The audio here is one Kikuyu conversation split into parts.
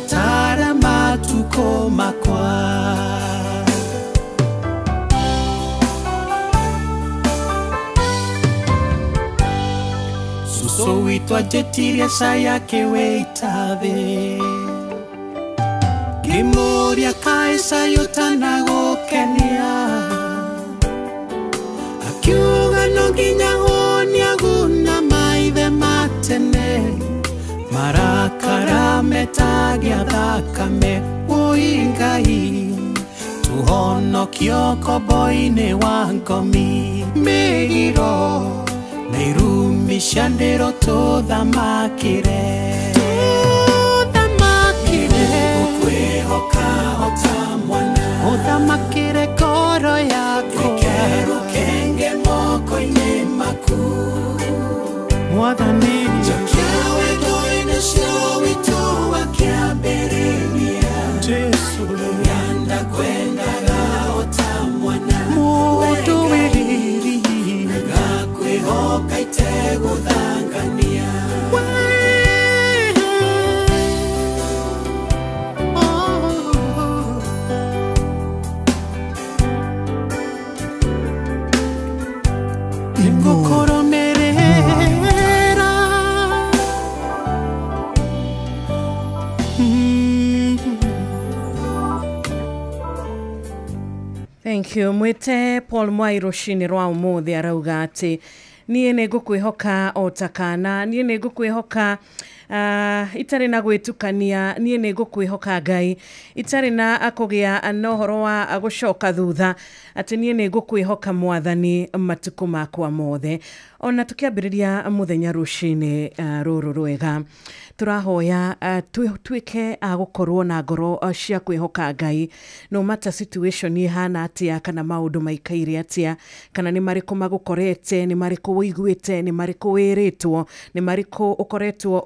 Gũtara matukũ makwa. Suso witũ anjĩtirie cai akĩwĩita thĩ. Ngĩmũũria kaĩ cai ũtanagũkenia. Akiuga no nginya hũnie aguna maithe ma tene. Marakara metagia thakame wũi Ngai. Tũhonokio kombo-inĩ wa ngomi mĩgiro na irumi cia ndĩro tũthamakĩre. Tũthamakĩre. Ngũkwĩhoka o ta mwana. Ũthamakĩre ngoro yakwa. Reke rũkenge moko-inĩ maku. Mwathani. Njokia wendo-inĩ ũcio witũ wa kĩambĩrĩria. Jesũ. Rũrĩa ndakwendaga o ta mwana. Mũndũ wĩ riri. Ngakwĩhoka itegũthangania. Nĩngũkũrũmĩrĩra. Thank you. Mwĩte Paul Mwai rũcinĩ rwa ũmũthĩ arauga atĩ niĩ nĩ ngũkwĩhoka o ta kana, niĩ nĩ ngũkwĩhoka itarĩ na gwĩtukania, niĩ nĩ ngũkwĩhoka Ngai itarĩ na kũgĩa na ũhoro wa gũcoka thutha, atĩ niĩ nĩ ngũkwĩhoka Mwathani matukũ makwa mothe. Ona tũkĩambĩrĩria mũthenya rũcinĩ rũrũ rwega, tũrahoya tuĩke a gũkorwo na ngoro cia kwĩhoka Ngai no matter situation ihana atĩa, kana maũndũ maikaire atĩa, kana nĩ marĩkũ magũkorete, nĩ marĩkũ ũiguĩte, nĩ marĩkũ wĩrĩtwo, nĩ marĩkũ ũkoretwo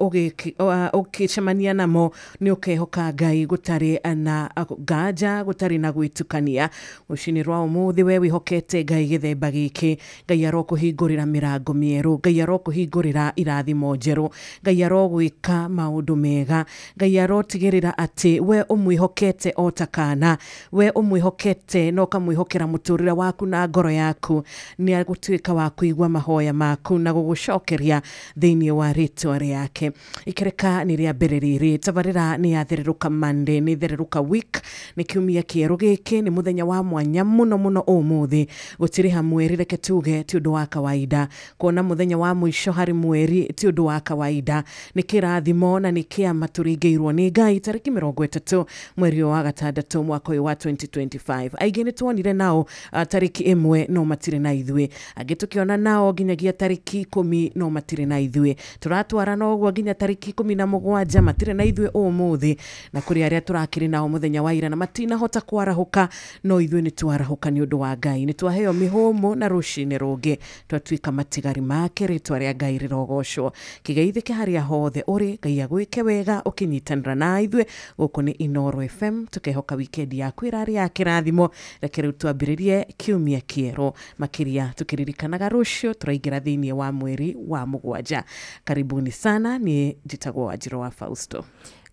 ũgĩcemania namo, nĩ ũkehoka Ngai gũtarĩ na nganja, gũtarĩ na gwĩtukania. Rũcinĩ rwa ũmũthĩ we wĩhokete Ngai gĩthemba gĩkĩ, Ngai arokũhingũrĩra mĩrango mĩerũ, Ngai arokũhingũrĩra irathimo njerũ, Ngai arogwĩka maũndũ mega, Ngai arotigĩrĩra atĩ we ũmwĩhokete o ta kana, we ũmwĩhokete na ũkamwĩhokera mũtũrĩre waku na ngoro yaku, nĩ agũtuĩka wa kũigua mahoya maku na gũgũcokeria thĩinĩ wa rĩtwa rĩake. Ikereka nĩ rĩa mbere rĩrĩ, tabarĩra nĩ yathererũka Monday, nĩ thererũka week, nĩ kiumia kĩerũ gĩkĩ, nĩ mũthenya wa mwanya mũno mũno ũmũthĩ. Gũtirĩ hamwe reke tuge ti ũndũ wa kawaida, kuona mũthenya wa mũico harĩ mweri ti ũndũ wa kawaida, nĩ kĩrathimo na nĩ kĩama tũringĩirwo nĩ Ngai tarĩki 30 mweri wa gatandatũ mwaka ũyũ wa 2025. Aingĩ nĩ tuonire nao tarĩki 1 no matirĩ na ithuĩ, angĩ tũkĩona nao nginyagia tarĩki 10 no matirĩ na ithuĩ, tũratwarana ũguo nginya tarĩki 17 matirĩ na ithuĩ ũmũthĩ, na kũrĩ arĩa tũrakĩrĩ nao mũthenya wa ira na matinahota kwarahũka, no ithuĩ nĩ twarahũka nĩ ũndũ wa Ngai, nĩ twaheo mĩhũmũ na rũcinĩ rũngĩ twatuĩka matigari make, rĩtwa rĩa Ngai rĩrogocwo. Kĩgeithĩke harĩa hothe ũrĩ, Ngai agwĩke wega ũkĩnyitanĩra na ithuĩ. Gũkũ nĩ Inooro FM, tũkehoka wikendi yaku ĩrarĩ ya kĩrathimo. Reke rĩu twambĩrĩrie kiumia kĩerũ, makĩria tũkĩririkanaga rũciũ tũraingĩra thĩinĩ wa mweri wa mũgwanja. Karibuni sana, niĩ njĩtagwo Wanjirũ wa Fausto.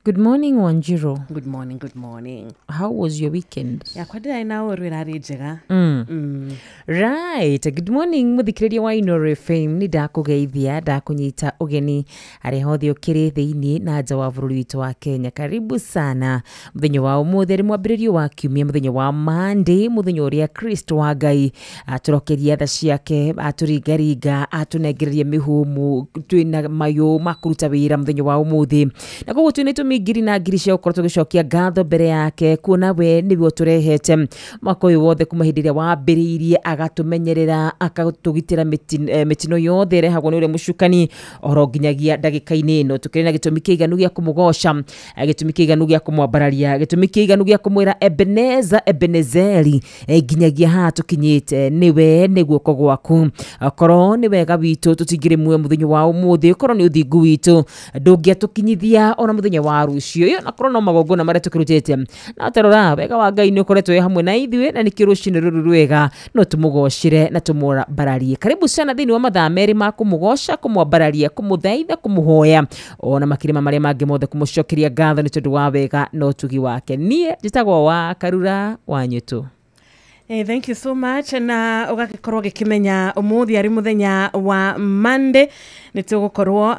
Good morning, Wanjiru. Good morning, good morning. How was your weekend? Yakwa ndĩrarĩ na ũru, ĩrarĩ njega. Right. Good morning, mũthikĩrĩria wa Inooro FM. Nĩ ndakũgeithia, ndakũnyita ũgeni harĩa hothe ũkĩrĩ thĩinĩ na nja wa bũrũri witũ wa Kenya. Karibu sana. Mũthenya wa ũmũthĩ nĩ mwambĩrĩrio wa kiumia, mũthenya wa Monday, mũthenya ũrĩa Kristo wa Ngai atũrokeria tha ciake, atũringaringa, atũnengereria mĩhũmũ, twĩna mayũ ma kũruta wĩra mũthenya wa ũmũthĩ. Na koguo twĩna itũmi ngiri na ngiri cia gũkorwo tũgĩcokia ngatho mbere yake, kuona we nĩwe ũtũrehete mwaka ũyũ wothe kuma hĩndĩ ĩrĩa wambĩrĩirie, agatũmenyerera, agatũgitĩra mĩtino yothe ĩrehagwo nĩ ũrĩa mũcukani oro nginyagia ndagĩka-inĩ ĩno. Tũkĩrĩ na gĩtũmi kĩiganu gĩa kũmũgoca, gĩtũmi kĩiganu gĩa kũmwambararia, gĩtũmi kĩiganu gĩa kũmwĩra Ebeneza, Ebenezeri, nginyagia haha tũkinyĩte nĩwe, nĩ guoko gwaku. Korwo nĩ wega witũ tũtingĩrĩ muoyo mũthenya wa ũmũthĩ, korwo nĩ ũthingu witũ ndũngĩatũkinyithia ona mũthenya wa wa rũciũ ĩyo na korwo no magongona marĩa tũkĩrutĩte na tarora wega wa Ngai nĩ ũkoretwo wĩ hamwe na ithuĩ na nĩkĩo rũcinĩ rũrũ rwega no tũmũgocire na tũmũbararie. Karibu sana thĩinĩ wa mathaa merĩ ma kũmũgoca, kũmwambararia, kũmũthaitha, kũmũhoya ona makĩria marĩa mangĩ mothe kũmũcokeria ngatho nĩ tondũ wa wega na ũtugi wake. Niĩ njĩtagwo wa Karura wa Nyũtũ. Hey, thank you so much na ũgagĩkorwo gĩkĩmenya ũmũthĩ arĩ mũthenya wa Monday nĩ tũgũkorwo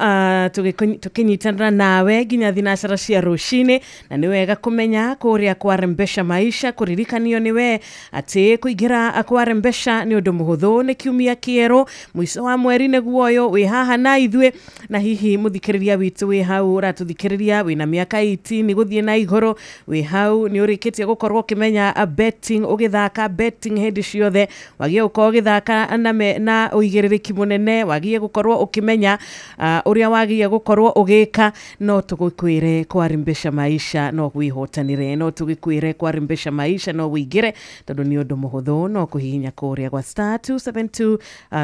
tũkĩnyitanĩra nawe nginya thinacara cia rũcinĩ na nĩ wega kũmenya kũrĩa kwa Rembesha Maisha kũririkanio nĩwe atĩ kũingĩra kwa Rembesha nĩ ũndũ mũhũthũ nĩ kiumia kĩerũ mũico wa mweri nĩguo ũyũ wĩ haha na ithuĩ na hihi mũthikĩrĩria witũ wĩ hau ũratũthikĩrĩria wĩna mĩaka 18 gũthiĩ na igũrũ wĩ hau nĩ ũrĩkĩtie gũkorwo ũkĩmenya betting ũgĩthaka betting hĩndĩ ciothe wagie gũkorwo ũgĩthaka na ũigĩrĩrĩki mũnene wagie gũkorwo ũkĩmenya ũrĩa wagie gũkorwo ũgĩka no tũgũkwĩre kwa Rembesha Maisha no wĩhotanĩre no tũgĩkwĩre kwa Rembesha Maisha no wĩingĩre tondũ nĩ ũndũ mũhũthũ no kũhihinya kũrĩa gwa star 272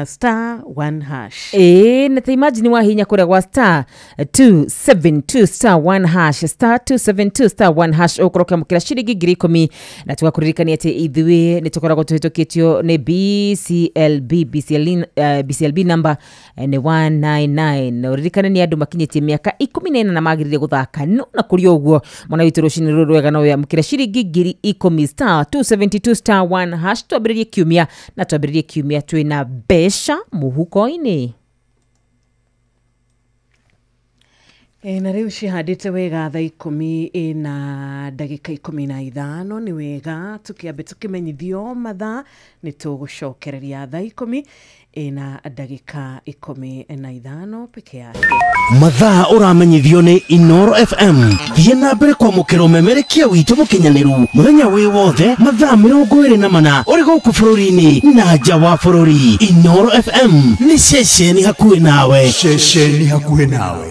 star 1 hash. Ĩĩ na ta imagine wahihinya kũrĩa gwa star 272 star 1 hash star 272 star 1 hash ũkorwo ũkĩamũkĩra ciringi 10,000 na tũgakũririkania atĩ ithuĩ nĩ tũkoragwo tũhĩtũkĩtio nĩ BCLB number nĩ 199 na ũririkane nĩ andũ makinyĩtie mĩaka 14 na magĩrĩire gũthaka no na kũrĩ ũguo mwana witũ rũcinĩ rũrũ rwega no wĩamũkĩre ciringi 10,000 star 272 star 1 hash. Twambĩrĩrie kiumia na twambĩrĩrie kiumia twĩna mbeca mũhuko-inĩ. Na rĩu cihandĩte wega thaa 10 na ndagĩka 15 nĩ wega tũkĩambe tũkĩmenyithio mathaa nĩ tũgũcokereria thaa 10 na ndagĩka 15 peke yake. Mathaa ũramenyithio nĩ Inoro FM. Thiĩ na mbere kwamũkĩra ũmemerekia witũ mũkinyanĩru mũthenya wĩ wothe mathaa 24 ũrĩ gũkũ bũrũri-inĩ na nja wa bũrũri. Inoro FM nĩ ceceni hakuhĩ nawe. Ceceni hakuhĩ nawe.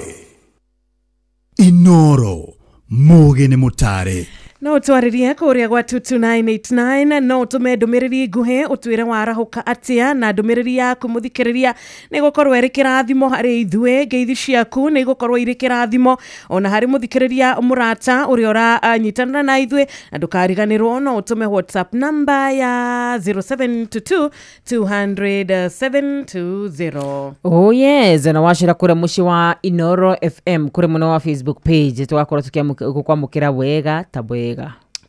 Inoro mũgĩ nĩ mũtare. No twarĩrie kũrĩa gwa 22989 no ũtũme ndũmĩrĩri nguhĩ ũtwĩre warahũka atĩa na ndũmĩrĩri yaku mũthikĩrĩria nĩ gũkorwo ĩrĩ kĩrathimo harĩ ithuĩ ngeithi ciaku nĩ igũkorwo irĩ kĩrathimo ona harĩ mũthikĩrĩria mũrata ũrĩa ũranyitanĩra na ithuĩ na ndũkariganĩrwo no ũtũme WhatsApp namba ya 0722 200 720. Oh yes, na wacera kũrĩa mũciĩ wa Inoro FM kũrĩa mwena wa Facebook page tũgakorwo tũkĩkwamũkĩra wega ta wega.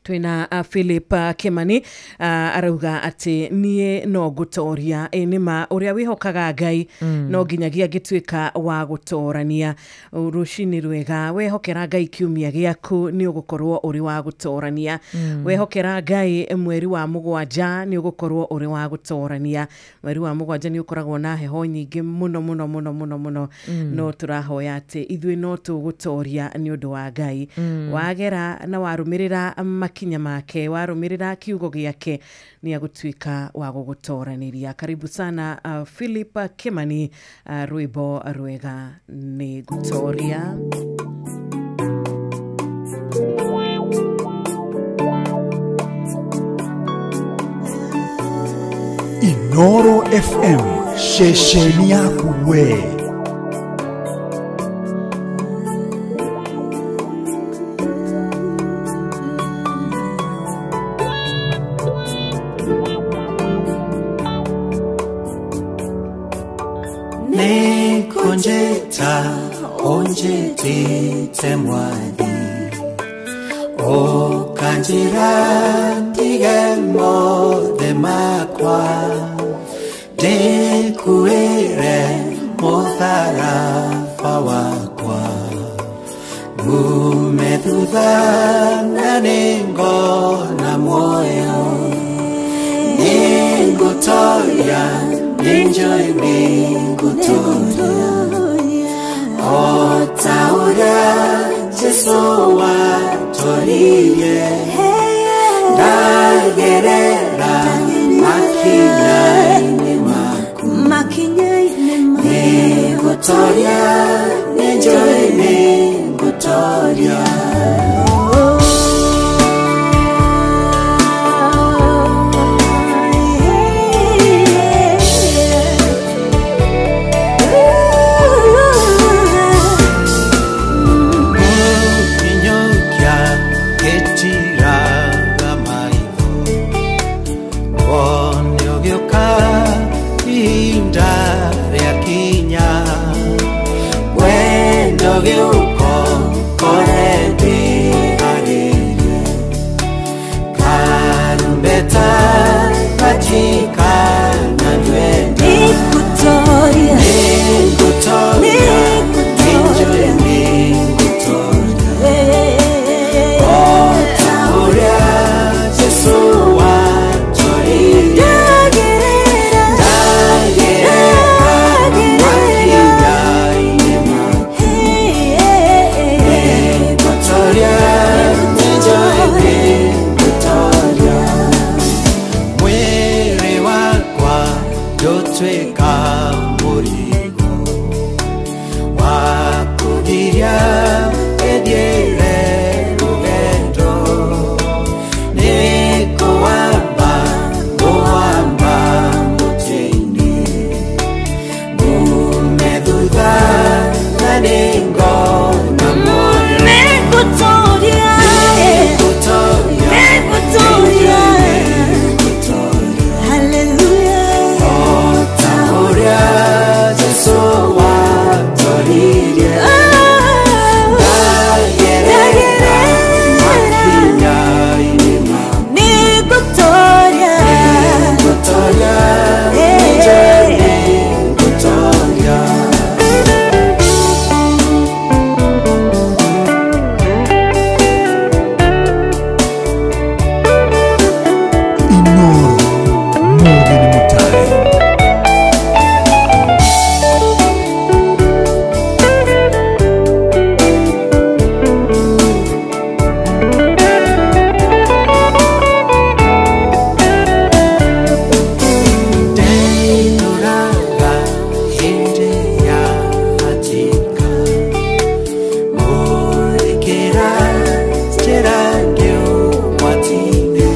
Twina Philip Kimani arauga atĩ niĩ no ngũtoria nĩma ũrĩa wĩhokaga Ngai no nginyagia ngĩtuĩka wa gũtorania. Rũcinĩ rwega wehokera Ngai kiumia gĩaku nĩ ũgũkorwo ũrĩ wa gũtorania. Wehokera Ngai mweri wa mũgwanja nĩ ũgũkorwo ũrĩ wa gũtorania. Mweri wa mũgwanja nĩ ũkoragwo na heho nyingĩ mũno mũno mũno mũno mũno no tũrahoya atĩ ithuĩ no tũgũtoria nĩ ũndũ wa Ngai. Wagera na warũmĩrĩra makinya make warũmĩrĩra kiugo gĩake nĩ agũtuĩka wa gũgũtoranĩria. Karibu sana Philip Kimani, rwĩmbo rwega nĩ ngũtoria. Inoro FM ceceni yaku we. Konjeta onjete temwadi o kanjira tigemo de makwa de kuere mothara fawakwa gumeduda nanengo na moyo ningutoya ninjoy ningutoya Otaura Jesu watoriye ndagerera makinya-inĩ maku nĩngũtoria nĩnjũĩ nĩngũtoria. Gĩũko kore ndĩharĩrie karumbeta gatuĩka na ndwenda Nĩngũtoria Nĩngũtoria Nĩngũtoria. Nĩnjũĩ nĩngũtoria O ta ũrĩa Jesũ watoririe Ndagerera Ndagerera makinya-inĩ maku Nĩngũtoria, nĩnjũĩ nĩngũtoria. Mwĩrĩ wakwa ndũtuĩka mũrigo wa kũgiria ĩthiĩre rũgendo. Nĩngũwamba, ngũwamba mũtĩ-inĩ ngume thutha na nĩngona muoyo. Nĩngũtoria Nĩngũtoria, Nĩngũtoria. nĩngũtoria. Hallelujah O ta ũrĩa Jesũ watoririe. Ndagerera makinya-inĩ maku. Nĩngũtoria Nĩngũtoria, nĩnjũĩ nĩngũtoria. Inoro Mugi nĩ mũtare Ndeithũraga hĩndĩ ya hatĩka, mũrĩkĩra njĩra ngĩũgwati-inĩ,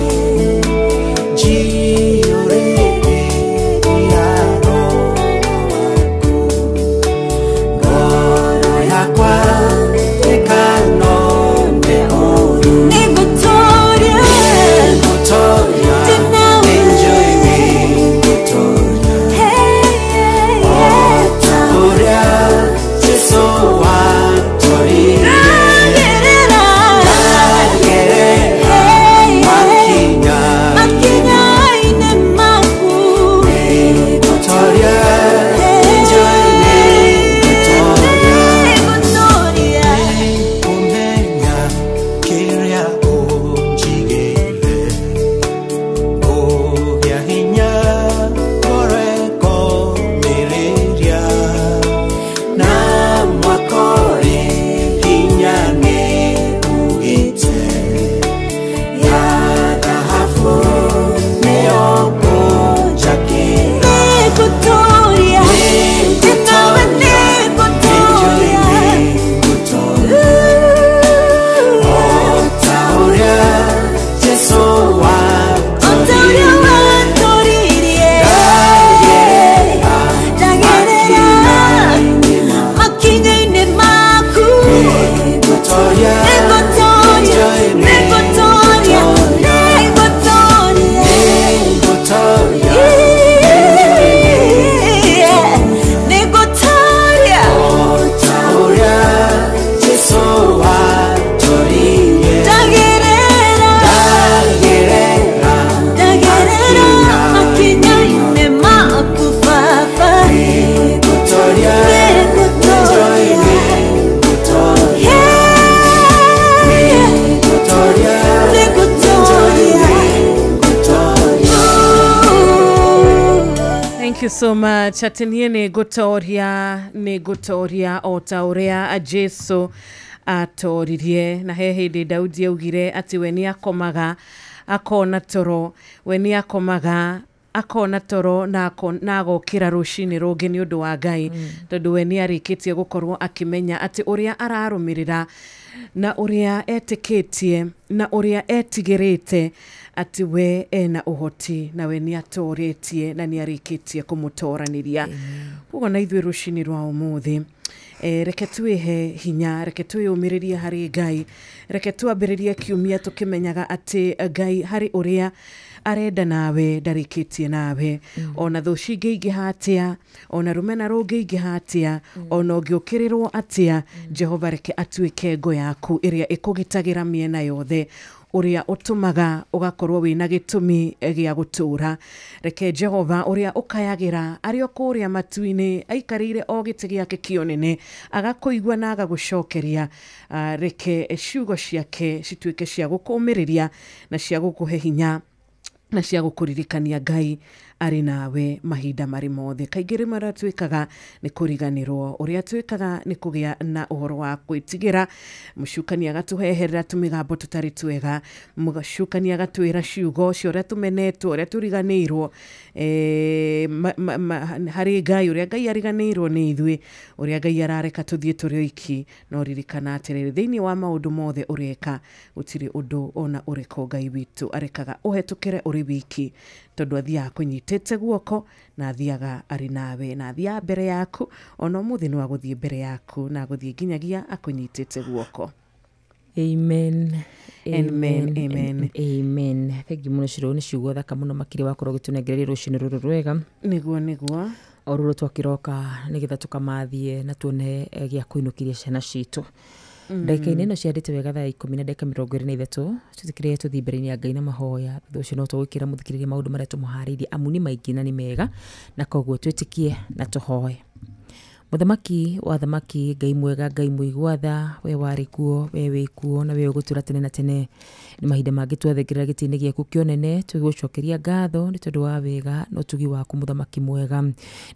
njiyũrĩte ya Roho waku. Ngoro yakwa ndĩkanone ũũru. Nĩngũtoria Nĩngũtoria, Ndĩnawe. nĩnjũĩ nĩngũtoria. Ũrĩa Jesũ watoririe. Ndagerera Ndagerera makinya makinya-inĩ maku nĩngũtoria, nĩnjũĩ nĩngũtoria. Nĩngũtoria Nĩngũmenya kĩrĩa ũnjigĩire, ngũgĩa hinya ngoro ĩkomĩrĩria, na mwaka ũrĩ hinya nĩugĩte, ya thahabu nĩyo ngũnjakĩra. Nĩngũtoria Ndĩnawe Nĩngũtoria, nĩngũtoria nĩngũtoria. O ta ũrĩa Jesũ O ta ũrĩa watoririe. watoririe Ndagerera Ndagerera makinya-inĩ maku. makinya-inĩ maku Nĩngũtoria, Nĩngũtoria nĩnjũĩ nĩngũtoria nĩngũtoria. Nĩngũtoria Nĩngũtoria, Nĩngũtoria o ta ũrĩa Jesũ watoririe. Ndagerera Ndagerera Ndagerera makinya-inĩ maku Baba Nĩngũtoria, Nĩngũtoria. nĩnjũĩ nĩngũtoria. Nĩngũtoria, Nĩngũtoria nĩnjũĩ nĩngũtoria. Thank you so much. Atĩ niĩ nĩngũtoria o ta ũrĩa Jesu atoririe. Na he hĩndĩ Daudi augire atĩ we nĩ akomaga akona toro, we nĩ akomaga akona toro na na agokĩra rũcinĩ rũngĩ nĩ ũndũ wa Ngai, tondũ we nĩ arĩkĩtie gũkorwo akĩmenya atĩ ũrĩa ararũmĩrĩra na ũrĩa etĩkĩtie na ũrĩa etigĩrĩte atĩ we ena ũhoti na we nĩ atorĩtie na nĩ arĩkĩtie kũmũtoranĩria. Koguo na ithuĩ rũcinĩ rwa ũmũthĩ Reke twĩhe hinya, reke twĩyũmĩrĩrie harĩ Ngai, reke twambĩrĩrie kiumia tũkĩmenyaga atĩ Ngai harĩ ũrĩa arenda nawe ndarĩkĩtie nawe. Ona thũ cingĩingĩha atĩa, ona rũmena rũngĩingĩha atĩa, ona ũngĩũkĩrĩrwo atĩa, Jehova reke atuĩke ngo yaku ĩrĩa ĩkũgitagĩra mĩena yothe, ũrĩa ũtũmaga ũgakorwo wĩna gĩtũmi gĩa gũtũũra. Reke Jehova ũrĩa ũkayagĩra arĩ o kũrĩa matu-inĩ, aikarĩire o gĩtĩ gĩake kĩonene, agakũigua na agagũcokeria. Reke ciugo ciake cituĩke cia gũkũũmĩrĩria na cia gũkũhe hinya na cia gũkũririkania Ngai arĩ nawe mahinda marĩ mothe. Kaingĩ rĩmwe ũrĩa twĩkaga nĩ kũriganĩrwo, ũrĩa twĩkaga nĩ kũgĩa na ũhoro wa gwĩtigĩra. Mũcukani agatũheherera tũmĩgambo tũtarĩ twega, mũcukani agatwĩra ciugo cia ũrĩa tũmenetwo, ũrĩa tũriganĩirwo harĩ Ngai, ũrĩa Ngai ariganĩirwo nĩ ithuĩ, ũrĩa Ngai arareka tũthiĩ tũrĩ oiki. No ririkana atĩrĩrĩ, thĩinĩ wa maũndũ mothe ũreka, gũtirĩ ũndũ ona ũrĩkũ Ngai witũ arekaga ũhetũkĩre ũrĩ wiki, tondũ athiaga kũnyitĩte guoko na athiaga arĩ nawe, na athiaga mbere yaku. Ona ũmũthĩ no agũthiĩ mbere yaku na agũthiĩ nginyagia akũnyitĩte guoko. Amen. Amen, amen. Amen. Thank you mũno Shiro, nĩ ciugo thaka mũno makĩria wakorwo ũgĩtũnengereria rũcinĩ rũrũ rwega. Nĩguo, nĩguo. O rũrũ twakĩroka nĩgetha tũkamathiĩ na tuone gĩa kũinũkĩria ciana citũ. Ndagĩka-inĩ ĩno ciandĩte wega thaa 10:23, tũtikĩrĩe tũthiĩ mbere-inĩ ya Ngai na mahoya. Thutha ũcio no tũgwĩkĩra mũthikĩrĩria maũndũ marĩa tũmũharĩirie, amu nĩ maingĩ na nĩ mega, na koguo twĩtĩkie na tũhoe. Mũthamaki wa thamaki, Ngai mwega, Ngai mũigua tha, we warĩ kuo, we wĩ kuo, na we ũgũtũũra tene na tene. Nĩ mahinda mangĩ twathengerera gĩtĩ-inĩ gĩaku kĩonene, tũgĩgũcokeria ngatho nĩ tondũ wa wega na ũtugi waku mũthamaki mwega.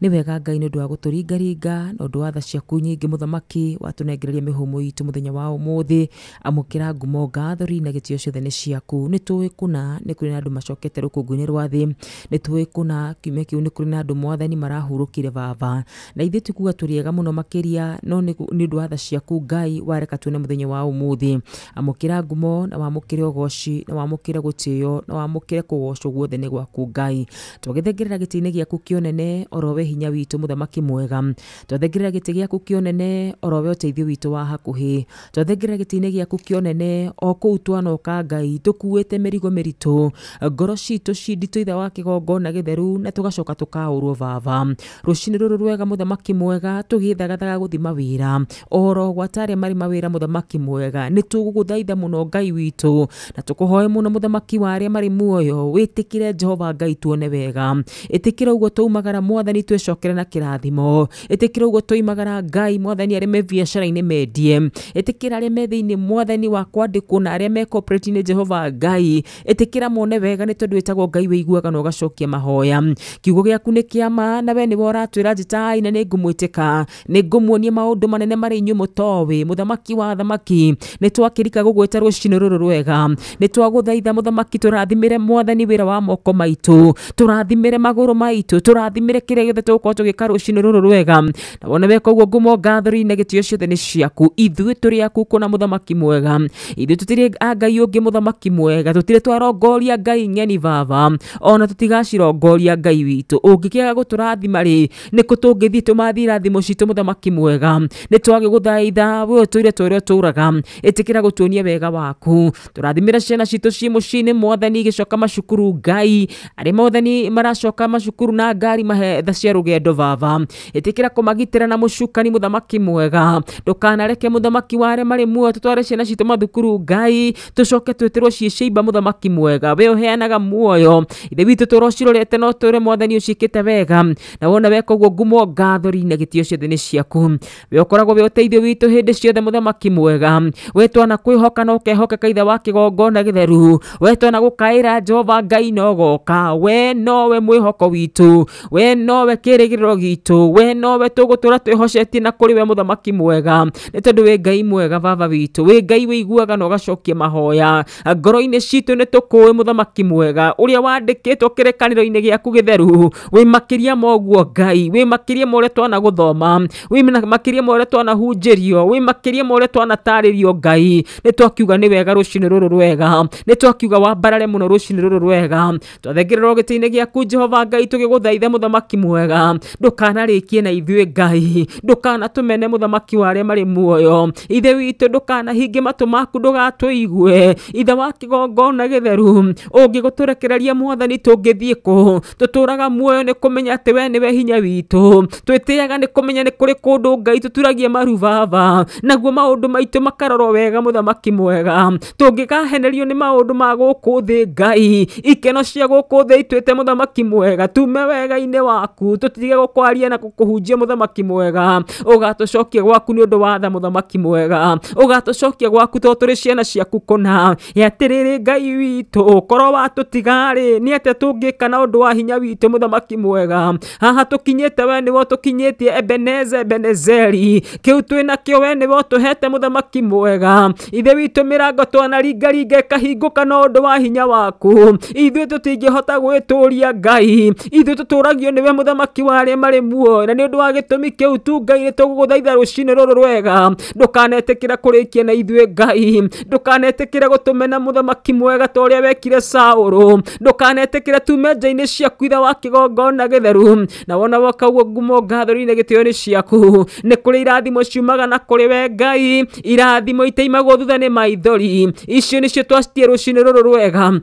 Nĩ wega Ngai nĩ ũndũ wa gũtũringaringa na ũndũ wa tha ciaku nyingĩ mũthamaki, watũnengereria mĩhũmũ itũ mũthenya wa ũmũthĩ. Amũkĩra ngumo, ngatho, riri na gĩtĩo ciothe nĩ ciaku. Nĩ tũĩ kũna nĩ kũrĩ na andũ macokete rũkũngũ-inĩ rwa thĩ, nĩ tũĩ kũna kiumia kĩu nĩ kũrĩ na andũ mwathani marahurũkire baba, na ithuĩ tikuga tũrĩ ega mũno makĩria, no nĩ ũndũ wa tha ciaku Ngai wareka tuone mũthenya wa ũmũthĩ. Amũkĩra ngumo na wamũkĩre ũgoci na wamũkĩre gũtĩo na wamũkĩre kũgocwo guothe nĩ gwaku Ngai. Twagĩthengerera gĩtĩ-inĩ gĩaku kĩonene orowe hinya witũ mũthamaki mwega, twathengerera gĩtĩ gĩaku kĩonene orowe ũteithio witũ wa hakuhĩ, twathengerera gĩtĩ-inĩ gĩaku kĩonene o kũu twanoka Ngai tũkuĩte mĩrigo mĩritũ, ngoro citũ cinditũ ithe wa kĩgongona gĩtheru, na tũgacoka tũkaũrwo baba. Rũcinĩ rũrũ rwega mũthamaki mwega, tũgĩthagathaga gũthiĩ mawĩra oro gwata arĩa marĩ mawĩra mũthamaki mwega, nĩ tũgũgũthaitha mũno Ngai witũ na tũkũhoe mũno mũthamaki wa arĩa marĩ muoyo, wĩtĩkĩre Jehova Ngai tuone wega, ĩtĩkĩra ũguo twaumagara mwathani twĩcokere na kĩrathimo, ĩtĩkĩra ũguo twoimagara Ngai mwathani arĩa me biacara-inĩ mendie, ĩtĩkĩra arĩa me thĩinĩ mwathani wa kwandĩkwo na arĩa me corporate-inĩ Jehova Ngai, ĩtĩkĩra mone wega nĩ tondũ wĩtagwo Ngai wĩiguaga na ũgacokia mahoya. Kiugo gĩaku nĩ kĩa ma na we nĩwe ũratwĩra njĩtai na nĩ ngũmwĩtĩka, nĩ ngũmuonia maũndũ manene marĩ inyuĩ mũtoĩ. Mũthamaki wa thamaki, nĩ twakĩrika gũgwĩta rũcinĩ rũrũ rwega, nĩ twagũthaitha mũthamaki tũrathimĩre mwathani wĩra wa moko maitũ, tũrathimĩre magũrũ maitũ, tũrathimĩre kĩrĩa gĩothe tũgũkorwo tũgĩka rũcinĩ rũrũ rwega, na wone weka ũguo ngumo, ngatho, riri na gĩtĩo ciothe nĩ ciaku. Ithuĩ tũrĩ aku kũna mũthamaki mwega, ithuĩ tũtirĩ a Ngai ũngĩ mũthamaki mwega, tũtirĩ twarongoria Ngai ng'eni baba, ona tũtigacirongoria Ngai witũ. Ũngĩkĩaga gũtũrathima rĩ, nĩ kũ tũngĩthiĩ tũmathiĩ irathimo citũ mũthamaki mwega? Nĩ twagĩgũthaitha we ũtũire ta ũrĩa ũtũraga, ĩtĩkĩra gũtuonia wega waku. Tũrathimĩra ciana citũ ciĩ mũciĩ-inĩ mwathani igĩcoka macukuru Ngai, arĩa mwathani maracoka macukuru na ngari mahe tha cia rũgendo baba, ĩtĩkĩra kũmagitĩra na mũcukani mũthamaki mwega. Ndũkanareke mũthamaki wa arĩa marĩ muoyo tũtware ciana citũ mathukuru Ngai, tũcoke twĩtĩrwo ciĩ ciimba mũthamaki mwega, we ũheanaga muoyo. Ithe witũ tũrocirorete no twĩre mwathani ũciĩkĩte wega, na wona weka ũguo ngumo, ngatho, riri na gĩtĩo ciothe nĩ ciaku. We ũkoragwo wĩ ũteithio witũ hĩndĩ ciothe mũthamaki mwega, we twana kwĩhoka na ũkehokeka ithe wa kĩgongona gĩtheru, we twana gũkaĩra Jehova Ngai no goka, we nowe mwĩhoko witũ, we nowe kĩĩrĩgĩrĩro gitũ, we nowe tũgũtũra twĩhocetie na kũrĩ we mũthamaki mwega, nĩ tondũ wĩ Ngai mwega baba witũ, wĩ Ngai wĩiguaga na ũgacokia mahoya. Ngoro-inĩ citũ nĩ tũkũĩ mũthamaki mwega, ũrĩa wandĩkĩtwo kĩrĩkanĩro-inĩ gĩaku gĩtheru, wĩ makĩria ma ũguo Ngai, wĩ makĩria ma ũrĩa twanagũthoma. twanathoma, wĩ makĩria ma ũrĩa twanahunjĩrio, wĩ makĩria ma ũrĩa twanatarĩrio Ngai. Nĩ twakiuga nĩ wega rũcinĩ rũrũ rwega, nĩ twakiuga wambarare mũno rũcinĩ rũrũ rwega. Twathengerera gĩtĩ-inĩ gĩaku Jehova Ngai, tũgĩgũthaitha mũthamaki mwega, ndũkanarĩkie na ithuĩ Ngai, ndũkanatũmene mũthamaki wa arĩa marĩ muoyo. Ithe witũ ndũkanahinge matũ maku ndũgatũigue. Ithe wa kĩgongona gĩtheru, ũngĩgũtũrekereria mwathani tũngĩthiĩ kũ? Tũtũraga muoyo nĩ kũmenya atĩ we nĩwe hinya witũ, twĩtĩaga nĩ kũmenya nĩ kũrĩ kũndũ Ngai tũturagia maru baba, naguo maũndũ maitũ makarorwo wega mũthamaki mwega. Tũngĩkahenerio nĩ maũndũ ma gũkũ thĩ Ngai, ikeno cia gũkũ thĩ itwĩte mũthamaki mwega, tume wega-inĩ waku, tũtige gũkwaria na gũkũhunjia mũthamaki mwega. Ũgatũcokia gwaku nĩ ũndũ wa tha mũthamaki mwega, ũgatũcokia gwaku tondũ tũrĩ ciana ciaku kũna. Atĩrĩrĩ Ngai witũ, korwo watũtiga-rĩ, nĩ atĩa tũngĩka na ũndũ wa hinya witũ mũthamaki mwega? Haha tũkinyĩte we nĩwe ũtũkinyĩtie, Ebeneza Ebenezeri, kĩu twĩ nakĩo we nĩwe ũtũhete mũthamaki mwega. Ithe witũ mĩrango twanaringaringa ĩkahingũka na ũndũ wa hinya waku. Ithuĩ tũtingĩhota gwĩtũria Ngai, ithuĩ tũtũragio nĩwe mũthamaki wa arĩa marĩ muoyo, na nĩ ũndũ wa gĩtũmi kĩu tu Ngai nĩ tũgũgũthaitha rũcinĩ rũrũ rwega, ndũkanetĩkĩra kũrĩkia na ithuĩ Ngai, ndũkanetĩkĩra gũtũmena mũthamaki mwega ta ũrĩa wekire Saũlũ, ndũkanetĩkĩra tume nja-inĩ ciaku Ithe wa kĩgongona gĩtheru. Na wona woka ũguo ngumo ngatho-inĩ gĩtĩo nĩ ciaku. Nĩ kũrĩ irathimo ciumaga na kũrĩ we Ngai, irathimo itaimagwo thutha nĩ maithori, icio nĩcio twacitie rũcinĩ rũrũ rwega.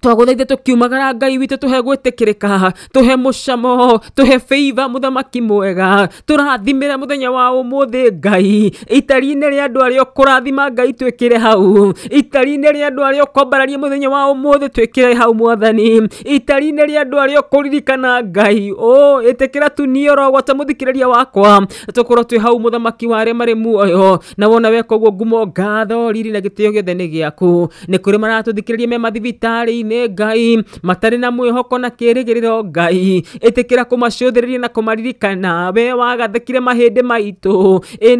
Twagũthaitha tũkiumagara Ngai witũ, tũhe gwĩtĩkĩrĩka, tũhe mũcamo, tũhe favor mũthamaki mwega, tũrathimĩre mũthenya wa ũmũthĩ Ngai. Itari-inĩ rĩa andũ arĩa ũkũrathima Ngai twĩkĩre hau, itari-inĩ rĩa andũ arĩa ũkwambararia mũthenya wa ũmũthĩ twĩkĩre hau mwathani, itari-inĩ rĩa andũ arĩa ũkũririkana Ngai. O ĩtĩkĩra tu niĩ orogwata mũthikĩrĩria wakwa, tũkorwo twĩ hau mũthamaki wa arĩa marĩ muoyo. Na wona weka ũguo ngumo ngatho riri na gĩtĩo gĩothe nĩ gĩaku. Nĩ kũrĩ maratũthikĩrĩria me mathibitarĩ-inĩ Ngai, matarĩ na mwĩhoko na kĩrĩgĩrĩro Ngai, ĩtĩkĩra kũmacũthĩrĩria na kũmaririkana. We wagathĩkire mahĩndĩ maitũ, ĩ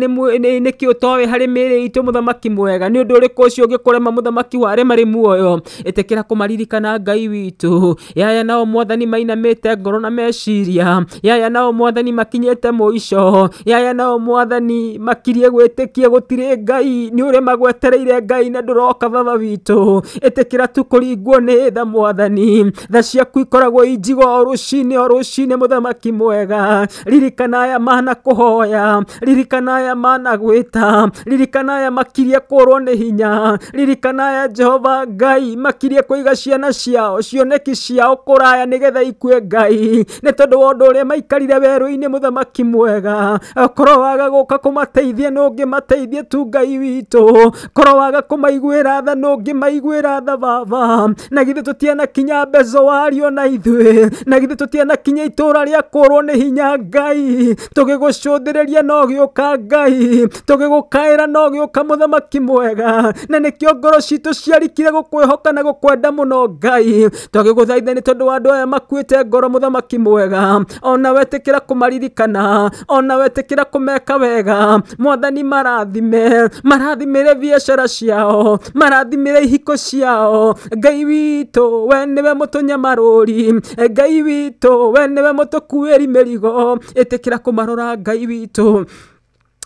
nĩkĩ ũtoĩ harĩ mĩĩrĩ itũ mũthamaki mwega? Nĩ ũndũ ũrĩkũ ũcio ũngĩkũrema mũthamaki wa arĩa marĩ muoyo? Ĩtĩkĩra kũmaririkana Ngai witũ. Yaya nao mwathani mainamĩte ngoro na meciria, yaya nao mwathani makinyĩte mũico, yaya nao mwathani makirie gwĩtĩkia gũtirĩ Ngai, nĩ ũrĩa magwetereire Ngai na ndũroka baba witũ. Ĩtĩkĩra tu kũringwo nĩ tha mwathani, tha ciaku ikoragwo injigo o rũcinĩ mũthamaki mwega. Ririkana aya mana kũhoya, ririkana aya mana gwĩta, ririkana aya makirie kũrwo nĩ hinya, ririkana aya Jehova Ngai makirie kũiga ciana ciao cioneki ciao kũraya nĩgetha ikue Ngai, nĩ tondũ wa ũndũ ũrĩa maikarire werũ-inĩ mũthamaki mwega. Korwo waga gũka kũmateithia nĩ ũngĩmateithia tu Ngai witũ, korwo waga kũmaiguĩra tha nĩ ũngĩmaiguĩra tha baba. Na githĩ tũtianakinya Bezoario na ithuĩ, na githĩ tũtianakinya itũũra rĩa kũrwo nĩ hinya Ngai, tũgĩgũcũthĩrĩria no gĩũka Ngai, tũgĩgũkaĩra no gĩũka mũthamaki mwega. Na nĩkĩo ngoro citũ ciarikire gũkwĩhoka na gũkwenda mũno Ngai. Twagĩgũthaitha nĩ tondũ wa andũ aya makuĩte ngoro mũthamaki mwega, ona wetĩkĩra kũmaririkana, ona wetĩkĩra kũmeka wega mwathani. Marathime, marathimĩre biacara ciao, marathimĩre ihiko ciao Ngai witũ, we nĩwe mũtũnyamarũri Ngai witũ, we nĩwe mũtũkuĩri mĩrigo. Ĩtĩkĩra kũmarora Ngai witũ,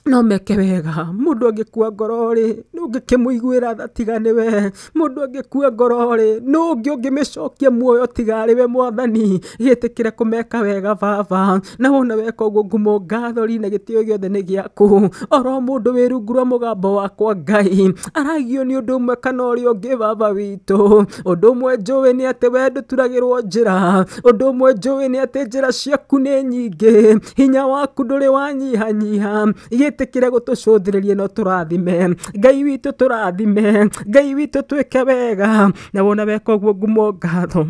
no meke wega. Mũndũ angĩkua ngoro rĩ, nũ ũngĩkĩmũiguĩra tha tiga nĩwe? Mũndũ angĩkua ngoro rĩ, nũ ũngĩ ũngĩmĩcokia muoyo tiga arĩ we mwathani? Gĩtĩkĩre kũmeka wega baba, na wona weka ũguo ngumo ngatho na gĩtĩo gĩothe nĩ gĩaku. Oro mũndũ wĩ rungu rwa mũgambo wakwa Ngai aragio nĩ ũndũ ũmwe kana ũrĩa ũngĩ baba witũ. Ũndũ ũmwe njũĩ nĩ atĩ we ndũturagĩrwo njĩra, ũndũ ũmwe njũĩ nĩ atĩ njĩra ciaku nĩ nyingĩ, hinya waku ndũrĩ wanyihanyiha. Gĩtĩkĩre gũtũcũthĩrĩria no tũrathime Ngai witũ, tũrathime Ngai witũ, twĩke wega. Na wona weka ũguo ngumo ngatho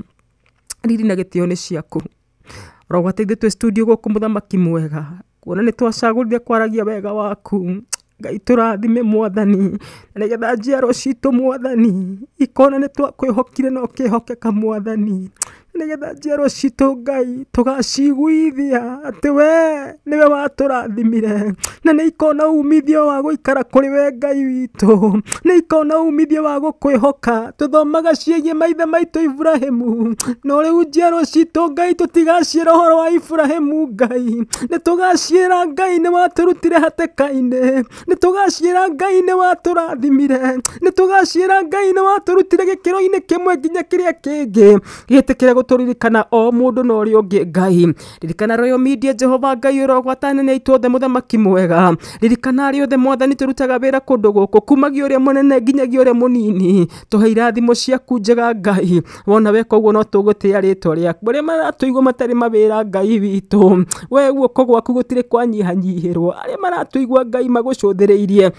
riri na gĩtĩo nĩ ciaku. Rogwateithie twĩ studio gũkũ mũthamaki mwega, kuona nĩ twacagũrire kwaragia wega waku Ngai. Tũrathime mwathani, na nĩgetha njiaro citũ mwathani ikona nĩ twakwĩhokire na ũkĩhokeka mwathani. Nĩgetha njiarwa citũ Ngai tũgaciguithia atĩ we nĩwe watũrathimire, na nĩ ikona umithio wa gũikara kũrĩ we Ngai witũ, nĩ ikona umithio wa gũkwĩhoka. Tũthomaga ciĩgiĩ maithe maitũ Iburahĩmu, no rĩu njiarwa citũ Ngai tũtigaciĩra ũhoro wa Iburahĩmu Ngai, nĩ tũgaciĩra Ngai nĩ watũrutire hatĩka-inĩ, nĩ tũgaciĩra Ngai nĩ watũrathimire, nĩ tũgaciĩra Ngai nĩ watũrutire gĩkĩro-inĩ kĩmwe nginya kĩrĩa kĩngĩ. Gĩtĩkĩre gũtũririkana o mũndũ na ũrĩa ũngĩ Ngai. Ririkana Royal Media Jehova Ngai ũrogwata nene itũ othe mũthamaki mwega. Ririkana arĩa othe mwathani tũrutaga wĩra kũndũ gũkũ, kumagia ũrĩa mũnene nginyagia ũrĩa mũnini. Tũhe irathimo ciaku njega Ngai. Wona weka ũguo no tũgũtĩĩa rĩtwa rĩaku. Arĩa maratũigua matarĩ mawĩra Ngai witũ, we guoko gwaku gũtirĩ kwanyihanyihĩrwo. Arĩa maratũigua Ngai magũcũthĩrĩirie,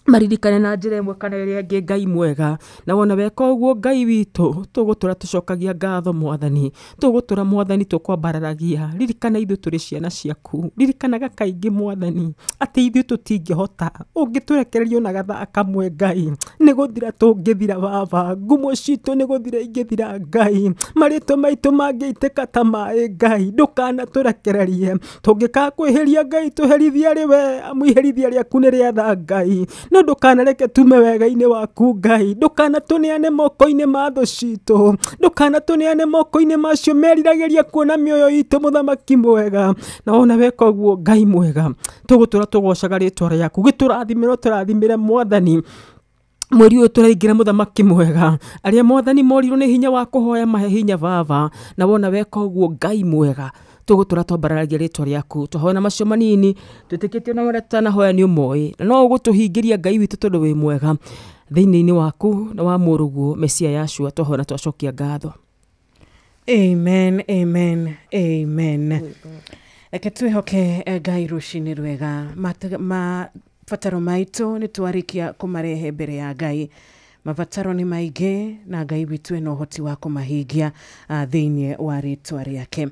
maririkane na njĩra ĩmwe kana ĩrĩa ĩngĩ Ngai mwega. Na wona weka ũguo Ngai witũ, tũgũtũra tũcokagia ngatho mwathani, tũgũtũra mwathani tũkwambararagia. Ririkana ithuĩ tũrĩ ciana ciaku, ririkanaga kaingĩ mwathani atĩ ithuĩ tũtingĩhota, ũngĩtũrekereria ona gathaa kamwe Ngai nĩ gũthira tũngĩthira baba, ngumo citũ nĩ gũthira ingĩthira Ngai, marĩtwa maitũ mangĩitĩka ta maĩ Ngai, ndũkanatũrekererie. Tũngĩkaga kwĩhĩria Ngai tũherithie arĩ we, amu iherithia rĩaku nĩ rĩatha Ngai. No ndũkanareke tume wega-inĩ waku Ngai, ndũkanatũneane moko-inĩ ma thũ citũ, ndũkanatũneane moko-inĩ macio meriragĩria kuona mĩoyo itũ mũthamaki mwega. Na wona weka ũguo Ngai mwega, tũgũtũra tũgocaga rĩtwa rĩaku, gĩtũrathimĩre ũtũrathimĩre mwathani. Mweri ũyũ tũraingĩra mũthamaki mwega, arĩa mwathani morirwo nĩ hinya wa kũhoya mahe hinya baba. Na wona weka ũguo Ngai mwega, tũgũtũra twambararagia rĩtwa rĩaku. Twahoya na macio manini, twĩtĩkĩtie ona marĩa tũtanahoya nĩ ũmoĩ, na no ũgũtũhingĩria Ngai witũ tondũ wĩ mwega. Thĩinĩ-inĩ waku na wa mũrũguo Mesia Yashua twahoya na twacokia ngatho. Amen, amen, amen. Reke twĩhoke Ngai rũcinĩ rwega. Mabataro maitũ nĩ twarĩkia kũmarehe mbere ya Ngai. Mabataro nĩ maingĩ na Ngai witũ ena ũhoti wa kũmahingia thĩinĩ wa rĩtwa rĩake.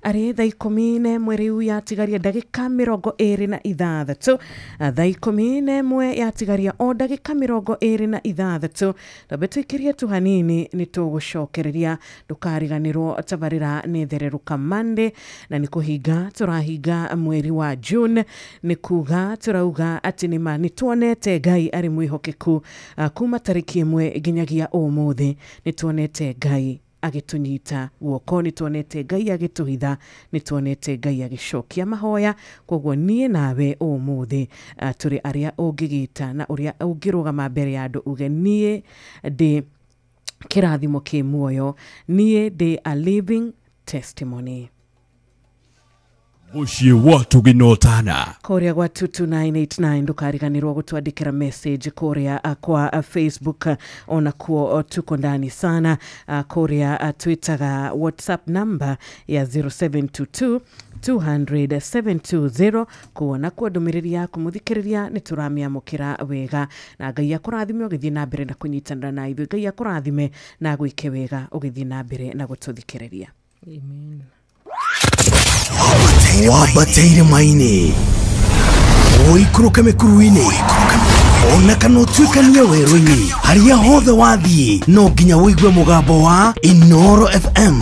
Arĩ thaa 11 rĩu yatigaria ndagĩka 26, thaa 11 yatigaria o ndagĩka 26. Twambe tũikĩrie tu hanini nĩ tũgũcokereria. Ndũkariganĩrwo tabarĩra nĩ thererũka Monday, na nĩ kũhinga tũrahinga mweri wa June. Nĩ kuga tũrauga atĩ nĩma nĩ tuonete Ngai arĩ mwĩhokeku kuma tarĩki ĩmwe nginyagia ũmũthĩ. Nĩ tuonete Ngai agĩtũnyita guoko, nĩ tuonete Ngai agĩtũhitha, nĩ tuonete Ngai agĩcokia mahoya. Koguo niĩ nawe ũmũthĩ tũrĩ arĩa ũngĩgĩta na ũrĩa ũngĩrũgama mbere ya andũ uge niĩ ndĩ kĩrathimo kĩ muoyo, niĩ ndĩ a living testimony. Mũciĩ wa Tũgĩnotana kũrĩa gwa 22989 ndũkariganĩrwo gũtwandĩkĩra message kũrĩa kwa Facebook, onakuo tuko ndani sana. Kũrĩa twĩtaga WhatsApp number ya 0722 200 720. Kuona kuo ndũmĩrĩri yaku mũthikĩrĩria nĩ tũramĩamũkĩra wega, na Ngai akũrathime ũgĩthiĩ na mbere na kũnyitanĩra na ithuĩ. Ngai akũrathime na gwĩke wega ũgĩthiĩ na mbere na gũtũthikĩrĩria. Amen. Wambateire maini, ũikũrũke mĩkuru-inĩ, ona kana ũtuĩkanie werũ-inĩ, harĩa hothe wathiĩ no nginya ũigue mũgambo wa Inooro FM.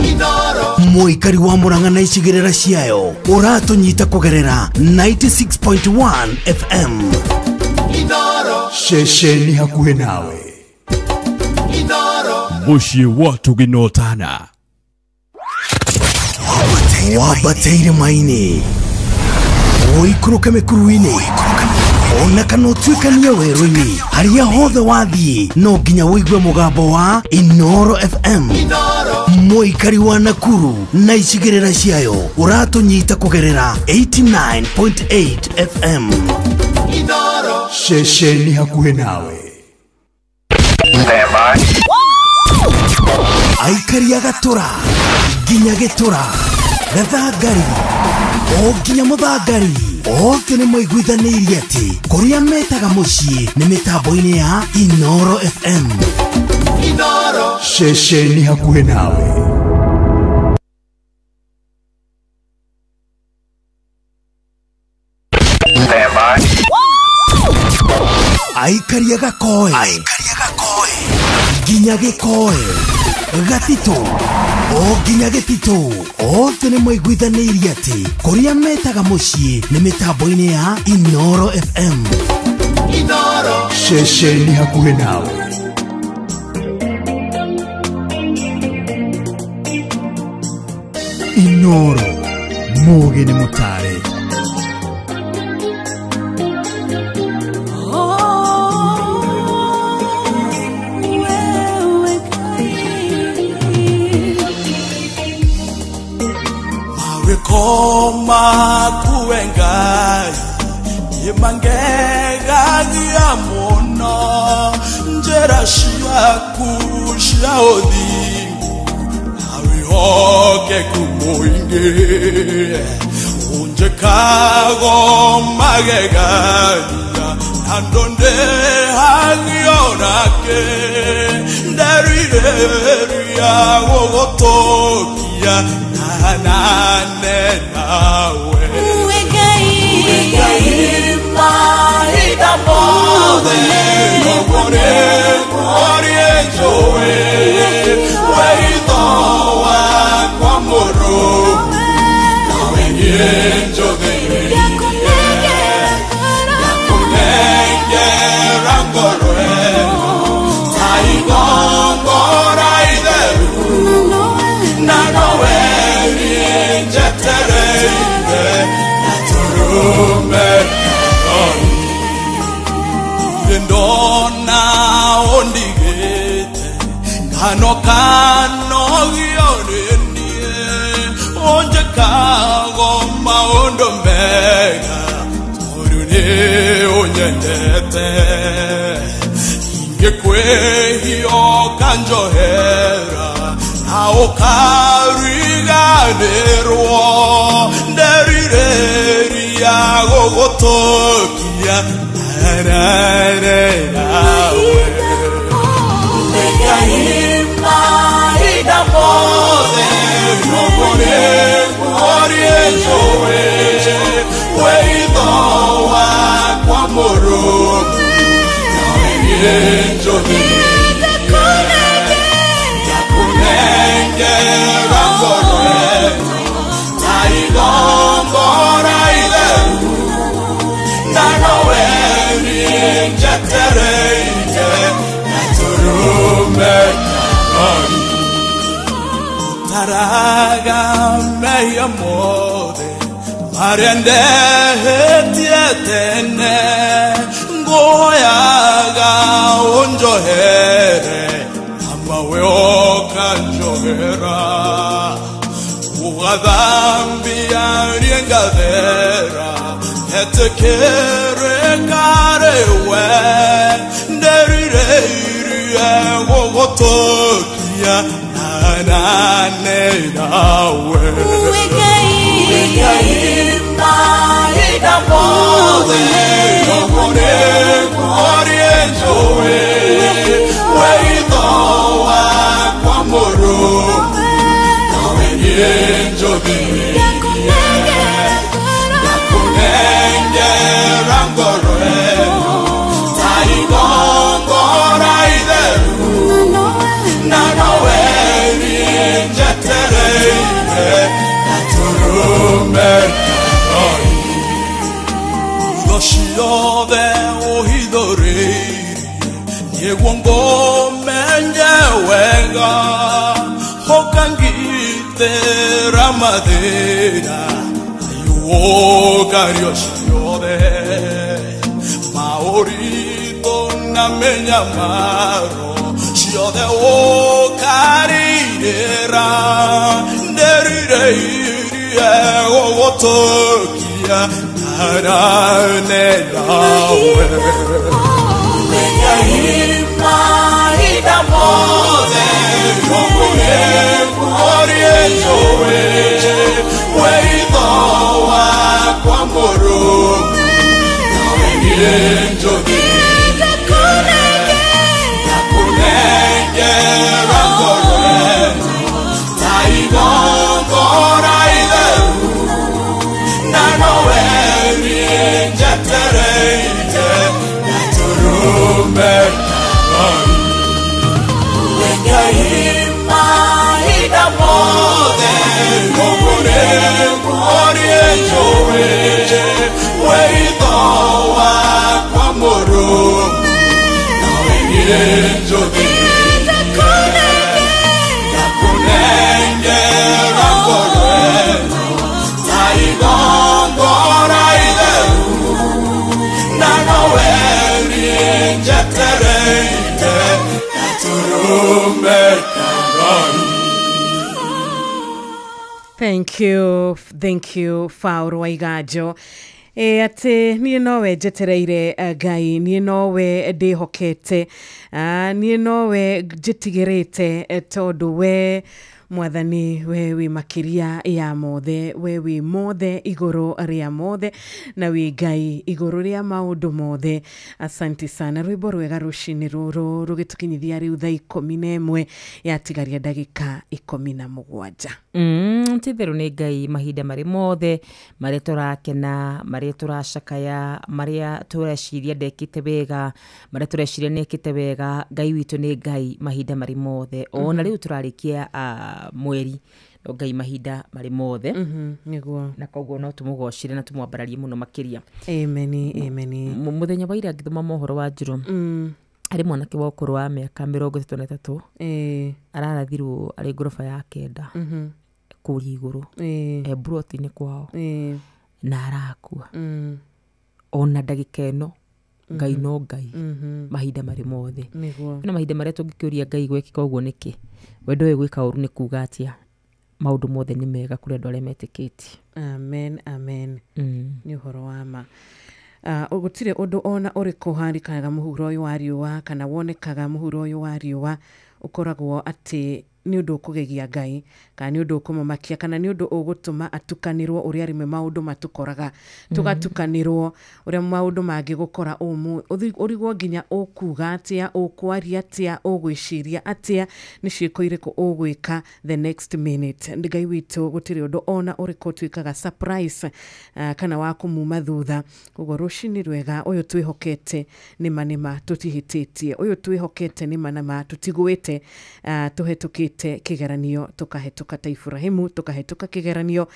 Mũikari wa Murang'a na icigĩrĩra ciayo ũratũnyita kũgerera 96.1 FM. Ceceni hakuhĩ nawe. Mũciĩ wa Tũgĩnotana. Wambateire maini, ũikũrũke mĩkuru-inĩ, ona kana ũtuĩkanie werũ-inĩ, harĩa hothe wathiĩ no nginya ũigue mũgambo wa Inooro FM. Mũikari wa Nakuru na icigĩrĩra ciayo ũratũnyita kũgerera 89.8 FM. Ceceni hakuhĩ nawe. Aikari a Gatũra nginya Gĩtũra, Gathangari o nginya Mũthangari, othe nĩ maiguithanĩirie atĩ kũrĩa metaga mũciĩ nĩ mĩtambo-inĩ ya Inooro FM. Ceceni hakuhĩ nawe. Aikari a Gakoe nginya Gĩkoe, Gatito o nginya Gĩtitũ othe nĩ maiguithanĩirie atĩ kũrĩa metaga mũciĩ nĩ mĩtambo-inĩ ya Inoro FM. Inoro ceceni hakuhĩ nawe. Inoro mũgĩ nĩ mũtare. Koma kuengai yemangega yamono njera shiaku shaodi awihoke kumoinge unje kago magega andonde hagionake nderireria wogotokia nane nawe uegai mahinda mothe nogore kuorie njoe weitho wakwa mũrũ nawe niĩ njũthĩrĩrie ngakũnengera ngoro ĩno ta igongona itheru na nowe njetereire naturume ndona ondigite kano kano gionenie onje kago maondo mega torune onyendete ingekwehio kanjohera aokariganirwo nderireria gogotokia narare nawe Ngai mahinda mothe nogore kuorie njoe weitho wakwa mũrũ nawe niĩ njũthĩrĩrie ngakũnengera ngoro ĩno ta igongona itheru na nowe niĩ njetereire naturume kanoi taraga mehia mothe marĩa ndehĩtie tene ngũhoyaga ũnjohere amawe okanjohera ugathambia riengathera etekere karewe nderireirie gogotokia nanane nawe Ngai mahinda mothe nogore kuorie njoe weitho wakwa mũrũ nawe niĩ njũthĩrĩrie ngakũnengera ngoro ĩno ta igongona itheru na nowe niĩ njetereire naturume kanoi tho ciothe ũhithũrĩirie nĩguo ngũmenye wega ũkangitĩra mathĩna ayũũkario ciothe maũritũ na mĩnyamaro ciothe ũkarirĩra nderireirie gũgũtũkia narane nawe Ngai mahinda mothe nogore kuorie njoe weitho wakwa mũrũ nawe niĩ njũthĩrĩrie ngakũnengera ngoro ĩno ta igongona itheru na nowe niĩ njetereire naturume kanoi Ngai Ndakunengera ngoro ĩno ta igongona itheru na nowe niĩ njetereire gatũrũme ka Ngai. Thank you Faũrũ wa Iganjo. Atĩ niĩ nowe njetereire Ngai, niĩ nowe ndĩhokete, niĩ nowe njĩtigĩrĩte, tondũ we Mwathani we wĩ makĩria ya mothe, we wĩ mothe igũrũ rĩa mothe, na wĩ Ngai igũrũ rĩa maũndũ mothe. Asante sana. Rwĩmbo rwega rũcinĩ rũrũ rũgĩtũkinyithia rĩu thaa 11 yatigaria ndagĩka 17. Ti-itherũ nĩ Ngai mahinda marĩ mothe, marĩa tũrakena, marĩa tũracakaya, marĩa tũreciria ndekĩte wega, marĩa tũreciria nĩekĩte wega. Ngai witũ nĩ Ngai mahinda marĩ mothe. Ona rĩu tũrarĩkia mweri, no Ngai mahinda marĩ mothe. Nĩguo. Na koguo no tũmũgocire na tũmwambararie mũno makĩria. Ameni, ameni. Mũthenya wa ira ngĩthoma mohoro wa Njũrũ, harĩ mwanake wa ũkũrũ wa mĩaka 33 ararathirwo arĩ ngoroba ya 9 kũrĩa igũrũ, mburoti-inĩ kwao, na arakua. Ona ndagĩka ĩno Ngai no Ngai mahinda marĩ mothe. Nĩguo. Na mahinda marĩa tũngĩkĩũria Ngai gwekĩka ũguo nĩkĩ, we ndũĩ gwĩka ũru nĩ kuga atĩa, maũndũ mothe nĩ mega kũrĩ andũ arĩa metĩkĩtie. Amen, amen. Nĩ ũhoro wa ma. Gũtirĩ ũndũ ona ũrĩkũ ũhanĩkaga mũhuro ũyũ wa riũa kana wonekaga mũhuro ũyũ wa riũa ũkoragwo atĩ nĩ ũndũ ũkũgegia Ngai, kana nĩ ũndũ ũkũmũmakia, kana nĩ ũndũ ũgũtũma atukanĩrwo ũrĩa rĩmwe maũndũ matũkoraga, tũgatukanĩrwo ũrĩa maũndũ mangĩgũkora ũrigwo nginya ũkuga atĩa, ũkwaria atĩa, ũgwĩciria atĩa, nĩ ciĩko irĩkũ ũgwĩka the next minute. Ngai witũ gũtirĩ ũndũ ona ũrĩkũ ũtuĩkaga surprise, kana wa kũmuma thutha. Koguo rũcinĩ rwega, ũyũ twĩhokete nĩma nĩma tũtihĩtĩtie, ũyũ twĩhokete nĩma nĩma tũtigwĩte, tũhetũkĩte kĩgeranio, tũkahetũka ta Ibrahimu, tũkahetũka kĩgeranio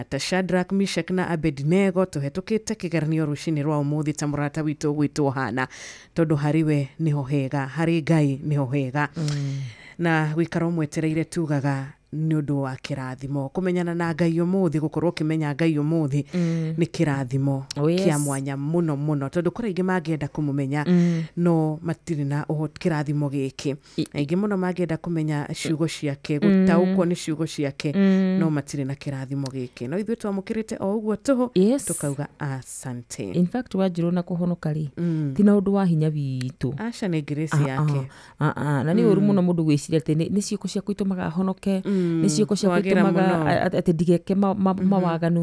ta Shadrach, Meshach na Abednego, tũhetũkĩte kĩgeranio rũcinĩ rwa ũmũthĩ ta mũrata witũ ũgwĩtwo Hana, tondũ harĩ we nĩho hega, harĩ Ngai nĩho hega. Na gũikara ũmwetereire tugaga nĩ ũndũ wa kĩrathimo. Kũmenyana na Ngai ũmũthĩ, gũkorwo ũkĩmenya Ngai ũmũthĩ nĩ kĩrathimo kĩa mwanya mũno mũno, tondũ kũrĩ aingĩ mangĩenda kũmũmenya no matirĩ na kĩrathimo gĩkĩ. Aingĩ mũno mangĩenda kũmenya ciugo ciake, gũtaũkwo nĩ ciugo ciake, no matirĩ na kĩrathimo gĩkĩ. No ithuĩ twamũkĩrĩte o ũguo tũhũ, tũkauga asante. In fact, Wanjirũ na kũhonoka rĩ, ti na ũndũ wa hinya witũ. Aca, nĩ grace yake. Na nĩ ũru mũno mũndũ gwĩciria atĩ nĩ ciĩko ciaku itũmaga honoke, nĩ ciĩko ciaku Kwagĩra itũmaga mũno. atĩ ndigeke mawaganu.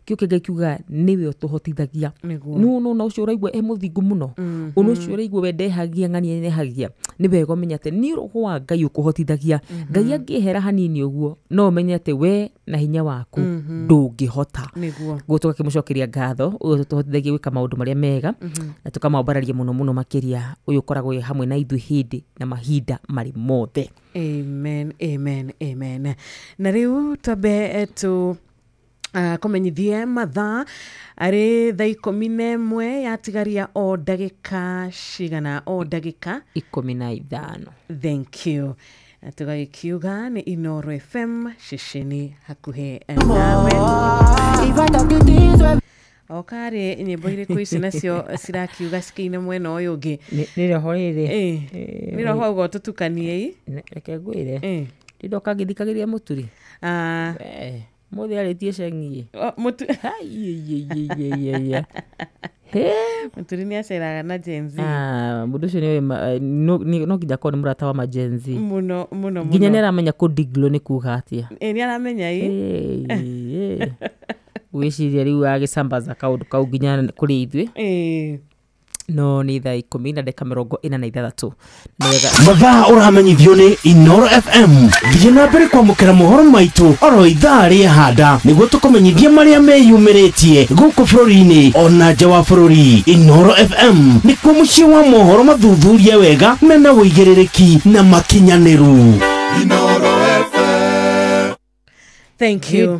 Kĩu kĩngĩ kiuga nĩwe ũtũhotithagia. Nĩguo. No na ũcio ũraigua e mũthingu mũno, ũna ũcio ũraigua we ndehagia ng'ania nehagia, nĩ wega ũmenye atĩ nĩ roho wa Ngai ũkũhotithagia. Ngai angĩehera hanini ũguo, no ũmenye atĩ we na hinya waku ndũngĩhota. Nĩguo. Guo tũgakĩmũcokeria ngatho ũyũ tũhotithagia gwĩka maũndũ marĩa mega, na tũkamwambararia mũno mũno makĩria, ũyũ ũkoragwo wĩ hamwe na ithuĩ hĩndĩ na mahinda marĩ mothe. Amen, amen, amen. Na rĩu twambe tu kũmenyithie mathaa arĩ thaa 11 yatigaria o ndagĩka cigana, o ndagĩka 15. Thank you. Na tũgagĩkiuga nĩ Inoro FM ceceni hakuhĩ nawe. O karĩ nyĩmbo irĩkũ ici nacio cirakiuga cikĩine mwena ũyũ ũngĩ? Nĩ roho rĩrĩ. Nĩ roho auga ũtũtukaniei. Reke ngwĩre, ndindoka ngĩthikagĩrĩria mũturi mũthĩ arĩtie ceng'i. Mũturi nĩ aceraga na Gen Z. Mũndũ ũcio nĩoĩ no nginya akorwo nĩ mũrata wa ma Gen Z. Mũno mũno. Nginya nĩ aramenya kũndiglo nĩ kuga atĩa. Nĩ aramenya ĩ. Gwĩciria rĩu agĩcambaza kaũndũ kau nginya kũrĩ ithuĩ. No nĩ thaa 10:46. Mathaa ũramenyithio nĩ Inoro FM. Thiĩ na mbere kwamũkĩra mohoro maitũ oro ithaa rĩa handa, nĩguo tũkũmenyithie marĩa meyumĩrĩtie gũkũ bũrũri-inĩ ona nja wa bũrũri. Inoro FM nĩkuo mũciĩ wa mohoro mathuthurie wega mena ũigĩrĩrĩki na makinyanĩru. Inoro FM. Thank you.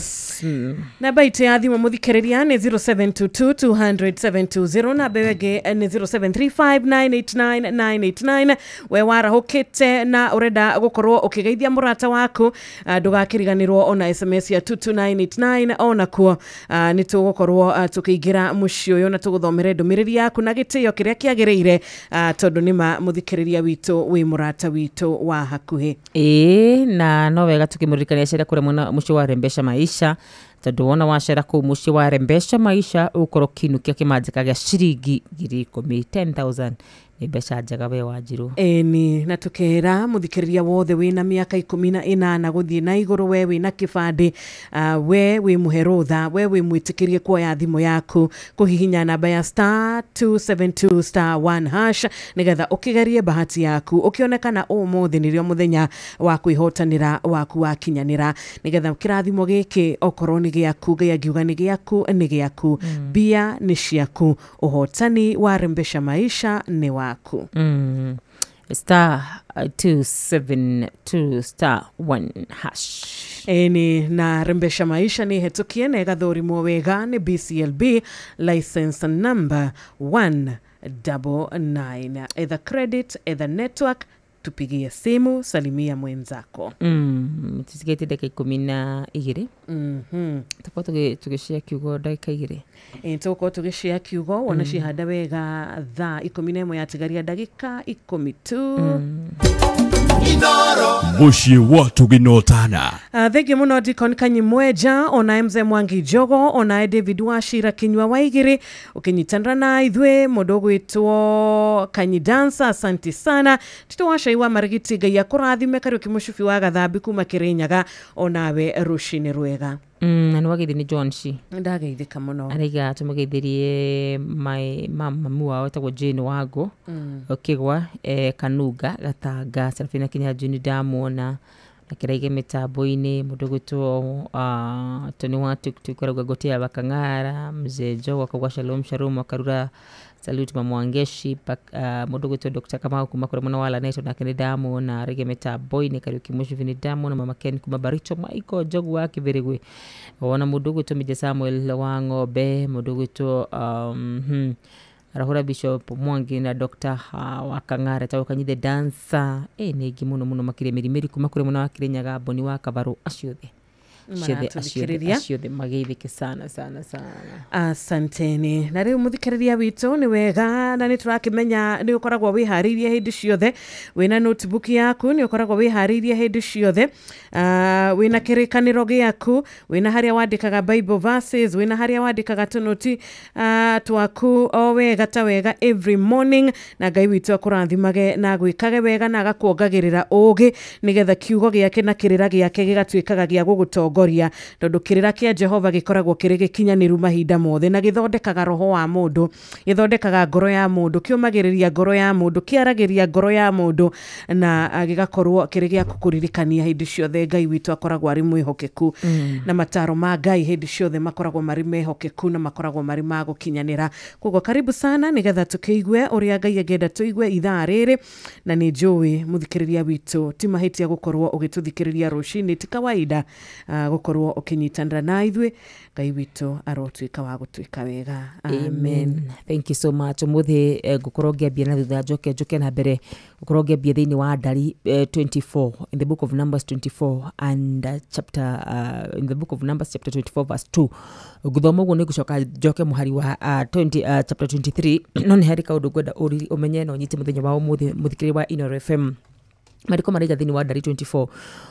Namba itũ ya thimũ mũthikĩrĩria nĩ 0722 200 720, namba ĩyo ĩngĩ nĩ 0735 989 989. We warahũkĩte na ũrenda gũkorwo ũkĩgeithia mũrata waku, ndũgakĩriganĩrwo ona SMS ya 22989 onakuo nĩ tũgũkorwo tũkĩingĩra mũciĩ ũyũ na tũgũthomere ndũmĩrĩri yaku na gĩtĩo kĩrĩa kĩagĩrĩire, tondũ nĩma mũthikĩrĩria witũ wĩ mũrata witũ wa hakuhĩ. Ĩĩ, na no wega tukĩmũririkania cera kũrĩa mwena mũciĩ wa Rembesha Maisha, tondũ wona wacera kũu mũciĩ wa Rembesha Maisha ũgũkorwo ũkĩinũkia kĩmanjĩka gĩa ciringi 10,000, 10,000 nĩ mbeca njega we Wanjirũ. Ĩni, na tukera muthikiriria wothe wina miaka 18 guthie na iguru, we wina kibandi, we wi muhe rutha, we wi mwitikirie kuoya thimu yaku kuhihinya namba ya star 272 star 1 hash nigetha ukigerie bahati yaku ukionekana umuthi nirio muthenya wa kwihotanira waku wakinyanira, nigetha kirathimo giki okorwo ni giaku Ngai angiuga ni giaku ni giaku, mbia ni ciaku, uhotani wa Rembesha Maisha ni waku. Star 272 star 1 hash. Eni, na Rembesha Maisha ni hetukie na ĩgathũrimwo wega ni BCLB license number 199. Either credit, either network, tupigie simu, salimia mwenzako. Tusigete dakika 12. Tukorwo tũgĩshare kiugo ndagĩka 2. Tũgũkorwo tũgĩshare kiugo wona cihanda wega thaa 11 yatigaria ndagĩka 10 tu. Mũciĩ wa tũgĩnotana. Thengiũ mũno Deacon Kanyimweja, onae Mzee Mwangi Jogo, onae David Wachira Kinyua Waigiri ũkĩnyitanĩra na ithuĩ, mũndũ ũgwĩtwo Kanyi Dancer, asanti sana. Tito Wacai wa Marigiti, Ngai akũrathime. Kariũki Mũcubi wa Gathambi kuma Kĩrĩnyaga, onawe rũcinĩ rwega. Na nĩ wageithio nĩ John Shi. Ndageithĩka mũno. Araiga tũmũgeithĩrie mamu wao etagwo Jane Wango, Kĩgwa, Kanunga, Gatanga, Serafina Kinyanjui ndamuona na kĩraige mĩtambo-inĩ, mũndũ ũgwĩtwo Tony wa Tuktuk arauga Gotea wa Kang'ara, Mzee Jogo akauga shalom shalom, akarura salute Mama Wangeshi, mũndũ ũgwĩtwo Dr. Kamau kuma kũrĩa mwena wa Lanet onake nĩ ndamuona araige mĩtambo-inĩ, Kariũki Mũcubi nĩ ndamuona, Mama Ken kuma Baricho, Michael Njogu wa Kĩbĩrĩgwe, ona mũndũ ũgwĩtwo Mija Samuel wa Ng'ombe, mũndũ ũgwĩtwo arahũra Bishop Mwangi na Dr. wa Kang'ara etagwo Kanyithe Dancer. Nĩ aingĩ mũno mũno makĩria Mĩrimĩri kuma kũrĩa mwena wa Kĩrĩnyaga, Mboni wa Kabarũ, acio othe acio othe mageithĩke sana sana sana. Asanteni. Na rĩu mũthikĩrĩria witũ nĩ wega na nĩ tũrakĩmenya nĩ ũkoragwo wĩharĩirie hĩndĩ ciothe, wĩna notebook yaku nĩ ũkoragwo wĩharĩirie hĩndĩ ciothe, wĩna kĩrĩkanĩro gĩaku, wĩna harĩa wandĩkaga Bible verses, wĩna harĩa wandĩkaga tũnoti twaku o wega ta wega every morning, na Ngai witũ akũrathimage na agwĩkage wega na agakuongagĩrĩra ũũgĩ nĩgetha kiugo gĩake na kĩrĩra gĩake gĩgatuĩkaga gĩa gũgũtongoria, tondũ kĩrĩra kĩa Jehova gĩkoragwo kĩrĩ gĩkinyanĩru mahinda mothe na gĩthondekaga roho wa mũndũ, gĩthondekaga ngoro ya mũndũ, kĩũmagĩrĩria ngoro ya mũndũ, kĩaragĩria ngoro ya mũndũ na gĩgakorwo kĩrĩ gĩa kũkũririkania hĩndĩ ciothe Ngai witũ akoragwo arĩ mwĩhokeku, na mataro ma Ngai hĩndĩ ciothe makoragwo marĩ mehokeku na makoragwo marĩ ma gũkinyanĩra. Koguo karibu sana nĩgetha tũkĩigue ũrĩa Ngai angĩenda tũigue ithaa rĩrĩ, na nĩ njũĩ mũthikĩrĩria witũ ti mahĩtia gũkorwo ũgĩtũthikĩrĩria rũcinĩ, ti kawaida gũkorwo ũkĩnyitanĩra na ithuĩ. Ngai witũ arotuĩka wa gũtuĩka wega. Amen. Thank you so much. Ũmũthĩ ngũkorwo ngĩambia na thutha njoke na mbere ngũkorwo ngĩambia thĩinĩ wa Ndari 24 in the book of Numbers 24 and chapter in the book of Numbers chapter 24 verse 2. Ngũthoma ũguo nĩ ngũcoka njoke mũhari wa chapter 23, no nĩ harĩ kaũndũ ngwenda ũmenye na ũnyite mũthenya wa ũmũthĩ mũthikĩrĩria wa Inooro FM. Mariko maraiga thĩinĩ wa Ndari 24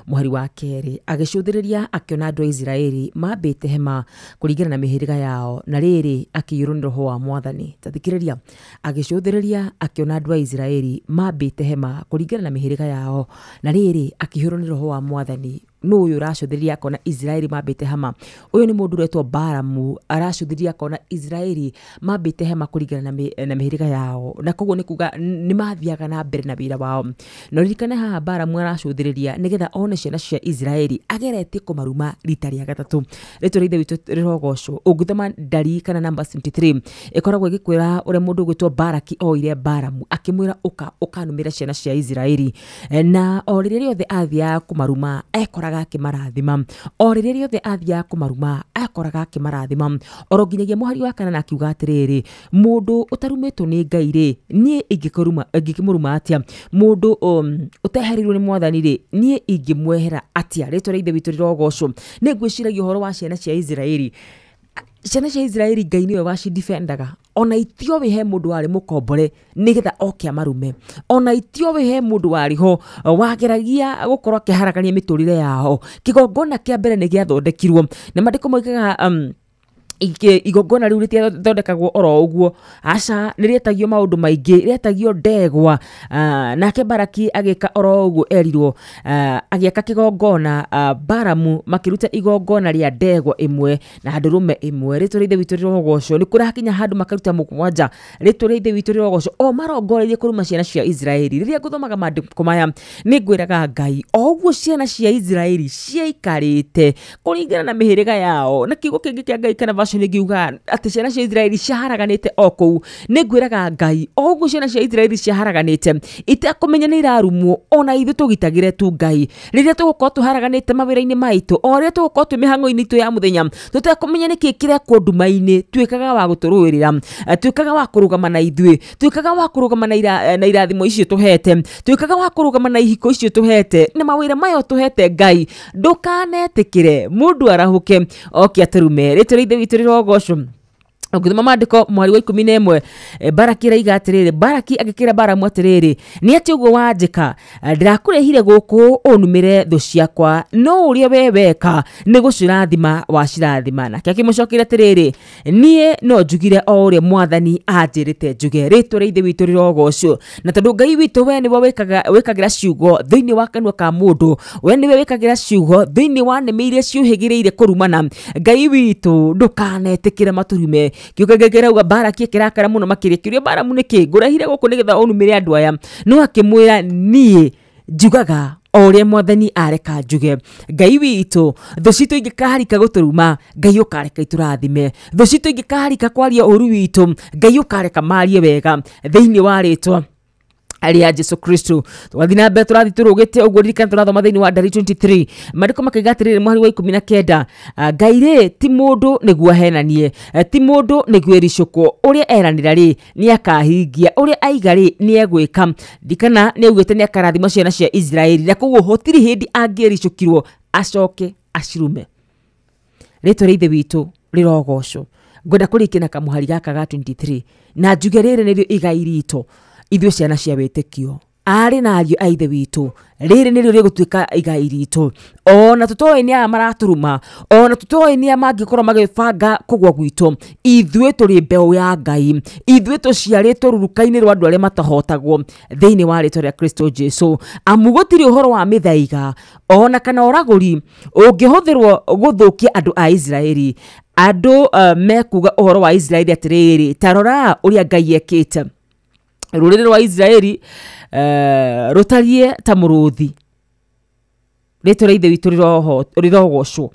mũhari wa 2, agĩcũthĩrĩria akĩona andũ a Isiraeli mambĩte hema kũringana na mĩhĩrĩga yao, na rĩrĩ akĩiyũrwo nĩ roho wa Mwathani. Ta thikĩrĩria, agĩcũthĩrĩria akĩona andũ a Isiraeli mambĩte hema kũringana na mĩhĩrĩga yao, na rĩrĩ akĩiyũrwo nĩ roho wa Mwathani. Nũ ũyũ ũracũthĩrĩria akona Isiraeli mambĩte hema? Ũyũ nĩ mũndũ ũretwo Balamu, aracũthĩrĩria akona Isiraeli mambĩte hema kũringana na mĩhĩrĩga yao, na koguo nĩ kuga nĩ mathiaga na mbere na wĩra wao. Na ũririkane haha Balamu aracũthĩrĩria nĩgetha one ciana cia Isiraeli ageretie kũmaruma rita rĩa gatatũ. Rĩtwa rĩa Ithe witũ rĩrogocwo. Ũngĩthoma Ndari kana Numbers 23 ĩkoragwo ĩgĩkwĩra ũrĩa mũndũ ũgwĩtwo Baraki oire Balamu akĩmwĩra ũka ũkanumĩra ciana cia Isiraeli, na o rĩrĩa rĩothe athiaga kũmaruma ekoraga akoraga akĩmarathima. O rĩrĩa rĩothe athiaga kũmaruma akoraga akĩmarathima. Oro nginyagia mũhari wa kana na akiuga atĩrĩrĩ, mũndũ ũtarumĩtwo nĩ Ngai rĩ, niĩ ingĩkĩmũruma atĩa? Mũndũ ũtehereirwo nĩ mwathani rĩ, niĩ ingĩmwehera atĩa? Rĩtwa rĩa Ithe witũ rĩrogocwo. Nĩ ngwĩciragia ũhoro wa ciana cia Isiraeli. Ciana cia Isiraeli Ngai nĩwe wacidefendaga. Ona itioĩ he mũndũ warĩ mũkombore nĩgetha oke amarume. Ona itioĩ he mũndũ warĩ ho wageragia gũkorwo akĩharagania mĩtũrĩre yao. Kĩgongona kĩa mbere nĩ gĩathondekirwo na maandĩko moigaga igongona rĩu rĩtiathondekagwo oro ũguo, aca, nĩ rĩetagio maũndũ maingĩ, rĩetagio ndegwa. Nake Baraki agĩka oro ũguo erirwo, agĩaka kĩgongona. Baramu makĩruta igongona rĩa ndegwa ĩmwe na ndũrũme ĩmwe. Rĩtwa rĩa Ithe witũ rĩrogocwo. Nĩ kũrakinya handũ makaruta mũgwanja. Rĩtwa rĩa Ithe witũ rĩrogocwo. O marongoreirie kũruma ciana cia Isiraeli. Rĩrĩa ngũthomaga maandĩko maya nĩ ngwĩraga Ngai, o ũguo ciana cia Isiraeli ciaikarĩte kũringana na mĩhĩrĩga yao, na kiugo kĩngĩ kĩa Ngai kana version ĩngiuga atĩ ciana cia Isiraeli ciaharaganĩte o kũu, nĩ ngwĩraga Ngai, o ũguo ciana cia Isiraeli ciaharaganĩte itekũmenya nĩ irarumwo, ona ithuĩ tũgitagĩre tu Ngai. Rĩrĩa tũgũkorwo tũharaganĩte mawĩra-inĩ maitũ, o rĩrĩa tũgũkorwo twĩ mĩhang'o-inĩ itũ ya mũthenya, tũtekũmenya nĩkĩ kĩrekwo nduma-inĩ, tuĩkaga wa gũtũrũĩrĩra, tuĩkaga wa kũrũgama na ithuĩ, tuĩkaga wa kũrũgama na irathimo icio tũhete, tuĩkaga wa kũrũgama na ihiko icio tũhete, na mawĩra maya tũhete Ngai. Ndũkanetĩkĩre mũndũ arahũke oke atũrume. Rĩtwa rĩa Ithe witũ rĩrogocwo. Ũngĩthoma maandĩko mweri wa 11, Baraki araiga atĩrĩrĩ, Baraki agĩkĩra Baramu atĩrĩrĩ, nĩ atĩ ũguo wanjĩka, ndĩrakũrehire gũkũ ũnumĩre thũ ciakwa, no ũrĩa we weka nĩ gũcirathima wacirathima. Nake akĩmũcokeria atĩrĩrĩ, niĩ no njugire o ũrĩa mwathani anjĩrĩte njuge. Rĩtwa rĩa Ithe witũ rĩrogocwo. Na tondũ Ngai witũ we nĩwe wĩkagĩra ciugo thĩinĩ wa kanua ka mũndũ, we nĩwe wĩkagĩra ciugo thĩinĩ wa nĩmĩ iria ciũhĩgĩrĩire kũrumana, Ngai witũ ndũkanetĩkĩre matũrume. Kiugo gĩkĩ kĩrauga Baraki akĩrakara mũno makĩria, kĩũria Baramu nĩkĩ ngũrehire gũkũ nĩgetha ũnumĩre andũ aya? No akĩmwĩra, niĩ njugaga o ũrĩa mwathani areka njuge. Ngai witũ, thũ citũ ingĩkaharika gũtũruma, Ngai ũkareka itũrathime. Thũ citũ ingĩkaharika kwaria ũru witũ, Ngai ũkareka marie wega thĩinĩ wa rĩtwa rĩa Jesu Kristo. Tũgathiĩ na mbere, tũrathiĩ tũrũgĩte ũguo. Ririkana tũrathoma thĩinĩ wa Ndari 23, maandĩko makaiga atĩrĩrĩ, mũhari wa 19, Ngai rĩ ti mũndũ nĩguo ahenanie, ti mũndũ nĩguo ericũkwo. Ũrĩa eranĩra rĩ nĩ akahingia, ũrĩa aiga rĩ nĩ egwĩka. Ririkana nĩ augĩte nĩ akarathima ciana cia Isiraeli, na koguo gũtirĩ hĩndĩ angĩericũkirwo acoke acirume. Rĩtwa rĩa Ithe witũ rĩrogocwo. Ngwenda kũrĩkia na kamũhari gaka ga 23 na njuge rĩrĩ nĩrĩo igai ritũ ithuĩ ciana cia wĩtĩkio, arĩ na ariũ a Ithe witũ. Rĩrĩ nĩrĩo rĩgũtuĩka igai ritũ, ona tũtoĩ nĩ aya maratũruma, ona tũtoĩ nĩ aya mangĩkorwo magĩbanga kũgwa gwitũ. Ithuĩ tũrĩ mbeũ ya Ngai, ithuĩ tũciarĩtwo ruruka-inĩ rwa andũ arĩa matahotagwo thĩinĩ wa rĩtwa rĩa Kristo Jesu. Amu gũtirĩ ũhoro wa mĩthaiga ona kana ũragũri ũngĩhũthĩrwo gũthũkia andũ a Isiraeli. Andũ mekuga ũhoro wa Isiraeli atĩrĩrĩ, ta rora ũrĩa Ngai ekĩte. Rũrĩrĩ rwa Isiraeli rũtariĩ ta mũrũthi. Rĩtwa rĩa Ithe witũ rĩrogocwo.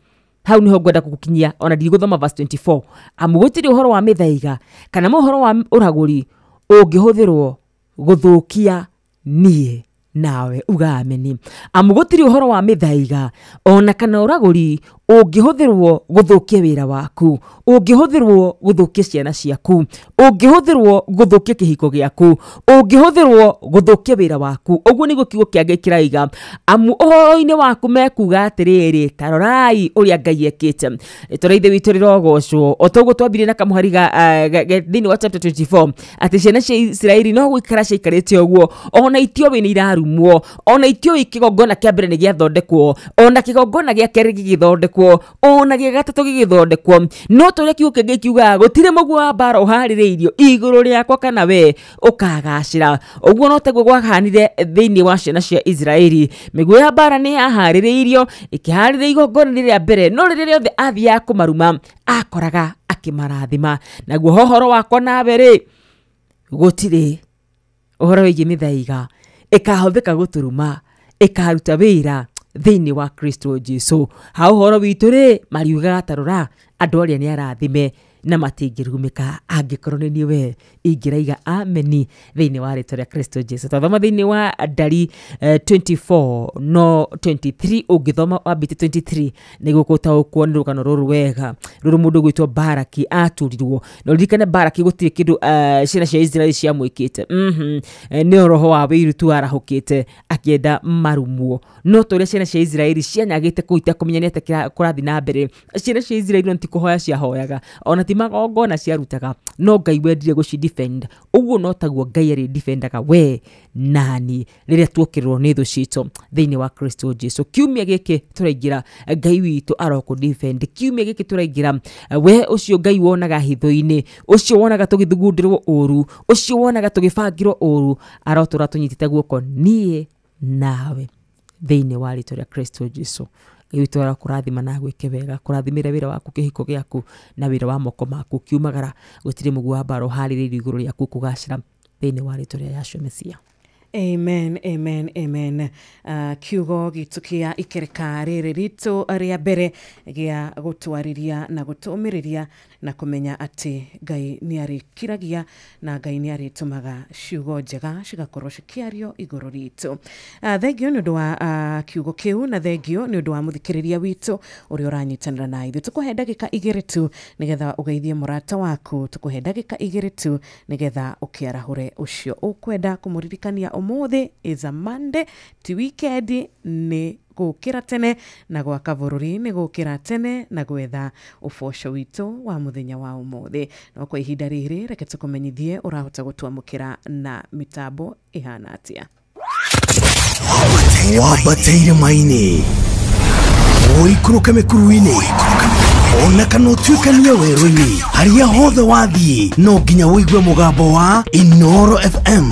Hau niho ngwenda gũkinyia, ona ndigũthoma verse 24. Amu gũtirĩ ũhoro wa mĩthaiga kana mohoro wa ũragũri ũngĩhũthĩrwo gũthũkia niĩ nawe. Uga ameni. Amu gũtirĩ ũhoro wa mĩthaiga ona kana ũragũri ũngĩhũthĩrwo gũthũkia wĩra waku, ũngĩhũthĩrwo gũthũkia ciana ciaku, ũngĩhũthĩrwo gũthũkia kĩhiko gĩaku, ũngĩhũthĩrwo gũthũkia wĩra waku. Ũguo nĩguo kiugo kĩa Ngai kĩraiga. Amu ũhoro-inĩ waku mekuga atĩrĩrĩ, ta rorai ũrĩa Ngai ekĩte. Rĩtwa rĩa Ithe witũ rĩrogocwo. O ta ũguo twambirie na kamũhari thĩinĩ wa chapter 24, atĩ ciana cia Isiraeli no gũikara ciaikarĩte ũguo, ona itioĩ nĩ irarumwo, ona itioĩ kĩgongona kĩa mbere nĩ gĩathondekwo, ona kĩgongona gĩa kerĩ gĩgĩthondekwo, ona gĩa gatatũ gĩgĩthondekwo. No ta ũrĩa kiugo kĩa Ngai kiugaga, gũtirĩ mũguo wa mbara ũharĩrĩirio igũrũ rĩakwa kana we ũkagacĩra. Ũguo no taguo gwahanire thĩinĩ wa ciana cia Isiraeli. Mĩguĩ ya mbara nĩ yaharĩrĩirio, ĩkĩharĩria igongona rĩrĩa mbere, no rĩrĩa rĩothe athiaga kũmaruma akoraga akĩmarathima. Naguo ũhoro wakwa nawe rĩ, gũtirĩ ũhoro wĩgiĩ mĩthaiga ĩkahũthĩka gũtũruma, ĩkaruta wĩra thĩinĩ wa Kristo Jesu. Ha ũhoro witũ rĩ, mariugaga ta rora andũ arĩa nĩ arathime. na matingĩrumĩka angĩkorwo nĩ niĩ we ingĩraiga ameni thĩinĩ wa rĩtwa rĩa Kristo Jesu. Twathoma thĩinĩ wa Ndari 24 no 23, ũngĩthoma wambĩte 23 nĩguo gũtaũkwo nĩ rũgano rũrũ wega. Rũrũ mũndũ gwĩtwo Baraki aturirwo, na ũririkane Baraki gũtirĩ kĩndũ ciana cia Israeli ciamwĩkĩte. Nĩ roho wa wĩiru tu arahũkĩte akĩenda marumwo, no tũrĩa ciana cia Israeli cianyagĩte kũu itekũmenya nĩ atĩa kũrathiĩ na mbere. Ciana cia Israeli ona ti kũhoya ciahoyaga, ona ti magongona ciarutaga, no Ngai wendire gũci defend. Ũguo no taguo Ngai arĩ defendaga we nani rĩrĩa tuokĩrĩrwo nĩ thũ citũ thĩinĩ wa Kristo Jesu. Kiumia gĩkĩ tũraingĩra, Ngai witũ arokũ defend. Kiumia gĩkĩ tũraingĩra, we ũcio Ngai wonaga hitho-inĩ, ũcio wonaga tũgĩthugundĩrwo ũru, ũcio wonaga tũgĩbangĩrwo ũru, arotũra tũnyitĩte guoko niĩ nawe thĩinĩ wa rĩtwa rĩa Kristo Jesu. Ngai witũ arakũrathima na agwĩke wega, kũrathimĩre wĩra waku, kĩhiko gĩaku na wĩra wa moko maku. Kiumagara gũtirĩ mũguo wa mbara ũharĩrĩirio igũrũ rĩaku kũgacĩra thĩinĩ wa rĩtwa rĩa Yahshua Mesia. Amen, amen, amen. Kiugo gitu kia ikereka rĩrĩ ritũ rĩa mbere gĩa gũtwarĩria na gũtũmĩrĩria na kũmenya atĩ Ngai nĩ arĩkiragia na Ngai nĩ arĩtũmaga ciugo njega cigakorwo cikĩario igũrũ ritũ. Thengio nĩ ũndũ wa kiugo kĩu, na thengio nĩ ũndũ wa mũthikĩrĩria witũ ũrĩa ũranyitanĩra na ithuĩ. Tũkũhe ndagĩka igĩrĩ tu nĩgetha ũgeithie mũrata waku, tũkũhe ndagĩka igĩrĩ tu nĩgetha ũkĩarahũre ũcio ũkwenda kũmũririkania ũmũthĩ is a Monday, ti weekend, nĩ gũkĩra tene na gwaka bũrũri, nĩ gũkĩra tene na gwetha ũboco witũ wa mũthenya wa ũmũthĩ. No kwa ihinda rĩrĩ reke tũkũmenyithie ũrahota gũtwamũkĩra na mĩtambo ĩhana atĩa. Wambateire maini, ũikũrũke mĩkuru-inĩ, ona kana ũtuĩkanie werũ-inĩ, harĩa hothe wathiĩ no nginya ũigue mũgambo wa Inooro FM.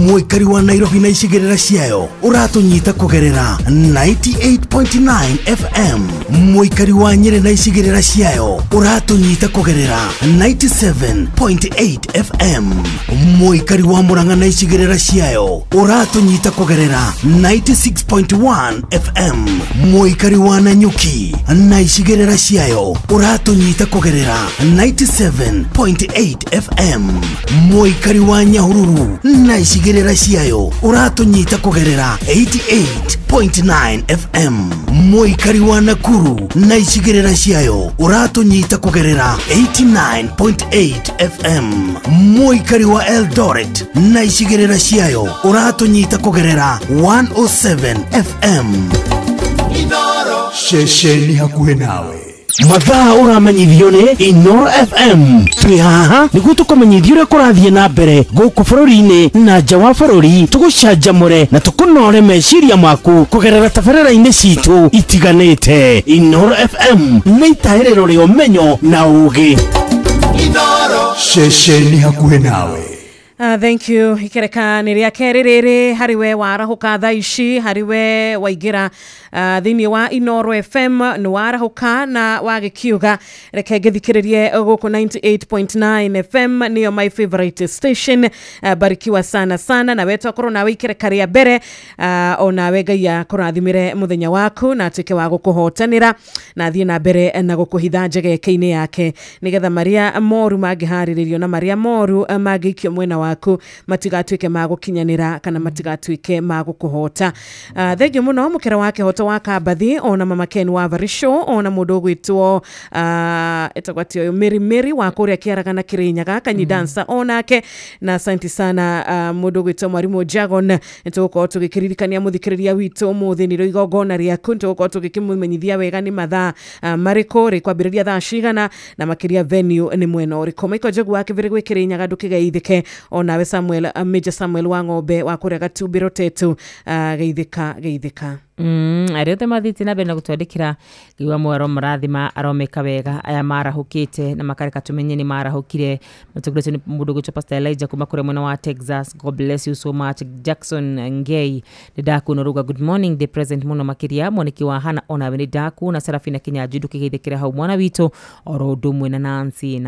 Mũikari wa Nairobi na icigĩrĩra ciayo ũratũnyita kũgerera 98.9 FM. Mũikari wa Nyĩrĩ na icigĩrĩra ciayo ũratũnyita kũgerera 97.8 FM. Mũikari wa Murang'a na icigĩrĩra ciayo ũratũnyita kũgerera 96.1 FM. Mũikari wa Nanyuki na icigĩrĩra ciayo ũratũnyita kũgerera 97.8 FM. Mũikari wa Nyahururu na icigĩrĩra ciayo ũratũnyita kũgerera 88.9 FM. Mũikari wa Nakuru na icigĩrĩra ciayo ũratũnyita kũgerera 89.8 FM. Mũikari wa Eldoret na icigĩrĩra ciayo ũratũnyita kũgerera 107 FM. Ceceni hakuhĩ nawe. Mathaa ũramenyithio nĩ Inooro FM. Twĩ haha nĩguo tũkũmenyithie ũrĩa kũrathiĩ na mbere gũkũ bũrũri-inĩ na nja wa bũrũri, tũgũcanjamũre na tũkũnore meciria maku kũgerera tabarĩra-inĩ citũ itiganĩte. Inooro FM nĩ itahĩrĩro rĩa ũmenyo na ũũgĩ. Ceceni hakuhĩ nawe. Thank you. Ikereka nĩ rĩa kerĩ rĩrĩ harĩ we warahũka thaa ici, harĩ we waingĩra thĩinĩ wa Inooro FM nĩ warahũka na wagĩkiuga reke ngĩthikĩrĩrie gũkũ 98.9 FM nĩyo my favorite station. Barikiwa sana sana na we twakorwo nawe ikereka rĩa mbere, onawe Ngai akũrathimĩre mũthenya waku na atuĩke wa gũkũhotanĩra na athiĩ na mbere na gũkũhitha njegeke-inĩ yake nĩgetha marĩa moru mangĩharĩrĩrio na marĩa moru mangĩikio mwena waku matigatuĩke ma gũkinyanĩra kana matigatuĩke ma gũkũhota. Thengio mũno mũkĩra wa kĩhoto wa Kambathi, ona mama Ken wa Varisho, ona mũndũ ũgwĩtwo etagwo atĩa ũyũ, Mary Mary wa kũrĩa Kĩaragana Kĩrĩnyaga, Kanyi Dancer onake, na asante sana mũndũ ũgwĩtwo Mwarimũ Jagon. Nĩtũgũkorwo tũgĩkĩririkania mũthikĩrĩria witũ ũmũthĩ nĩrĩo igongona rĩaku, nĩtũgũkorwo tũgĩkĩmũmenyithia wega nĩ mathaa marĩkũ rĩkwambĩrĩria thaa cigana na makĩria venue nĩ mwena ũrĩkũ. Michael Njogu wa Kĩbĩrĩ gwĩ Kĩrĩnyaga ndũkĩgeithĩke, onawe Samuel Major Samuel wa Ng'ombe wa kũrĩa Gatumbĩro Tetu, geithĩka geithĩka. Arĩa othe mathiĩte na mbere na gũtwandĩkĩra, Ngai wa muoyo aromarathima, aromeka wega aya marahũkĩte na makareka tũmenye nĩ marahũkire. Matongoretio nĩ mũndũ ũgwĩtwo Pastor Elijah kuma kũrĩa mwena wa Texas. God bless you so much. Jackson Ngei nĩ ndakuona ruga good morning the present mũno makĩria. Mwaniki wa Hana onawe nĩ ndakuona. Serafina Kinyanjui ndũkĩgeithĩkĩra hau mwana witũ oro ũndũ ũmwe na Nancy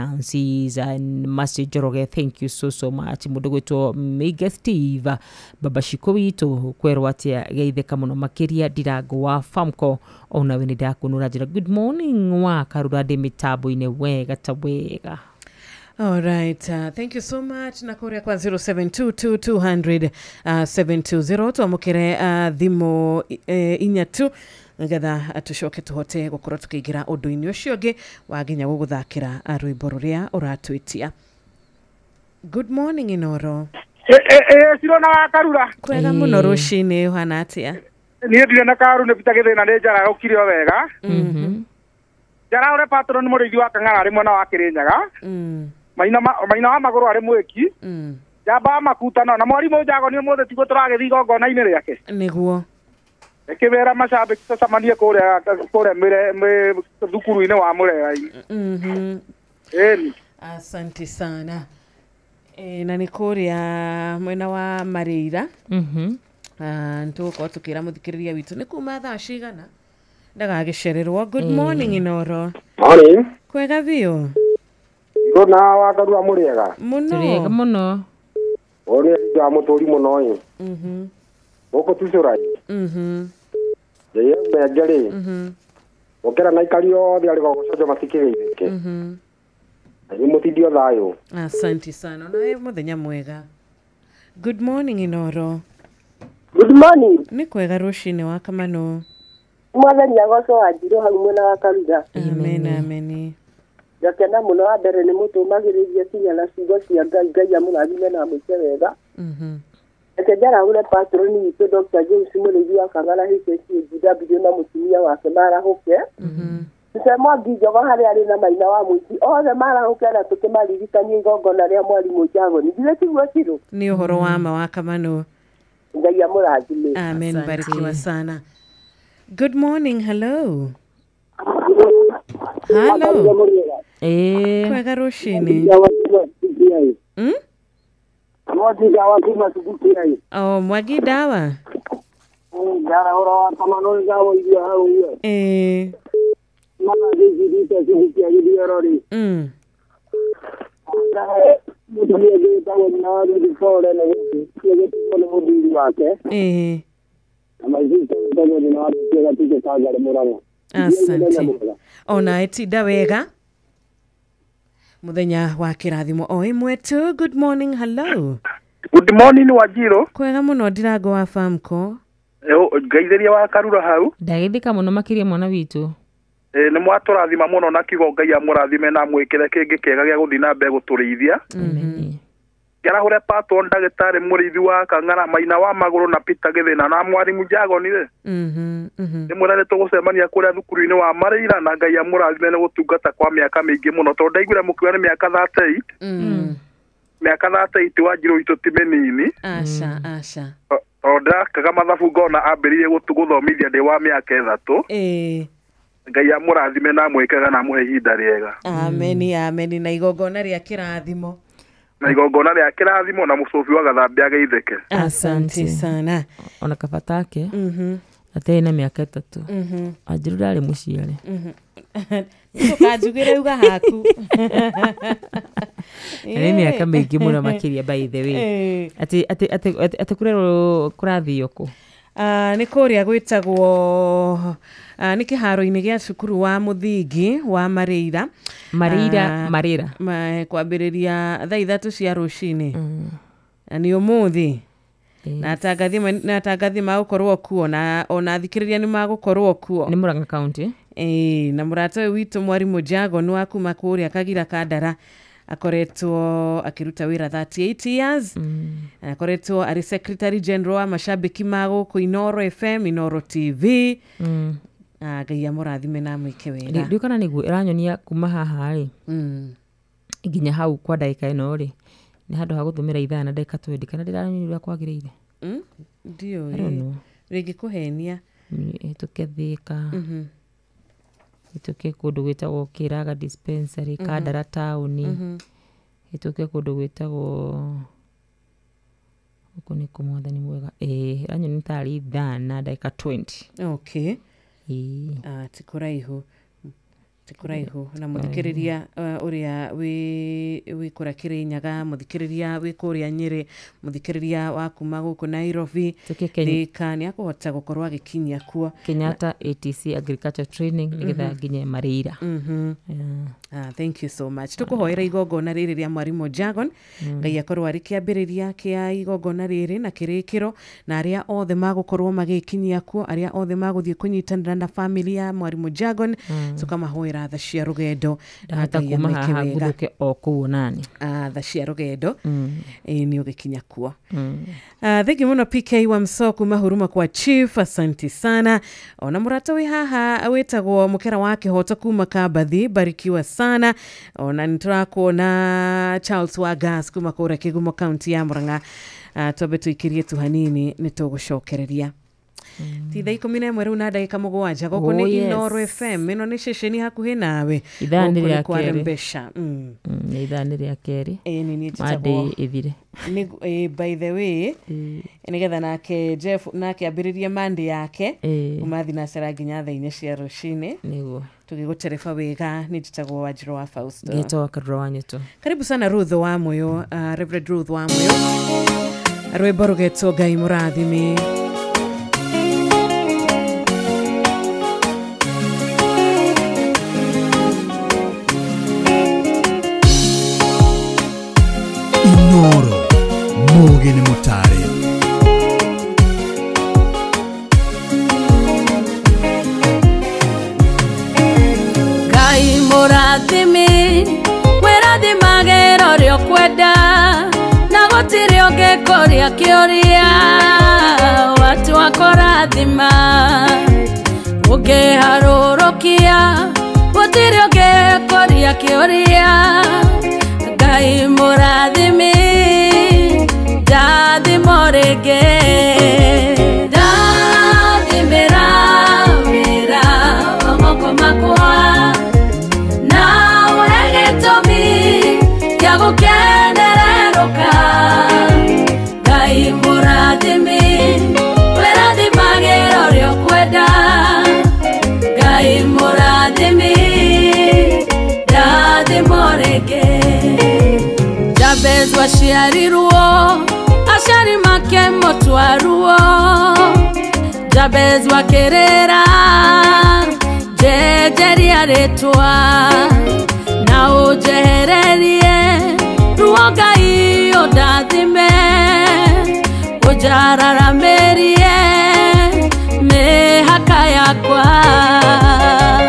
Mercy Njoroge, thank you so so much. Mũndũ ũgwĩtwo Mega Steve baba Shiko witũ kwerwo atĩa, geithĩka mũno makĩria. Mũthikĩrĩria Ndirango wa Famco onawe nĩ ndakuonora njĩra good morning wa Karura ndĩ mĩtambo-inĩ wega ta wega. All right, thank you so much. Na kuria kwa 0722 200 720 twamukire thimu inya tu nigetha tucoke tuhote gukorwo tukiingira undu-ini ucio ungi wa nginya guguthakira rwimbo ruria uratwitia. Good morning Inoro. Cirona wa Karura. Kwega muno rucini uhana atia? Niĩ ndirĩ na karu nĩ Peter Gĩthĩna nĩ njarahũkire o wega. Njara ũrĩa patron mũrĩithi wa Kang'ara arĩ mwena wa Kĩrĩnyaga. Maina wa magũrũ arĩ mwĩki. Njamba wa makutano na mwarimũ Njago nĩ ũmũthĩ tiguo tũragĩthiĩ igongona-inĩ rĩake. Nĩguo. Kĩwĩra macambĩki tũcemanie kũrĩa thukuru-inĩ wa Mũrera-inĩ. Ĩni. Asante sana. Na nĩ kũrĩa mwena wa Marĩira. Nĩtũgũkorwo tũkĩra mũthikĩrĩria witũ nĩ kuma thaa cigana ndagagĩcererwo. Good morning Inoro. Morning. Kwega biũ. Irona wa Karura mũrĩega. Mũno. Tũrĩega mũno. Ũyũ nĩ wa mũtũri mũno ĩ. Gũkũ tucũrai. Njĩye menge rĩ. Gũkĩra na aikari othe arĩ gũcojo matikĩgeithĩke. Nĩ mũtindio thayũ. Asante sana. Nawe mũthenya mwega. Good morning Inoro. Good morning. Nĩ kwega rũcinĩ wa Kamano. Mwathani agocwo Wanjirũ hau mwena wa Karura. Amen, amen. Ngakena mũno wa mbere nĩ mũtũmagĩrĩria kinya na ciugo cia Ngai. Ngai amũrathime na amwĩke wega. Reke njarahũre patroni witũ Dr. James Mũrĩithi wa Kang'ara HSGW na mũtumia wake marahũke. Mzee Mwangi Njogo harĩa arĩ na Maina wa Mũici othe marahũke na tũkĩmaririkania igongona rĩa mwarimũ Njagoni. Githĩ tiguo Cirũ? Nĩ ũhoro wa ma wa Kamano. Ngai amũrathime. Amen, barikiwa sana. Good morning, hello. Hello. Kwega rũcinĩ. Oh, Mwangi dawa. Asante. Ona etinda wega. Muthenya wa kirathimo o imwe tu. Good morning, hello. Good morning Wanjirũ. Kwega muno Ndirango wa Famco. Ngeitheria wa Karura hau. Ndagĩthĩka mũno makĩria mwana witũ. Nĩ mwatũrathima mũno na kiugo Ngai amũrathime na amwĩkĩre kĩngĩ kĩega gĩa gũthiĩ na mbere gũtũrĩithia. Njarahũre patron ndagĩtarĩ mũrĩithi wa Kang'ara Maina wa magũrũ na Peter Gĩthĩna na mwarimũ Njagoni rĩ. Nĩ mwĩra nĩ tũgũcemania kũrĩa thukuru-inĩ wa Marĩira na Ngai amũrathime nĩ gũtungata kwa mĩaka mĩingĩ mũno tondũ ndaiguire mũkiuga nĩ mĩaka 38. Mĩaka 38 Wanjirũ witũ ti mĩnini. Aca, aca. Tondũ ndĩrakaga mathabu ngona ambĩrĩirie gũthomithia ndĩ wa mĩaka 3. Ngai amũrathime na amwĩkega na amũhe ihinda rĩega. Ameni, ameni. Na igongona rĩa kĩrathimo. Na igongona rĩa kĩrathimo na mũcũbi wa gathambia ageithĩke. Asante sana. Ona kabatake atarĩ na mĩaka 3. Wanjirũ ndarĩ mũciare. Ndũkanjugĩre uga haku. Nĩ mĩaka mĩingĩ mũno makĩria by the way. Atĩ atĩ atĩ atĩ kũrerwo kũrathio kũ? Nĩ kũrĩa gwĩtagwo nĩ kĩharo-inĩ gĩa cukuru wa mũthingi wa Marĩira. Marĩira, Marĩra. Kwambĩrĩria thaa 3 cia rũcinĩ. Na nĩ ũmũthĩ. Na atangathi magũkorwo kuo na ona athikĩrĩria nĩ magũkorwo kuo. Nĩ Murang'a County. Na mũrata ũyũ witũ mwarimũ Njago nĩ wa kuma kũrĩa Kagira Kandara. Akoretwo akiruta wĩra 38 years. Akoretwo arĩ secretary general wa mashabiki ma gũkũ Inoro FM, Inoro TV. Ngai amũrathime na amwĩke wega. Ndiũ kana nĩguo ĩranyonia kuma haha rĩ. Nginya hau kwa ndagĩka ĩno rĩ nĩ handũ ha gũtũmĩra ithaa na ndagĩka 20 kana ndĩranyonia ũrĩa kwagĩrĩire. Ndiũĩ. Rĩngĩ kũhenia. Ĩtũke Thĩka. Ĩtũke kũndũ gwĩtagwo Kĩraga dispensary, Kandara taũni. Ĩtũke kũndũ gwĩtagwo gũkũ nĩ kũ mwathani mwega. Ĩranyonia tarĩ ithaa na ndagĩka 20. Okay. Ti kũraihu. Ti kũraihu na mũthikĩrĩria ũrĩa wĩ kũrĩa Kĩrĩnyaga, mũthikĩrĩria wĩ kũrĩa Nyĩrĩ, mũthikĩrĩria wa kuma gũkũ Nairobi, Thika, nĩ akũhota gũkorwo agĩkinyia kuo. Kenyatta ATC Agriculture Training nĩgetha nginye Mareira. Thank you so much. Tũkũhoera igongona rĩrĩ rĩa Mwarimũ Jagon, Ngai akorwo arĩ kĩambĩrĩria kĩa igongona rĩrĩ na kĩrĩkĩro, na arĩa othe magũkorwo magĩkinyia kuo, arĩa othe magũthiĩ kũnyitanĩra na family ya Mwarimũ Jagon, tũkamahoera tha cia rũgendo. Ndahota kuma haha nguthũke o kũu onani. Tha cia rũgendo nĩ ũgĩkinya kuo. Thank you mũno PK wa Mso kuma Huruma kwa Chief, asante sana. Ona mũrata wĩ haha wĩtagwo Mũkera wa Kĩhoto kuma Kambathi, barikiwa sana. Ona nĩtũrakuona Charles wa Gas kuma kũrĩa Kĩgumo kaunti ya Murang'a. Twambe tũikĩrie tu hanini nĩ tũgũcokereria. Ti thaa 11 rĩu na ndagĩka 7 gũkũ nĩ Inooro FM, ĩno nĩ ceceni hakuhĩ nawe. Ithaa nĩ rĩa kerĩ. Mbeca. Nĩ ithaa nĩ rĩa kerĩ. Nĩ niĩ njĩtagwo. Monday ĩthire. By the way, nĩgetha nake Jeff nake ambĩrĩrie Monday yake kuma thinacara nginya thaa 4 cia rũcinĩ. Nĩguo. Tũgĩgũtereba wega. Nĩ njĩtagwo Wanjirũ wa Fausto. Ngĩtwo Karura wa Nyũtũ. Karibu sana Ruth wa Moyo, Reverend Ruth wa Moyo. Rwĩmbo rũgetwo Ngai mũrathime. Inooro mũũgĩ nĩ mũtare. Ngai mũrathimi wĩrathimagĩra ũrĩa ũkwenda, na gũtirĩ ũngĩkũria kĩũria watua kũrathima. Ũngĩharũrũkia gũtirĩ ũngĩkũria kĩũria. Ngai mũrathimi ndathimo rĩngĩ. Ndathimĩra wĩra wa moko makwa, na ũhe gĩtũmi gĩa gũkenererũka. Ngai mũrathimi wĩrathimagĩra ũrĩa ũkwenda. Ngai mũrathimi ndathimo rĩngĩ. Jabezu aciarirwo aciari make mũtwaruo. Jabezu akĩrĩra njenjeria rĩtwa, na ũnjehererie ruo Ngai ũndathime, ũnjararamĩrie mĩhaka yakwa.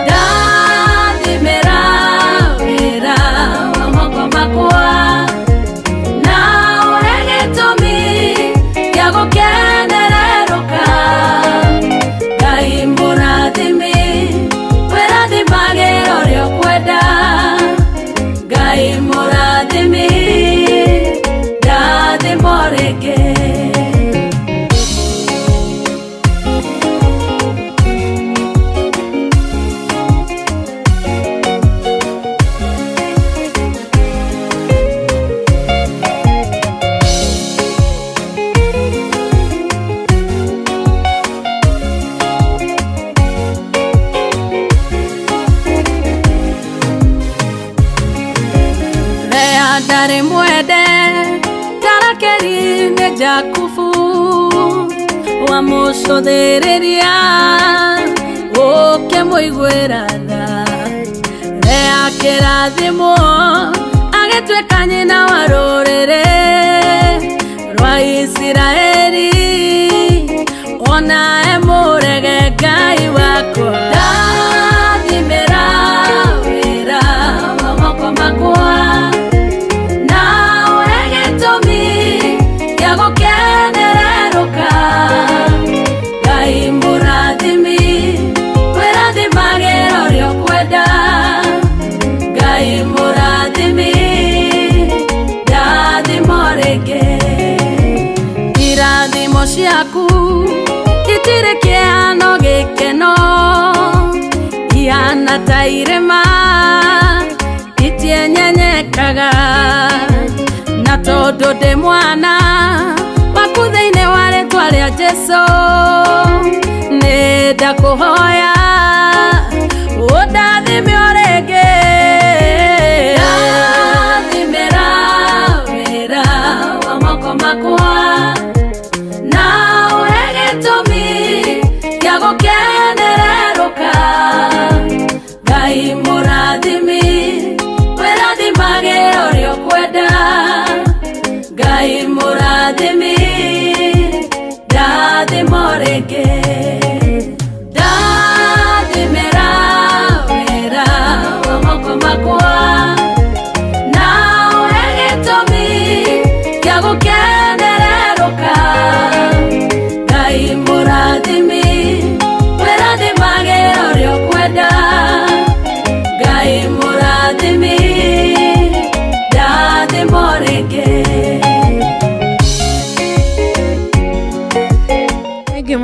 Ndathimĩra wĩra wa moko makwa, na ũhe gĩtũmi gĩa gũkenererũka. Ngai mũrathimi wĩrathimagĩra ũrĩa ũkwenda. Ngai mũrathimi ndathimo rĩngĩ. Ndarĩ mwende tarakeri nĩ Jakubu, wamũcũthĩrĩria ũkĩmũiguĩra tha. Lea akĩrathimwo agĩtuĩka nyina wa rũrĩrĩ rwa Isiraeli, ona emũrege Ngai wakwa. Ndathimĩra wĩra wa moko makwa, na ũhe gĩtũmi gĩa gũkenererũka. Ngai mũrathimi wĩrathimagĩra ũrĩa ũkwenda. Ngai mũrathimi ndathimo rĩngĩ. Irathimo ciaku itirĩ kĩhano gĩkeno, ihana ta irĩma itienyenyekaga. Na tondũ ndĩ mwana waku thĩinĩ wa rĩtwa rĩa Jesũ, nĩ ndakũhoya ũndathime ũrĩ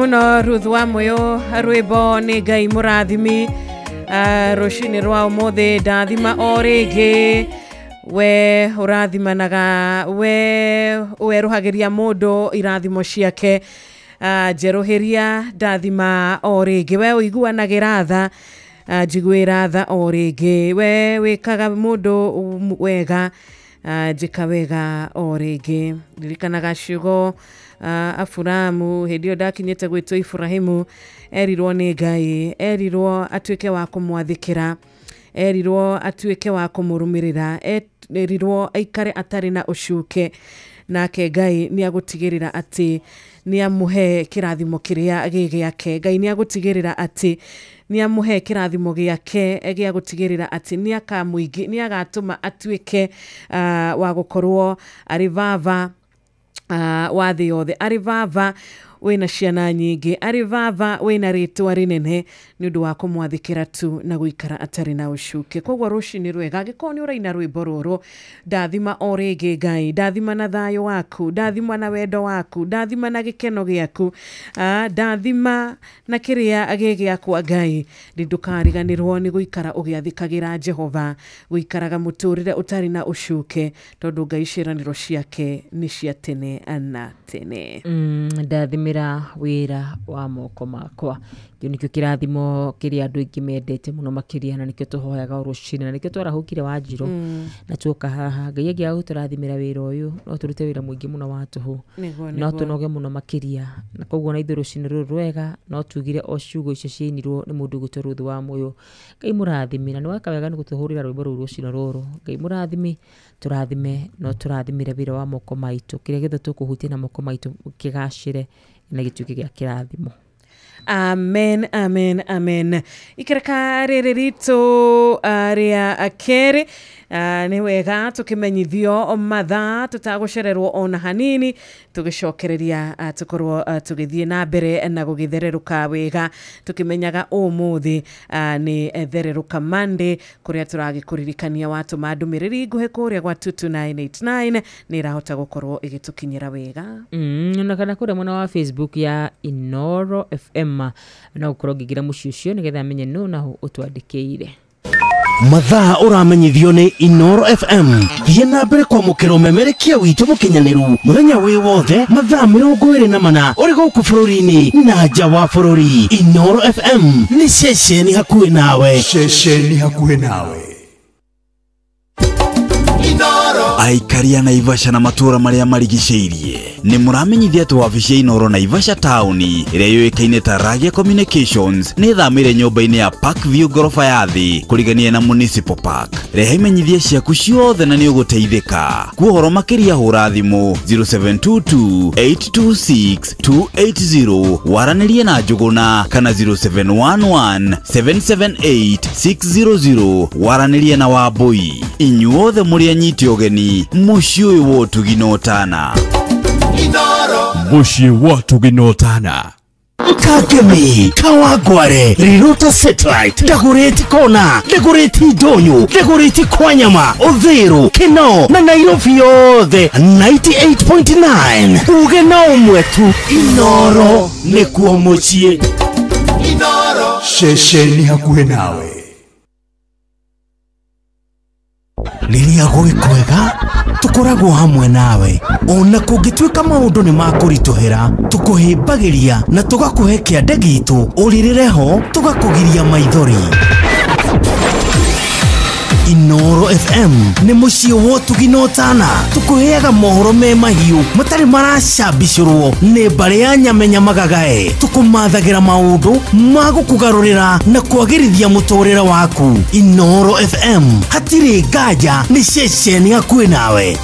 Muno Ruth wa Moyo rwimbo ni Ngai murathimi rucini rwa umuthi ndathima o ringi we urathimanaga we weruhagiria mundu irathimo ciake njeruhiria ndathima o ringi we uiguanagira tha njiguira tha o ringi we wikaga mundu wega njika wega o ringi ririkanaga ciugo Aburamu hindi ĩyo ndakinyĩte gwĩtwo Ibrahimu erirwo nĩ Ngai erirwo atuĩke wa kũmwathĩkĩra erirwo atuĩke wa kũmũrũmĩrĩra erirwo aikare atarĩ na ũcuke nake Ngai nĩ agũtigĩrĩra atĩ nĩ amũhe kĩrathimo kĩrĩa gĩ gĩake Ngai nĩ agũtigĩrĩra atĩ nĩ amũhe kĩrathimo gĩake gĩa gũtigĩrĩra atĩ nĩ agatũma atuĩke wa gũkorwo arĩ baba wa thĩ yothe arĩ baba wĩna ciana nyingĩ arĩ baba wĩna rĩtwa rĩnene nĩ ũndũ wa kũmwathĩkĩra tu na gũikara atarĩ na ũcuke koguo rũcinĩ rwega angĩkorwo nĩ ũraina rwĩmbo rũrũ ndathima o rĩngĩ Ngai ndathima na thayũ waku ndathima na wendo waku ndathima na gĩkeno gĩaku ndathima na kĩrĩa gĩ gĩakwa Ngai ndũkariganĩrwo nĩ gũikara ũgĩathĩkagĩra Jehova gũikaraga mũtũrĩre ũtarĩ na ũcuke tondũ Ngai ciĩranĩro ciake nĩ cia tene na tene. Ndathimĩra wĩra wa moko makwa kĩu nĩkĩo kĩrathimo kĩrĩa andũ aingĩ mendete mũno makĩria na nĩkĩo tũhoyaga o rũcinĩ na nĩkĩo twarahũkire Wanjirũ na tuoka haha Ngai angĩaga gũtũrathimĩra wĩra ũyũ no tũrute wĩra mũingĩ mũno wa tũhũ no tũnoge mũno makĩria na koguo na ithuĩ rũcinĩ rũrũ rwega no tugire o ciugo icio ciainirwo nĩ mũndũ ũgwĩtwo Ruth wa Moyo Ngai mũrathime na nĩ weka wega nĩ gũtũhũrĩra rwĩmbo rũu rũcinĩ rũrũ Ngai mũrathime tũrathime no tũrathimĩre wĩra wa moko maitũ kĩrĩa gĩothe tũkũhutia na moko maitũ kĩgacĩre na gĩtuĩke gĩa kĩrathimo. Amen, amen, amen. Ikereka rĩrĩ ritũ rĩa kerĩ nĩ wega tũkĩmenyithio mathaa tũtagũcererwo ona hanini tũgĩcokereria tũkorwo tũgĩthiĩ na mbere na gũgĩthererũka wega tũkĩmenyaga ũmũthĩ nĩ thererũka Monday kũrĩa tũragĩkũririkania watũma ndũmĩrĩri nguhĩ kũrĩa gwa 22989 nĩ ĩrahota gũkorwo ĩgĩtũkinyĩra wega. Na kana kũrĩa mwena wa Facebook ya Inoro FM no ũkorwo ngĩingĩra mũciĩ ũcio nĩgetha menye nũ naho ũtwandĩkĩire. Mathaa ũramenyithio nĩ Inoro FM thiĩ na mbere kwamũkĩra ũmemerekia witũ mũkinyanĩru mũthenya wĩ wothe mathaa 24 ũrĩ gũkũ bũrũri-inĩ na nja wa bũrũri. Inoro FM nĩ ceceni hakuhĩ nawe. Ceceni hakuhĩ nawe. Aikaria Naivasha na matura maria marigicĩirie nĩ mũramenyithia atĩ wabici ya Inoro Naivasha taũni ĩrĩa yũĩkaine ta Ragia Communications nĩ ĩthamĩire nyũmba-inĩ ya Park View ngoroba ya thĩ kũrigania na Municipal Park. Rehe imenyithia ciaku ciothe na nĩ ũgũteithĩka. Kwa ũhoro makĩria hũra thimũ 0722 826 280 waranĩrie na Njũgũna kana 0711 778 600 waranĩrie na Wambui. Inyuothe mũrĩ anyiti ũgeni mũciĩ ũyũ wa ũtugi na ũtana. Mũciĩ wa ũtugi na ũtana. Kagemi, Kawangware, Rirota Satellite, Dagoretti Kona, Dagoretti Ndonyo, Dagoretti Kwanyama, Uthiru, Kinoo na Nairobi yothe 98.9. Uge na ũmwe tu Inoro nĩkuo mũciĩ. Inoro ceceni hakuhĩ nawe. Rĩrĩa gwĩ kwega tũkoragwo hamwe nawe ona kũngĩtuĩka maũndũ nĩ makũritũhĩra tũkũhĩmbagĩria na tũgakũhe kĩande gitũ ũrĩrĩre ho tũgakũgiria maithori. Inoro FM nĩ mũciĩ wa ũtugi na ũtana tũkũheaga mohoro me mahiũ matarĩ maracambicũrwo nĩ mbarĩ ya nyamenya magagae tũkũmathagĩra maũndũ ma gũkũgarũrĩra na kwagĩrithia mũtũrĩre waku. Inoro FM hatirĩ nganja nĩ ceceni hakuhĩ nawe.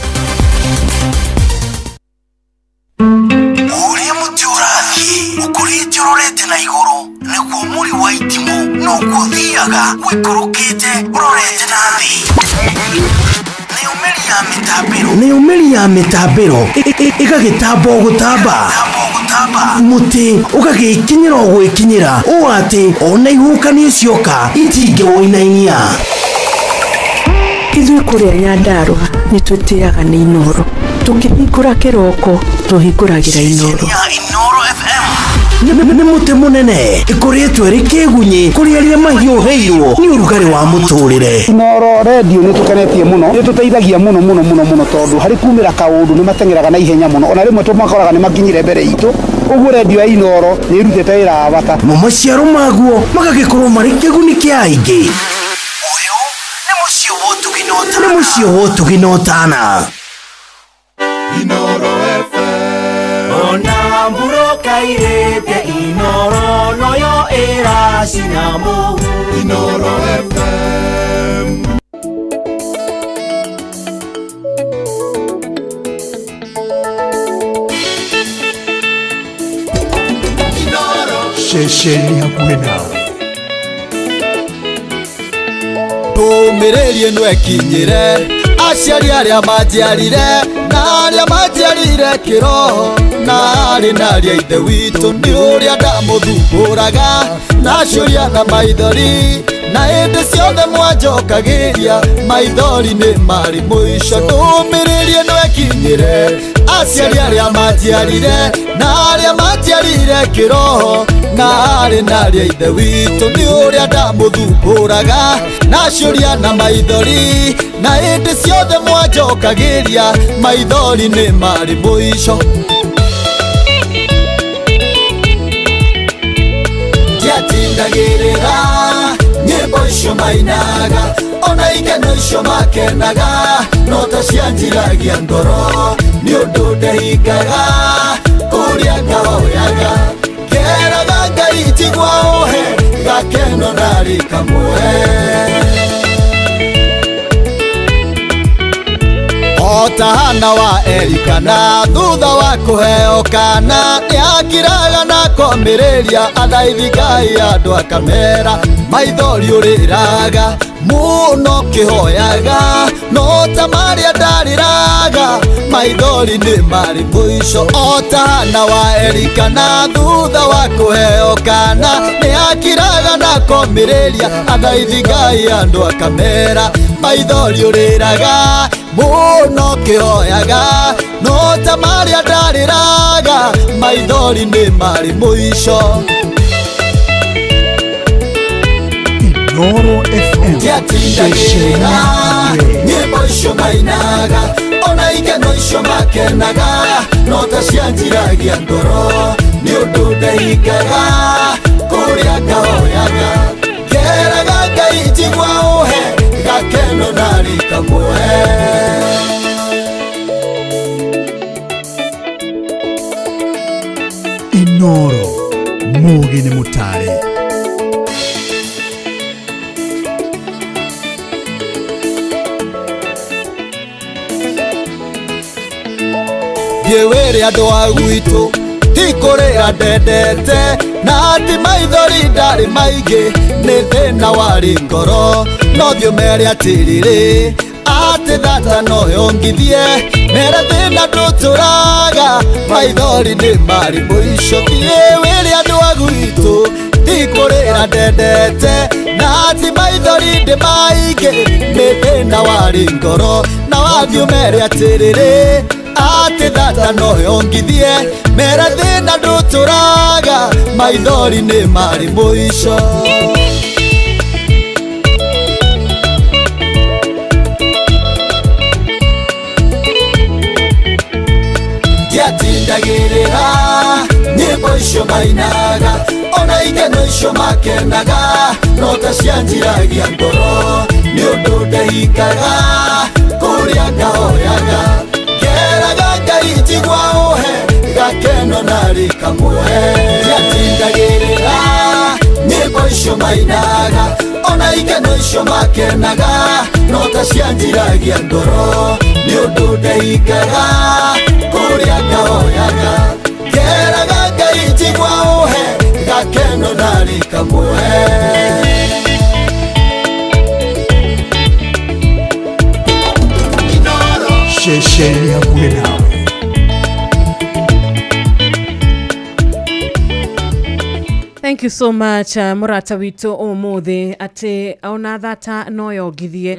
Ũrĩa mũtĩ ũrathiĩ ũkũrĩte ũrorete na igũrũ nĩguo mũri wa itimũ noguo ũthiaga wĩikũrũkĩte ũrorete na thĩ. Nĩyo mĩri ya mĩtambĩro ĩgagĩtamba o gũtamba mũtĩ ũgagĩkinyĩra o gwĩkinyĩra ũũ atĩ ona ihuhũkanio cioka itingĩwũinainia. Ithuĩ kũrĩa Nyandarũa nĩ twĩtĩaga nĩ Inoro tũkĩhingũra kĩroko tũhingũragĩra Inoro. Inoro FM. Nĩ mũtĩ mũnene ĩkoretwo ĩrĩ kĩgunyĩ kũrĩ arĩa mahiũhĩirwo nĩ ũrugarĩ wa mũtũrĩre. Inooro Radio nĩ tũkenetie mũno, nĩ tũteithagia mũno mũno mũno mũno tondũ harĩ kumĩra kaũndũ nĩ mateng'eraga na ihenya mũno, ona rĩmwe tũmakoraga nĩ makinyire mbere itũ. Ũguo radio ya Inooro nĩ ĩrutĩte wĩra wa bata. Mo maciaro maguo magagĩkorwo marĩ kĩguni kĩa aingĩ. Ũyũ nĩ mũciĩ wa ũtugi na ũtana. Nĩ mũciĩ wa ũtugi na ũtana. Inooro FM. Ona mburoka irĩte Inooro noyo ĩracina mũhu. Inooro FM. Ceceni hakuhĩ nawe. Ndũmĩrĩri ĩno ĩkinyĩre aciari arĩa manjiarire na arĩa manjiarire kĩroho na arĩ na arĩa ithe witũ nĩ ũrĩa ndamũthumbũraga na ciũria na maithori na hĩndĩ ciothe mwanjokagĩria maithori nĩ marĩ mũico. Ndũmĩrĩri ĩno ĩkinyĩre aciari arĩa manjiarire na arĩa manjiarire kĩroho na arĩ na arĩa ithe witũ nĩ ũrĩa ndamũthumbũraga na ciũria na maithori na hĩndĩ ciothe mwanjokagĩria maithori nĩ marĩ mũico. Ndiatindagĩrĩra nyĩmbo icio mainaga ona ikeno icio makenaga no ta cianjiragia ngoro nĩ ũndũ ndehingaga kũrĩa ngahoyaga ngeraga Ngai njigua ũhe gakeno narĩ kamwe. O ta Hana wa Elikana thutha wa kũheo kana nĩakiraga na komĩrĩria athaithi Ngai andũ akamera maithori ũrĩraga mũno kĩhoyaga no ta marĩa ndarĩraga maithori nĩ marĩ mũico. O ta Hana wa Elikana thutha wa kũheo kana nĩakiraga na komĩrĩria athaithi Ngai andũ akamera maithori ũrĩraga mũno kĩhoyaga no ta marĩa ndarĩraga maithori nĩ marĩ mũico. Inooro FM. Ndiatindagĩrĩra nyĩmbo icio mainaga ona ikeno icio makenaga no ta cianjiragia ngoro nĩ ũndũ ndehingaga kũrĩa ngahoyaga ngeraga Ngai njigua ũhe gakeno narĩ kamwe. Inooro mũũgĩ nĩ mũtare. Thiĩ wĩre andũ a gwitũ ti kũrĩra ndendete na ti maithori ndarĩ maingĩ nĩ thĩna warĩ ngoro no thiĩ ũmere atĩrĩrĩ atĩ thata no yongithie mere thĩna ndũtũraga maithori nĩ marĩ mũico. Thiĩ wĩre andũ a gwitũ ti kũrĩra ndendete na ti maithori ndĩ maingĩ nĩ thĩna warĩ ngoro na wathiĩ ũmere atĩrĩrĩ atĩ thata no yongithie mere thĩna ndũtũraga maithori nĩ marĩ mũico. Ndiatindagĩrĩra nyĩmbo icio mainaga ona ikeno icio makenaga no ta cianjiragia ngoro nĩ ũndũ ndehingaga kũrĩa ngahoyaga ngeraga Ngai njigua ũhe gakeno narĩ kamwe. Ndiatindagĩrĩra nyĩmbo icio mainaga ona ikeno icio makenaga no ta cianjiragia ngoro nĩ ũndũ ndehingaga kũrĩa ngahoyaga ngeraga Ngai njigua ũhe gakeno narĩ kamwe. Ceceni hakuhĩ nawe. Thank you so much murata witũ ũmũthĩ atĩ ona thata no yongithie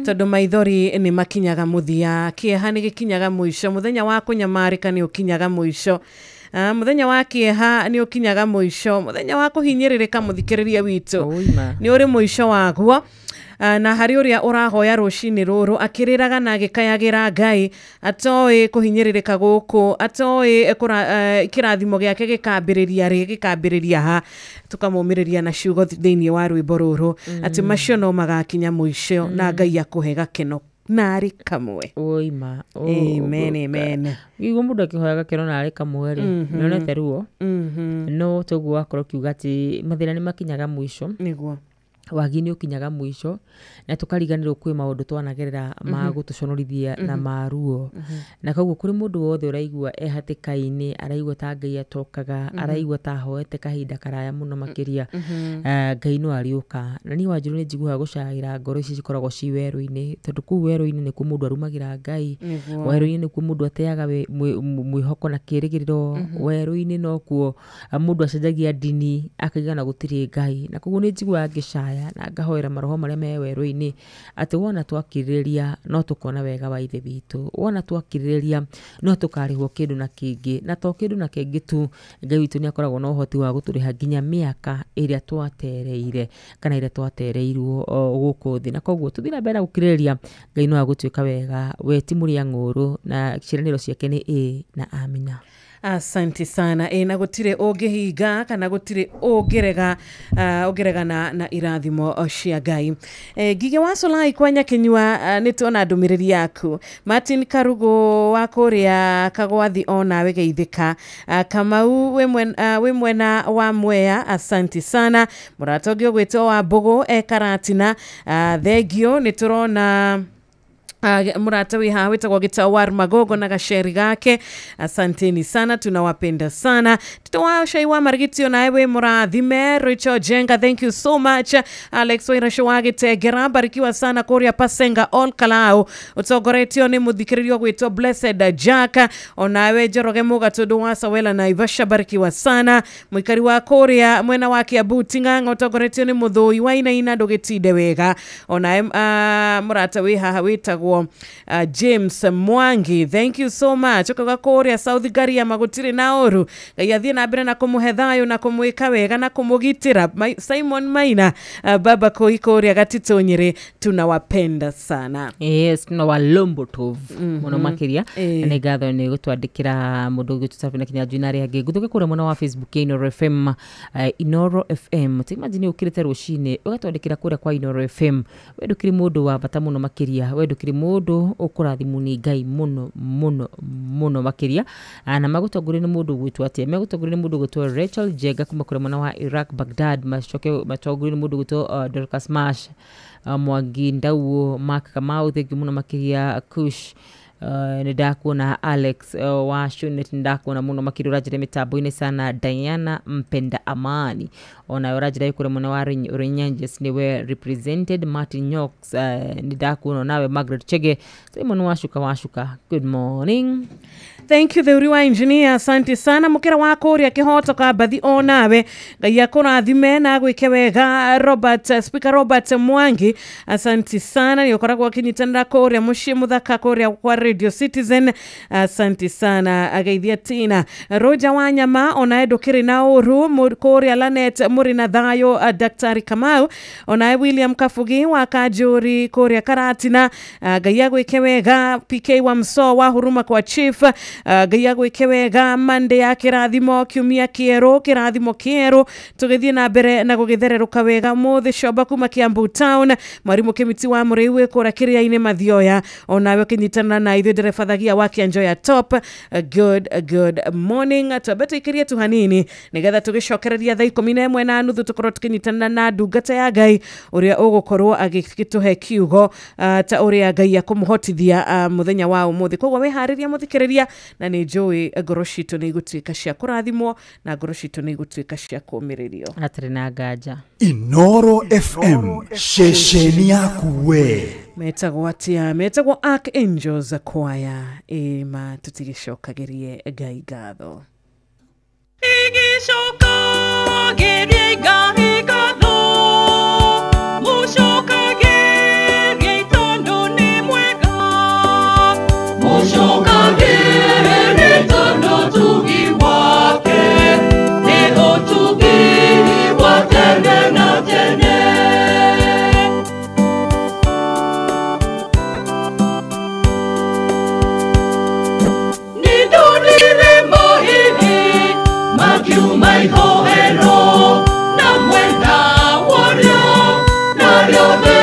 tondũ maithori nĩ makinyaga mũthia, kĩeha nĩ gĩkinyaga mũico, mũthenya wa kũnyamarĩka nĩ ũkinyaga mũico. Muthenya wa kieha ni ukinyaga muico, muthenya wa kuhinyiririka muthikiriria witu ni uri muico waguo. Na hari uria urahoya rucini ruru akiriraga na agikayagira Ngai atoĩ kuhinyiririka guku, atoĩ kirathimo giake gikambiriria ri gikambiriria ha, tukamumiriria na ciugo thiini wa rwimbo ruru ati macio no magakinya muico na Ngai akuhe gakeno nari kamwe. Oima. Amen, amen. Igo mundu akihoya gakeno nari kamwe ri nonete ruo no toguo wakorwo kiuga ati mathina ni makinyaga muico niguo wagi nĩ ũkinyaga mũico na tũkariganĩrwo kwĩ maũndũ twanagerera ma gũtũconorithia na maruo na koguo kũrĩ mũndũ wothe ũraigua e hatĩka-inĩ, araigua ta Ngai atokaga, araigua ta ahoete kahinda karaya mũno makĩria, Ngai no arĩũka. Na niĩ Wanjirũ nĩ njiguaga gũcaĩra ngoro ici cikoragwo ci werũ-inĩ, tondũ kũu werũ-inĩ nĩkuo mũndũ arumagĩra Ngai, werũ-inĩ nĩkuo mũndũ ateaga mwĩhoko na kĩrĩgĩrĩro, werũ-inĩ nokuo mũndũ acenjagia ndini akaiga na gũtirĩ Ngai. Na koguo nĩ njiguaga ngĩcaya na ngahoera maroho marĩa me werũ-inĩ atĩ wona twakirĩrĩria no tũkona wega wa Ithe witũ, wona twakirĩrĩria no tũkarĩhwo kĩndũ na kĩngĩ, na to kĩndũ na kĩngĩ tu, Ngai witũ nĩ akoragwo na ũhoti wa gũtũrĩha nginya mĩaka ĩrĩa twatereire kana ĩrĩa twatereirwo gũkũ thĩ. Na koguo tũthiĩ na mbere na gũkirĩrĩria, Ngai no agũtuĩka wega, we ti mũrĩa ng'ũrũ na ciĩranĩro ciake nĩ ĩĩ na amina. Asante sana. Na gutire ungihinga kana gutire ungirega ungiregana na irathimo cia Ngai. Ngige wa Solai kwa Nyakinyua ni tuona ndumiriri yaku. Martin Karugo wa kuria Kagwathi ona we geithika. Kamau we mwena wa Mwea, asante sana. Murata ungi ugwitwo wa Mbugu e Karatina, thengio ni turona murata wi haha witagwo Gitawar Magogo na gaceri gake, asanteni sana, tunawapenda sana. Tito shai wa Marigitio na ewe murathime. Richard Jenga, thank you so much. Alex Wairasho wa Gitegera, barikiwa sana kuria Pasenga all Kalau utongoretio ni muthikiririo gwitwo Blessed Jack, onawe Njoroge Mugatundu wa Sawela na Ivasha, barikiwa sana. Muikari wa kuria mwena wa Kiambu Ting'ang'a utongoretio ni Muthui wa Inaina, ndugitinde wega. Onawe murata wi haha witagwo James Mwangi, thank you so much. Ukaga kuria South Garia magutire na oru, Ngai athie na mbere na kumuhe thayo na kumwika wega na kumugitira. Simon Maina, baba koi kuria Gatito Nyeri, tunawapenda sana. Yes, tunawalombo tov muno makiria. Na ngatho ni gutwandikira mundu gututafina kinya njui na aria angi. Nguthuke kuria mwena wa Facebook ya Inooro FM, Inooro FM. Ta imagine ukirite rucini ugatwandikira kuria kwa Inooro FM, we ndukiri mundu wa bata muno makiria, we ndukiri mundu ukurathimwo ni Ngai muno muno muno makiria. Na magutongorio ni mundu gwitwo atia? Megutongorio ni mundu gwitwo Rachel Jenga kuma kuria mwena wa Iraq Baghdad, macoke matongorio ni mundu gwitwo Dorcas Marsh, Mwangi Ndauo, Mark Kamau, thank you muno makiria. Kush, nĩ ndakuona Alex wa Shunet, nĩ ndakuona muno makĩria ũranjĩra mĩtambo-inĩ sana. Diana Mpenda Amani ona ũranjĩra kũrĩa mwena wa Runyanjes nĩwe represented. Martin Nyox, nĩ ndakuona nawe. Margaret Chege, Simon Washuka, good morning. Thank you the wa engineer, asante sana. Mukira wa kuria Kihoto ka Mbathi onawe, Ngai akũrathime na agwĩke wega. Robert Speaker Robert Mwangi, asante sana, ni ukoragwo akinyitanĩra kuria muciĩ muthaka kuria kwa Radio Citizen, asante sana. Ageithia Tina Roger Wanyama onae ndukiri na uru kuria Lanet muri na thayo. Daktari Kamau onae William Kabugi wa Kajuri kuria Karatina, Ngai agwĩke wega. PK wa Mso wa Huruma kwa Chief, Ngai agwĩke wega. Mande ya kĩrathimo, kiumia kĩerũ, kĩrathimo kĩerũ, tũgĩthiĩ na mbere na gũgĩthererũka wega mũthĩ. Coba kuma Kiambu Town, Mwarimu Kĩmiti wa Mũrĩu kũrĩa Kĩrĩa-inĩ Mathioya, onawe ũkĩnyitana na ithuĩ nderebathagia wa Kĩanjoya Top, good morning. Twambe tũikĩrie tu hanini nĩgetha tũgĩcokereria thaa 11:30 tũkorwo tũkĩnyitana na ndungata ya Ngai ũrĩa ũgũkorwo agĩtũhe kiugo ta ũrĩa Ngai akũmũhotithia mũthenya wa ũmũthĩ. Koguo wĩharĩria mũthikĩrĩria, na nĩ njũĩ ngoro citũ nĩ igũtuĩka cia kũrathimwo na ngoro citũ nĩ igũtuĩka cia kũũmĩrĩrio. Hatarĩ na nganja. Inooro FM, ceceni yaku we. Metagwo atia? Metagwo Archangels Choir. Ĩma tũtigĩcokagĩrie Ngai ngatho. Igĩcokagerie Ngai ngatho, mũcokagerie tondũ nĩ mwega, mũcokagerie tondũ tugi wake Makiuma ihoero na mwena worio na riothe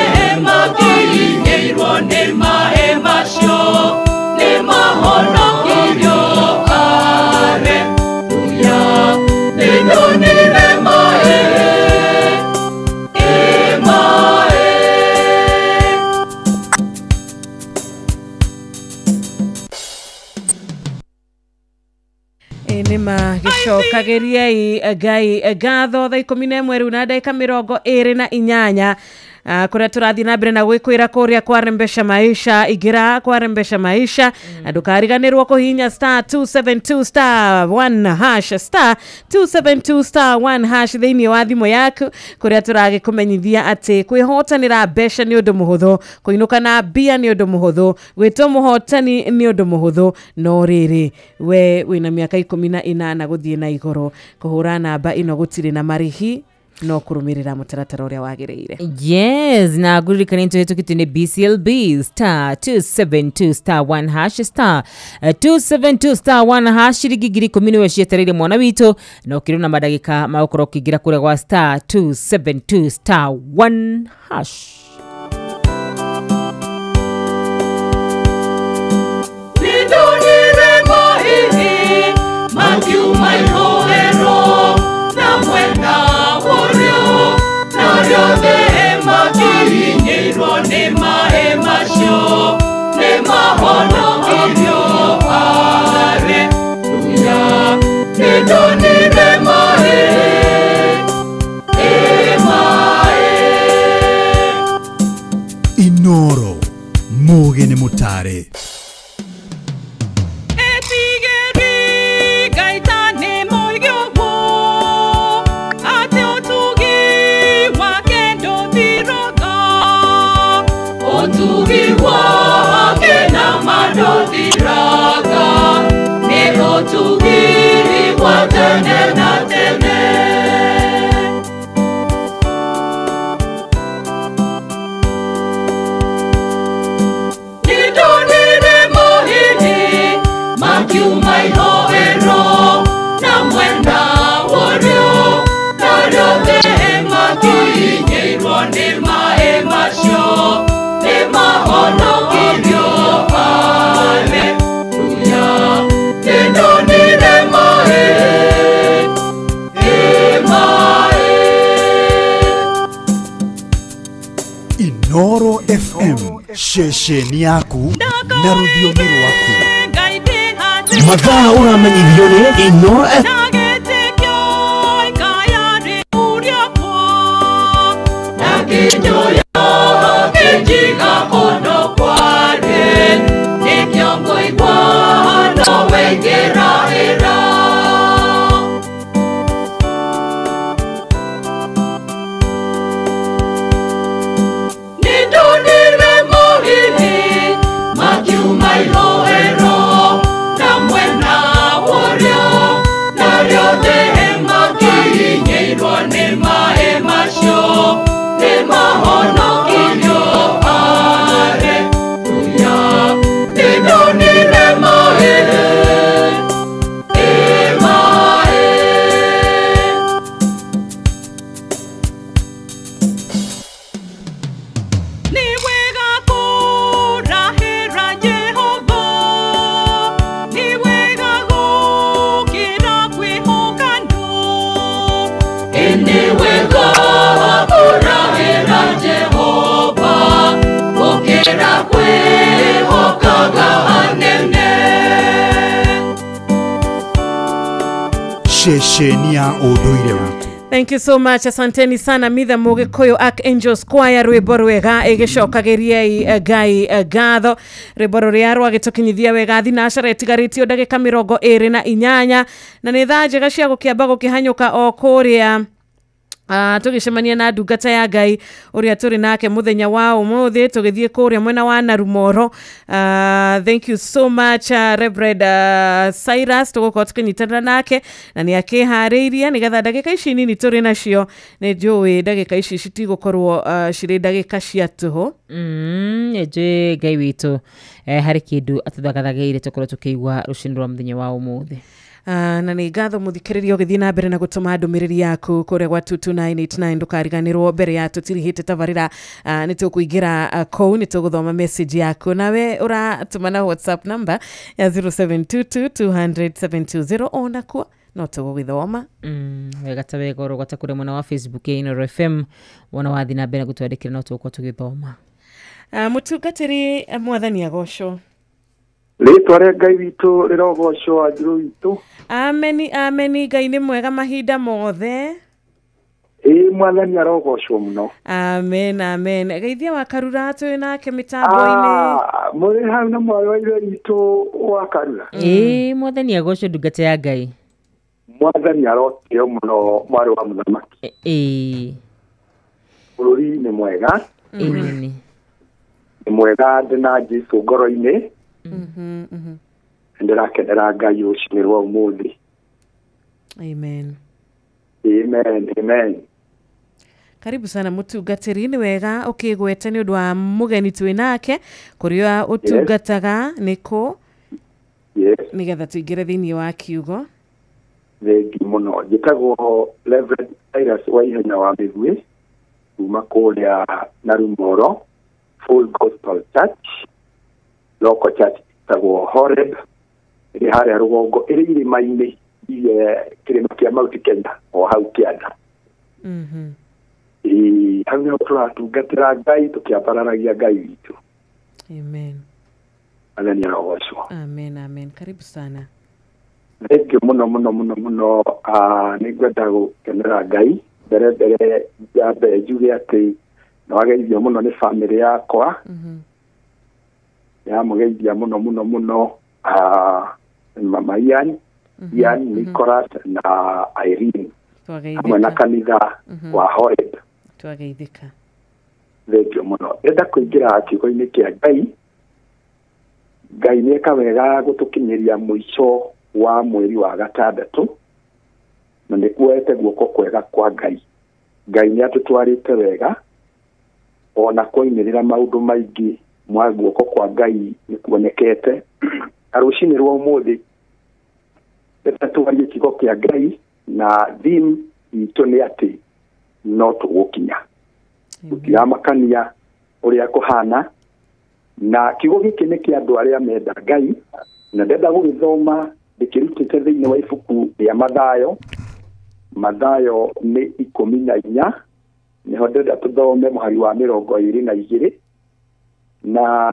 makinyĩirwo nĩ maĩ macio nĩ mahonokirio. Haleluya, nĩndonire maĩ, maĩ. Nĩma gĩcokagĩriei Ngai ngatho thaa 11 rĩu na ndagĩka 28 kũrĩa tũrathiĩ na mbere na gwĩkwĩra kũrĩa kwarembesha maisha. Ingĩra kwarembesha maisha na ndũkariganĩrwo kũhihinya star 272 star 1 hash star 272 star 1 hash thĩinĩ wa thimũ yaku, kũrĩa tũragĩkũmenyithia atĩ kwĩhotanĩra mbeca nĩ ũndũ mũhũthũ, kũinũka na mbia nĩ ũndũ mũhũthũ, gwĩtwo mũhotani nĩ ũndũ mũhũthũ, no rĩrĩ we wĩna mĩaka 18 gũthiĩ na igũrũ, kũhũra namba ĩno gũtirĩ na marĩhi no kurumirira mutaratara uria wagiriire. Yes, na ngũririkania nĩtũhĩtũkĩtio nĩ BCLB star 272 star 1 hash star 272 star 1 hash. Ciringi 10,000 nĩwe cietereire mwana witũ, na ũkĩrĩ na madagĩka ma gũkorwo ũkĩingĩra kũrĩa gwa star 272 star 1 hash. Nĩndonire maĩ makiuma ihoero na mwena worio na riothe makinyĩirwo nĩ maĩ macio nĩ mahonokirio. Haleluya, nĩndonire maĩ, maĩ. Inoro mũgĩ nĩ mũtare. Ũtugi wake na mandothiraga nĩ ũtugi wa tene na tene. Nĩndonire maĩ makiuma ihoero na mwena worio na riothe makinyĩirwo nĩ maĩ macio nĩ mahonokirio. Haleluya, nĩndonire maĩ, maĩ. Inoro FM, ceceni yaku na rũthiomi rwaku. Mathaa ũramenyithio nĩ Inoro FM. Nĩndonire maĩ makiuma ihoero na mwena worio na riothe makinyĩirwo nĩ maĩ macio nĩ mahonokirio. Haleluya, nĩndonire maĩ, maĩ. Nĩ wega kũrahĩra Jehova, nĩ wega gũkĩra kwĩhoka andũ. Nĩ wega kũrahĩra Jehova gũkĩra kwĩhokaga anene. Ceceni ya ũndũire witũ. Thank you so much. Asanteni sana Mitha Mũgĩkũyũ Archangels Choir, rwĩmbo rwega ĩgĩcokagĩriei Ngai ngatho. Rwĩmbo rũrĩa rwagĩtũkinyithia wega thinacara ĩtigarĩtio ndagĩka 28 na nĩ thaa njega cia gũkĩamba gũkĩhanyũka o kũrĩa tũgĩcemania na ndungata ya Ngai ũrĩa tũrĩ nake mũthenya wa ũmũthĩ, tũgĩthiĩ kũrĩa mwena wa Narumoro. Thank you so much Reverend Cyrus, tũgũkorwo tũkĩnyitanĩra nake na nĩ akĩharĩirie nĩgetha ndagĩka ici nini tũrĩ nacio, nĩ njũĩ ndagĩka ici citigũkorwo cirĩ ndagĩka cia tũhũ. Nĩ njũĩ Ngai witũ harĩ kĩndũ atũthagathagĩire tũkorwo tũkĩigua rũcinĩ rwa mũthenya wa ũmũthĩ. Na nĩ ngatho mũthikĩrĩria ũgĩthiĩ na mbere na gũtũma ndũmĩrĩri yaku kũrĩa gwa 22989 ndũkariganĩrwo mbere ya tũtirihĩte tabarĩra. Nĩ tũkũingĩra kũu, nĩ tũgũthoma message yaku, nawe ũratũma na WhatsApp number ya 0722 200 720 onakuo no tũgũgĩthoma. Wega ta wega ũrogota kũrĩa mwena wa Facebook ya Inooro FM, wona wathiĩ na mbere gũtwandĩkĩra no tũgũkorwo tũgĩthoma. Mũtungatĩri, mwathani agocwo. Rĩtwa rĩa Ngai witũ rĩrogocwo, Wanjirũ witũ. Ameni, ameni. Ngai nĩ mwega mahinda mothe. Ĩĩ, mwathani arogocwo mũno. Amen, amen. Geithia wa Karura twĩ nake mĩtambo-inĩ. Mũrĩ hau na mwarĩ wa ithe witũ wa Karura. Ĩĩ, mwathani agocwo, ndungata ya Ngai. Mwathani arotĩo mũno, mwarĩ wa mũthamaki. Ĩĩ. Bũrũri nĩ mwega. Ĩĩ. Nĩ mwega, ndĩna Jesũ ngoro-inĩ. Ndĩrakenera Ngai rũcinĩ rwa ũmũthĩ. Amen. Amen, amen. Karibu sana mũtungatĩri, nĩ wega ũkĩgwete nĩ ũndũ wa mũgeni twĩ nake kũrĩa ũtungataga nĩ kũ, nĩgetha tũingĩre thĩinĩ wa kiugo. Thengi mũno. Njĩtagwo Reverend Cyrus Waihenya wa Mĩguĩ kuma kũrĩa Narumoro Full Gospel Church, local church ĩtagwo Horeb, ĩrĩ harĩa rũgongo, ĩrĩ irĩma-inĩ kĩrĩma kĩa Mount Kenya o hau kĩanda. Ĩĩ, hau nĩho tũratungatĩra Ngai tũkĩambararagia Ngai witũ. Amen. Mwathani arogocwo. Amen, amen. Karibu sana. Thengiũ mũno mũno mũno mũno. Nĩ ngwenda gũkenera Ngai mbere mbere njambe njuge atĩ nĩwageithio mũno nĩ bamĩrĩ yakwa. Yamũgeithia mũno mũno mũno, Mama Ian, Ian, Nicholas na Irene hamwe na kanitha wa Horeb. Twageithĩka. Thengiũ mũno. Ndĩrenda kũingĩra kiugo-inĩ kĩa Ngai. Ngai nĩeka wega gũtũkinyĩria mũico wa mweri wa gatandatũ, na nĩ kuoete guoko kwega kwa Ngai. Ngai nĩ atũtwarĩte wega, ona kwoimĩrĩra maũndũ maingĩ, mwa guoko kwa Ngai nĩ kuonekete. Na rũcinĩ rwa ũmũthĩ ndĩrenda twarie kiugo kĩa Ngai, na theme itũ nĩ atĩ no tũgũkinya, gũtiramakania ũrĩa kũhana. Na kiugo gĩkĩ nĩ kĩa andũ arĩa menda Ngai, na ndĩrenda gũgĩthoma ndĩkĩrutĩte thĩinĩ wa ibuku rĩa Mathayo. Mathayo nĩ 14, nĩho ndĩrenda tũthome mũhari wa 22, na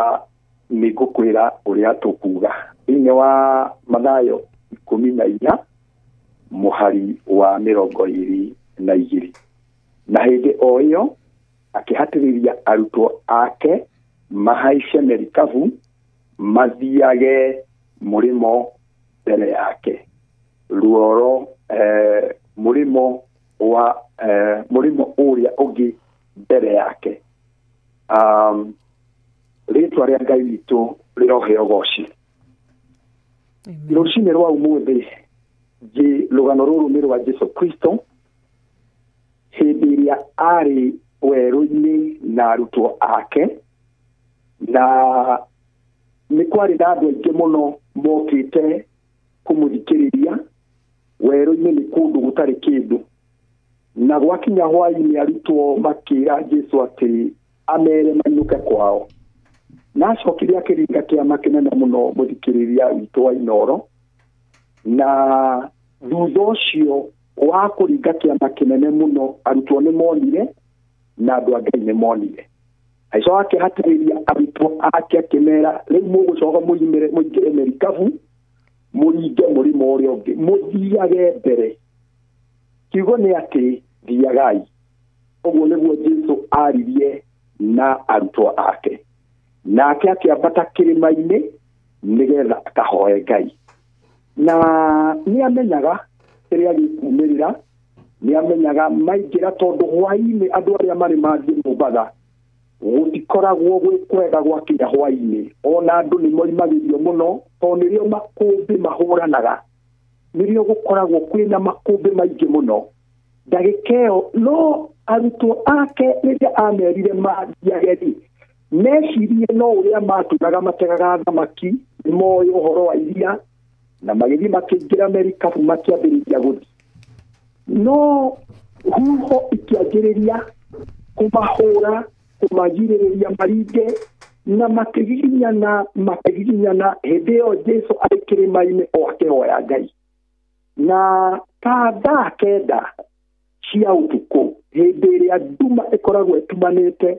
nĩ ngũkwĩra ũrĩa tũkuga. Thĩinĩ wa Mathayo 14 mũhari wa 22. Na hĩndĩ o ĩyo akĩhatĩrĩria arutwo ake mahaice merikabu mathiage mũrĩmo mbere yake, ruoro mũrĩmo wa mũrĩmo ũrĩa ũngĩ mbere yake. Rĩtwa rĩa Ngai witũ rĩroheo goci. Rũcinĩ rwa ũmũthĩ rũgano rũrũ nĩ rwa Jesũ Kristo hĩndĩ ĩrĩa arĩ werũ-inĩ na arutwo ake, na nĩ kwarĩ na andũ aingĩ mũno mokĩte kũmũthikĩrĩria. Werũ-inĩ nĩ kũndũ gũtarĩ kĩndũ, na gwakinya hwaĩ-inĩ arutwo makĩra Jesũ atĩ amere mainũke kwao. Na acokire akĩringa kĩama kĩnene mũno mũthikĩrĩria witũ wa Inooro, na thutha ũcio wa kũringa kĩama kĩnene mũno arutwo nĩ monire na andũ a Ngai nĩ monire. Agĩcoka akĩhatĩrĩria arutwo ake akĩmera, rĩu mũgũcoka mũingĩre merikabu mũringe mũrĩmo ũrĩa ũngĩ, mũthiage mbere. Kiugo nĩ atĩ thiagai. Ũguo nĩguo Jesũ aririe na arutwo ake. Nake akĩambata kĩrĩma-inĩ nĩgetha akahoe Ngai. Na nĩ amenyaga kĩrĩa gĩkumĩrĩra, nĩ amenyaga maingĩra, tondũ hwaĩ-inĩ andũ arĩa marĩ mathiĩ Mombatha gũtikoragwo gwĩ kwega gwakinya hwaĩ-inĩ. Ona andũ nĩ moimagĩrio mũno, tondũ nĩrĩo makũmbĩ mahũranaga, nĩrĩo gũkoragwo kwĩna makũmbĩ maingĩ mũno. Ndagĩka ĩyo no arutwo ake rĩrĩa amerire mathiage-rĩ, mecirie no ũrĩa maturaga mategaga thamaki, nĩ moĩ ũhoro wa iria, Na magĩthiĩ makĩingĩra merikabu makĩambĩrĩria gũthiĩ. No huho ikĩanjĩrĩria kũmahũra, kũmagirĩrĩria maringe, na makĩgiginyana hĩndĩ ĩyo Jesũ arĩ kĩrĩma-inĩ o akĩhoya Ngai. Na ta thaa 9 cia ũtukũ, hĩndĩ ĩrĩa nduma ĩkoragwo ĩtumanĩte,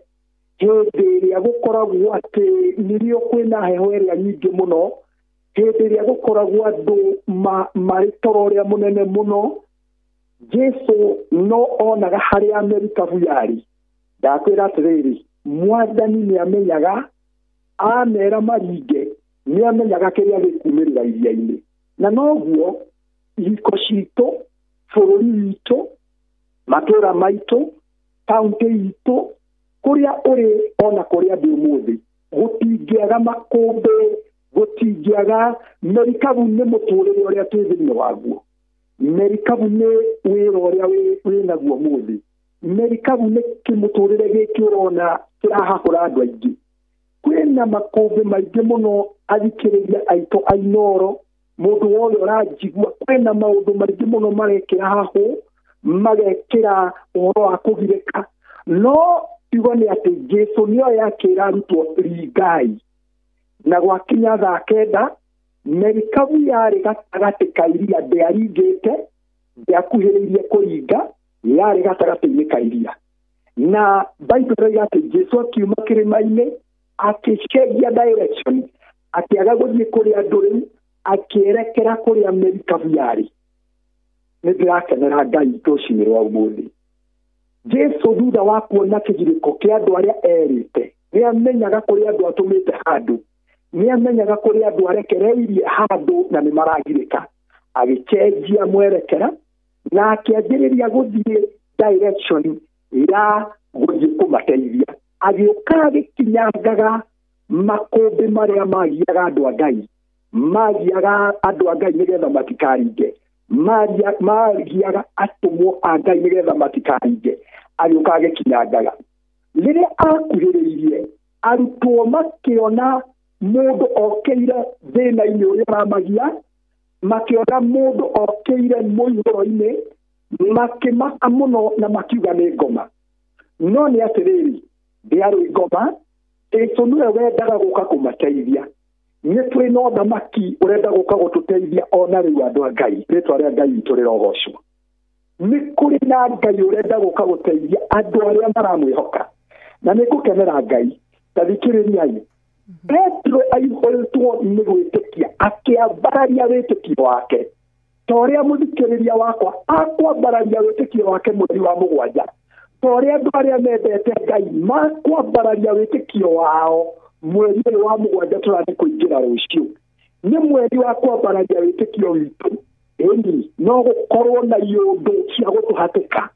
hĩndĩ ĩrĩa gũkoragwo atĩ nĩrĩo kwĩna heho ĩrĩa nyingĩ mũno, hĩndĩ ĩrĩa gũkoragwo andũ marĩ toro ũrĩa mũnene mũno, Jesũ no onaga harĩa merikabu yarĩ. Ndakwĩra atĩrĩrĩ, Mwathani nĩamenyaga, amera maringe, nĩamenyaga kĩrĩa gĩkumĩrĩra iria-inĩ. Na noguo ihiko citũ, bũrũri witũ, matũũra maitũ, kaũntĩ itũ, kũrĩa ũrĩ ona kũrĩa ndĩ ũmũthĩ, gũtingĩaga makũmbĩ, gũtingĩaga merikabu. Nĩ mũtũrĩre ũrĩa twĩ thĩinĩ waguo. Merikabu nĩ wĩra ũrĩa wĩ naguo ũmũthĩ. Merikabu nĩ kĩmũtũrĩre gĩkĩ ũrona kĩrahahũra andũ aingĩ. Kwĩna makũmbĩ maingĩ mũno athikĩrĩria aitũ a Inooro, mũndũ wothe ũranjigua, kwĩna maũndũ maingĩ mũno marekĩra hahũ, magekĩra ũhoro wa kũgirĩka. No kiugo nĩ atĩ Jesũ nĩoĩ akĩra arutwo ringai. Na gwakinya thaa 9, merikabu yarĩ gatagatĩ ka iria, ndĩaringĩte, ndĩakuhĩrĩirie kũringa, yarĩ gatagatĩ-inĩ ka iria. Na Bible ĩroiga atĩ Jesũ akiuma kĩrĩma-inĩ, akĩcenjia direction, akĩaga gũthiĩ kũrĩ andũ rĩu, akĩerekera kũrĩa merikabu yarĩ. Nĩ ndĩrakenera Ngai rũcinĩ rwa ũmũthĩ. Jesũ thutha wa kuona kĩgirĩko kĩa andũ arĩa erĩte, nĩamenyaga kũrĩa andũ atũmĩte handũ, nĩamenyaga kũrĩa andũ arekereirie handũ na nĩ maragirĩka. Agĩcenjia mwerekera na akĩanjĩrĩria gũthiĩ direction ya gũthiĩ kũmateithia. Agĩũka agĩkinyangaga makũmbĩ marĩa magiaga andũ a Ngai, magiaga andũ a Ngai nĩgetha matikaringe, magiaga atũmwo a Ngai nĩgetha matikaringe. Agĩũka agĩkinyangaga. Rĩrĩa akuhĩrĩirie, arutwo makĩona mũndũ okĩire thĩna-inĩ ũrĩa ũramagia, makĩona mũndũ okĩire mũihũro-inĩ, makĩmaka mũno na makiuga nĩ ngoma. No nĩ atĩrĩrĩ, ndĩarĩ ngoma, Jesũ nĩwe wendaga gũka kũmateithia. Nĩ twĩ na ũthamaki ũrenda gũka gũtũteithia ona rĩu andũ a Ngai. Rĩtwa rĩa Ngai witũ rĩrogocwo. Nĩ kũrĩ na Ngai ũrenda gũka gũteithia andũ arĩa maramwĩhoka. Na nĩ ngũkenera Ngai. Ta thikĩrĩriai. Petero aihũrĩtwo nĩ gwĩtĩkia, akĩambararia wĩtĩkio wake. Ta ũrĩa mũthikĩrĩria wakwa akwambararia wĩtĩkio wake mweri wa 7, ta ũrĩa andũ arĩa mendete Ngai makwambararia wĩtĩkio wao mweri ũyũ wa 7 tũrathiĩ kũingĩra rũciũ. Nĩ mweri wa kwambararia wĩtĩkio witũ. Ĩni no gũkorwo na iũndũ cia gũtũhatĩka,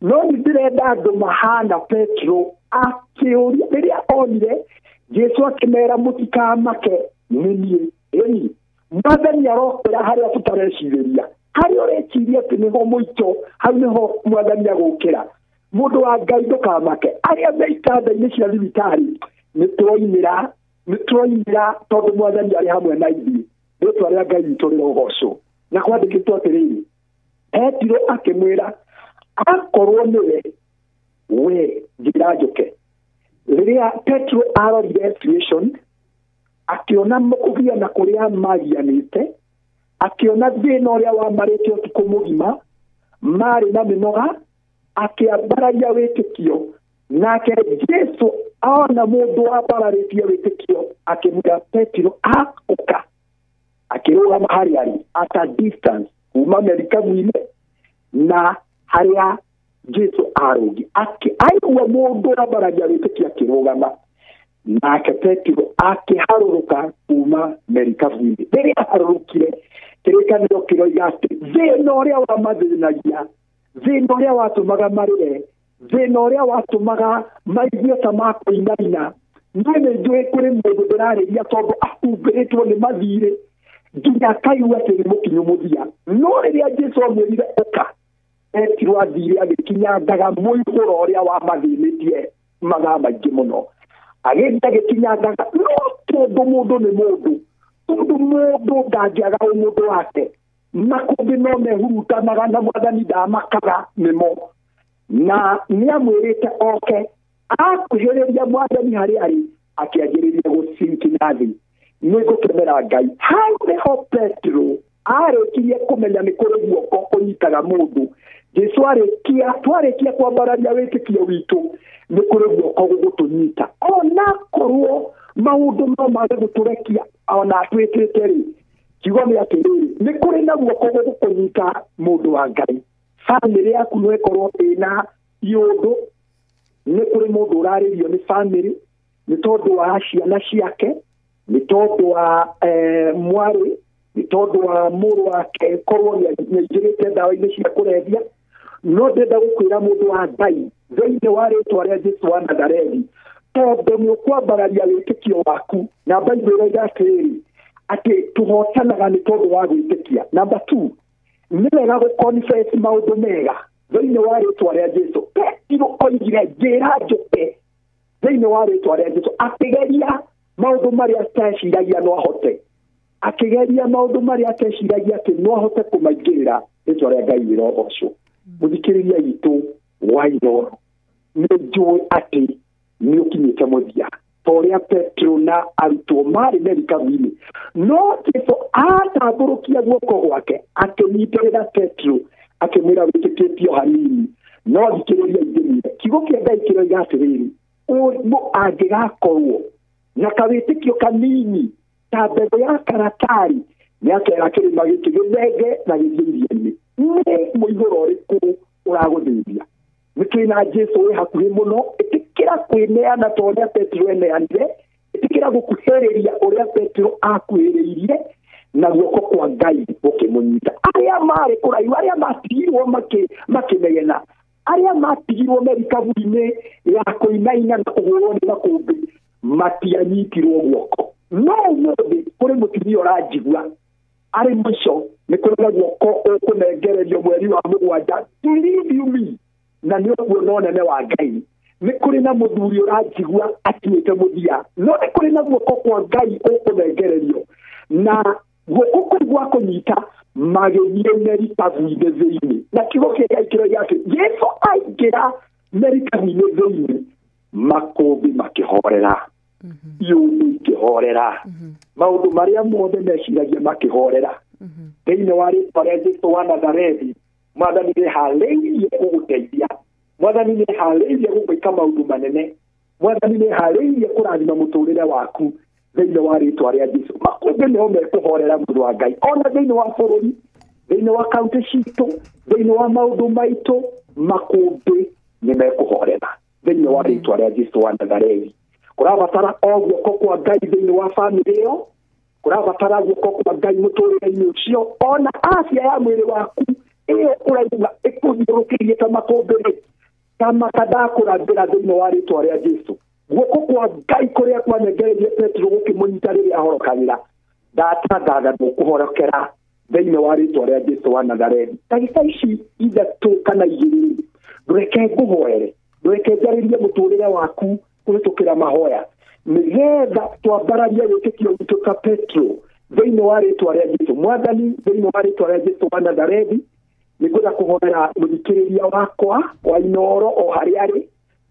no nĩ ndĩrenda andũ mahana Petero akĩũria rĩrĩa onire Jesũ akĩmera mũtikamake nĩ niĩ. Ĩni Mwathani arokĩra harĩa tũtarecirĩria, harĩa ũreciria atĩ nĩho mũito, hau nĩho Mwathani agũkĩra. Mũndũ wa Ngai ndũkamake. Arĩa me itanda-inĩ cia thibitarĩ, nĩtũroimĩra tondũ Mwathani arĩ hamwe na ithuĩ. Rĩtwa rĩa Ngai witũ rĩrogocwo. Na kwandĩkĩtwo atĩrĩrĩ, Petero akĩmwĩra, akorwo nĩwe, we njĩra njũke. Rĩrĩa Petero arorire situation, akĩona kũgiana kũrĩa magianĩte, akĩona thĩna ũrĩa wamarĩte ũtukũ mũgima, marĩ na mĩnoga, akĩambararia wĩtĩkio. Nake Jesũ ona mũndũ wambararĩtie wĩtĩkio, akĩmwĩra Petero aũka. Akĩrũgama harĩa arĩ at a distance kuma merikabu-inĩ na harĩa Jesũ arũngi. Aigua mũndũ wambararia wĩtĩkio akĩrũgama, nake Petero akĩharũrũka kuma merikabu-inĩ. Rĩrĩa aharũrũkire, kĩrĩkanĩro kĩroiga atĩ thĩna ũrĩa wamathĩnagia, thĩna ũrĩa watũmaga marĩre, thĩna ũrĩa watũmaga maigue ta makũinaina, niĩ nĩ njũĩ kũrĩ mũndũ ndĩrarĩria tondũ ahumbĩrĩtwo nĩ mathirĩ nginya akaigua atĩ nĩ mũkinyu mũthia. No rĩrĩa Jesũ amwĩrire ũka, Petero athire agĩkinyangaga mũihũro ũrĩa wamathĩnĩtie mathaa maingĩ mũno. Agĩthiĩ agĩkinyangaga, no tondũ mũndũ nĩ mũndũ, Tondũ mũndũ ndangĩaga ũmũndũ wake. Makũmbĩ no mehurutanaga na mwathani ndamakaga nĩmo. Na nĩamwĩrĩte oke akuhĩrĩria mwathani harĩa arĩ akĩanjĩrĩria gũcinki na thĩ. Nĩngũkemera Ngai. Hau nĩho Petero arĩkirie kũmenya nĩ kũrĩ guoko kũnyitaga mũndũ. Jesu arĩkia twarĩkia kwambararia wĩtĩkio witũ nĩ kũrĩ guoko gũgũtũnyita. Ona korwo maũndũ no mage gũtũrekia ona atwĩkĩte rĩ, kiugo nĩ atĩrĩrĩ, nĩ kũrĩ na guoko gũgũkũnyita mũndũ wa Ngai. Bamĩrĩ yaku no ĩkorwo ĩna iũndũ, nĩ kũrĩ mũndũ ũrarĩrio nĩ bamĩrĩ nĩ tondũ wa ciana ciake, nĩ tondũ wa mwarĩ, nĩ tondũ wa mũrũ wake korwo nĩaingĩrĩte ndawa-inĩ cia kũrebia. No ndĩrenda gũkwĩra mũndũ wa Ngai thĩinĩ wa rĩtwa rĩa Jesu wa Nazarethi, tondũ nĩ ũkwambararia wĩtĩkio waku. Na Bible ĩroiga atĩrĩrĩ, atĩ tũhotanaga nĩ tondũ wa gwĩtĩkia. Number 2, nĩ wega gũconfess maũndũ mega thĩinĩ wa rĩtwa rĩa Jesu. Petero oigire njĩra njũke thĩinĩ wa rĩtwa rĩa Jesu, akĩgeria maũndũ marĩa ateciragia no ahote, akĩgeria maũndũ marĩa ateciragia atĩ no ahote kũmaingĩrĩra. Rĩtwa rĩa Ngai rĩrogocwo. Mũthikĩrĩria witũ wa Inooro, nĩ njũĩ atĩ nĩ ũkinyĩte mũthia ta ũrĩa Petero na arutwo marĩ merikabu-inĩ. No Jesu atambũrũkia guoko gwake akĩnyitĩrĩra Petero akĩmwĩra wĩtĩkĩtie o hanini. No thikĩrĩria ingĩmwĩre, kiugo kĩa Ngai kĩroiga atĩrĩrĩ, ũrimũ angĩgakorwo na kawĩtĩkio kanini ta mbegũ ya karatari, nĩakera kĩrĩma gĩkĩ gĩthenge na gĩthiĩ iria-inĩ. Nĩ mũihũro ũrĩkũ ũragũthĩnia? Nĩ twĩna Jesu wĩ hakuhĩ mũno. Ĩtĩkĩra kwĩneana ta ũrĩa Petero eneanire, ĩtĩkĩra gũkuhĩrĩria ũrĩa Petero akuhĩrĩirie, na guoko kwa Ngai gũkĩmũnyita. Arĩa marĩ kũraihu, arĩa matigirwo makĩnegena, arĩa matigirwo merikabu-inĩ ya kũinaina na kũhũrwo nĩ makũmbĩ, matianyitirwo guoko. No ũmũthĩ kũrĩ mũtumia ũranjigua arĩ mũico, nĩ kũrĩ na guoko ũkũnengererio mweri wa 7. Believe you me, na nĩ ũkuona ũnene wa Ngai. Nĩ kũrĩ na mũthuri ũranjigua akinyĩte mũthia, no nĩ kũrĩ na guoko kwa Ngai ũkũnengererio, na guoko kũu gwa kũnyita magĩthiĩ merikabu-inĩ thĩinĩ. Na kiugo kĩa Ngai kĩroiga atĩ Jesu aingĩra merikabu-inĩ thĩinĩ, makũmbĩ makĩhorera, iũndũ ikĩhorera, maũndũ marĩa mothe meciragia makĩhorera. Thĩinĩ wa rĩtwa rĩa Jesu wa Nazarethi, mwathani nĩeharĩirie gũgũteithia, mwathani nĩeharĩirie gũgwĩka maũndũ manene, mwathani nĩeharĩirie kũrathima mũtũrĩre waku thĩinĩ wa rĩtwa rĩa Jesu. Makũmbĩ nĩo mekũhorera mũndũ wa Ngai, ona thĩinĩ wa bũrũri, thĩinĩ wa kaunti citũ, thĩinĩ wa maũndũ maitũ, makũmbĩ nĩ mekũhorera thĩinĩ wa rĩtwa rĩa Jesu wa Nazarethi. Kũrabatara o guoko kwa Ngai thĩinĩ wa bamĩrĩ ĩyo, kũrabatara guoko kwa Ngai mũtũrĩre-inĩ ũcio, ona afya ya mwĩrĩ waku ĩyo ũraigua ĩkũthiũrũkĩirie ta makũmbĩ-rĩ, ta makandakũrathĩra thĩinĩ wa rĩtwa rĩa Jesu. Guoko kwa Ngai kũrĩa kwanengereirie Petero gũkĩmũnyita rĩrĩa ahorokagĩra, ndatangatha nĩũkũhorokera thĩinĩ wa rĩtwa rĩa Jesu wa Nazarethi. Ndagĩka ici 3 kana 2, ndũreke ngũhoere, ndũreke njarĩrie mũtũrĩre waku kũhĩtũkĩra mahoya, nĩgetha twambararie wĩtĩkio witũ ta Petero thĩinĩ wa rĩtwa rĩa Jesu. Mwathani, thĩinĩ wa rĩtwa rĩa Jesu wa Nazarethi, nĩngwenda kũhoera mũthikĩrĩria wakwa wa Inooro o harĩa arĩ.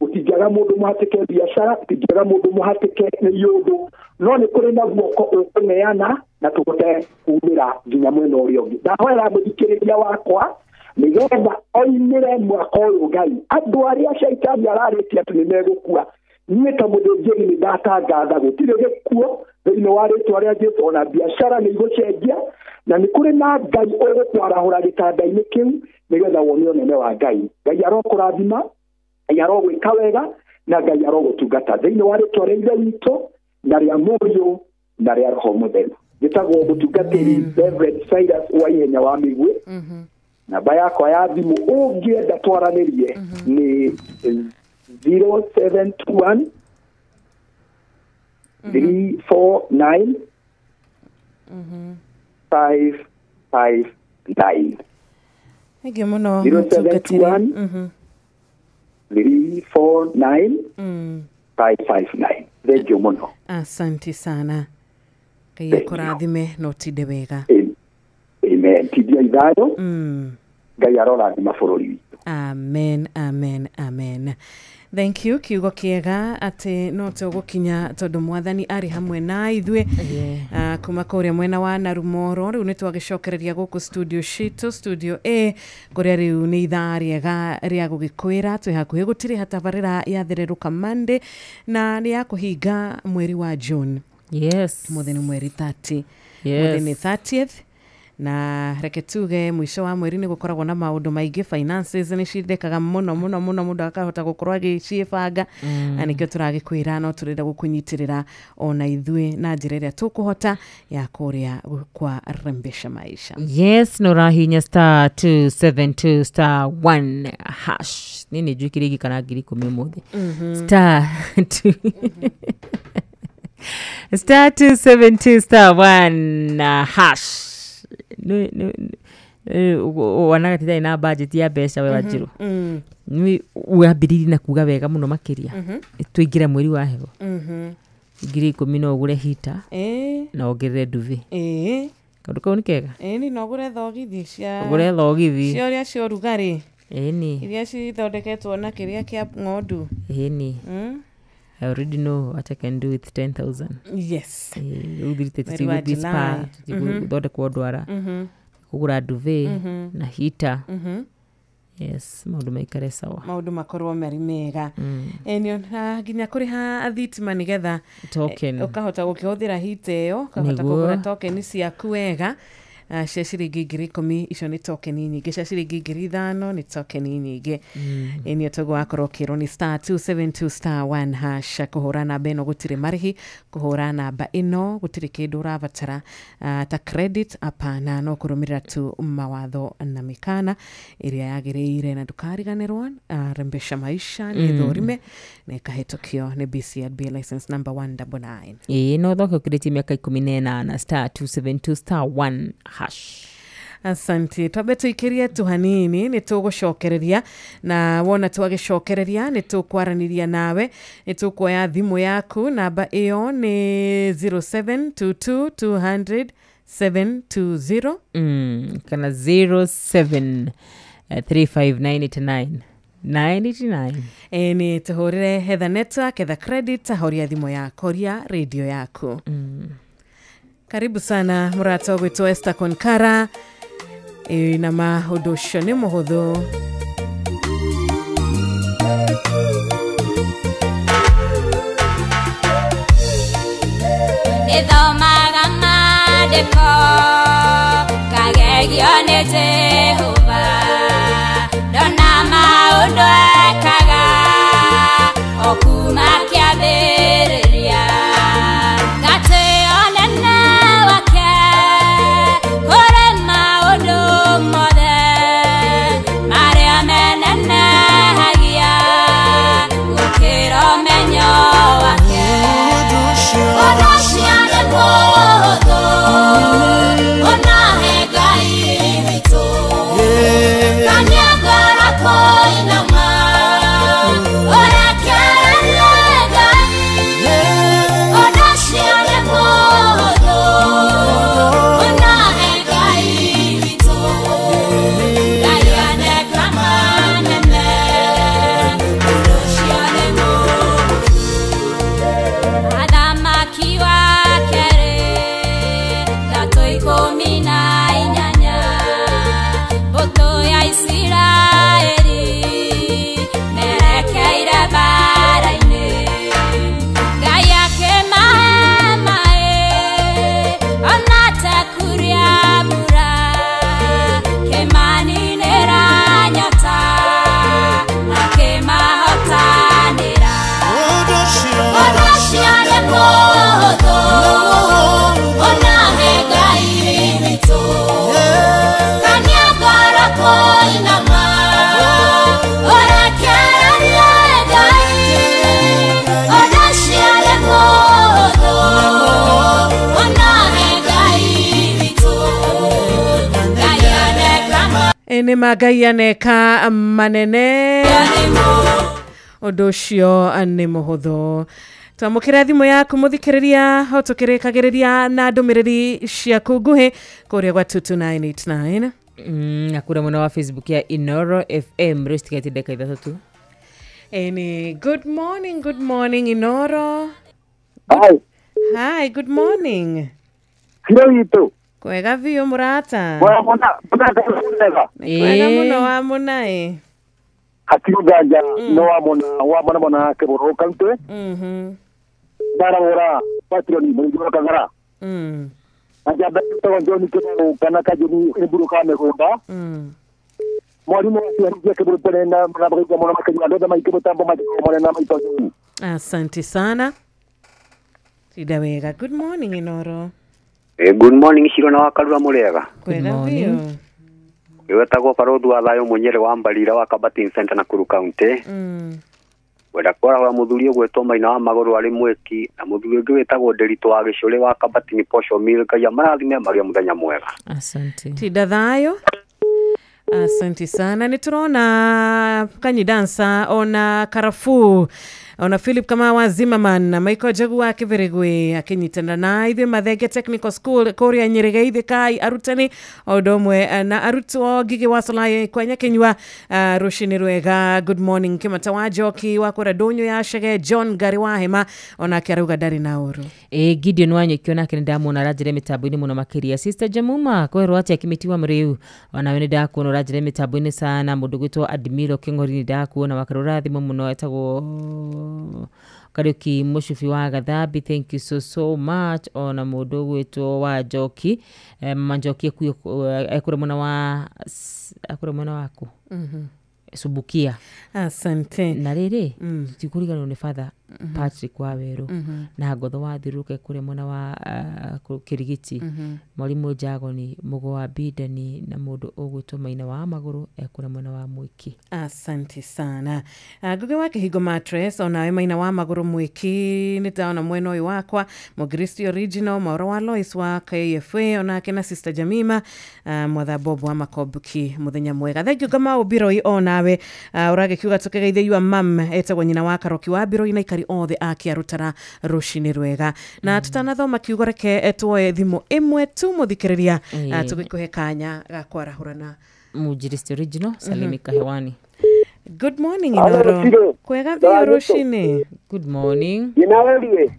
Gũtingĩaga mũndũ mũhatĩke biacara, gũtingĩaga mũndũ mũhatĩke nĩ iũndũ, no nĩ kũrĩ na guoko ũkũneana na tũhote kumĩra nginya mwena ũrĩa ũngĩ. Ndahoera mũthikĩrĩria wakwa nĩgetha oimĩre mwaka ũyũ Ngai. Andũ arĩa caitani ararĩtie atĩ nĩ megũkua, niĩ ta mũthĩnjĩri nĩ ndatangatha gũtirĩ gĩkuo thĩinĩ wa rĩtwa rĩa Jesu. Ona biacara nĩ igũcenjia, na nĩ kũrĩ na Ngai ũgũkwarahũra gĩtanda-inĩ kĩu nĩgetha wone ũnene wa Ngai. Ngai arokũrathima, Ngai arogwĩka wega, na Ngai arogũtungata thĩinĩ wa rĩtwa rĩa Ithe witũ na rĩa Mũriũ na rĩa Roho Mũtheru. Njĩtagwo mũtungatĩri Reverend Cyrus wa Ihenya wa Mĩguĩ. Namba yakwa ya thimũ ũngĩenda twaranĩrie nĩ 0721 349 559. Thank you mũno 0721 349 559. Thank you mũno. Asante sana. Ngai akũrathime na ũtinde wega. Amen. Tindia ithayo. Ngai arorathima bũrũri witũ. Amen, amen, amen. Thank you. Kiugo kĩega atĩ no tũgũkinya tondũ mwathani arĩ hamwe na ithuĩ. Kuma kũrĩa mwena wa Narumoro rĩu nĩ twagĩcokereria gũkũ studio citũ, studio A, kũrĩa rĩu nĩ ithaa rĩega rĩa gũgĩkwĩra twĩ hakuhĩ gũtirĩ tabarĩra ya Thererũka Monday na nĩ ya kũhinga mweri wa June. Yes. Mũthĩ nĩ mweri 30. Yes. Mũthĩ nĩ 30th. Na reke tuge mũico wa mweri nĩ gũkoragwo na maũndũ maingĩ, finances nĩ cindekaga mũno mũno mũno, mũndũ akahota gũkorwo agĩciĩbanga. Na nĩkĩo tũragĩkwĩra no tũrenda gũkũnyitĩrĩra ona ithuĩ na njĩra ĩrĩa tũkũhota ya kũrĩa kwa Rembesha Maisha. Yes, no rahinya star 272 star 1 hash. Nini njwikire giki kana 10,000 ũmũthĩ. Star 2 star 272 star 1 hash. Wanaga tithai na budget ya mbeca we Wanjiru. Nĩ wambĩrĩirie na kuga wega mũno makĩria. Tũingĩre mweri wa heho. 10,000 no ũgũre hita na wongerere nduvi. Kaũndũ kau nĩ kega. Ĩni no ũgũre thogithi cia ũgũre thogithi cia ũrĩa cia ũrugarĩ. Ĩni iria cithondeketwo na kĩrĩa kĩa ng'ondu. Ĩni I already know what I can do with 10,000. Yes. Uthirite tutigu spa, tutigu ndwara. Kugura duvet na heater. Yes, maundu maikare sawa. Maundu makorwo mari mega. Enio na nginya kuriha thitima nigetha token. Ukahota gukihuthira heater iyo, ukahota kugura token ciaku wega. Cia ciringi 10,000 icio nĩ token nyingĩ, cia ciringi 5,000 nĩ token nyingĩ. Ĩni togo wakorwo ũkĩrwo nĩ star 272 star 1 hash. Kũhũra namba ĩno gũtirĩ marĩhi, kũhũra namba ĩno gũtirĩ kĩndũ ũrabatara ta credit apana, no kũrũmĩrĩra tu mawatho na mĩkana ĩrĩa yagĩrĩire, na ndũkariganĩrwo Rembesha Maisha nĩ thũrime na ĩkahĩtũkio nĩ BCLB license number 199. Ĩĩ no thoko ũkĩrĩtie mĩaka 18 star 272 star 1 hash. Asante. Twambe tuikirie tu hanini nĩ tũgũcokereria, na wona twagĩcokereria nĩ tũkwaraniria nawe, nĩ tũkuoya thimũ yaku. Namba ĩyo nĩ 0722 200 720 kana 07 35989 989. Nĩ tũhũrĩre hetha network, hetha credit, horia thimũ yaku, horia radio yaku. Karibu sana mũrata gwitũ Esther Konkara. Na maũndũ ũcio nĩ mũhũthũ. Nĩthomaga maandĩko ngagegio nĩ Jehova, ndona maũndũ ekaga o kuma kĩambĩrĩria, ngatĩo nene wake kũrĩ maũndũ mothe marĩa menenehagia gũkĩra ũmenyo wake. Ũndũ ũcio nĩ mũhũthũ ũnahe Ngai witũ, kania ngoro kũinama ũrekererie Ngai. Ũndũ ũcio nĩ mũhũthũ ũnahe Ngai witũ, Ngai aneka manene. Ũndũ ũcio nĩ mũhũthũ. Athamaki wa kerĩ 3:18 mbũtũ ya Isiraeli merekeire mbara-inĩ, Ngai akĩmahe maĩ ona ta kuria mbura, kĩmaninĩra nyota akĩmahotanĩra. Ũndũ ũcio nĩ mũhũthũ ũnahe Ngai witũ, kania ngoro kũinama ũrekererie Ngai. Ũndũ ũcio nĩ mũhũthũ ũnahe Ngai witũ, Ngai aneka Nĩ ma Ngai aneka manene. Ũndũ ũcio nĩ mũhũthũ. Twamũkĩra thimũ yaku mũthikĩrĩria ho tũkĩrĩkagĩrĩria na ndũmĩrĩri ciaku nguhĩ kũrĩa gwa 22989. Na kũrĩa mwena wa Facebook ya Inoro FM rĩu citigatie ndagĩka 3 tu. Eni, good morning Inoro. Hi. Hi, good morning. Kiro witũ. Kwega biũ mũrata. Kwega mũno wa mũna ĩ. Hatirĩ nganja no wa mũna mona Kĩbũrũ County. Ndarahũra patroni mũrĩithi wa Kang'ara. Na njamba ĩtagwo John Kĩbũrũ kana Kajuni Mburu ka mĩgũnda. Mwalimu wa Kĩbũrũ tene na mũrĩithi mũno makĩria andũ othe maingĩ mũtambo matikoo na maitũ. Asante sana. Tinda wega. Good morning Inoro. Good morning Shiro na wakarura murega. Good morning. Wetagwo Barothu wa Thayo Munyere wa Mbarira wa Kabatin Center Nakuru County. Wenda kwarahũra mũthuri ũgwĩtwo Maina wa Magũrũ arĩ Mwĩki na mũthuri ũngĩ wĩtagwo Nderitũ wa Gĩcũrĩ wa Kabatini Posho Mill. Ngai amarathime magĩe mũthenya mwega. Asante. Tinda thayo. Asante sana. Nĩtũrona Kanyi Dansa ona Karafu ona Philip kama wa Zimmerman na Michael Jagu wa Kĩbĩrĩgwe akĩnyitana na ithuĩ Mathenge Technical School kũrĩa Nyĩrĩ Geithĩkai arutani o ũndũ ũmwe na arutwo Ngigĩ wa Solai kwa Nyakinyua. Rũcinĩ rwega. Good morning Kĩmata wa Njoki wa kũrĩa Ndũnyũ ya Chege. John Ngari wa Hema onake arauga ndarĩ na ũru. Gideon Wanyeki onake nĩndamwona aranjĩra mĩtambo-inĩ mũno makĩria. Sister Jamuma kwerwo atĩa Kĩmĩti wa Mũrĩu onawe nĩndakuona ũranjĩra mĩtambo-inĩ sana. Mũndũ gwĩtwo Admiro Kĩng'ori nĩndakuona wakarũra thimũ mũno etagwo Kariuki Mushufi wa Gathambi, thank you so much. Ona mũndũ gwĩtwo wa Njoki, mama Njoki ekũrĩa mwena wa ekũrĩa mwena waku Subukia. Asante. Na rĩrĩ tikũriganĩrwo nĩ Father Patrick wa Werũ na Ngotho wa Thiũrũrũka kũrĩa mwena wa Kĩrigiti, Mwarimũ Njagoni Mũgo wa Bindani na mũndũ ũgwĩtwo Maina wa Magũrũ ekũrĩa mwena wa Mwĩki. Asante sana. Ngugi wa Kĩhingo Mattress onawe Maina wa Magũrũ Mwĩki nĩndona mwena ũyũ wakwa Mũgristi Original Mauro wa Lois wa KFA onake na Sister Jamima Mwatha Bob wa Makobuki mũthenya mwega. Thank you Kamau Biroi onawe ũragĩkiuga tũkĩgeithie your mam etagwo nyina wa Karoki wa Biroi na aikari othe a Kĩarutara rũcinĩ rwega. Na tutanathoma kiugo reke tuoe thimũ ĩmwe tu mũthikĩrĩria tũgĩkũhe kanya ga kwarahũrana. Mũnjiristi Original salimika hewani. Good morning Inoro. Kwega biũ rũcinĩ. Good morning. Ninawerie.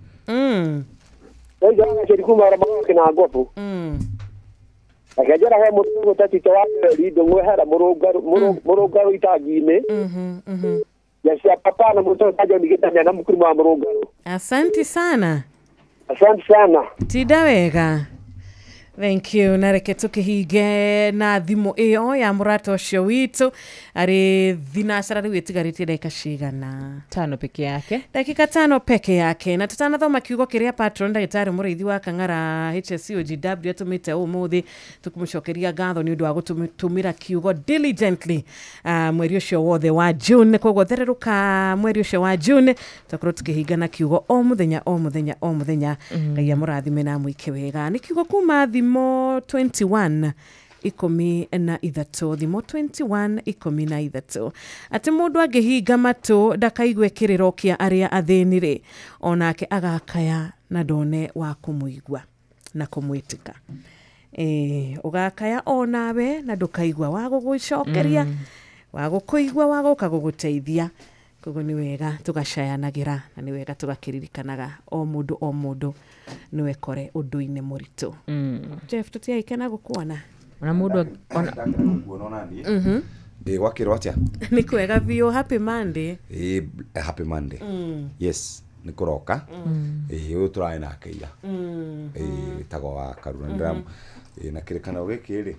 Akajara he mũndũ tatito wa Ndũng'ũ hera mũrũngarũ itangi-inĩ. Ya papa na mũndũ tajo nigitanya na mukuru wa mũrũngarũ. Asante sana. Asante sana. Tinda wega. Thank you. Na reke tũkĩhinge na thimũ ĩyo ya mũrata ũcio witũ arĩ thinacara rĩu ĩtigarĩtie ndagĩka cigana? 5 peke yake. Dakika 5 peke yake. Na tutanathoma kiugo kĩrĩa patron ndagĩtarĩ mũrĩithi wa Kang'ara HSCOGW atũmĩte ũmũthĩ tũkũmũcokeria ngatho nĩ ũndũ wa gũtũmĩra kiugo diligently mweri ũcio wothe wa June. Koguo thererũka mweri ũcio wa June tũkorwo tũkĩhinga na kiugo o mũthenya o mũthenya o mũthenya. Ngai amũrathime na amwĩke wega. Nĩ kiugo kuma thimo 21 13 thimo 21 13 atĩ mũndũ angĩhinga matũ ndakaigue kĩrĩro kĩa arĩa athĩni rĩ onake agakaya na ndone wa kũmũigua na kũmwĩtĩka. Ũgakaya onawe na ndũkaigua wa gũgũcokeria wa gũkũigua wa gũka gũgũteithia. Koguo nĩ wega tũgacayanagĩra na nĩ wega tũgakĩririkanaga o mũndũ nĩwe kore ũndũ-inĩ mũritũ. Jeff tũtiaikena gũkuona. Ona mũndũ ona gwakĩrwo atĩa? Nĩ kwega biũ. Happy Monday. Happy Monday. Yes, nĩ kũroka. Ũyũ tũrarĩ nake ira. Wĩtagwo wa Karura ndĩram na kĩrĩkanĩro gĩkĩ rĩ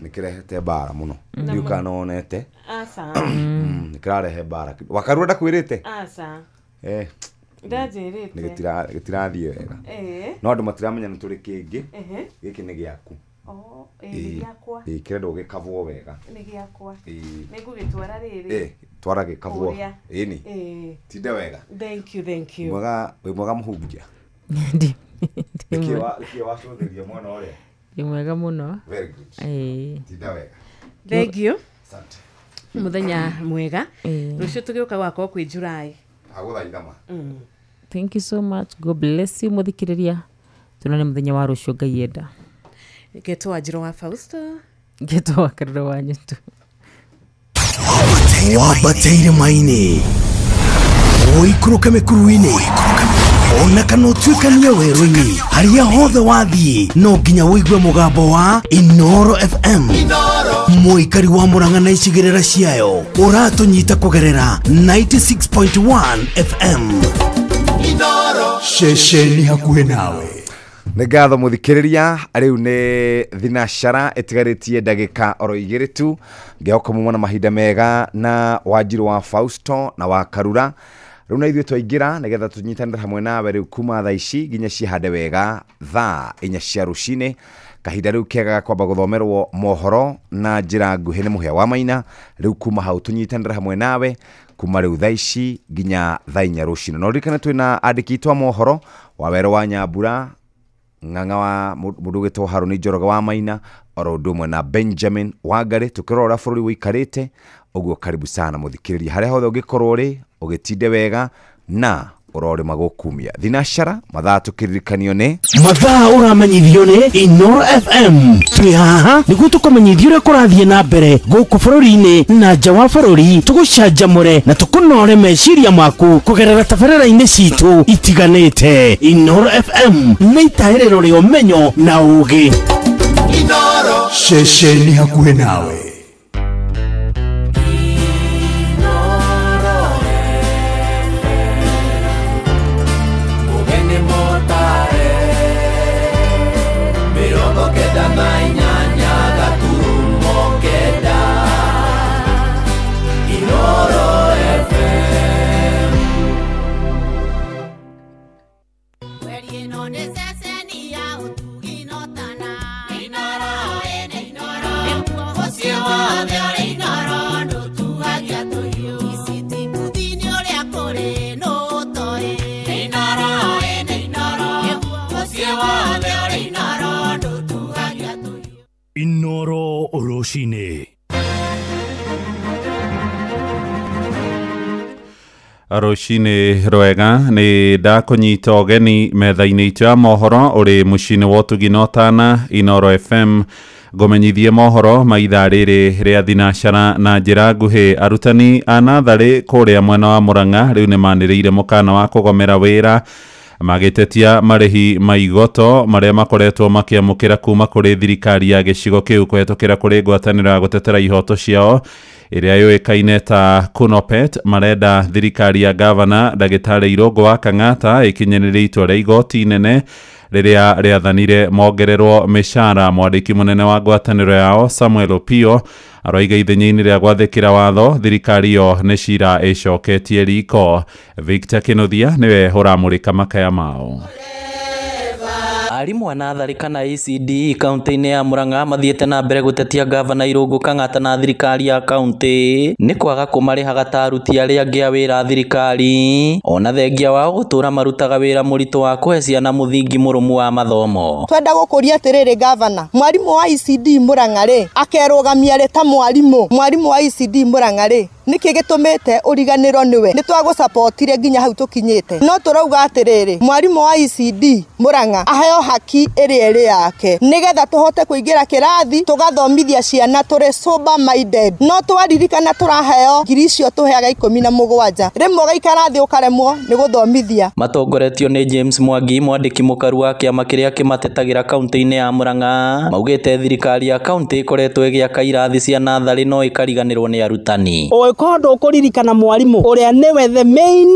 nĩ kĩrehete mbara mũno. Ndiũ kana wonete. Aca. Nĩ kĩrarehe mbara. Wakarura ndakwĩrĩte? Aca. Ndanjĩrĩte. Nĩ gĩtirathiĩ wega. No andũ matiramenya nĩ tũrĩ kĩngĩ. Gĩkĩ nĩ gĩaku. Nĩ gĩakwa. Kĩrendwo gĩkabwo wega. Nĩ gĩakwa. Nĩ ngũgĩtwara rĩrĩ. Twara gĩkabwo. Ĩni. Tinde wega. Thank you, thank you. Wĩ mwega mũhunjia. Nĩkĩ wacũthĩria mwana ũrĩa? Ndĩ mwega mũno. Very good. Tinda wega. Thank you. Asante. Mũthenya mwega. Rũciũ tũgĩũka gwakorwo kwĩ July. Agũthaitha ma. Thank you so much. God bless you muthikiriria. Tunane muthenya wa rucio Ngai enda. Ngetwo Wanjirũ wa Fausto. Ngetwo wa Karura wa Nyutu. Wambateire maini ũikũrũke mĩkuru-inĩ ona kana ũtuĩkanie werũ-inĩ harĩa hothe wathiĩ no nginya ũigue mũgambo wa Inoro FM. Mũikari wa Murang'a na icigĩrĩra ciayo ũratũnyita kũgerera 96.1 FM. Ceceni hakuhĩ nawe. Nĩ ngatho mũthikĩrĩria, rĩu nĩ thinacara ĩtigarĩtie ndagĩka oro igĩrĩ tu. Ngĩhoka muma na mahinda mega na Wanjirũ wa Fausto na wa Karura. Rĩu na ithuĩ twaingĩra nĩgetha tũnyitanĩre hamwe nawe rĩu kuma thaa ici nginya cihande wega thaa 4 cia rũcinĩ. Kahinda rĩu kega ga kwamba gũthomerwo mohoro na njĩra nguhĩ nĩ Mũhĩa wa Maina. Rĩu kuma hau tũnyitanĩre hamwe nawe kuma rĩu thaa ici nginya thaa 4 rũcinĩ. No ririkane twĩna andĩki aitũ a mohoro wa Werũ wa Nyambura, Ng'ang'a wa mũndũ ũgĩtwo Harũni Njoroge wa Maina, oro ũndũ ũmwe na Benjamin Wangari, tũkĩrora ũrĩa bũrũri ũikarĩte. Ũguo karibu sana mũthikĩrĩria harĩa hothe ũngĩkorwo ũrĩ, ũgĩtinde wega na ũrorĩma gũkumia. Thinacara mathaa tũkĩririkanio nĩ mathaa ũramenyithio nĩ Inoro FM. Twĩ haha nĩguo tũkũmenyithia ũrĩa kũrathiĩ na mbere gũkũ bũrũri-inĩ na nja wa bũrũri, tũgũcanjamũre na tũkũnore meciria maku kũgerera tabarĩra-inĩ citũ itiganĩte. Inoro FM nĩ itaĩrĩro rĩa ũmenyo na ũũgĩ. Ceceni hakuhĩ nawe. Inoro Rũcinĩ. Rũcinĩ rwega, nĩ ndakũnyita ũgeni metha-inĩ itũ ya mohoro ũrĩ mũciĩ-inĩ wa ũtugi na ũtana Inoro FM. Ngũmenyithie mohoro ma ithaa rĩrĩ rĩa thinacara na njĩra nguhĩ. Arutani a natharĩ kũrĩa mwena wa Murang'a rĩu nĩ manĩrĩire mũkana wa kũgomera wĩra magĩtetia marĩhi ma igoto marĩa makoretwo makĩamũkĩra kuma kũrĩ thirikari ya gĩcigo kĩu kũhetũkĩra kũrĩ ngwatanĩro ya gũtetera ihoto ciao ĩrĩa yũĩkaine ta Kunopet. Marenda thirikari ya gavana ndagĩtarĩ Irũngũ wa Kang'ata ĩkinyanĩrie itua rĩa igoti inene rĩrĩa rĩathanire mongererwo mĩcara. Mwandĩki mũnene wa ngwatanĩro yao Samuel Opio aroiga ithenya-inĩ rĩa gwathĩkĩra watho thirikari yo nĩ cira ĩcoketie riko. Victor Kĩnuthia nĩwe ũramũrĩka makaya mao. Arimũ a natharĩ kana ECD kaunti-inĩ ya Murang'a mathiĩte na mbere gũtetia gavana Irũngũ Kang'ata na thirikari ya kaunti nĩ kwaga kũmarĩhaga ta aruti arĩa angĩ a wĩra thirikari, ona thengia wao gũtũra marutaga wĩra mũritũ wa kũhe ciana mũthingi mũrũmu wa mathomo. Twenda gũkũria atĩrĩrĩ gavana, mwarimũ wa ECD Murang'a rĩ akerũgamia rĩ ta mwarimũ wa ECD Murang'a rĩ nĩkĩ gĩtũmĩte ũriganĩrwo nĩwe? Nĩ twagũcapotire nginya hau tũkinyĩte, no tũrauga atĩrĩrĩ, mwarimũ wa ECD Murang'a aheo haki ĩrĩa ĩrĩ yake nĩgetha tũhote kũingĩra kĩrathi tũgathomithia ciana tũrĩ sober minded. No twaririkana tũraheo ngiri icio tũheaga 17, rĩmwe ũgaikara thĩ ũkaremwo nĩ gũthomithia. Matongoretio nĩ James Mwangi, mwandĩki mũkaru wa kĩama kĩrĩa kĩmatetagĩra kaunti-inĩ ya Murang'a, maugĩte thirikari ya kaunti ĩkoretwo ĩgĩaka irathi cia natharĩ no ĩkariganĩrwo nĩ arutani. Ũngĩkorwo ndũkũririkana mwarimũ ũrĩa nĩwe the main,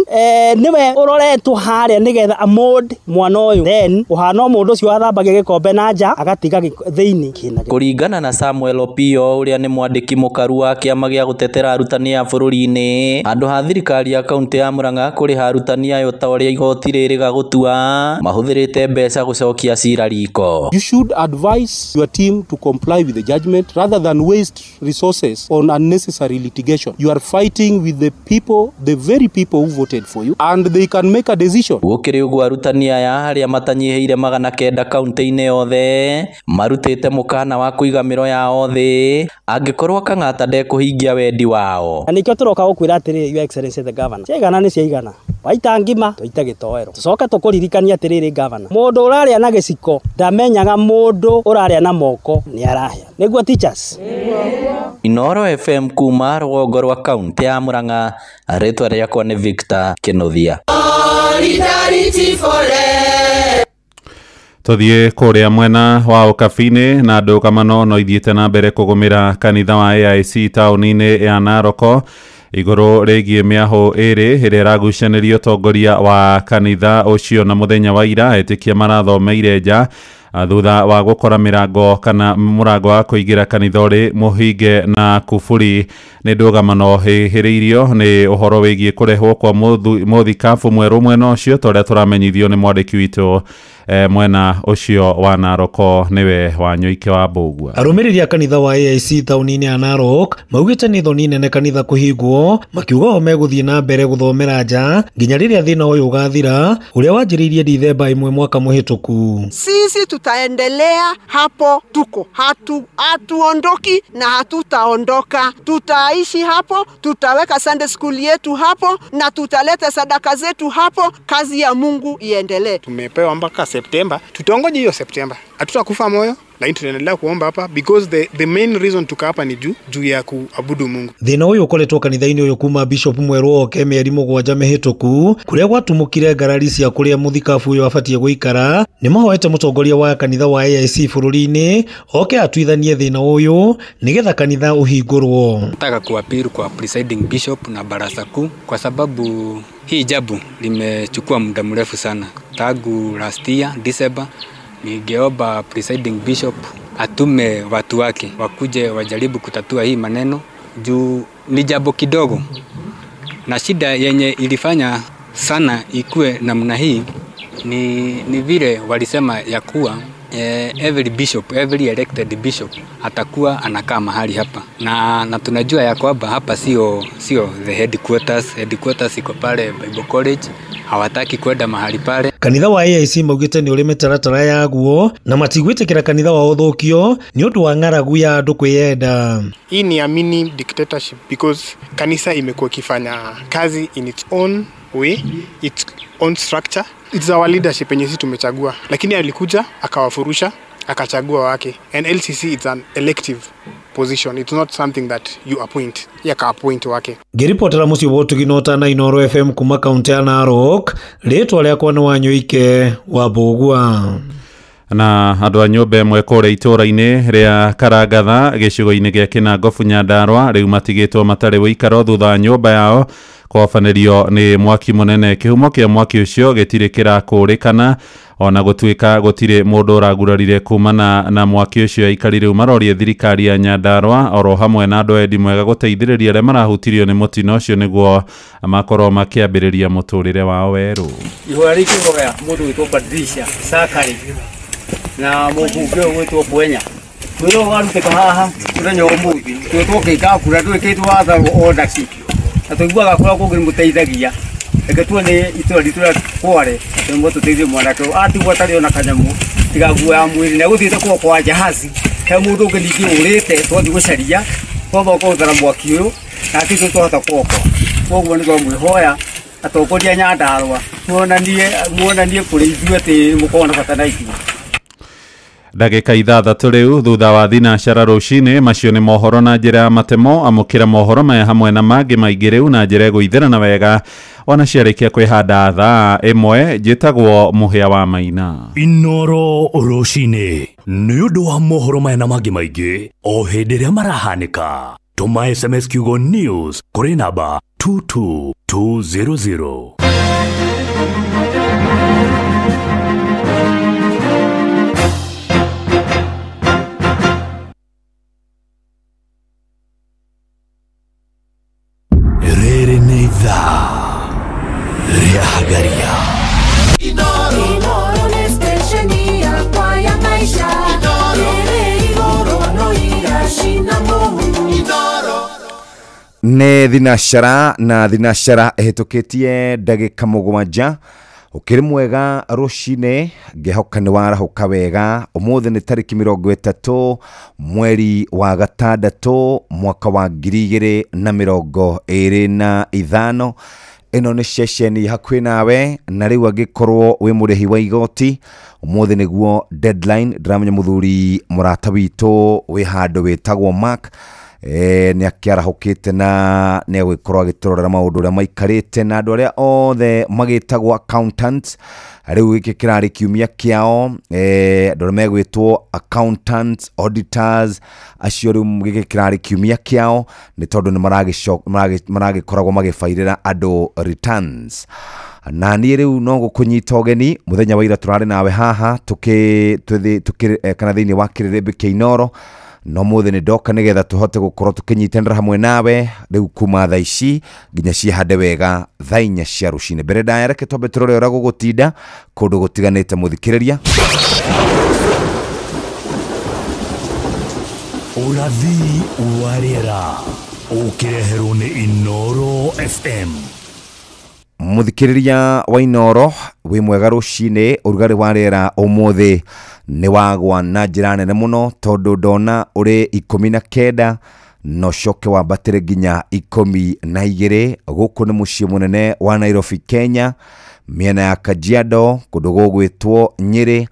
nĩwe ũroretwo harĩa nĩgetha amold mwana ũyũ, then ũhana mũndũ ũcio athambagia gĩkombe na nja agatiga thĩinĩ. Kũringana na Samuel Opio ũrĩa nĩ mwandĩki mũkaru wa kĩama gĩa gũtetera arutani a bũrũri-inĩ, handũ ha thirikari ya kaunti ya Murang'a kũrĩha arutani ayo ta ũrĩa igoti rĩrĩga gũtua, mahũthĩrĩte mbeca gũcokia cira riko. You should advise your team to comply with the judgment rather than waste resources on unnecessary litigation. You are fighting with the people, the very people who voted for you, and they can make a decision. Gũkĩrĩ ũguo arutani aya arĩa matanyihĩire 900 kaunti-inĩ yothe marutĩte mũkana wa kũiga mĩro yao thĩ angĩkorwo Kang'ata ndekũhingia wendi wao. Na nĩkĩo tũroka gũkwĩra atĩrĩrĩ, Your Excellency the Governor, ciaigana nĩ ciaigana. Waita ngima twaita gĩtoero. Tũcoke tũkũririkania atĩrĩrĩ gavana, mũndũ ũrarĩa na gĩciko ndamenyaga mũndũ ũrarĩa na moko nĩ arahĩa. Nĩguo teachers? Inooro FM kuma rũgongo rwa kaunti ya Murang'a, rĩtwa rĩakwa nĩ Victor Kĩnuthia. Solidarity forever. Tuthiĩ kũrĩa mwena wa Ũkabi-inĩ na ndũgamano no ithiĩte na mbere kũgũmĩra kanitha wa AIC taũni-inĩ ya Naroko igũrũ rĩgiĩ mĩahũ ĩrĩ ĩrĩa ĩragucanĩrio ũtongoria wa kanitha ũcio na mũthenya wa ira etĩkia marathomeire nja thutha wa gũkora mĩrango kana mũrango wa kũingĩra kanitha ũrĩ mũhinge na kuburi. Nĩ ndũgamano hĩhĩrĩirio nĩ ũhoro wĩgiĩ kũrehwo kwa mũthikabu mwerũ mwena ũcio ta ũrĩa tũramenyithio nĩ mwandĩki witũ mwena ũcio wa Naroko nĩwe Wanyoike wa Mbũgua. Arũmĩrĩri a kanitha wa AIC taũni-inĩ ya Narok maugĩte nĩ thoni nene kanitha kũhingwo, makiuga o megũthiĩ na mbere gũthomera nja nginya rĩrĩa thĩna ũyũ ũgathira ũrĩa wanjĩrĩirie Dithemba 1 mwaka mũhĩtũku. Sisi tutaendelea hapo tuko, hatuondoki na hatutaondoka. Tutaishi hapo, tutaweka Sunday school yetu hapo na tutaleta sadaka zetu hapo, kazi ya Mungu iendelee. Tumepewa mpaka Septemba, tutaongoja hiyo Septemba. Hatutakufa moyo, lakini tunaendelea kuomba hapa because the main reason tuka hapa ni juu ya kuabudu Mungu. Thĩna ũyũ ũkoretwo kanitha-inĩ ũyũ kuma Bishop mwerũ oke mĩeri 7 mĩhĩtũku kũrĩa gwatumũkire ngarari cia kũrĩa mũthikabu ũyũ abatiĩ gũikara. Nĩ mahoete mũtongoria wa kanitha wa AIC bũrũri-inĩ oke atuithanie thĩna ũyũ nĩgetha kanitha ũhingũrwo. Nataka kuappeal kwa presiding bishop na baraza kuu kwa sababu hii jabu limechukua muda mrefu sana tangu last year December. Ningeomba presiding bishop atume watu wake wakuje wajaribu kutatua hii maneno juu ni jambo kidogo, na shida yenye ilifanya sana ikue namna hii ni vile walisema ya kuwa every bishop, every elected bishop atakuwa anakaa mahali hapa, na tunajua ya kwamba hapa sio the headquarters. Headquarters iko pale Bible College, hawataki kwenda mahali pale. Kanitha wa AIC maugĩte nĩ ũrĩ mĩtaratara yaguo na matigwĩtĩkĩra kanitha wao ũthũkio nĩ ũndũ wa ng'aragu ya andũ kwĩyenda. Hii ni a mini dictatorship because kanisa imekuwa ikifanya kazi in its own way, its own structure. It's our leadership yenye sisi tumechagua, lakini alikuja akawafurusha akachagua wake. And LCC it's an elective position, it's not something that you appoint. Ya ka appoint wake. Ngĩribotera mũciĩ wa ũtugi na ũtana Inooro FM kuma kaunti ya Narok, rĩtwa rĩakwa nĩ Wanyoike wa Mbũgua. Na andũ a nyũmba ĩmwe kũrĩa itũũra-inĩ rĩa Karangatha gĩcigo-inĩ gĩa Kĩnangobu Nyandarũa rĩu matigĩtwo matarĩ ũikaro thutha wa nyũmba yao kũhobanĩrio nĩ mwaki mũnene. Kĩhumo kĩa mwaki ũcio gĩtirĩ kĩrakũrĩkana ona gũtuĩka gũtirĩ mũndũ ũragurarire kumana na mwaki ũcio. Aikari rĩu marorie thirikari ya Nyandarũa oro hamwe na andũ endi mwega gũteithĩrĩria arĩa marahutirio nĩ mũtino ũcio nĩguo makorwo makĩambĩrĩria mũtũrĩre wao werũ. Ihoya rĩkĩhoya mũndũ wĩtwo Patricia Sakari na mũmbunge ũyũ gwĩtwo Bwenya wĩra ũyũ warutĩka haha mũthenya wa ũmũthĩ twĩ twokĩka kura twĩkĩtwo watharwo o ndaki na tũiguaga kũrĩa kũngĩ nĩmũteithagia. Reke tuone itũra ritũ rĩa Kware atĩ nĩmũtũteithie mwanake ũyũ atigwo atarĩ ona kanyamũ tiga nguo ya mwĩrĩ na gũthiĩte kuo kwa jahazi he mũndũ ũngĩ ningĩ ũrĩte twathiĩ gũcaria twamba kũhũthĩra mwaki ũyũ na ti twahota kuokoa. Koguo nĩ twamwĩhoya atongoria Nyandarũa muonanie kũrĩ ithuĩ atĩ mũkorwo na bata na ithuĩ. Ndagĩka 6 rĩu thutha wa thinacara rũcinĩ. Macio nĩ mohoro na njĩra ya matemo. Amũkĩra mohoro maya hamwe na mangĩ maingĩ rĩu na njĩra ĩgũithĩrana wega ona ciarĩkia kwĩhanda thaa 1. Njĩtagwo Mũhĩa wa Maina. Inooro rũcinĩ nĩ ũndũ wa mohoro maya na mangĩ maingĩ o hĩndĩ ĩrĩa marahanĩka. Tũma SMS kiugo news kũrĩ namba 22200. Rĩrĩ nĩ ithaa rĩa Hagaria. Inooro nĩ stesheni yakwa ya maisha. Ĩrĩ igũrũ no iracina mũhu. Nĩ thinacara na thinacara ĩhĩtũkĩtie ndagĩka 7. Ũkĩrĩ mwega rũcinĩ, ngĩhoka nĩ warahũka wega. Ũmũthĩ nĩ tarĩki 30 mweri wa 6 mwaka wa 2025. Ĩno nĩ ceceni hakuhĩ nawe, na rĩu angĩkorwo wĩ mũrĩhi wa igoti, ũmũthĩ nĩguo deadline. Ndĩramenya mũthuri mũrata witũ wĩ handũ wĩtagwo Mark nĩ akĩarahũkĩte na nĩ agũgĩkorwo agĩtũrorera maũndũ ũrĩa maikarĩte na andũ arĩa othe magĩtagwo accountants. Rĩu gĩkĩ kĩrarĩ kiumia kĩao, andũ arĩa megwĩtwo accountants, auditors, acio rĩu gĩkĩ kĩrarĩ kiumia kĩao nĩ tondũ nĩ maragĩkoragwo magĩbairĩra andũ returns. Na niĩ rĩu no gũkũnyita ũgeni mũthenya wa ira tũrarĩ nawe haha kana thĩinĩ wa kĩrĩrĩmbĩ kĩa Inooro, no mũthĩ nĩ ndoka nĩgetha tũhote gũkorwo tũkĩnyitanĩra hamwe nawe rĩu kuma thaa ici nginya ciĩhande wega thaa 4 cia rũcinĩ. Mbere ndaya reke twambe tũrore ũrĩa gũgũtinda kũndũ gũtiganĩte mũthikĩrĩria. Ũrathi wa rĩera ũkĩreherwo nĩ Inooro FM. Mũthikĩrĩria wa Inooro wĩ mwega rũcinĩ. Ũrugarĩ wa rĩera ũmũthĩ nĩ wagwa na njĩra nene mũno tondũ ndona ũrĩ 19 na ũcoke wambatĩre nginya 12. Gũkũ nĩ mũciĩ mũnene wa Nairobi, Kenya, mĩena ya Kajiado, kũndũ gũgwĩtwo Nyĩrĩ,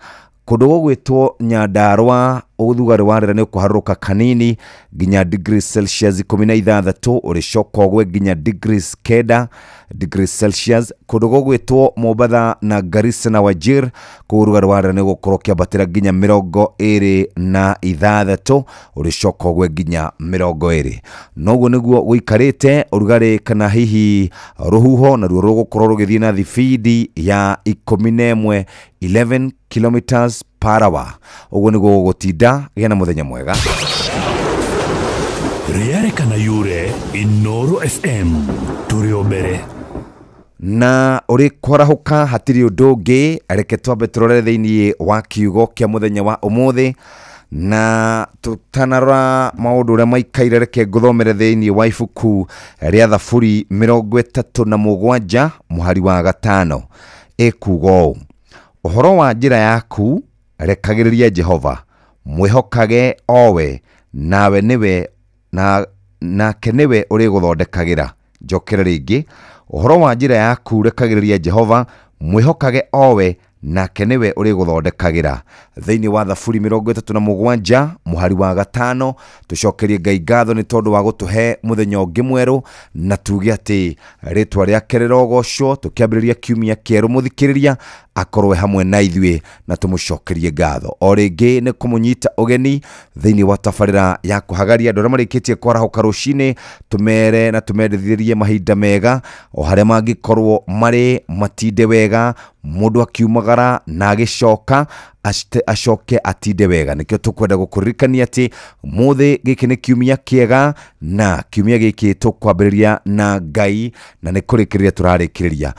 kũndũ gũgwĩtwo Nyandarua. Ũrugarĩ wa rĩera nĩ ũkũharũrũka kanini nginya degrees Celsius 16, ũrĩcoka ũgwe nginya degrees 9 degrees Celsius. Kũndũ gũgwĩtwo Mombatha na Garissa na Wajir, kũu ũrugarĩ wa rĩera nĩ ũgũkorwo ũkĩambatĩra nginya 26, ũrĩcoka ũgwe nginya 20. Noguo nĩguo gũikarĩte ũrugarĩ kana hihi rũhuho naruo rũgũkorwo rũgĩthiĩ na thibindi ya 11, 11 kilometers per hour. Ũguo nĩguo gũgũtinda. Gĩa na mũthenya mwega. Rĩarĩ kana yure Inooro FM tũrĩ o mbere. Na ũrĩ kwarahũka hatirĩ ũndũ ũngĩ, reke twambe tũrore thĩinĩ wa kiugo kĩa mũthenya wa ũmũthĩ, na tũtanarora maũndũ ũrĩa maikaire, reke ngũthomere thĩinĩ wa ibuku rĩa Thaburi 37 mũhari wa 5 ĩkuga ũũ: ũhoro wa njĩra yaku rekagĩrĩria Jehova, mwĩhokage owe, nawe nĩwe nake nĩwe ũrĩgũthondekagĩra. Njokere rĩngĩ, ũhoro wa njĩra yaku rekagĩrĩria Jehova, mwĩhokage owe, nake nĩwe ũrĩgũthondekagĩra. Thĩinĩ wa Thaburi 37 mũhari wa 5, tũcokerie Ngai ngatho nĩ tondũ wa gũtũhe mũthenya ũngĩ mwerũ, na tuge atĩ rĩtwa rĩake rĩrogocwo. Tũkĩambĩrĩria kiumia kĩerũ, mũthikĩrĩria akorwe hamwe na ithuĩ na tũmũcokerie ngatho. O rĩngĩ nĩ kũmũnyita ũgeni thĩinĩ wa tabarĩra ya kũhagaria andũ arĩa marĩkĩtie kwarahũka rũcinĩ, tũmere na tũmendithĩrie mahinda mega o harĩa mangĩkorwo marĩ, matinde wega, mũndũ akiumagara na agĩcoka acoke atinde wega. Nĩkĩo tũkwenda gũkũririkania atĩ mũthĩ gĩkĩ nĩ kiumia kĩega, na kiumia gĩkĩ tũkwambĩrĩria na Ngai na nĩ kũrĩkĩrĩria tũrarĩkĩrĩria.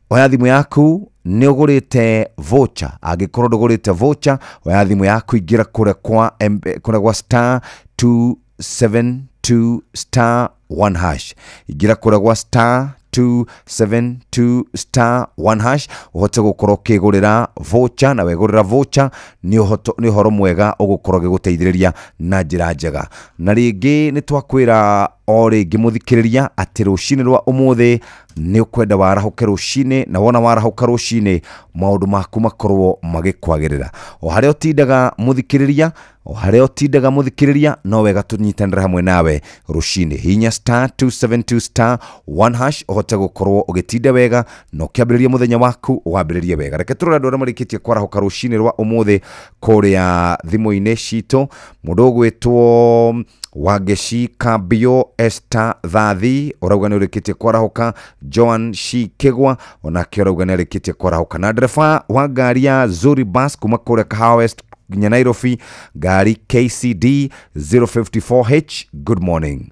Oya thimũ yaku, nĩ ũgũrĩte voucher. Angĩkorwo ndũgũrĩte voucher, oya thimũ yaku, ingĩra kũrĩa kwa star 272 star 1 hash, ingĩra kũrĩa kwa star 272 star 1 hash ũhote gũkorwo ũkĩgũrĩra voucher, na wegũrĩra voucher nĩ ũhoro mwega ũgũkorwo ũgĩgũteithĩrĩria na njĩra njega. Na rĩngĩ nĩ twakwĩra o rĩngĩ mũthikĩrĩria atĩ rũcinĩ rwa ũmũthĩ nĩ ũkwenda warahũke rũcinĩ, na wona warahũka rũcinĩ maũndũ maku makorwo magĩkwagĩrĩra. O harĩa ũtindaga mũthikĩrĩria, o harĩa ũtindaga mũthikĩrĩria, no wega tũnyitanĩre hamwe nawe rũcinĩ. Hinya star 272 star 1 hash ũhote gũkorwo ũgĩtinda wega na ũkĩambĩrĩria mũthenya waku wambĩrĩrie wega. Reke tũrore andũ arĩa marĩkĩtie kwarahũka rũcinĩ rwa ũmũthĩ kũrĩa thimũ-inĩ citũ. Mũndũ ũgwĩtwo Wangeci Kambio Esther Thathi ũrauga nĩ ũrĩkĩtie kwarahũka. Joan Shikigwa onake ũrauga nĩ arĩkĩtie kwarahũka. Na ndereba wa ngari ya Zuri Bus kuma kũrĩa Kahawa West nginya Nairobi, ngari KCD 054H, good morning.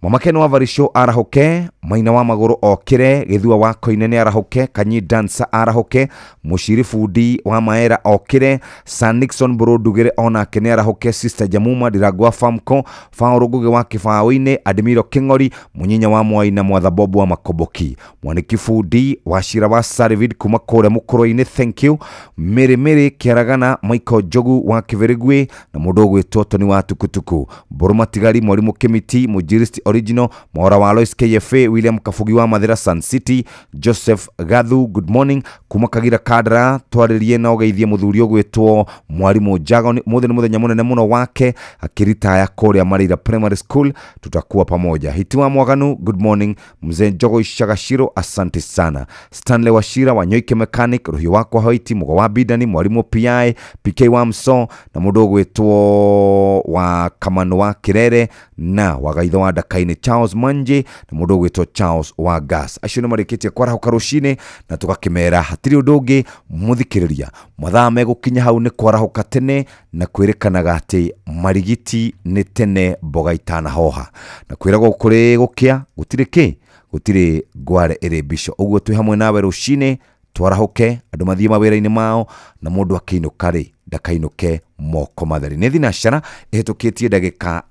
Mama Ken wa Varisho arahũke, Maina wa Magũrũ okĩre, Gĩthua wa Koine nĩ arahũke, Kanyi Dancer arahũke, Mũciri Bundi wa Maera okĩre, Sir Nixon Mbũrũ onake nĩ arahũke, Sister Jamuma Ndirangwa Famco, Faũrũ Ngũgĩ wa Kĩbaũ-inĩ, Admiro Kĩng'ori, Mũnyinya wa Mwai na Mwatha Bob wa Makoboki, Mwanĩki Bundi wa Cira wa Sarvid kuma kũrĩa Mũkũrwe-inĩ, thank you, Mĩrĩ Mĩrĩ Kĩaragana, Michael Njogu wa Kĩbĩrĩgwĩ na mũndũ ũgwĩtwo Tony wa Tukutuku, Mbũrũ Matigari, Mwarimũ Kĩmiti, Mũnjiristi Original, Mwaura wa Lois KFA, William Kabugi wa Mathira Sun City, Joseph Gathu, good morning kuma Kagira Kandara, twaririe na ugeithie muthuri ugwitwo mwarimu Jago, muthi ni muthenya munene muno wake akiritaya kuria Marira Primary School, tutakuwa pamoja. Hitiwa Mwaganu, good morning. Mzee Njogo Ishagashiro, asante sana. Stanley Washira wa Nyoike Mechanic, Ruhiu wakwa Hoiti, Mugo wa Bidani, mwarimu PI, PK wa Mso na mundu ugwitwo wa Kamano wa Kirere na wagaitho wa Ndakaini Charles Manje na mundu ugwitwo Charles wa Gas. Acio nĩ marĩkĩtie kwarahuka rũcinĩ na tũgakĩmera hatirĩ ũndũ ũngĩ mũthikĩrĩria mathaa megũkinya hau nĩ kwarahuka tene na kwĩrĩkanaga atĩ marigiti nĩ tene mboga itanahoha na kwĩragwo kũrĩ gũkĩa gũtirĩ kĩ gũtirĩ ngware ĩrĩ mbico. Ũguo twĩ hamwe nawe rũcinĩ twarahuke andũ mathiĩ mawĩra-inĩ mao na mũndũ akĩinũka rĩ ndakainũke moko matheri. Nĩ thinacara ĩhĩtũkĩtie ndagĩka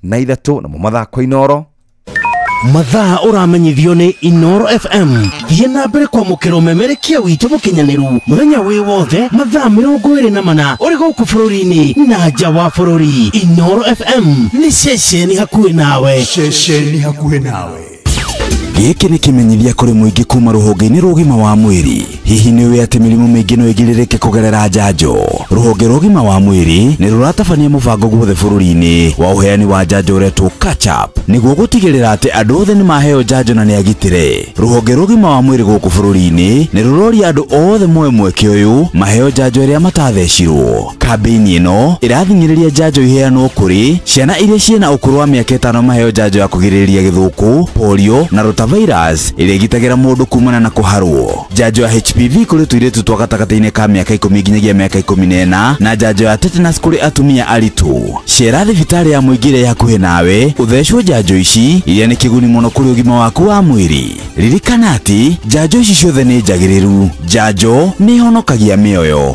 13 namo mathako Inoro. Mathaa ũramenyithio nĩ Inoro FM. Thiĩ na mbere kwamũkĩra ũmemerekia witũ mũkinyanĩru mũthenya wĩ wothe mathaa 24 ũrĩ gũkũ bũrũri-inĩ na nja wa bũrũri. Inoro FM nĩ ceceni hakuhĩ nawe. Ceceni hakuhĩ nawe. Gĩkĩ nĩ kĩmenyithia kũrĩ mũingĩ kuma rũhonge-inĩ rwa ũgima wa mwĩrĩ. Hihi nĩ ũĩ atĩ mĩrimũ mĩingĩ no ĩgirĩrĩke kũgerera njanjo? Rũhonge rwa ũgima wa mwĩrĩ nĩ rũratabania mũbango guothe bũrũri-inĩ wa ũheani wa njanjo ũretwo Catch Up nĩguo gũtigĩrĩra atĩ andũ othe nĩ maheo njanjo na nĩ agitĩre. Rũhonge rwa ũgima wa mwĩrĩ gũkũ bũrũri-inĩ nĩ rũroria andũ othe moe mweke ũyũ maheo njanjo ĩrĩa matathecirwo. Kambĩini ĩno ĩrathing'ĩrĩria njanjo iheanwo kũrĩ ciana iria ciĩna ũkũrũ wa mĩaka 5 maheo njanjo ya kũgirĩrĩria gĩthũkũ, polio na rotavirus ĩrĩa ĩgitagĩra mũndũ kumana na kũharwo, njanjo ya HPV kũrĩ tũirĩtu twa gatagatĩ-inĩ ka mĩaka 10 nginyagia mĩaka 14 na njanjo ya tetanus kũrĩ atumia aritũ. Cera thibitarĩ ya mũingĩ ĩrĩa ĩ hakuhĩ nawe ũthecwo njanjo ici iria nĩ kĩguni mũno kũrĩ ũgima waku wa mwĩrĩ. Ririkana atĩ njanjo ici ciothe nĩ njagĩrĩru. Njanjo nĩ ihonokagia mĩoyo.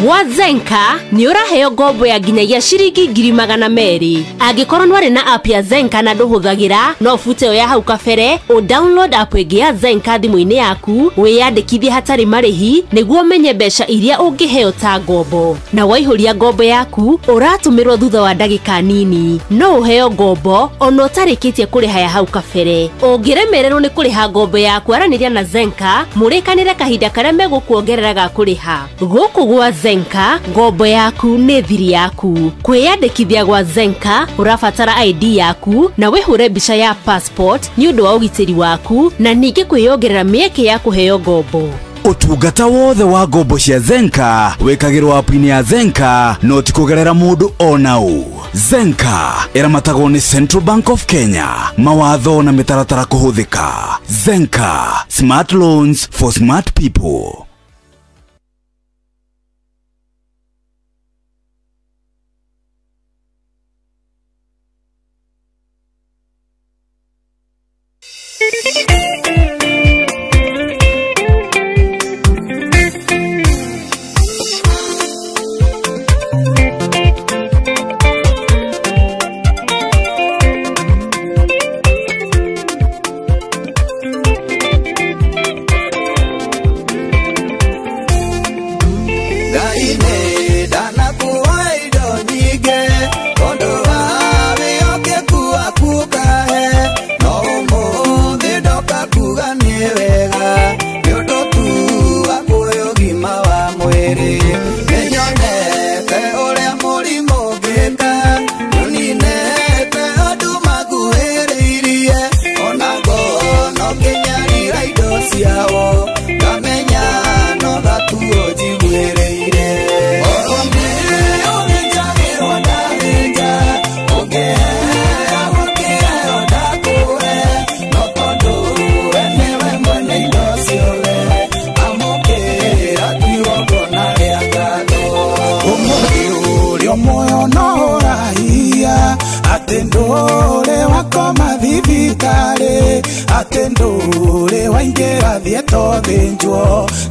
Gwa Zenka nĩ ũraheo ngombo ya nginyagia ciringi 200,000. Angĩkorwo nĩwarĩ na app ya Zenka na ndũhũthagĩra, no ũbute ĩyo ya hau kabere, ũ download app ĩngĩ ya Zenka thimũ-inĩ yaku, wĩyandĩkithie hatarĩ marĩhi nĩguo ũmenye mbeca iria ũngĩheo ta ngombo. Na waihũria ngombo yaku, ũratũmĩrwo thutha wa ndagĩka nini. No ũheo ngombo ona ũtarĩkĩtie kũrĩha ya hau kabere. Ũngĩremererwo nĩ kũrĩha ngombo yaku, aranĩria na Zenka, mũrĩkanĩre kahinda karĩa megũkuongerera ga kũrĩha. Gũkũ gwa Zenka, ngombo yaku nĩ thiri yaku. Kwĩyandĩkithia gwa Zenka ũrabatara ID yaku na wĩhũre mbica ya passport nĩ ũndũ wa ũgitĩri waku na ningĩ kwĩyongerera mĩeke ya kũheo ngombo. Ũtungata wothe wa ngombo cia Zenka wĩkagĩrwo app-inĩ ya Zenka no ti kũgerera mũndũ ona ũ. Zenka ĩramatagwo nĩ Central Bank of Kenya. Mawatho na mĩtaratara kũhũthĩka. Zenka, smart loans for smart people.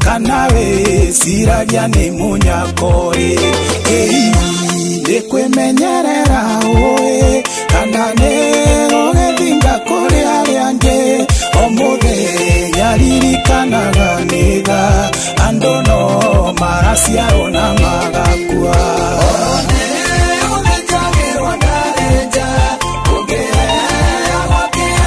Kana wĩciragia nĩ mũnyakori nĩ kwĩmenyerera ũĩ kana nĩ ũgĩthinga kũrĩ arĩa angĩ o mũthenya ririkanaga nĩtha andũ no maraciarwo na magakua. Ũthĩnjagĩrwo ndarenja ũngĩheagwo kĩheo.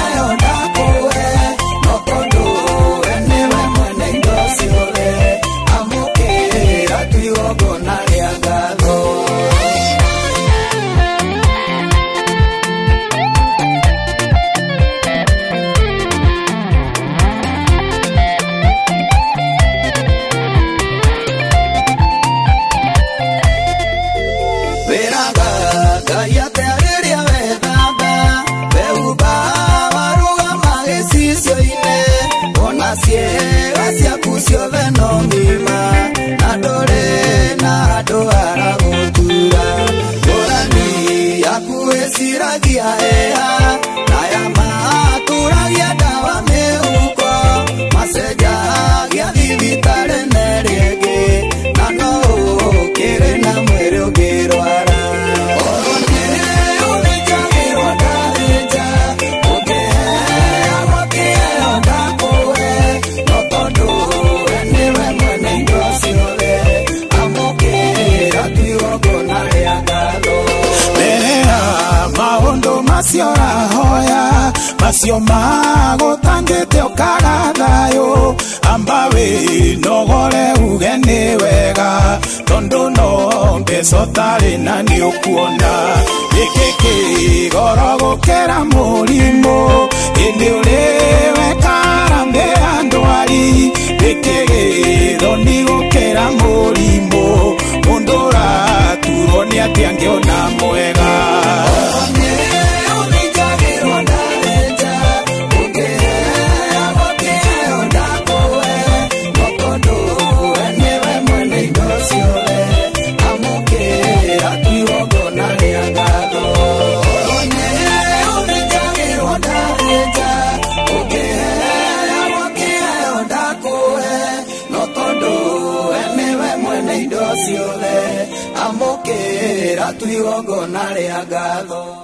Ciĩga ciaku ciothe no ng'ima na ndũrĩ na handũ haragũtura. Ngũrani yaku ĩciragia ĩha na ya maturagia ndawa mĩhuko macenjagia thibitarĩ na ĩrĩa ĩngĩ na no ũkĩrĩ na mwĩrĩ ũngĩrwara. Oro nĩ ũthĩnjagĩrwo ndathĩnja ũngĩheagwo kĩheo ndakũhe no tondũ we nĩwe mwene indo ciothe amũkĩra tu igongona rĩa ngatho. Mbere ya maũndũ macio ũrahoya macio magũtangĩte ũkaga thayũ amba wĩnogore uge nĩ wega tondũ no mbeca ũtarĩ na nĩ ũkuona gĩkĩ kĩgoro gũkĩra mũrimũ ĩndĩ ũrĩ wekara ya ndwari gĩkĩ gĩthoni gũkĩra mũrimũ mũndũ ũraturwo nĩ atĩ angĩona mwega.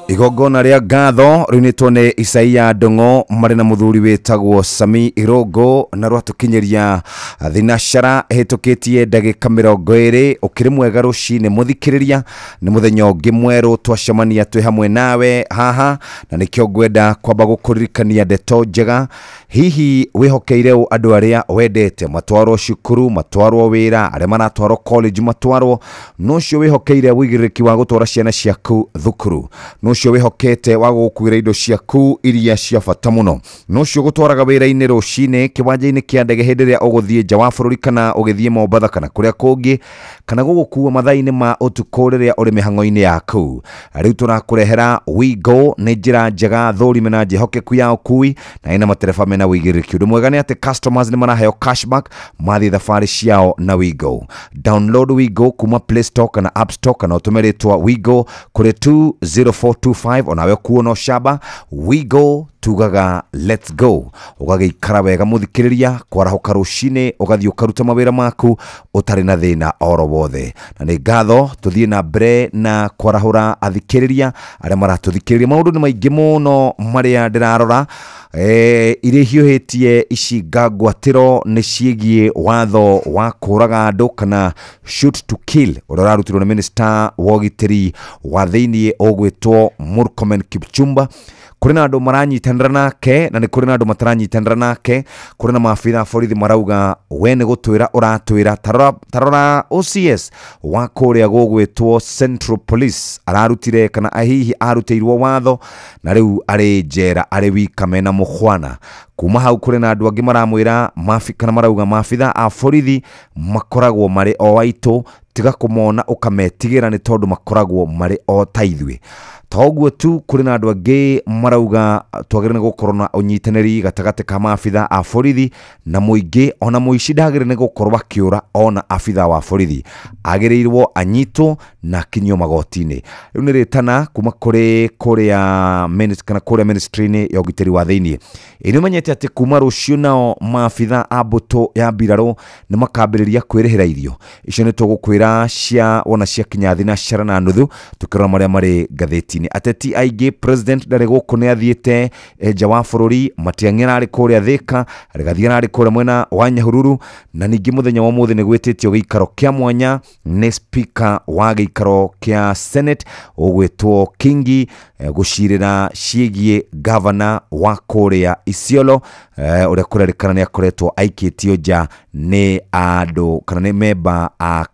Igongona rĩa ngatho rĩinĩtwo nĩ Isaia Ndong'o marĩ na mũthuri wĩtagwo Sami Irũngũ na rwatũkinyĩria thinacara ĩhĩtũkĩtie ndagĩka 20. Ũkĩrĩ mwega rũcinĩ mũthikĩrĩria, nĩ mũthenya ũngĩ mwerũ twacemania twĩ hamwe nawe haha, na nĩkĩo ngwenda kwamba gũkũririkania ndeto njega. Hihi wĩhokeire ũ andũ arĩa wendete matwarwo cukuru, matwarwo wĩra, arĩa maratwarwo college matwarwo, no ũcio wĩhokeire ũigĩrĩrĩki wa gũtwara ciana ciaku thukuru, no ũcio wĩhokete wa gũgũkuĩra indo ciaku iria cia bata mũno, no ũcio ũgũtwaraga wĩra-inĩ rũcinĩ kĩwanja-inĩ kĩa ndege hĩndĩ ĩrĩa ũgũthiĩ nja wa bũrũri kana ũgĩthiĩ Mombatha kana kũrĩa kũngĩ, kana gũgũkua mathaa-inĩ ma ũtukũ rĩrĩa ũrĩ mĩhang'o-inĩ yaku. Rĩu tũrakũrehera WeGo, nĩ njĩra njega thũrime na njĩhokeku ya ũkui na ĩna matereba mena ũigĩrĩrĩki. Ũndũ mwega nĩ atĩ customers nĩ maraheo cashback mathiĩ thabarĩ ciao na WeGo. Download WeGo kuma Play Store kana App Store kana ũtũme rĩtwa WeGo kũrĩ 20425 onawe ũkuo no camba. WeGo tugaga let's go, ũgagĩikara wega mũthikĩrĩria kwarahũka rũcinĩ ũgathiĩ ũkaruta mawĩra maku ũtarĩ na thĩna oro wothe. Na nĩ ngatho tũthiĩ na mbere na kwarahũra athikĩrĩria arĩa maratũthikĩrĩria. Maũndũ nĩ maingĩ mũno marĩa ndĩrarora iria hiũhĩtie ici ngangwatĩro nĩ ciĩgiĩ watho wa kũraga andũ kana shoot to kill ũrĩa ũrarutirwo nĩ minister wa ũgitĩri wa thĩiniĩ ũgwĩtwo Murkomen Kipchumba. Kũrĩ na andũ maranyitanĩra nake na nĩ kũrĩ na andũ mataranyitanĩra nake. Kũrĩ na maabitha a borithi marauga we nĩ gũtwĩra ũratwĩra. Tarora OCS wa kũrĩa gũgwĩtwo Central Police ararutire kana hihi arutĩirwo watho na rĩu arĩ njera arĩ wika mena mũhwana. Kuma hau kũrĩ na andũ angĩ maramwĩra kana marauga maabitha a borithi makoragwo marĩ o aitũ, tiga kũmona ũkametigĩra nĩ tondũ makoragwo marĩ o ta ithuĩ. Toguo tu kũrĩ na andũ angĩ marauga twagĩrĩire gũkorwo na ũnyitanĩri gatagatĩ ka maabitha a borithi na mũingĩ, ona mũici ndagĩrĩire nĩ gũkorwo akĩũra ona abitha wa borithi agĩrĩirwo anyitwo na akinyio magoti-inĩ. Rĩu nĩ rĩtana kuma kũrĩ kũrĩa kana kũrĩa ministry-inĩ ya ũgitĩri wa thĩiniĩ. Ĩ nĩ ũmenyete atĩ kuma rũciũ nao maabitha a mbũtũ ya mbirarũ nĩ makambĩrĩria kwĩrĩhĩra irio icio. Nĩ tũgũkwĩra cia wona ciakinya thinacara na nuthu tũkĩrora marĩa marĩ ngathĩti-inĩ. Ateti aingĩ president ndarĩ gũkũ nĩ athiĩte nja wa bũrũri, Matiang'i ararĩ kũrĩa Thĩka, Rigathi ararĩ kũrĩa mwena wa Nyahururu, na ningĩ mũthenya wa ũmũthĩ nĩ gwĩtĩtio gĩikaro kĩa mwanya nĩ speaker wa gĩikaro kĩa Senate ũgwĩtwo Kingi gũcirĩra ciĩgiĩ governor wa kũrĩa Isiolo ũrĩa kũrerĩkana nĩ akoretwo aikĩtio nja nĩ andũ kana nĩ memba a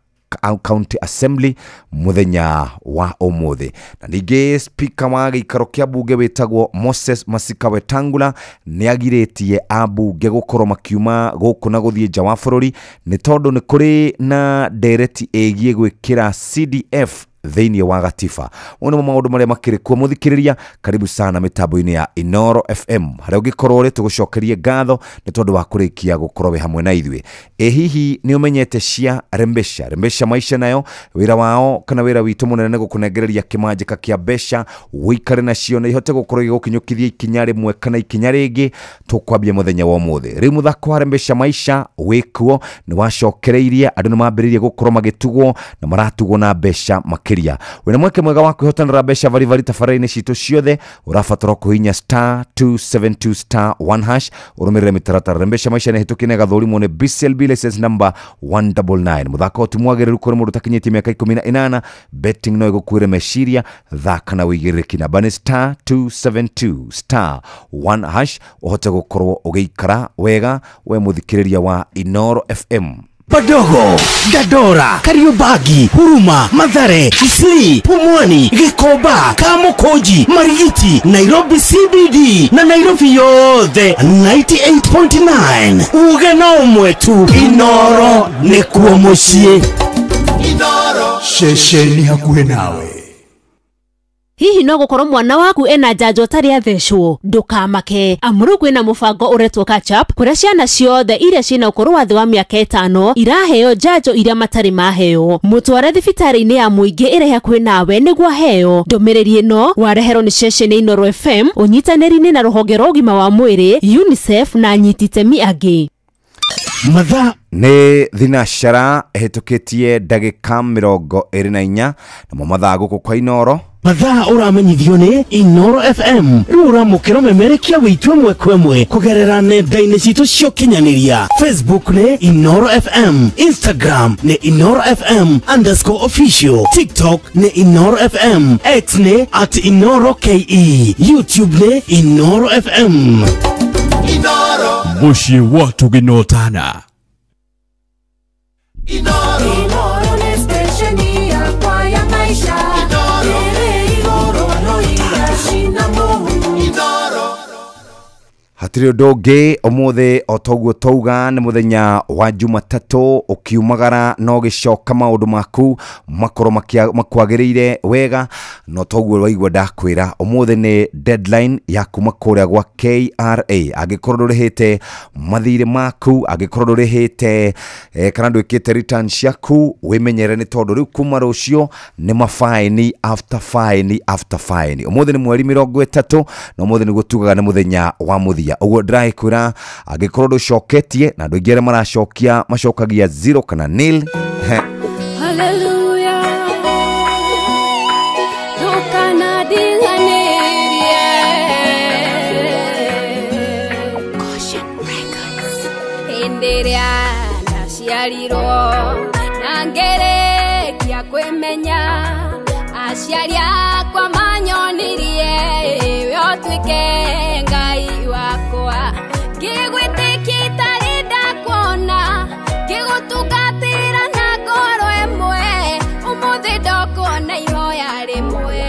County Assembly mũthenya wa ũmũthĩ. Na ningĩ speaker wa gĩikaro kĩa bunge wĩtagwo Moses Masika Wetangula nĩ agirĩtie ambunge gũkorwo makiuma gũkũ na gũthiĩ nja wa bũrũri nĩ tondũ nĩ kũrĩ na ndereti ĩgiĩ gwĩkĩra CDF thĩinĩ wa gatiba. Ũyũ nĩmo maũndũ marĩa makĩrĩ kuo mũthikĩrĩria. Karibu sana mĩtambo-inĩ ya Inoro FM harĩa ũngĩkorwo ũrĩ, tũgũcokerie ngatho nĩ tondũ wa kũrĩkia gũkorwo wĩ hamwe na ithuĩ. Ĩ hihi nĩ ũmenyete cia Rembesha? Rembesha Maisha nayo wĩra wao kana wĩra witũ mũnene nĩ gũkũnengereria kĩmanjĩka kĩa mbeca wĩikare nacio na ihote gũkorwo igĩgũkinyũkithia ikinya rĩmwe kana ikinya rĩngĩ. Tũkwambia mũthenya wa ũmũthĩ. Rĩu mũthako wa Rembesha Maisha wĩkuo nĩ wacokereirie andũ nĩ mambĩrĩirie gũkorwo magĩtugwo na maratugwo na mbeca makĩria. Wĩna mweke mwega wa kwĩhotanĩra mbeca baribari tabarĩra-inĩ citũ ciothe. Ũrabatara kũhihinya star 272 star 1 hash ũrũmĩrĩre mĩtaratara. Rembesha Maisha nĩ hĩtũkie na ĩgathũrimwo nĩ BCLB license number 199. Mũthako ti mwagĩrĩru kũrĩ mũndũ ũtakinyĩtie mĩaka 18. Betting no ĩgũkuĩre meciria. Thaka na wĩigĩrĩrĩki. Namba nĩ star 272 star 1 hash ũhote gũkorwo ũgĩikara wega we mũthikĩrĩria wa Inoro FM. Padogo, Dandora, Kariobangi, Huruma, Mathare, Isli, Pumwani, Gikomba, Kamukunji, Marigiti, Nairobi CBD na Nairobi yothe 98.9. Uge na ũmwe tu, Inoro nĩkuo mũciĩ. Ceceni hakuhĩ nawe. Hihi no gukorwo mwana waku ena njanjo atarĩ athecwo? Ndũkamake, amu rĩu kwĩna mũbango ũretwo catch up kũrĩa ciana ciothe iria ciĩna ũkũrũ wa thĩ wa mĩaka 5 iraheo njanjo iria matarĩ maheo. Mũtware thibitarĩ-inĩ ya mũingĩ ĩrĩa hakuhĩ nawe nĩguo aheo. Ndũmĩrĩri ĩno wareherwo nĩ ceceni Inoro FM ũnyitanĩri-inĩ na rũhonge rwa ũgima wa mwĩrĩ UNICEF na anyiti itemi angĩ. Mathaa nĩ thinacara ĩhĩtũkĩtie ndagĩka 24 namo mathaa gũkũ kwa Inoro. Mathaa ũramenyithio nĩ Inoro FM. Rĩu ũramũkĩra ũmemerekia witũ ĩmwe kwa ĩmwe kũgerera nenda-inĩ citũ cia ũkinyanĩria. Facebook nĩ Inoro FM, Instagram nĩ Inoro FM underscore official, TikTok nĩ Inoro FM, X nĩ at Inoro KE, YouTube nĩ Inoro FM. Mũciĩ wa Tũgĩnotana. Inoro nĩ stesheni yakwa ya maisha. Ĩrĩ igũrũ no iracina mũhu. Hatirĩ ũndũ ũngĩ ũmũthĩ o toguo twauga nĩ mũthenya wa Jumatatũ, ũkiumagara no ũgĩcoka maũndũ maku makorwo makwagĩrĩire wega. No toguo waigua ndakwĩra ũmũthĩ nĩ deadline ya kuma kũrĩa gwa KRA. Angĩkorwo ndũrĩhĩte mathirĩ maku, angĩkorwo ndũrĩhĩte kana ndwĩkĩte return ciaku, wĩmenyere nĩ tondũ rĩu kuma rũciũ nĩ mabaini after fine after fine. Ũmũthĩ nĩ mweri 30 na ũmũthĩ nĩguo tugaga nĩ mũthenya wa mũthia. Ũguo ndĩragĩkwĩra angĩkorwo ndũcoketie na andũ aingĩ arĩa maracokia macokagia 0 kana nil. Hallelujah. Ndũkanandiganĩrie. Goshen Records. Hĩndĩ ĩrĩa ndaciarirwo na ngĩrĩkia kwĩmenya, aciari akwa manyonirie we ũtuĩke Ngai wakwa. Ngĩgwĩtĩkia itarĩ ndakuona, ngĩgũtungatĩra na ngoro ĩmwe. Ũmũthĩ ndokona ihoya rĩmwe,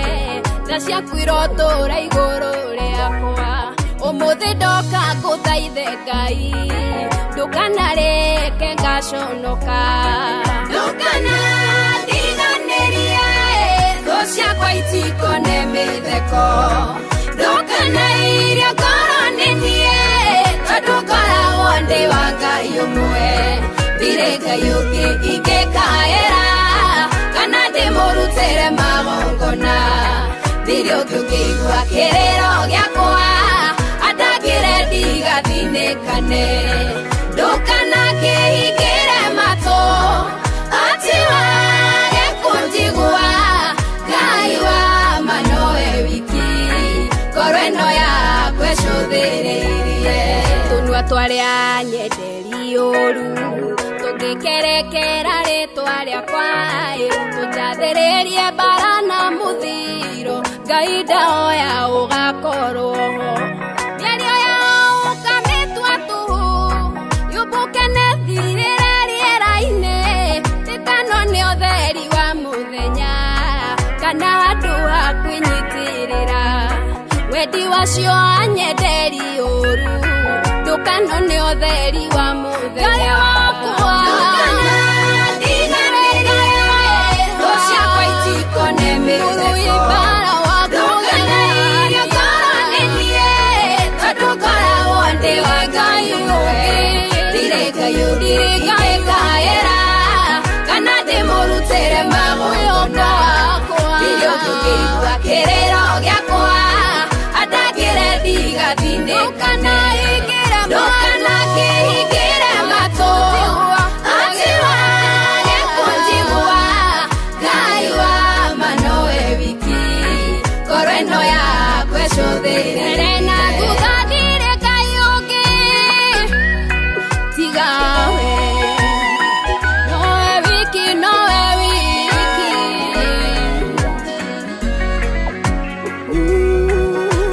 tha ciaku irotũũra igũrũ rĩakwa. Ũmũthĩ ndoka ngũthaithe Ngai, ndũkanareke ngaconoka. Ndũkanandiganĩrie, thũ ciakwa itikone mĩtheko. Ndũkanairie ngoro nĩ niĩ, tondũ ngoragwo ndĩ wa Ngai ũmwe. Ndirĩ Ngai ũngĩ ingĩkaĩra, kana ndĩmũrutĩre magongona. Ndirĩ ũngĩ ũngĩigua kĩrĩro gĩakwa, andangĩre ndigathinĩkane. Ndũkanakĩhingĩre matũ, atĩ wage kũnjigua. Ngai wa ma nowe wiki, ngoro ĩno yakwa ĩcũthĩrĩirie. Tũnua twarĩa nyenderi ũru, tũngĩkerekera rĩtwa rĩakwa, tũnjathĩrĩrie mbara na mũthiro. Ngai ndahoya ũgakorwo ho. Mĩario yao ũkamĩtua tũhũ, yũmbũke na ĩthirĩre rĩera-inĩ. Tĩtano nĩ ũtheri wa mũthenya, kana handũ ha kwĩnyitĩrĩra. Wendi wacio anyenderi ũru, ndũkano nĩ ũtheri wa mũthenya. Ngai wakwa, ndũkanandiganĩrie, thũ ciakwa itikone Ngai ũngĩ ndirĩ Ngai ũngĩkaĩra kana ndĩmũrutĩre magongona ndirĩ ũngĩ ũngĩigua kĩrĩro gĩakwa andangĩre ndigathindĩkane ndũkanakĩhingĩre matũ atĩ wage kũnjigua Ngai wa ma nowe wiki ngoro ĩno yakwa ĩcũthĩrĩrie na thutha ndirĩ Ngai ũngĩ tiga we nowe wiki nowe wiki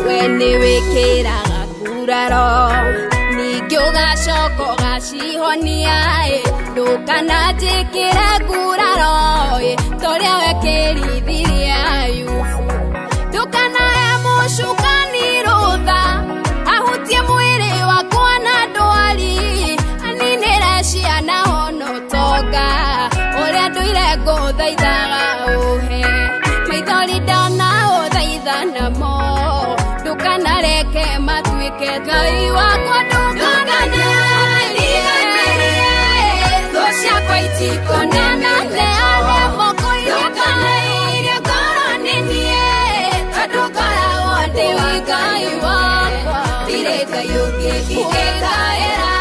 we nĩwĩkĩraga nguraro ningĩ ũgacoka ũgacihonia ĩ ndũkananjĩkĩre nguraro ĩ torĩa wekĩrithirie Ayubu ndũkanahe mũcukani rũtha ahutie mwĩrĩ wakwa na ndwari aninĩre ciana ona ũtonga ũrĩa ndũire ngũthaithaga ũhe maithori ndona ũthaitha namo ndũkanareke matuĩke Ngai wakwa ndũkanandiganĩrie thũ ciakwa itikonanane moko ndũkanairie ngoro nĩ niĩ tondũ ngoragwo ndĩ wa Ngai wakwa ndirĩ Ngai ũngĩ ingĩkaĩra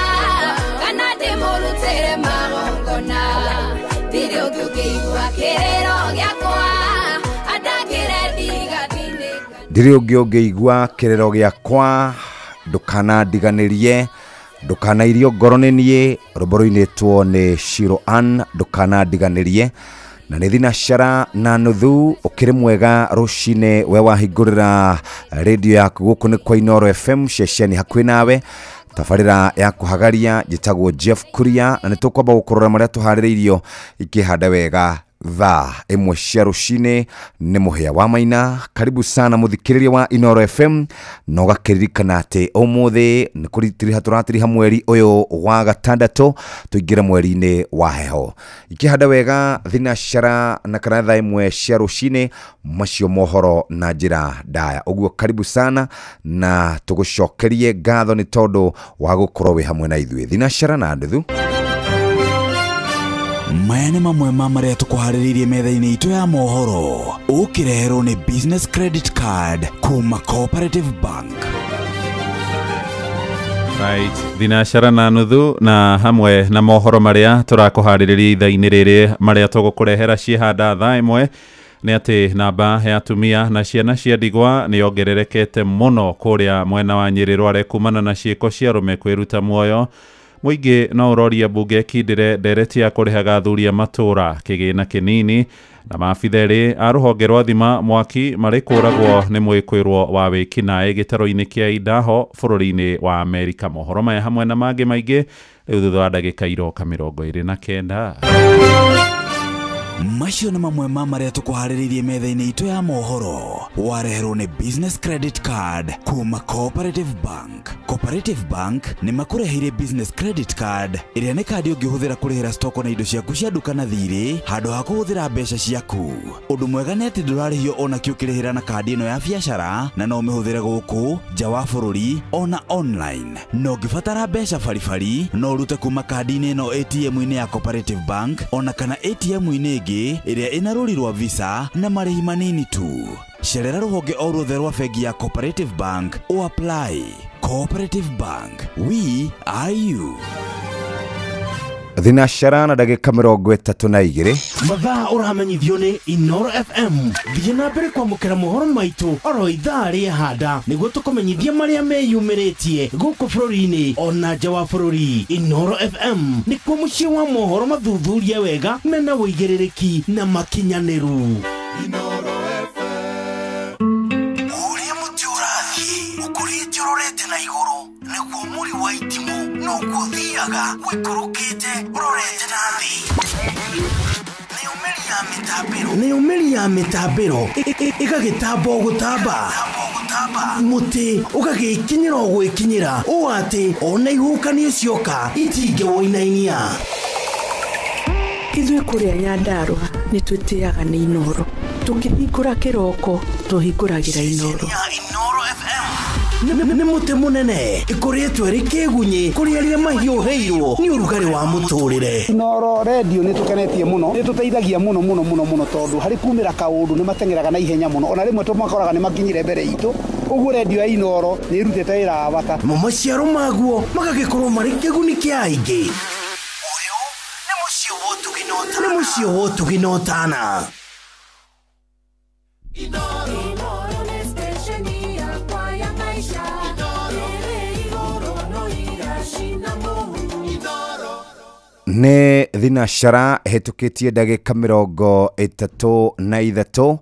kana ndĩmũrutĩre magongona ndirĩ ũngĩ ũngĩigua kĩrĩro gĩakwa andangĩre ndigathindĩka ndirĩ ũngĩ ũngĩigua kĩrĩro gĩakwa ndũkanandiganĩrie ndũkanairio ngoro nĩ niĩ rwĩmbo rũinĩtwo nĩ Shiro Ann ndũkanandiganĩrie na nĩ thinacara na nuthu ũkĩrĩ mwega rũcinĩ we wahingũrĩra redio yaku gũkũ nĩ kwa Inooro FM ceceni hakuhĩ nawe tabarĩra ya kũhagaria njĩtagwo Jeff Kuria na nĩ tũkwamba gũkũrora marĩa tũharĩrĩirio ikĩhanda wega thaa ĩmwe cia rũcinĩ nĩ mũhĩa wa maina. Karibu sana mũthikĩrĩria wa Inooro FM na ũgakĩririkana atĩ ũmũthĩ nĩ kũritiriha tũratiriha mweri ũyũ wa gatandatũ tũingĩre mweri-inĩ wa heho ikĩhanda wega thinacara na kana thaa ĩmwe cia rũcinĩ macio mohoro na njĩra ndaya ũguo karibu sana na tũgũcokerie ngatho nĩ tondũ wa gũkorwo wĩ hamwe na ithuĩ thinacara na nuthu. Maya nĩ mamwe ma marĩa tũkũharĩrĩirie metha-inĩ itũ ya mohoro ũkĩreherwo nĩ Business Credit Card kuma Cooperative Bank. Right, thinacara na nuthu na hamwe na mohoro marĩa tũrakũharĩrĩria ithaa-inĩ rĩrĩ marĩa tũgũkũrehera ciĩhanda thaa ĩmwe nĩ atĩ namba ya atumia na ciana cia ndigwa nĩ yongererekete mũno kũrĩa mwena wa Nyĩrĩ Rware kumana na ciĩko cia arũme kwĩruta muoyo. Mũingĩ no ũroria mbunge ĩkindĩre ndereti ya kũrĩhaga athuri a matũũra kĩgĩna kĩnini na maabitha erĩ a rũhonge rwa thima mwaki marĩ kũragwo nĩ mwĩkwĩrwo wa wĩkinaĩ gĩtarũ-inĩ kĩa Idaho bũrũri-inĩ wa Amerika. Mohoro maya hamwe na mangĩ maingĩ rĩu thutha wa ndagĩka iroka 29. Macio nĩ mamwe ma marĩa tũkũharĩrĩirie metha-inĩ itũ ya mohoro wareherwo nĩ Business Credit Card kuma Cooperative Bank. Cooperative Bank nĩ makũreheire Business Credit Card ĩrĩa nĩ kandi ũngĩhũthĩra kũrĩhĩra stoko na indo ciaku cia nduka na thirĩ handũ ha kũhũthĩra mbeca ciaku. Ũndũ mwega nĩ atĩ ndũrarĩhio ona kĩ ũkĩrĩhĩra na kandi ĩno ya biacara na no ũmĩhũthĩre gũkũ nja wa bũrũri ona online. Na ũngĩbatara mbeca baribari no ũrute kuma kandi-inĩ ĩno ATM-inĩ ya Cooperative Bank ona kana ATM-inĩ ĩngĩ ĩrĩa ĩna rũri rwa Visa na marĩhi manini tu. Cerera rũhonge o ruothe rwa bengi ya Cooperative Bank o apply. Cooperative Bank, we are you. Thinacara na ndagĩka 32. Mathaa ũramenyithio nĩ Inooro FM. Thiĩ na mbere kwamũkĩra mohoro maitũ oro ithaa rĩahanda nĩguo tũkũmenyithie marĩa meyumĩrĩtie gũkũ bũrũri-inĩ ona nja wa bũrũri. Inooro FM nĩkuo mũciĩ wa mohoro mathuthurie wega mena ũigĩrĩrĩki na makinyanĩru. Inooro FM. Ũrĩa mũtĩ ũrathiĩ ũkũrĩte ũrorete na igũrũ nĩguo mũri wa itimũ noguo ũthiaga wĩkũrũkĩte ũrorete na thĩ. Nĩ ũmĩri ya mĩtambĩro ĩgagĩtamba o gũtamba mũtĩ ũgagĩkinyĩra o gwĩkinyĩra ũũ atĩ ona ihuhũkanio cioka itingĩwũinainia. Ithuĩ kũrĩa Nyandarũa nĩ twĩtĩaga nĩ Inooro. Tũkĩhingũra kĩroko tũhingũragĩra Inooro. Inooro FM. Nĩ mũtĩ mũnene ĩkoretwo ĩrĩ kĩgunyĩ kũrĩ arĩa mahiũhĩirwo nĩ ũrugarĩ wa mũtũrĩre. Inooro redio nĩ tũkenetie mũno, nĩ tũteithagia mũno mũno mũno mũno tondũ harĩ kumĩra kaũndũ nĩ mateng'eraga na ihenya mũno, ona rĩmwe tũmakoraga nĩ makinyire mbere itũ. Ũguo redio ya Inooro nĩ ĩrutĩte wĩra wa bata. Mo maciaro maguo magagĩkorwo marĩ kĩguni kĩa aingĩ. Ũyũ nĩ mũciĩ wa ũtugi na ũtana. Nĩ mũciĩ wa ũtugi na ũtana. Inooro nĩ stesheni yakwa ya maisha. Ĩrĩ igũrũ no iracina mũhu. Nĩ thinacara ĩhĩtũkĩtie ndagĩka 33.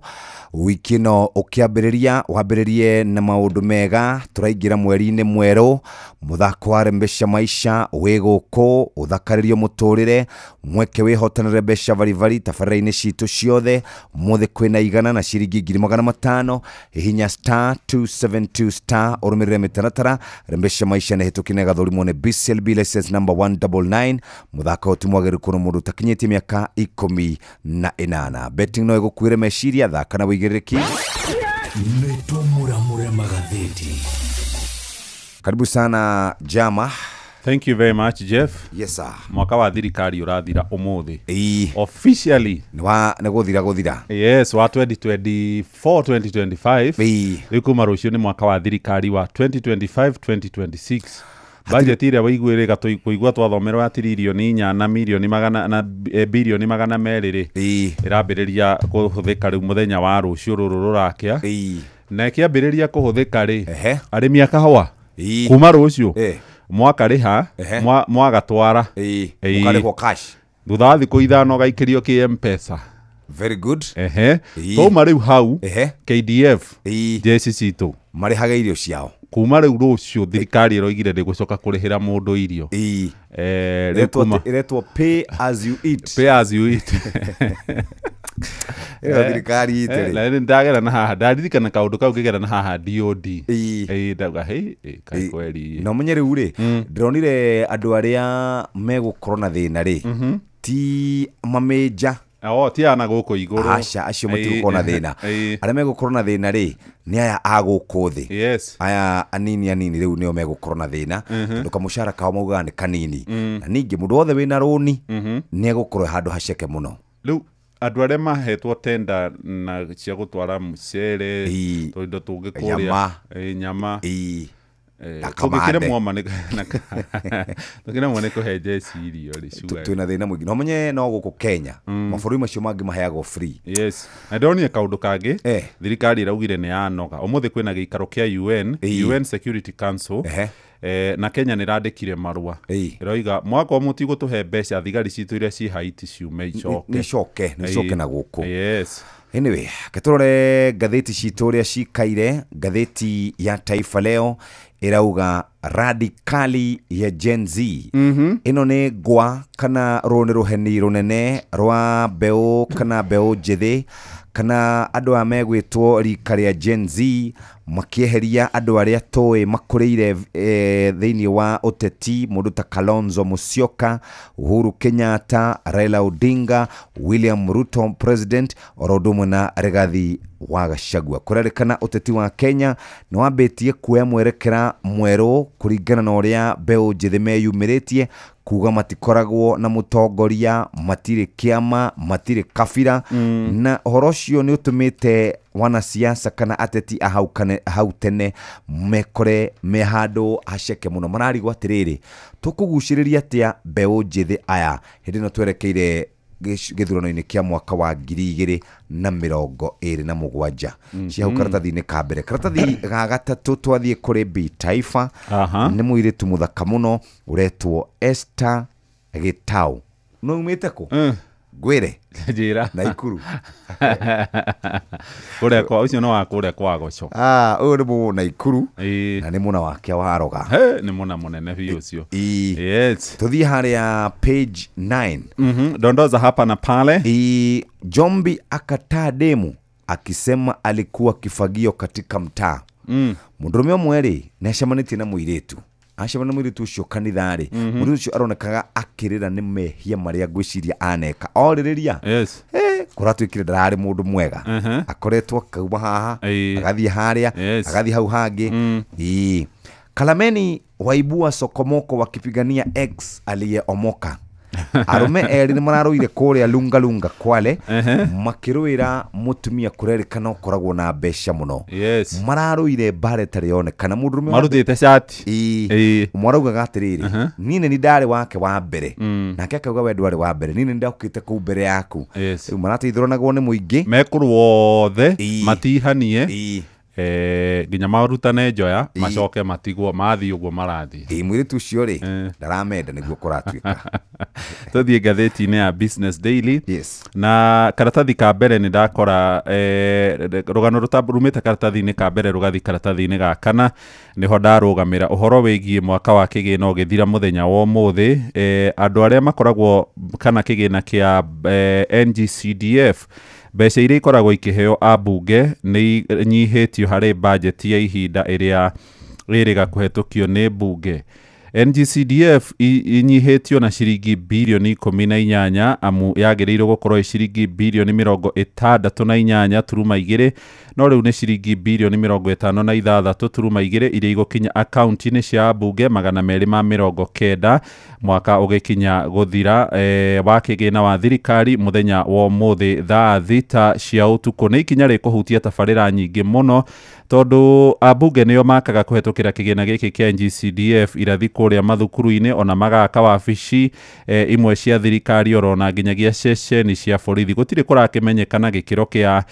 Wiki ĩno ũkĩambĩrĩria wambĩrĩrie na maũndũ mega. Tũraingĩra mweri-inĩ mwerũ, mũthako wa Rembesha Maisha wĩ gũkũ ũthakarĩrio mũtũrĩre, mweke wĩhotanĩre mbeca baribari tabarĩra-inĩ citũ ciothe. Ũmũthĩ kwĩna 100 na ciringi 500,000. Hihinya star 272 star ũrũmĩrĩre mĩtaratara. Rembesha Maisha nĩ hĩtũkie na ĩgathũrimwo nĩ BCLB license number 199. Mũthako ũyũ ti mwagĩrĩru kũrĩ mũndũ ũtakinyĩtie mĩaka 18. Betting no ĩgũkuĩre meciria, thaka na wĩigĩrĩrĩki. Nĩ tũmũramũre magathĩti. Karibu sana Jama. Thank you very much, Jeff. Yes sir. Mwaka wa thirikari ũrathira ũmũthĩ. Officially. Nĩ gũthira gũthira. Yes, wa 2024 2025. Rĩu kuma rũciũ nĩ mwaka wa thirikari wa 2025 2026. Budget ĩrĩa waiguĩrĩga kũigua twathomerwo ya tiririoni 4 na mirioni magana na bilioni 200 rĩ. Ĩrambĩrĩria kũhũthĩka rĩu mũthenya wa rũciũ rũrũ rũrakĩa. Na ĩkĩambĩrĩria kũhũthĩka rĩ, arĩmi a kahũa kuma rũciũ mwakarĩha mwagatwara mũkarĩhwo cash thutha wa thikũ 5 gaikĩrio kĩ M-Pesa. Very good. Twauma rĩu hau KDF jeshi citũ marĩhaga irio ciao kuma rĩu rũciũ. Thirikari ĩroigire ndĩgũcoka kũrĩhĩra mũndũ irio. Ĩretwo pay as you eat. Pay as you eat. Ĩyo thirikari itĩ rĩ. Ndagera na haha ndaririkana kaũndũ kau ngĩgera na haha DOD. Ndauga hei kai kweri. Na ũmenye rĩu rĩ, ndĩronire andũ arĩa megũkorwo na thĩna rĩ ti mamĩnja. Ti ana gũkũ igũrũ. Aca, acio matigũkorwo na thĩna. Arĩa megũkorwo na thĩna rĩ nĩ aya a gũkũ thĩ. Yes. Aya anini anini rĩu nĩo megũkorwo na thĩna tondũ kamũcara kao maugaga nĩ kanini. Na ningĩ mũndũ wothe wĩna rũni nĩ egũkorwo handũ haceke mũno. Rĩu andũ arĩa mahetwo tenda na cia gũtwara mũcere tũindo tũngĩ kũrĩa nyama tũkĩremwo nĩ kũhe jeshi irio rĩ, twĩna thĩna mũingĩ. No menye no gũkũ Kenya mabũrũri macio mangĩ maheagwo free. Yes. Na ndĩronire kaũndũ kangĩ, thirikari ĩraugire nĩ yanoga. Ũmũthĩ kwĩna gĩikaro kĩa UN, UN Security Council, na Kenya nĩ ĩrandĩkire marũa ĩroiga mwaka mũtigũtũhe mbeca thigari citũ iria ci Haiti ciume icoke. Nĩ icoke na gũkũ. Yes. Anyway, ketũrore ngathĩti citũ ũrĩa cikaire. Ngathĩti ya Taifa Leo ĩrauga radikali ya Gen Z. Ĩno nĩ ngwa kana rũrũ nĩ rũheni rũnene rwa mbeũ kana mbeũ njĩthĩ kana andũ aya megwĩtwo rika rĩa Gen Z makĩeheria andũ arĩa tũĩ makũrĩire thĩinĩ wa ũteti, mũndũ ta Kalonzo Musyoka, Uhuru Kenyatta, Raila Odinga, William Ruto president, oro ũndũ ũmwe na Rigathi wa Gachagua. Kũrerĩkana ũteti wa Kenya nĩ wambĩtie kuoya mwerekera mwerũ kũringana na ũrĩa mbeũ njĩthĩ meyumĩrĩtie kuga matikoragwo na mũtongoria, matirĩ kĩama, matirĩ kabira. Na ũhoro ũcio nĩ ũtũmĩte wanasiasa kana ateti a hau tene mekore me handũ haceke mũno. Mararigwo atĩrĩrĩ, tũkũgucĩrĩria atĩa mbeũ njĩthĩ aya hĩndĩ ĩno twerekeire gĩthurano-inĩ kĩa mwaka wa 2027. Cia hau karatathi-inĩ ka mbere. Karatathi ga gatatũ twathiĩ kũrĩ B Taifa. Nĩ mũirĩtu mũthaka mũno ũretwo Esther Gitau. No umĩte kũ? Ngwĩre. Njĩra. Naikuru. Kũrĩa kwa ũcio no wa kũrĩa kwa Goco. Ũyũ nĩ mũna Naikuru. Na nĩ mũna wake wa Roga. Nĩ mũna mũnene biũ ũcio. Yes. Tũthiĩ harĩa page 9. Dondoza hapa na pale. Jombi akataa demu akisema alikuwa kifagio katika mtaa. Mũndũrũme ũmwe rĩ nĩ acemanĩtie na mũirĩtu. Acemania na mũirĩtu ũcio kanitha-rĩ, mũirĩtu ũcio aronekaga akĩrĩra nĩ mehia marĩa ngwĩciria aneka. Orĩrĩria. Yes. Kũratuĩkire ndararĩ mũndũ mwega. Akoretwo akauma haha, agathiĩ harĩa, agathiĩ hau hangĩ. Ĩĩ. Kalameni waibua sokomoko wakipigania ex aliyeomoka. Arũme erĩ nĩ mararũire kũrĩa Lungalunga Kwale, makĩrũĩra mũtumia kũrerĩkana ũkoragwo na mbeca mũno. Mararũire mbara ĩtarĩ yonekana. Mũndũrũme Marutĩte cati. Ĩĩ. Ũmwe araugaga atĩrĩrĩ, niĩ nĩ ndarĩ wake wa mbere, nake akauga we ndwarĩ wa mbere, niĩ nĩ ndokĩte kũu mbere yaku. Rĩu marateithũranagwo nĩ mũingĩ. Mekũrũa othe matihanie, nginya marutane njoya, macoke matigwo mathiĩ ũguo marathiĩ. Ĩĩ, mũirĩtu ũcio rĩ, ndaramenda nĩguo kũratuĩka. Tũthiĩ ngathĩti-inĩ ya Business Daily. Yes. Na karatathi ka mbere nĩ ndakora rũgano rumĩte karatathi-inĩ ka mbere rũgathiĩ karatathi-inĩ ga kana, nĩho ndarũgamĩra ũhoro wĩgiĩ mwaka wa kĩgĩna ũgĩthira mũthenya wa ũmũthĩ. Andũ arĩa makoragwo kana kĩgĩna kĩa NGCDF, mbeca iria ikoragwo ikĩheo ambunge nĩ inyihĩtio harĩ bajeti ya ihinda ĩrĩa ĩrĩga kũhetũkio nĩ mbunge. NGCDF inyihĩtio na ciringi birioni 18, amu yagĩrĩirwo gũkorwo ĩ ciringi birioni 68.2, no rĩu nĩ ciringi birioni 56.2 iria igũkinya akaunti-inĩ cia ambunge 290 mwaka ũgĩkinya gũthira wa kĩgĩna wa thirikari mũthenya wa ũmũthĩ thaa 6 cia ũtukũ. Nĩ ikinya rĩkũhutia tabarĩra nyingĩ mũno, tondũ ambunge nĩo makaga kũhetũkĩra kĩgĩna gĩkĩ kĩa NGCDF irathi kũrĩa mathukuru-inĩ, ona magaka wabici imwe cia thirikari, orona nginyagia ceceni cia borithi. Gũtirĩ kũrakĩmenyekana gĩkĩro kĩa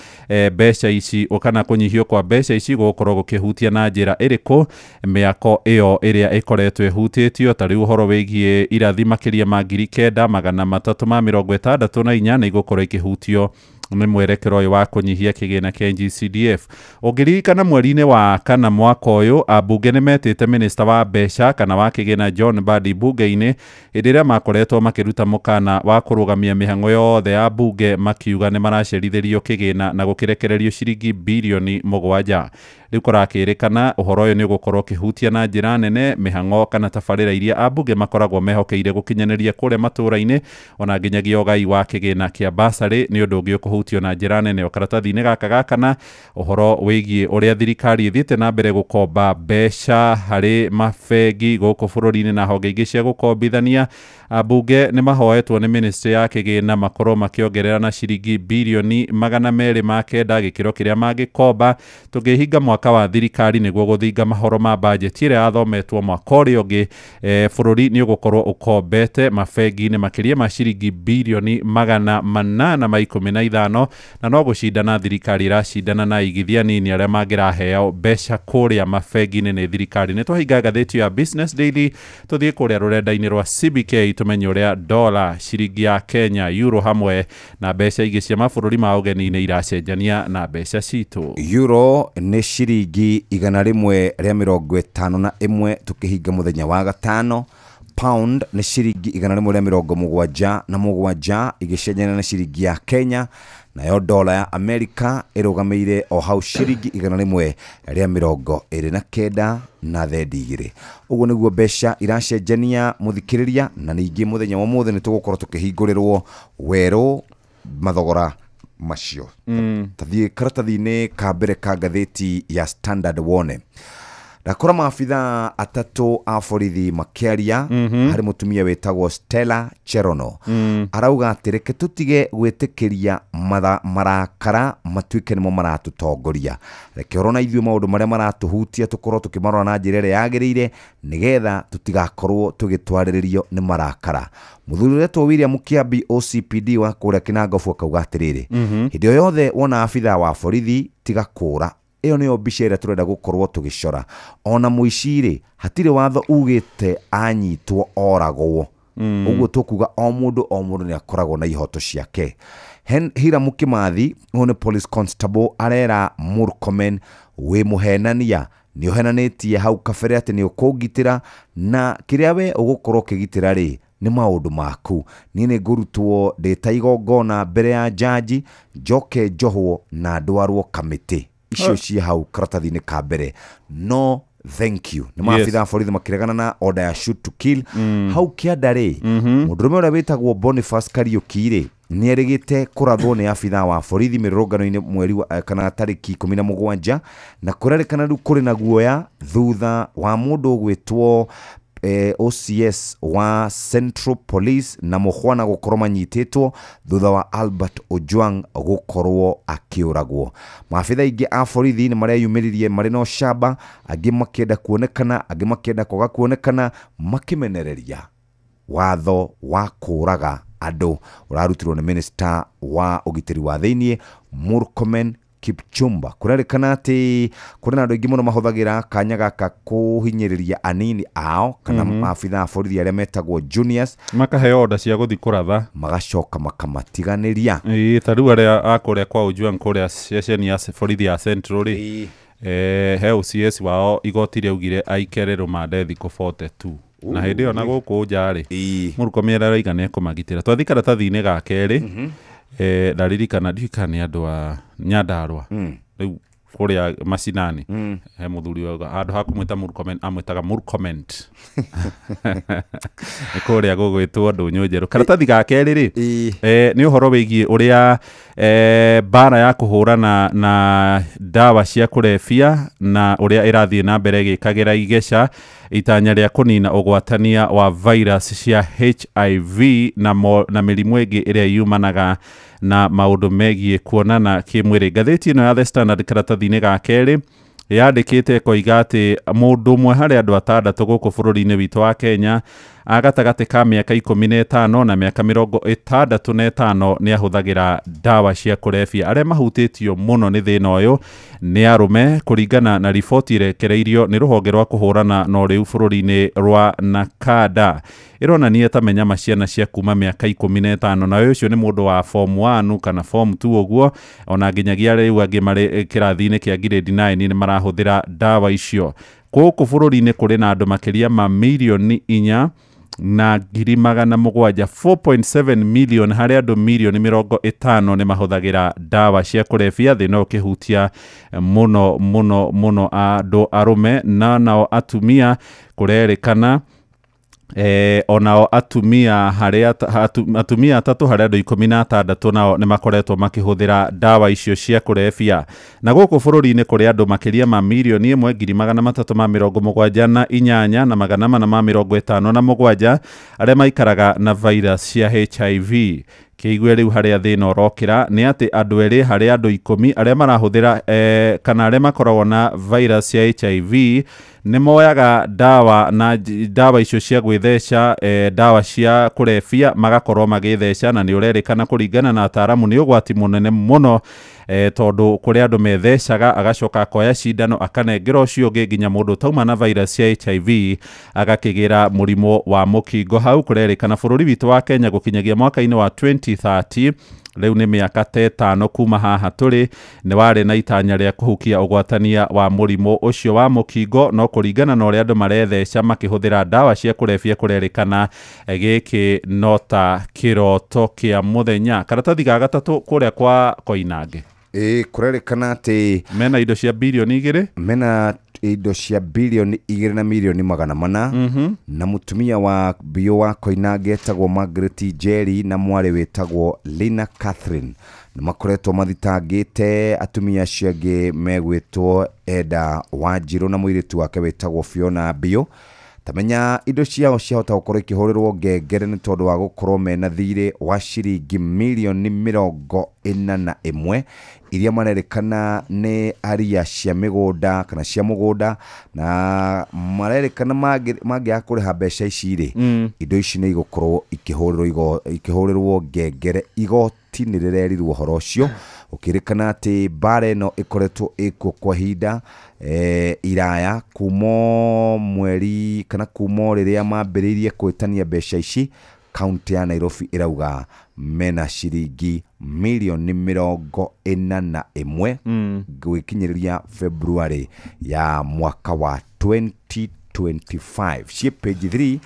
mbeca ici kana kũnyihio kwa mbeca ici gũgũkorwo gũkĩhutia na njĩra ĩrĩkũ mĩako ĩyo ĩrĩa ĩkoretwo ĩhutĩtio. Ta rĩu ũhoro wĩgiĩ irathi makĩria ma 9364 nĩ igũkorwo ikĩhutio nĩ mwerekero ũyũ wa kũnyihia kĩgĩna kĩa NGCDF. Ũngĩririkana mweri-inĩ wa kana mwaka ũyũ, ambunge nĩ metĩte minista wa mbeca kana wa kĩgĩna John Mbadi mbunge-inĩ hĩndĩ ĩrĩa makoretwo makĩruta mũkana wa kũrũgamia mĩhang'o yothe ya mbunge, makiuga nĩ maracerithĩrio kĩgĩna na gũkĩrekererio ciringi birioni 7. Rĩu kũrakĩrĩkana ũhoro ũyũ nĩ ũgũkorwo ũkĩhutia na njĩra nene mĩhang'o kana tabarĩra iria ambunge makoragwo mehokeire gũkinyanĩria kũrĩa matũũra-inĩ, ona nginyagia ũgai wa kĩgĩna kĩa basarĩ nĩ ũndũ ũngĩ ũkũhutio na njĩra nene. O karatathi-inĩ gaka ga kana, ũhoro wĩgiĩ ũrĩa thirikari ĩthiĩte na mbere gũkomba mbeca harĩ mabengi gũkũ bũrũri-inĩ na honge ingĩ cia gũkombithania, ambunge nĩ mahoetwo nĩ ministry ya kĩgĩna makorwo makĩongerera na ciringi birioni 209 gĩkĩro kĩrĩa mangĩkomba tũngĩhinga mwaka wa thirikari nĩguo gũthinga mahoro ma bajeti ĩrĩa yathometwo mwaka ũrĩa ũngĩ. Bũrũri nĩ ũgũkorwo ũkombete mabengi-inĩ makĩria ma ciringi birioni 815, na no gũcindana thirikari ĩracindana na aigithia nini arĩa mangĩraheo mbeca kũrĩa mabengi-inĩ nĩ thirikari. Nĩ twahinga ngathĩti ya Business Daily, tũthiĩ kũrĩa rũrenda-inĩ rwa CBK tũmenye ũrĩa dola, ciringi ya Kenya, euro hamwe na mbeca ingĩ cia mabũrũri ma ũgeni-inĩ iracenjania na mbeca citũ. Euro nĩ ciringi 151 tukihinga muthenya wa gatano. Pound nĩ ciringi 177 igĩcenjania na ciringi ya Kenya, nayo dola ya Amerika ĩrũgamĩire o hau ciringi 129 na thendi igĩrĩ. Ũguo nĩguo mbeca iracenjania mũthikĩrĩria, na ningĩ mũthenya wa ũmũthĩ nĩ tũgũkorwo tũkĩhingũrĩrwo werũ mathogora macio. Tathiĩ karatathi-inĩ ka mbere ka ngathĩti ya Standard wone ndakora maabitha atatũ a borithi makĩaria harĩ mũtumia wĩtagwo Stella Cherono. Arauga atĩ reke tũtige gwĩtĩkĩria marakara matuĩke nĩmo maratũtongoria, reke orona ithuĩ maũndũ marĩa maratũhutia tũkorwo tũkĩmarora na njĩra ĩrĩa yagĩrĩire nĩgetha tũtigakorwo tũgĩtwarĩrĩrio nĩ marakara. Mũthuri ũretwo William Kiambi OCPD wa kũrĩa Kinangofu akauga atĩrĩrĩ, hĩndĩ o yothe wona abitha wa borithi tiga kũũra. Ĩyo nĩyo mbica ĩrĩa tũrenda gũkorwo tũgĩcora. Ona mũici-rĩ, hatirĩ watho ugĩte anyitwo oragwo. Ũguo tũkuga o mũndũ nĩ akoragwo na ihoto ciake. Hiram Kimathi, ũyũ nĩ police constable, arera Murkomen wĩ mũhenania, nĩ ũhenanĩtie hau kabere atĩ nĩ ũkũngitĩra, na kĩrĩa we ũgũkorwo ũkĩgitĩra rĩ nĩ maũndũ maku. Niĩ nĩ ngũrutwo ndĩ ta igongona mbere ya jaji, njoke njohwo na ndwarwo kamĩtĩ. Icio ciĩ hau karatathi-inĩ ka mbere. No thank you. Nĩ maabitha a borithi makĩregana na order ya shoot to kill. Hau kĩanda rĩ, mũndũrũme ũrĩa wĩtagwo Boniface Kariũki rĩ, Nĩ erĩgĩte kũrathwo nĩ abithaa wa borithi mĩrũrũngano-inĩ mweri wa, kana tarĩki 17, na kũrerĩkana rĩu kũrĩ na guoya thutha wa mũndũ ũgwĩtwo OCS wa Central Police na Mũhwana gũkorwo manyitĩtwo thutha wa Albert Ojwang gũkorwo akĩũragwo. Maabitha aingĩ a borithi nĩ mareyumĩririe marĩ na ũcamba, angĩ makĩenda kuonekana, angĩ makĩenda kwaga kuonekana, makĩmenereria watho wa kũraga andũ ũrarutirwo nĩ minista wa ũgitĩri wa thĩiniĩ Murkomen Kipchumba. Kũrerĩkana atĩ kũrĩ na andũ aingĩ mũno mahũthagĩra kanya gaka kũhinyĩrĩria anini ao kana maabitha a borithi arĩa metagwo juniors, makaheo order cia gũthiĩ kũratha, magacoka makamatiganĩria. Ĩĩ, ta rĩu arĩa a kũrĩa kwa Ojwang kũrĩa ceceni ya borithi ya Central rĩ, he OCS wao igoti rĩaugire aikare rũmande thikũ 42, na hĩndĩ ĩyo na gũkũ nja rĩ, Mũrkomen arauga nĩ ekũmagitĩra. Twathiĩ karatathi-inĩ ga kerĩ, ndaririkana ndiũĩ kana nĩ andũ a Nyandarũa rĩu kũrĩa macinani, he mũthuri wauga handũ ha kũmwĩta Murkomen amwĩtaga Murkoment, nĩ kũrĩa gũgwĩtwo ndũnyũ njerũ. Karatathi ga kerĩ rĩ, nĩ ũhoro wĩgiĩ ũrĩa mbara ya kũhũrana na ndawa cia kũrebia na ũrĩa ĩrathiĩ na mbere ĩgĩkagĩra igeca itanya rĩa kũnina ũgwatania wa virus cia HIV na mĩrimũ ĩngĩ ĩrĩa yumanaga na maũndũ megiĩ kuonana kĩmwĩrĩ. Ngathĩti ĩno ya The Standard karatathi-inĩ ga kerĩ yandĩkĩte ĩkoiga atĩ mũndũ ũmwe harĩ andũ atandatũ gũkũ bũrũri-inĩ witũ wa Kenya a gatagatĩ ka mĩaka 15 na mĩaka 65 nĩ ahũthagĩra ndawa cia kũrebia. Arĩa mahutĩtio mũno nĩ thĩna ũyũ nĩ arũme, kũringana na riboti ĩrekereirio nĩ rũhonge rwa kũhũrana na ũrĩu bũrũri-inĩ rwa NACADA. Ĩronania ta menyama ciana cia kuma mĩaka 15, na ũyũ ũcio nĩ mũndũ wa form 1 kana form 2 ũguo, ona nginyagia rĩu angĩ marĩ kĩrathi-inĩ kĩa grade 9 nĩ marahũthĩra ndawa icio. Gũkũ bũrũri-inĩ kũrĩ na andũ makĩria ma 4.7 million, 4.7 million harĩ andũ 50 million nĩ mahũthagĩra ndawa cia kũrebia. Thĩna ũkĩhutia mũno mũno mũno andũ arũme, na nao atumia kũrerĩkana onao atumia harĩ atumia atatũ harĩ andũ 16 nao nĩ makoretwo makĩhũthĩra ndawa icio cia kũrebia. Na gũkũ bũrũri-inĩ kũrĩ andũ makĩria ma 1,378,457 arĩa maikaraga na virus cia HIV. Kĩigue rĩu harĩa thĩna ũrokĩra nĩ atĩ andũ erĩ harĩ andũ 10 arĩa marahũthĩra kana arĩa makoragwo na virus cia HIV nĩ moyaga ndawa na ndawa icio cia gwĩtheca, ndawa cia kũrebia, magakorwo magĩtheca, na nĩ ũrerĩkana kũringana na ataaramu nĩ ũgwati mũnene mũno, tondũ kũrĩ andũ methecaga agacoka akoya cindano akanengera ũcio ũngĩ nginya mũndũ ũtauma na virus cia HIV agakĩgĩra mũrimũ wa mũkingo. Hau kũrerĩkana bũrũri witũ wa Kenya gũkinyagia mwaka-inĩ wa 2030, rĩu nĩ mĩaka ta 5 kuma haha tũrĩ, nĩ warĩ na itanya rĩa kũhukia ũgwatania wa mũrimũ ũcio wa mũkingo, no kũringana na ũrĩa andũ maretheca makĩhũthĩra ndawa cia kũrebia kũrerĩkana gĩkĩ no ta kĩroto kĩa mũthenya. Karatathi ga gatatũ kũrĩa kwa Koinange. Ĩ, kũrerĩkana atĩ mena indo cia 2 billion. Mena indo cia 2.4 billion, na mũtumia wa biũ wa Koinange etagwo Margaret Njeri na mwarĩ wĩtagwo Lina Catherine nĩ makoretwo mathitangĩte atumia acio angĩ megwĩtwo Eda Wanjirũ na mũirĩtu wake wĩtagwo Fiona Biũ. Tamenya indo ciao ciahota gũkorwo ikĩhũrĩrwo ngengere nĩ tondũ wa gũkorwo mena thirĩ wa ciringi 41 million iria marerĩkana nĩ aria cia mĩgũnda kana cia mũgũnda, na marerĩkana mangĩaga kũrĩha mbeca ici rĩ, indo ici nĩ igũkorwo ikĩhũrĩrwo ngengere. Igoti nĩ rĩrerirwo ũhoro ũcio, ũkĩrĩkana atĩ mbara ĩno ĩkoretwo ĩkuo kwa ihinda iraya kumo mweri kana kumo rĩrĩa mambĩrĩirie kwĩtania mbeca ici. Kaunti ya Nairobi ĩrauga mena ciringi 41 million gwĩkinyĩrĩria February ya mwaka wa 2025. Ciĩ page 3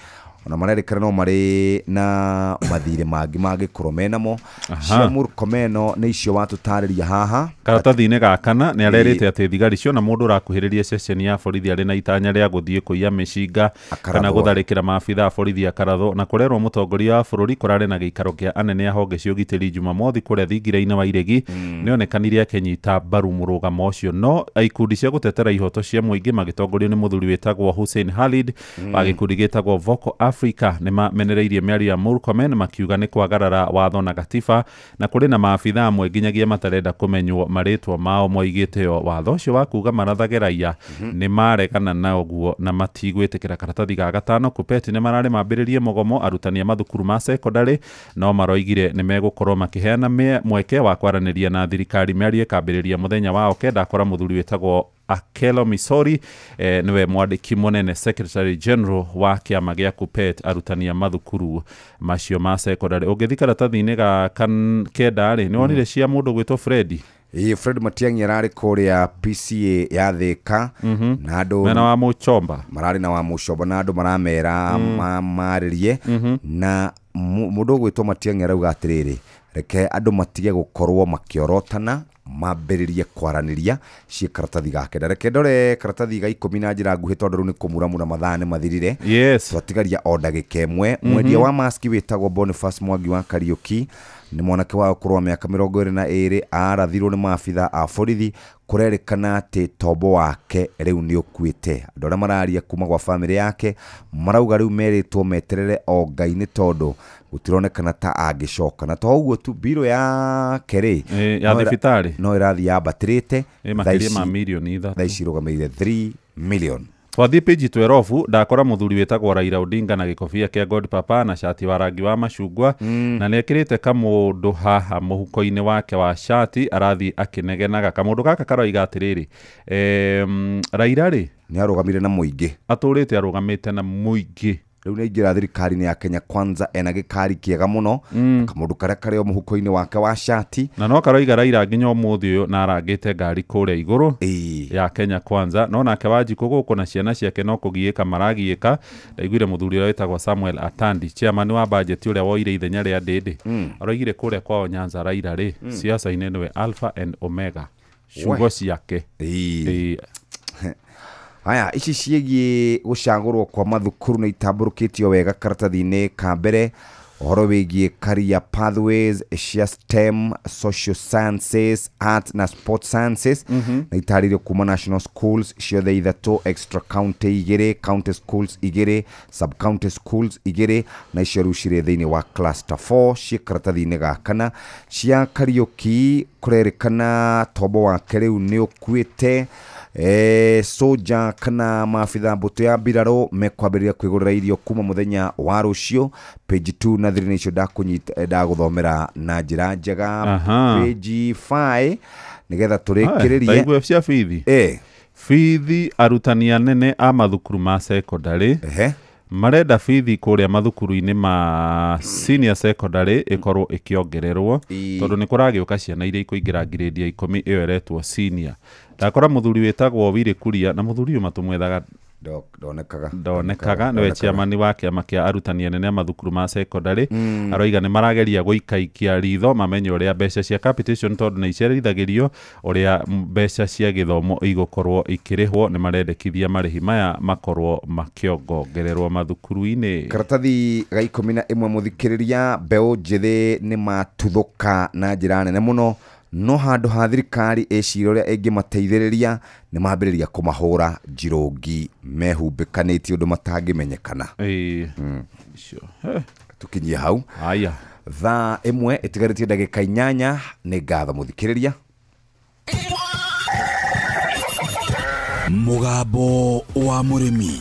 Ona marerĩkana no marĩ na mathirĩ mangĩ mangĩkorwo menamo. Cia Murkomen nĩ icio watũtarĩria haha. Karatathi-inĩ ga kana nĩ arerĩte atĩ thigari ciona mũndũ ũrakuhĩrĩria ceceni ya borithi arĩ na itanya rĩa gũthiĩ kũiya mĩcinga kana gũtharĩkĩra maabitha a borithi akarathwo. Na kũrerwo mũtongoria wa bũrũri kũrarĩ na gĩikaro kĩa anene a honge cia ũgitĩri Jumamothi kũrĩa thingira-inĩ wa Iregi, nĩonekanire akĩnyita mbaru mũrũgamo ũcio. No ikundi cia gũtetera ihoto cia mũingĩ magĩtongorio nĩ mũthuri wĩtagwo Hussein Khalid wa gĩkundi gĩtagwo Vocal Africa nĩ mamenereirie mĩario ya Murkomen makiuga nĩ kwagarara watho na gatiba, na kũrĩ na maabitha amwe nginyagia matarenda kũmenywo marĩtwa mao moigĩte o watho ũcio wa kuga marathage raia nĩ maregana na ũguo na matigwĩtĩkĩra. Karatathi ga gatano, Kupeti nĩ mararĩ mambĩrĩrie mũgomo arutani a mathukuru ma secondary, no maroigire nĩ megũkorwo makĩheana mweke wa kwaranĩria na thirikari. Mĩario ĩkambĩrĩria mũthenya wa kenda akora mũthuri wĩtagwo Akelo Misori, niwe mwandĩki mũnene Secretary General wa kĩama gĩa Kupet arutani a mathukuru macio ma secondary. Ũngĩthiĩ karatathi-inĩ ga kenda rĩ, nĩ wonire cia mũndũ gwĩtwo Fred. Ĩĩ, Fred Matiang'i ararĩ kũrĩa PCA ya Thĩka na andũ mena wa Mũchomba mararĩ na wa Mũchomba na andũ maramera marĩrie, na mũndũ ũgwĩtwo Matiang'i arauga atĩrĩrĩ, reke andũ matige gũkorwo makĩorotana, mambĩrĩrie kwaranĩria ciĩ karatathi ga kenda. Reke ndore karatathi ga 10 na njĩra nguhĩ tondũ rĩu nĩ kũmuramura mathaa nĩ mathirire. Yes. Twatigaria o ndagĩka ĩmwe. Mwendia wa maski wĩtagwo Boniface Mwangi wa Kariuki nĩ mwanake wa ũkũrũ wa mĩaka 22, arathirwo nĩ maabitha a borithi. Kũrerĩkana atĩ tombo wake rĩu nĩ ũkuĩte. Andũ arĩa mararia kuma gwa bamĩrĩ yake marauga rĩu merĩtwo meterere o Ngai nĩ tondũ gũtironekana ta angĩcoka. Na to ũguo tu, mbirũ yake rĩ ya thibitarĩ no ĩrathiĩ yambatĩrĩte makĩria ma mirioni 3, thaa ici irũgamĩrĩire 3 million. Twathiĩ page 12 ndakora mũthuri wĩtagwo Raila Odinga na gĩkobia kĩa God Papa na shati wa rangi wa macungwa, na nĩekĩrĩte kamũndũ haha mũhuko-inĩ wake wa shati arathiĩ akĩnegenaga. Kamũndũ gaka karoiga atĩrĩrĩ, Raila rĩ nĩ arũgamire na mũingĩ, atũrĩte arũgamĩte na mũingĩ. Rĩu nĩ aingĩra thirikari-inĩ ya Kenya Kwanza ena gĩkari kĩega mũno, kamũndũ karĩa karĩ o mũhuko-inĩ wake wa shati, na no karoiga Raila nginya ũmũthĩ ũyũ na arangĩte ngari kũrĩa igũrũ ya Kenya Kwanza. No nake Wanjikũ gũkũ na ciana ciake no kũgiĩka maragiĩka. Ndaiguire mũthuri ũrĩa wĩtagwo Samuel Atandi, chairman wa budget ũrĩa woire ithenya rĩa Ndĩndĩ, aroigire kũrĩa kwao Nyanza Raila rĩ siasa-inĩ nĩwe Alpha and Omega, ciugo ciake. Haya, ici ciĩgiĩ gũcagũrwo kwa mathukuru nĩ itambũrũkĩtio wega karatathi-inĩ ka mbere. Ũhoro wĩgiĩ career pathways cia STEM, social sciences, art na sport sciences na itarĩrio kuma national schools ciothe 3, extra county 2, county schools 2, sub county schools 2, na icio rĩu cirĩ thĩinĩ wa cluster 4 ciĩ karatathi-inĩ ga kana. Cia Kariuki kũrerĩkana tombo wake rĩu nĩ ũkuĩte. Soja kana maabitha mbũtũ ya mbirarũ mekwambĩrĩria kwĩgũrĩra irio kuma mũthenya wa rũciũ. Page 2 na 3 nĩcio ndagũthomera na njĩra njega. Page 5 nĩgetha tũrĩkĩrĩrie. Ndaigua cia bithi. Bithi arutani anene a mathukuru ma secondary marenda bithi kũrĩa mathukuru-inĩ ma senior secondary ĩkorwo ĩkĩongererwo tondũ nĩ kũragĩũka ciana iria ikũingĩra grade ya 10 ĩyo ĩretwo senior. Ndakora mũthuri wĩtagwo Willy Kuria, na mũthuri ũyũ matũmwethaga ndonekaga, nĩwe chairman wa kĩama kĩa arutani anene a mathukuru ma secondary, aroiga nĩ marageria gũikaikia ritho mamenye ũrĩa mbeca cia capitation tondũ nĩ icerithagĩrio ũrĩa mbeca cia gĩthomo igũkorwo ikĩrĩhwo. Nĩ marendekithia marĩhi maya makorwo makĩongongererwo mathukuru-inĩ. Karatathi ga 11 mũthikĩrĩria, mbeũ njĩthĩ nĩ matuthũka na njĩra nene mũno, no handũ ha thirikari ĩcira ũrĩa ĩngĩmateithĩrĩria nĩ mambĩrĩria kũmahũra njirũngi mehumbĩkanĩtie ũndũ matangĩmenyekana. Tũkinyie hau. Aya. Thaa 1 ĩtigarĩtie ndagĩka 8. Nĩ ngatho mũthikĩrĩria. Mũgambo wa mũrĩmi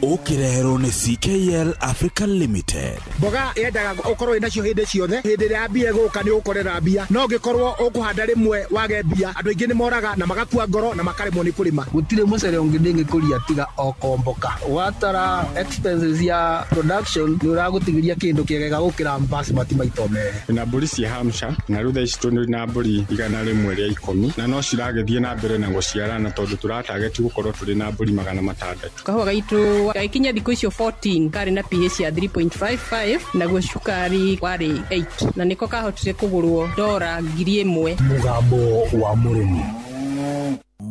ũkĩreherwo nĩ CKL Africa Limited. Mboga yendaga ũkorwo wĩnacio hĩndĩ ciothe, hĩndĩ ĩrĩa mbia ĩgũka nĩ ũgũkorera mbia, no ũngĩkorwo ũkũhanda rĩmwe wage mbia, andũ aingĩ nĩ moraga na magakua ngoro na makaremwo nĩ kũrĩma. Gũtirĩ mũcere ũngĩ ndĩngĩkũria tiga o komboka. Watara expenses ya production nĩ ũragũtigĩria kĩndũ kĩega gũkĩra basmati maita merĩ. Na mbũri cia Hampshire na rĩu thaa ici tũrĩ na mbũri 110 na no ciragĩthiĩ na mbere na gũciarana tondũ tũratageti gũkorwo tũrĩ na mbũri 600. Kahũa gaitũ Gathimwo gagĩkinya thikũ icio 14 karĩ na pH ya 3.55 naguo cukari warĩ 8 na nĩko kahotire kũgũrwo dora 1000. Mũgambo wa mũrĩmi.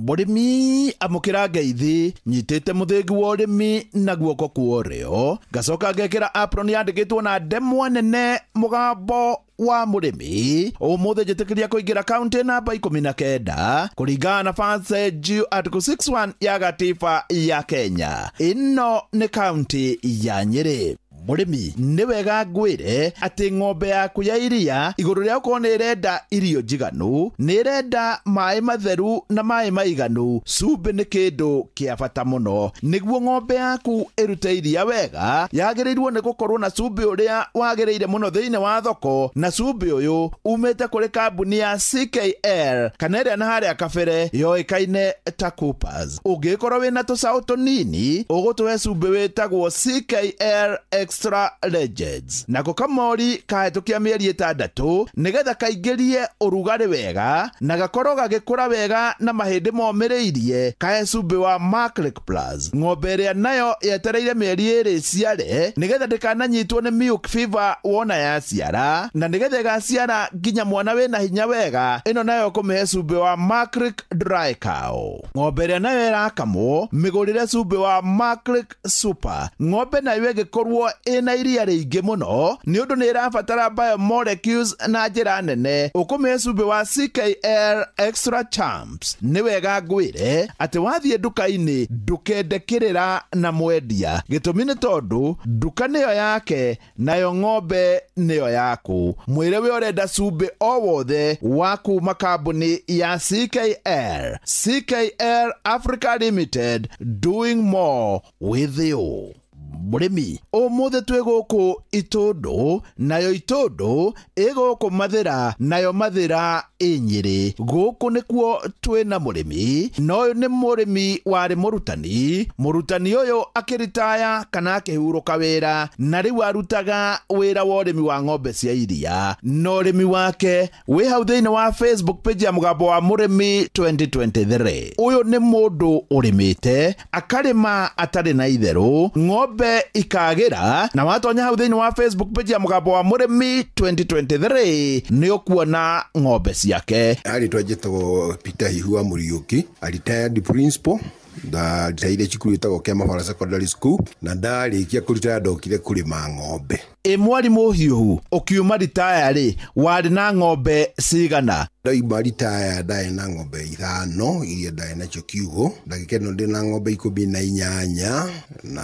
Mũrĩmi amũkĩra ngeithi nyitĩte mũthĩgi wa ũrĩmi na guoko kwa ũrĩo ngacoka ngekĩra apron yandĩkĩtwo na ndemwa nene mũgambo wa mũrĩmi. Ũmũthĩ njĩtĩkĩria kũingĩra kaunti namba 19 kũringana na Fancy G Article 61 ya gatiba ya Kenya. Ĩno nĩ kaunti ya Nyĩrĩ. Mũrĩmi nĩ wega ngwĩre atĩ ng'ombe yaku ya iria igũrũ rĩa gũkorwo nĩ ĩrenda irio njiganu, nĩ ĩrenda maĩ matheru na maĩ maiganu. Cumbĩ nĩ kĩndũ kĩa bata mũno. Nĩguo ng'ombe yaku ĩrute iria wega, yagĩrĩirwo nĩ gũkorwo na cumbĩ ũrĩa wagĩrĩire mũno thĩinĩ wa thoko, na cumbĩ ũyũ umĩte kũrĩ kambuni ya CKL kana ĩrĩa na harĩa kabere yoĩkaine ta Coopers. Ũngĩkorwo wĩna tũcaũ tũnini, ũgũtũhe cumbĩ wĩtagwo CKL Extra Legends. Nako kamori kahĩtũkia mĩeri 6 nĩgetha kaingĩrie ũrugarĩ wega na gakorwo gagĩkũra wega na mahĩndĩ momĩrĩirie, kahe cumbĩ wa Maclick Plus. Ng'ombe ĩrĩa nayo yetereire mĩeri 2 ciare nĩgetha ndĩkananyitwo nĩ milk fever wona yaciara, na nĩgetha ĩgaciara nginya mwana wĩna hinya wega, ĩno nayo kũmĩhe cumbĩ wa Maclick Dry Cow. Ng'ombe ĩrĩa nayo ĩrakamwo mĩgũrĩre cumbĩ wa Maclick Super. Ng'ombe nayo ĩgĩkorwo ĩna iria rĩingĩ mũno nĩ ũndũ nĩ ĩrabatara biomolecules na njĩra nene, ũkũmĩhe cumbĩ wa CKL Extra Champs. Nĩ wega ngwĩre atĩ wathiĩ nduka-inĩ ndũkende kĩrĩra na mwendia, gĩtũmi nĩ tondũ nduka nĩyo yake nayo ng'ombe nĩyo yaku. Mwĩre we ũrenda cumbĩ o wothe wa kuma kambuni ya CKL. CKL Africa Limited, doing more with you. Mũrĩmi ũmũthĩ twĩ gũkũ Itũndũ, nayo Itũndũ ĩ gũkũ Mathĩra, nayo Mathĩra ĩ Nyĩrĩ. Gũkũ nĩkuo twĩna mũrĩmi, na ũyũ nĩ mũrĩmi warĩ mũrutani. Mũrutani ũyũ akĩritaya kana akĩhurũka wĩra, na rĩu arutaga wĩra wa ũrĩmi wa ng'ombe cia iria, na ũrĩmi wake wĩ hau thĩinĩ wa Facebook page ya Mũgambo wa Mũrĩmi 2023. Ũyũ nĩ mũndũ ũrĩmĩte akarĩma atarĩ na itherũ, ng'ombe ikagĩra, na watonya hau thĩinĩ wa Facebook page ya Mũgambo wa Mũrĩmi 2023 nĩ ũkuona ng'ombe ciake. Arĩtwa njĩtagwo Peter Hihu wa Mũriũki, a retired principal, ndaritaire cukuru ĩtagwo Kĩamabara Secondary School, na ndarĩkia kũritaya ndokire kũrĩma ng'ombe. Ĩ mwarimũ Hiuhu, ũkiuma ritaya rĩ, warĩ na ng'ombe cigana? Ndauma ritaya ndarĩ na ng'ombe 5 iria ndarĩ nacio kiugũ. Ndagĩka ĩno ndĩ na ng'ombe 18 na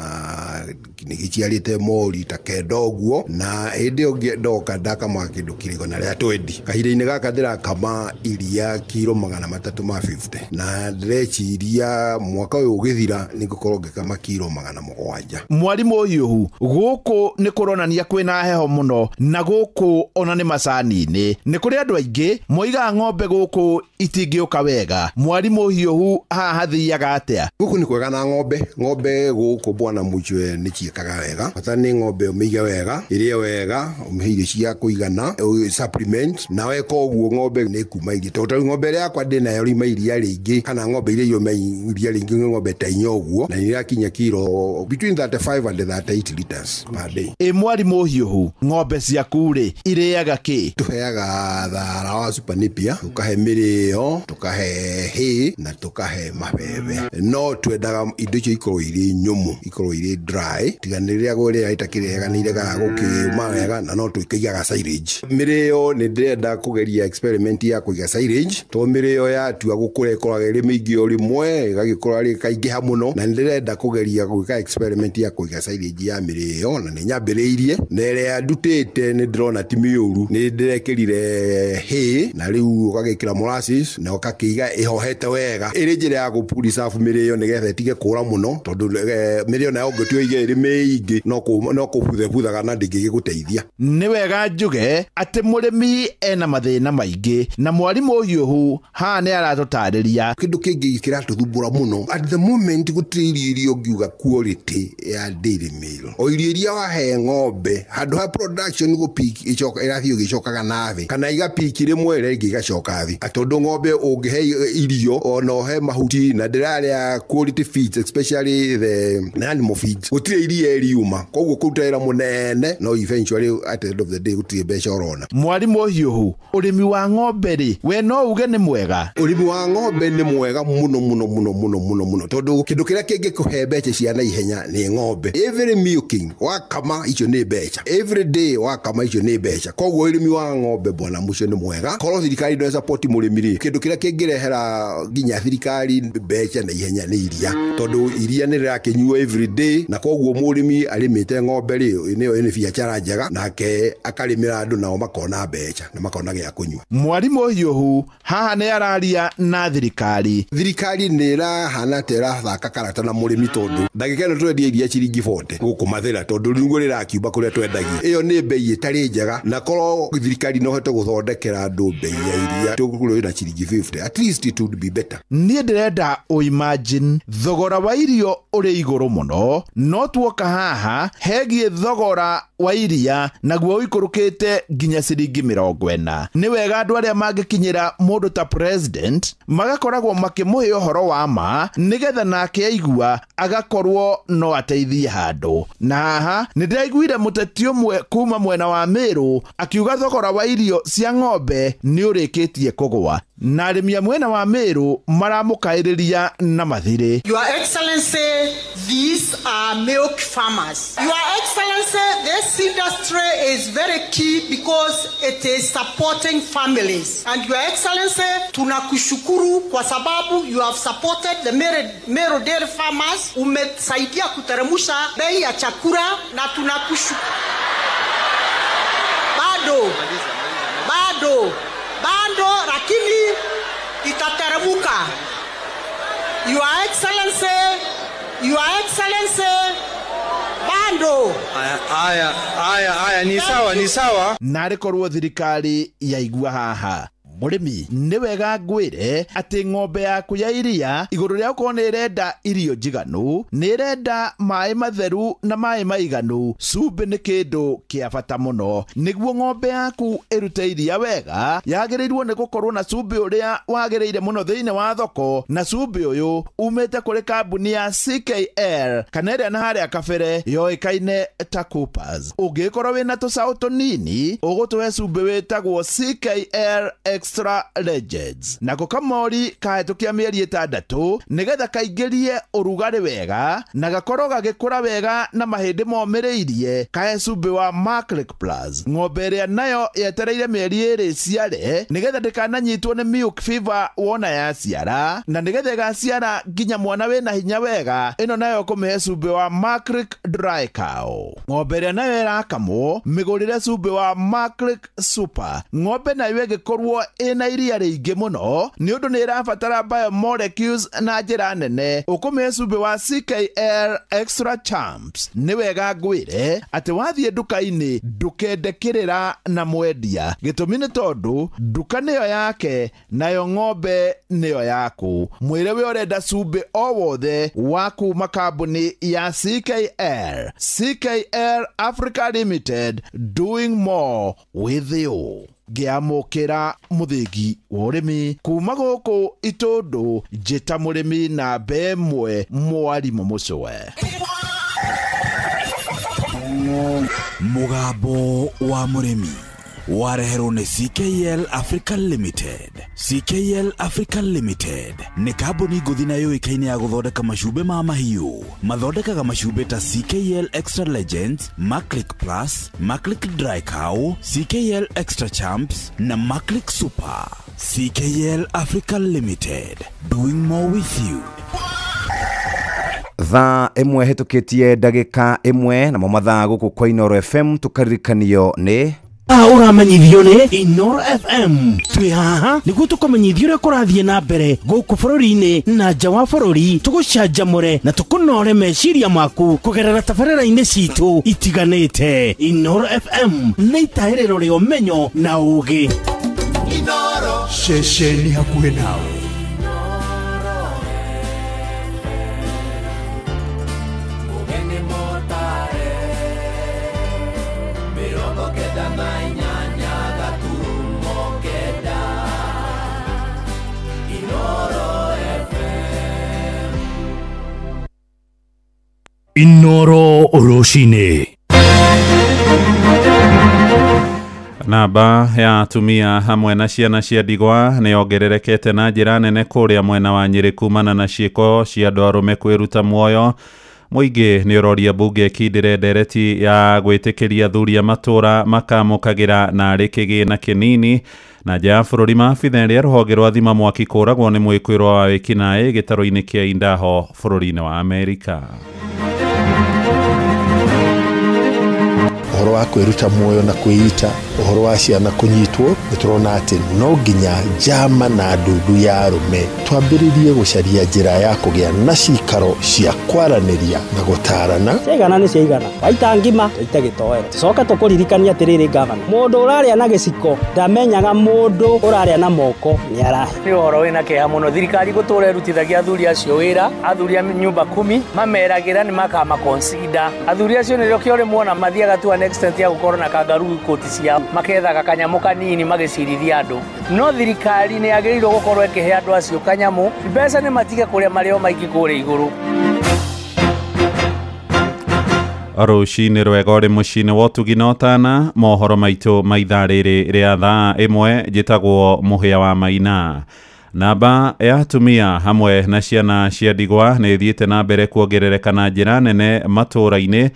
nĩgĩciarĩte mori ta 9 ũguo, na hĩndĩ ĩyo ndoka ndakamaga kĩndũ kĩrĩ na rĩa 20. Kahinda-inĩ gaka ndĩrakama iria kiro 350 na ndĩreciria mwaka ũyũ ũgĩthira nĩngũkorwo ngĩkama kiro 700. Mwarimũ Hiuhu, gũkũ nĩ kũronania kwĩna heho mũno, na gũkũ ona nĩ macani-inĩ. Nĩ kũrĩ andũ aingĩ moigaga ng'ombe gũkũ itingĩũka wega. Mwarimũ Hiuhu, haha hathiaga atĩa? Gũkũ nĩ kwega na ng'ombe. Ng'ombe gũkũ bwana Muchwe nĩ ciĩkaga wega. Bata nĩ ng'ombe ũmĩige wega, ĩrĩe wega, ũmĩhe irio cia kũigana, supplement, na weka ũguo ng'ombe nĩ ĩkuma iria. Tondũ tarĩu ng'ombe ĩrĩa yakwa ndĩ nayo riuma iria rĩingĩ, kana ng'ombe iria irauma iria rĩingĩ nĩ ng'ombe ta 4 ũguo, na nĩ irakinya kiro between 35 and 38 liters per day. Ĩ mwarimũ Hiuhu, ng'ombe ciaku rĩ irĩaga kĩ? Tũheaga thara wa Super Napier, tũkahe mĩrĩo, tũkahe hay na tũkahe mabebe. No twendaga indo icio ikorwo irĩ nyũmũ, ikorwo irĩ dry, tiga nĩ rĩrĩa rĩera rĩtakĩrĩ nĩ iregaga gũkĩũma wega, na no tũikaigaga silage. Mĩrĩo nĩ ndĩrenda kũgeria experiment ya kũiga silage, tondũ mĩrĩo yatua gũkũra ĩkoragwo ĩrĩ mĩingĩ o rĩmwe, ĩgagĩkũra ĩkaingĩha mũno, na nĩ ndĩrenda kũgeria gwĩka experiment ya kũiga silage ya mĩrĩo, na nĩ nyambĩrĩirie, na ĩrĩa ndutĩte nĩ ndĩrona ti mĩũru. Nĩ ndĩrekĩrire hay na rĩu ũgagĩkĩra molasses na ũgakĩiga ĩhohete wega, ĩrĩ njĩra ya gũ-preserve mĩrĩo nĩgetha ĩtige kũra mũno, tondũ mĩrĩo nayo ũngĩtua ĩige ĩrĩ mĩingĩ no kũbuthebuthaga na ndĩngĩgĩgũteithia. Nĩ wega njuge atĩ mũrĩmi ena mathĩna maingĩ, na mwarimũ Hiuhu haha nĩ aratũtarĩria. Kĩndũ kĩngĩ kĩratũthumbũra mũno at the moment, gũtirĩ irio iria ũngiuga quality ya dairy meal. O irio iria wahe ng'ombe Ng'ombe handũ ha production gũ peak, ĩcoka ĩrathiĩ ĩgĩcokaga na thĩ, kana iga peak rĩmwe rĩngĩ igacoka thĩ. Tondũ ng'ombe ũngĩhe irio ona ũhe mahuti na ndĩrarĩa quality feeds, especially the animal feeds, gũtirĩ iria ĩriuma. Koguo kũruta wĩra mũnene, no eventually at the end of the day gũtirĩ mbeca ũrona. Mwarimũ Hiũhu, ũrĩmi wa ng'ombe rĩ, we no uge nĩ mwega? Ũrĩmi wa ng'ombe nĩ mwega mũno mũno mũno mũno mũno mũno, tondũ kĩndũ kĩrĩa kĩngĩkũhe mbeca cia naihenya nĩ ng'ombe. Every milking wakama icio nĩ mbeca, every day wakama icio nĩ mbeca. Koguo ũrĩmi wa ng'ombe, bwana mũcio, nĩ mwega. Korwo thirikari ndĩra support mũrĩmi rĩ, kĩndũ kĩrĩa kĩngĩrehera nginya thirikari mbeca na ihenya nĩ iria, tondũ iria nĩ rĩrakĩnyuo every day. Na koguo mũrĩmi arĩmĩte ng'ombe rĩ, nĩyo nĩ biacara njega, nake akarĩmĩra andũ nao makona mbeca na makona gĩa kũnyua. Mwarimũ Hiũhu haha nĩ araria na thirikari. Thirikari nĩ ĩrahana ta ĩrathaka karata na mũrĩmi, tondũ ndagĩka ĩno twendia iria ciringi 40 gũkũ Mathĩra, tondũ nĩguo rĩrakiumba kũrĩa twendagia. Ĩyo nĩ mbei ĩtarĩ njega, na korwo thirikari no hote gũthondekera andũ mbei ya iria tũgũrwo na ciringi 50, at least it would be better. Niĩ ndĩrenda ũimagine thogora wa irio ũrĩ igũrũ mũno, no tuoka haha hegiĩ thogora wa iria naguo ũikũrũkĩte nginya ciringi 40. Nĩ wega andũ arĩa mangĩkinyĩra mũndũ ta president magakoragwo makĩmũhe ũhoro wa ma, nĩgetha nake aigua agakorwo no ateithie handũ. Na haha nĩ ndĩraiguire mũteti ũmwe kuma mwena wa Meru akiuga thogora wa irio cia ng'ombe nĩ ũrĩkĩtie kũgũa, na arĩmi a mwena wa Meru maramũkaĩrĩria na mathirĩ. Your Excellency, these are milk farmers. Your Excellency, this industry is very key because it is supporting families. And Your Excellency, tunakushukuru kwa sababu you have supported the Meru dairy farmers. Umesaidia kuteremusha bei ya chakula na tunakushukuru. Bado, bado, bado, lakini itateremuka. Your Excellency, Your Excellency, bado. Aya, aya, aya, ni sawa, ni sawa. Narĩ korwo thirikari yaigua haha, mũrĩmi, nĩ wega ngwĩre atĩ ng'ombe yaku ya iria, igũrũ rĩa gũkorwo nĩ ĩrenda irio njiganu, nĩ ĩrenda maĩ matheru na maĩ maiganu. Cumbĩ nĩ kĩndũ kĩa bata mũno. Nĩguo ng'ombe yaku ĩrute iria wega, yagĩrĩirwo nĩ gũkorwo na cumbĩ ũrĩa wagĩrĩire mũno thĩinĩ wa thoko, na cumbĩ ũyũ umĩte kũrĩ kambuni ya CKL kana ĩrĩa na harĩa kabere yoĩkaine ta Coopers. Ũngĩkorwo wĩna tũcaũ tũnini, ũgũtũhe cumbĩ wĩtagwo CKL Extra Legends. Nako kamori kahĩtũkia mĩeri 6 nĩgetha kaingĩrie ũrugarĩ wega na gakorwo gagĩkũra wega na mahĩndĩ momĩrĩirie, kahe cumbĩ wa Maclick Plus. Ng'ombe ĩrĩa nayo yetereire mĩeri 2 ciare nĩgetha ndĩkananyitwo nĩ milk fever wona yaciara, na nĩgetha ĩgaciara nginya mwana wĩna hinya wega, ĩno nayo kũmĩhe cumbĩ wa Maclick Dry Cow. Ng'ombe ĩrĩa nayo ĩrakamwo, mĩgũrĩre cumbĩ wa Maclick Super. Ng'ombe nayo ĩngĩkorwo ĩna iria rĩingĩ mũno nĩ ũndũ nĩ ĩrabatara biomolecules na njĩra nene, ũkũmĩhe cumbĩ wa CKL Extra Champs. Nĩ wega ngwĩre atĩ wathiĩ nduka-inĩ ndũkende kĩrĩra na mwendia, gĩtũmi nĩ tondũ nduka nĩyo yake nayo ng'ombe nĩyo yaku. Mwĩre we ũrenda cumbĩ o wothe wa kuma kambuni ya CKL. CKL Africa Limited, doing more with you. Ngĩamũkĩra mũthĩgi wa ũrĩmi kuma gũkũ Itũndũ, njĩta mũrĩmi namba 1 mwarimũ Mũcwe. Mũgambo wa mũrĩmi wareherwo nĩ CKL Africa Limited. CKL Africa Limited nĩ kambuni ngũthi na yũĩkaine ya gũthondeka macumbĩ ma mahiũ. Mathondekaga macumbĩ ta CKL Extra Legends, Maclick Plus, Maclick Dry Cow, CKL Extra Champs na Maclick Super. CKL Africa Limited, doing more with you. Thaa 1 hĩtũkĩtie ndagĩka 1, namo mathaa gũkũ kwa Inooro FM tũkaririkanio nĩ Ũramenyithio nĩ Inooro FM. Twĩ haha nĩguo tũkũmenyithia ũrĩa kũrathiĩ na mbere gũkũ bũrũri-inĩ na nja wa bũrũri, tũgũcanjamũre na tũkũnore meciria maku kũgerera tabarĩra-inĩ citũ itiganĩte. Inooro FM nĩ itahĩrĩro rĩa ũmenyo na ũũgĩ. Ceceni hakuhĩ nawe. Inoro rũcinĩ. Namba ya atumia hamwe na ciana cia ndigwa nĩ yongererekete na njĩra nene kũrĩa mwena wa Nyĩrĩ kumana na ciĩko cia andũ arũme kwĩruta muoyo. Mũingĩ nĩ ũroria mbunge ĩkindĩre ndereti ya gwĩtĩkĩria athuri a matũũra makamũkagĩra narĩ kĩgĩna kĩnini. Na nja ya bũrũri, maabitha erĩ a rũhonge rwa thima mwaki kũragwo nĩ mwĩkũĩrwo wa wĩkinaĩ gĩtarũ-inĩ kĩa Idaho bũrũri-inĩ wa Amerika. Ũhoro wa kwĩruta muoyo na kwĩita, ũhoro wa ciana kũnyitwo, nĩ tũrona atĩ no nginya njama na ndundu ya arũme twambĩrĩrie gũcaria njĩra ya kũgĩa na cikaro cia kwaranĩria na gũtarana. Ciaigana nĩ ciaigana, waita ngima tũite gĩtoero. Tũcoke tũkũririkania atĩrĩrĩ gavana, mũndũ ũrarĩa na gĩciko ndamenyaga mũndũ ũrarĩa na moko nĩ arahe. Nĩ ũhoro wĩna kĩeha mũno, thirikari gũtũra ĩrutithagia athuri acio wĩra, athuri a nyumba kumi mameragĩra nĩ makamaconsider. Athuri acio nĩrĩo kĩo rĩmwe mathiaga tu an extent ya gũkorwo na kangaroo koti ciao, makethaga kanyamũ kanini magĩcirithia andũ. No thirikari nĩ yagĩrĩirwo gũkorwo ĩkĩhe andũ acio kanyamũ, mbeca nĩ matige kũrĩa marĩo maingĩ kũrĩa igũrũ. Rũcinĩ rwega ũrĩ mũciĩ-inĩ wa ũtugi na ũtana, mohoro maitũ ma ithaa rĩrĩ rĩa thaa 1. Njĩtagwo Mũhĩa wa Maina. Namba ya atumia hamwe na ciana cia ndigwa nĩ ĩthiĩte na mbere kuongerereka na njĩra nene matũũra-inĩ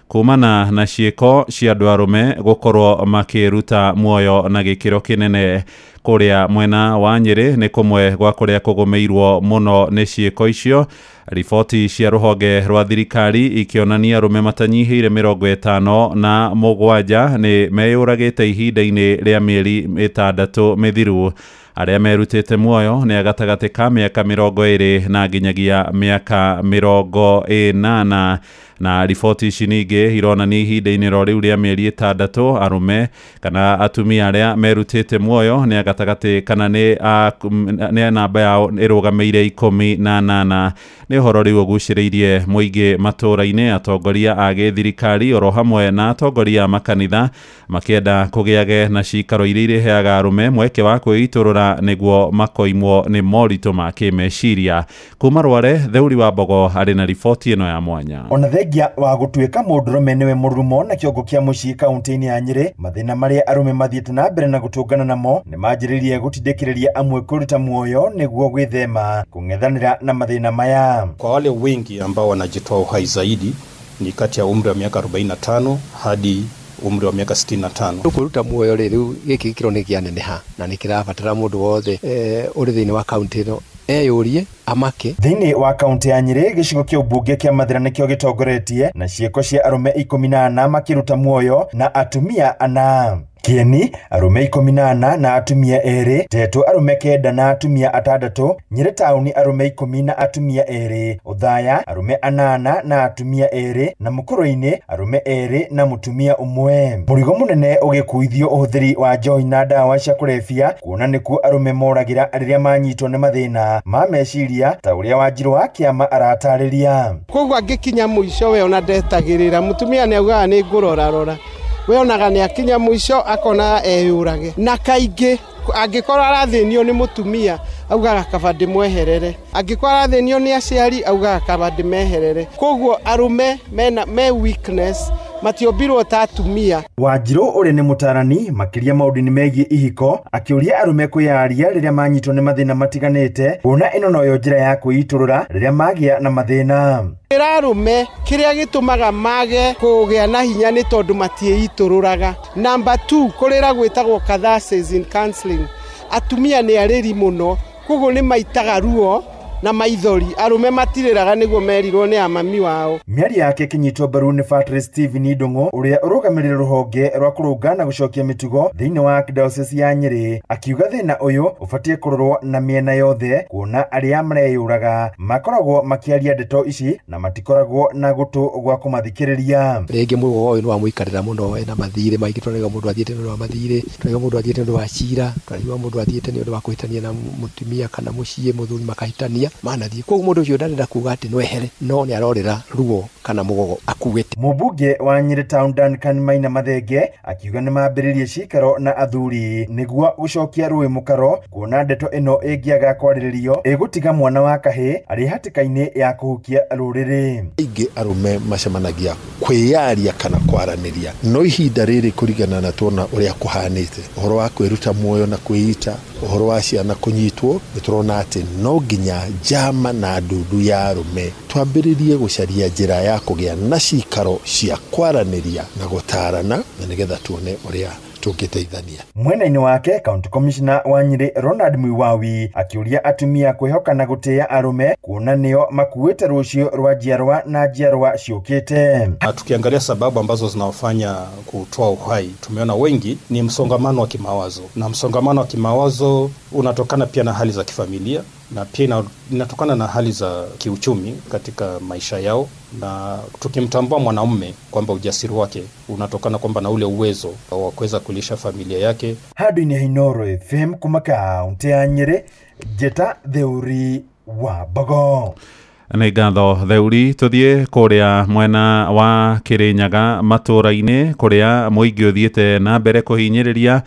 kumana na ciĩko cia andũ arũme gũkorwo makĩruta muoyo na gĩkĩro kĩnene. Kũrĩa mwena wa Nyĩrĩ nĩ kũmwe gwa kũrĩa kũgũmĩirwo mũno nĩ ciĩko icio. Riboti cia rũhonge rwa thirikari ikĩonania arũme matanyihĩire 57 nĩ meyũragĩte ihinda-inĩ rĩa mĩeri 6 mĩthiru. Arĩa merutĩte muoyo nĩ a gatagatĩ ka mĩaka 20 na nginyagia mĩaka 80. Na riboti ici ningĩ ironania ihinda-inĩ ro rĩu rĩa mĩeri 6 arũme kana atumia arĩa merutĩte muoyo nĩ a gatagatĩ kana nĩ namba yao ĩrũgamĩire 18. Nĩ ũhoro rĩu ũgucĩrĩirie mũingĩ matũũra-inĩ, atongoria a gĩthirikari oro hamwe na atongoria a makanitha makĩenda kũgĩage na cikaro iria irĩheaga arũme mweke wa kwĩitũrũra nĩguo makoimwo nĩ moritũ ma kĩmeciria. Kuma Rware, Theuri wa Mbogo arĩ na riboti ĩno ya mwanya. Ona thengia wa gũtuĩka mũndũrũme nĩwe mũrurumo na kĩongo kĩa mũciĩ kaunti-inĩ ya Nyĩrĩ, mathĩna marĩa arũme mathiĩte na mbere na gũtũngana namo nĩ manjĩrĩirie gũtindĩkĩrĩria amwe kwĩruta muoyo nĩguo gwĩthema kũng'ethanĩra na mathĩna maya. Kwa wale wengi ambao wanajitoa uhai zaidi ni kati ya umri wa miaka 45 hadi umri wa miaka 65. Kwĩruta muoyo rĩ, rĩu gĩkĩ gĩkĩro nĩ kĩaneneha na nĩ kĩrabatara mũndũ wothe ũrĩ thĩinĩ wa kaunti ĩno eyũrie amake. Thĩinĩ wa kaunti ya Nyĩrĩ, gĩcigo kĩa ũmbunge kĩa Mathĩra nĩkĩo gĩtongoretie na ciĩko cia arũme 14 makĩruta muoyo na atumia 4. Kieni arũme 14 na atumia 2, Tetu arũme 9 na atumia 6, Nyĩrĩ taũni arũme 10 na atumia 2, Othaya arũme 8 na atumia 2 na Mũkũrũ-inĩ arũme 2 na mũtumia 1. Mũrigo mũnene ũgĩkuithio ũhũthĩri wa njohi na ndawa cia kũrebia, kuona nĩkuo arũme moragĩra rĩrĩa manyitwo nĩ mathĩna ma meciria ta ũrĩa Wanjirũ wa Kĩama aratarĩria. Koguo angĩkinya mũico we ona ndetagĩrĩra, mũtumia nĩ augaga nĩ ngũrorarora, we onaga nĩ akinya mũico akona eyũrage. Na kaingĩ angĩkorwo arathĩnio nĩ mũtumia augaga kaba ndĩmweherere, angĩkorwo arathĩnio nĩ aciari augaga kaba ndĩmeherere. Koguo arũme mena me weakness, matiombirwo ta atumia. Wanjirũ ũrĩa nĩ mũtarani makĩria maũndũ-inĩ megiĩ ihiko akĩũria arũme kwĩyaria rĩrĩa manyitwo nĩ mathĩna matiganĩte, kuona ĩno noyo njĩra ya kwĩitũrũra rĩrĩa magĩa na mathĩna. Ĩra arũme kĩrĩa gĩtũmaga mage kũgĩa na hinya nĩ tondũ matiĩitũrũraga. Number 2, kũrĩra gwĩtagwo catharsis in counseling. Atumia nĩ arĩri mũno, koguo nĩ maitaga ruo na maithori, arũme matirĩraga nĩguo merirwo nĩ amami wao. Mĩario yake ĩkĩnyitwo mbaru nĩ Padre Stephen Ndung'u ũrĩa ũrũgamĩrĩire rũhonge rwa kũrũnga na gũcokia mĩtugo thĩinĩ wa Diocese ya Nyĩrĩ, akiuga thĩna ũyũ ũbatiĩ kũrorwo na mĩena yothe, kuona arĩa mareyũraga makoragwo makĩaria ndeto ici na matikoragwo na gũtũ gwa kũmathikĩrĩria. Rĩngĩ mũrũgo ũyũ nĩ wamũikarĩra mũno, ena mathirĩ maingĩ, tũraiga mũndũ athiĩte nĩ ũndũ wa mathirĩ, tũraiga mũndũ athiĩte nĩ ũndũ wa cira, tũraigua mũndũ athiĩte nĩ ũndũ wa kũhĩtania na mũtumia kana mũciĩ, mũthuri makahĩtania. manathiĩ. Koguo mũndũ ũcio ndarenda kuga atĩ no ehere, no nĩ arorĩra ruo kana mũgogo akuĩte. Mũmbunge wa Nyĩrĩ Town Duncan Maina Mathenge akiuga nĩ mambĩrĩrie cikaro na athuri nĩguo gũcokia rũĩ mũkaro, kuona ndeto ĩno ĩngĩaga kwarĩrĩrio ĩgũtiga mwana wa kahĩĩ arĩ hatĩka-inĩ ya kũhukia rũrĩrĩ. Aingĩ arũme macemanagia kwĩyaria kana kwaranĩria, no ihinda rĩrĩ kũringana na tuona ũrĩa kũhanĩte, ũhoro wa kwĩruta muoyo na kwĩita, ũhoro wa ciana kũnyitwo, nĩ tũrona atĩ no nginya njama na ndundu ya arũme twambĩrĩrie gũcaria njĩra ya kũgĩa na cikaro cia kwaranĩria na gũtarana, na nĩgetha tuone ũrĩa tũngĩteithania. Mwena-inĩ wake, County Commissioner wa Nyĩrĩ Ronald Mwiwawi akĩũria atumia kwĩhoka na gũtĩĩa arũme, kuona nĩo makuĩte rũciũ rwa njiarwa na njiarwa ciũkĩte. Tukiangalia sababu ambazo zinawafanya kutoa uhai, tumeona wengi ni msongamano wa kimawazo, na msongamano wa kimawazo unatokana pia na hali za kifamilia na pia inatokana na hali za kiuchumi katika maisha yao. Na tukimtambua mwanaume kwamba ujasiri wake unatokana kwamba na ule uwezo wa kuweza kulisha familia yake. Handũ-inĩ Inooro FM kuma kaunti ya Nyĩrĩ, Njĩta Theuri wa Mbogo. Nĩ ngatho Theuri. Tũthiĩ kũrĩa mwena wa Kĩrĩnyaga matũũra-inĩ kũrĩa mũingĩ ũthiĩte na mbere kũhinyĩrĩria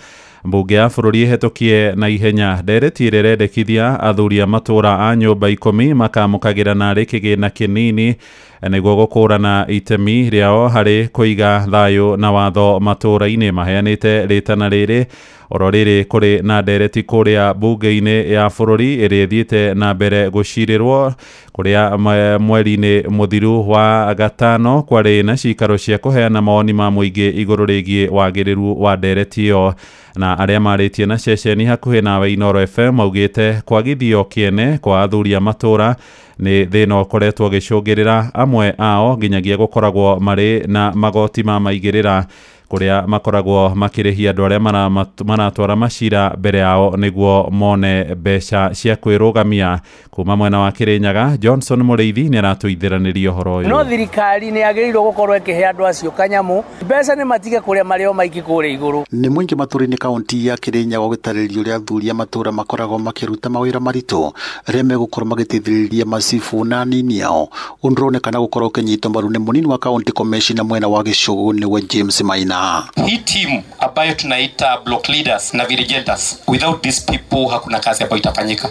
mbunge ya bũrũri ĩhetũkie na ihenya ndereti ĩrĩa ĩrendekithia athuri a matũũra a nyũmba 10 makamũkagĩra narĩ kĩgĩna kĩnini nĩguo gũkũrana itemi rĩao harĩ kũiga thayũ na watho matũũra-inĩ. Maheanĩte rĩtana rĩrĩ oro rĩrĩ kũrĩ na ndereti kũrĩa mbunge-inĩ ya bũrũri ĩrĩa ĩthiĩte na mbere gũcirĩrwo kũrĩa mweri-inĩ mũthiru wa gatano kwarĩ na cikaro cia kũheana mawoni ma mũingĩ igũrũ rĩgiĩ wagĩrĩru wa ndereti ĩyo. Na arĩa marĩtie na ceceni hakuhĩ nawe Inooro FM maugĩte kwagithio kĩene kwa athuri a matũũra nĩ thĩna ũkoretwo ũgĩcũngĩrĩra amwe ao nginyagia gũkoragwo marĩ na magoti ma maigĩrĩra kũrĩa makoragwo makĩrĩhia andũ arĩa maratwara macira mbere yao nĩguo mone mbeca cia kwĩrũgamia. Kuma mwena wa Kĩrĩnyaga, Johnson Mũrĩithi nĩ aratũithĩranĩria ũhoro ũyũ. No thirikari nĩ yagĩrĩirwo gũkorwo ĩkĩhe andũ acio kanyamũ, mbeca nĩ matige kũrĩa marĩ o maingĩ kũrĩa igũrũ. Nĩ mũingĩ matũũra-inĩ kaunti ya Kĩrĩnyaga ũgĩtarĩrio ũrĩa athuri a matũũra makoragwo makĩruta mawĩra maritũ rĩrĩa megũkorwo magĩteithĩrĩria macibũ na anini ao. Ũndũ ũronekana gũkorwo ũkĩnyitwo mbaru nĩ mũnini wa kaunti commissioner mwena wa Gĩcũgũ nĩwe James Maina. Hii team ambayo tunaita block leaders na village elders, without these people hakuna kazi ambayo itafanyika.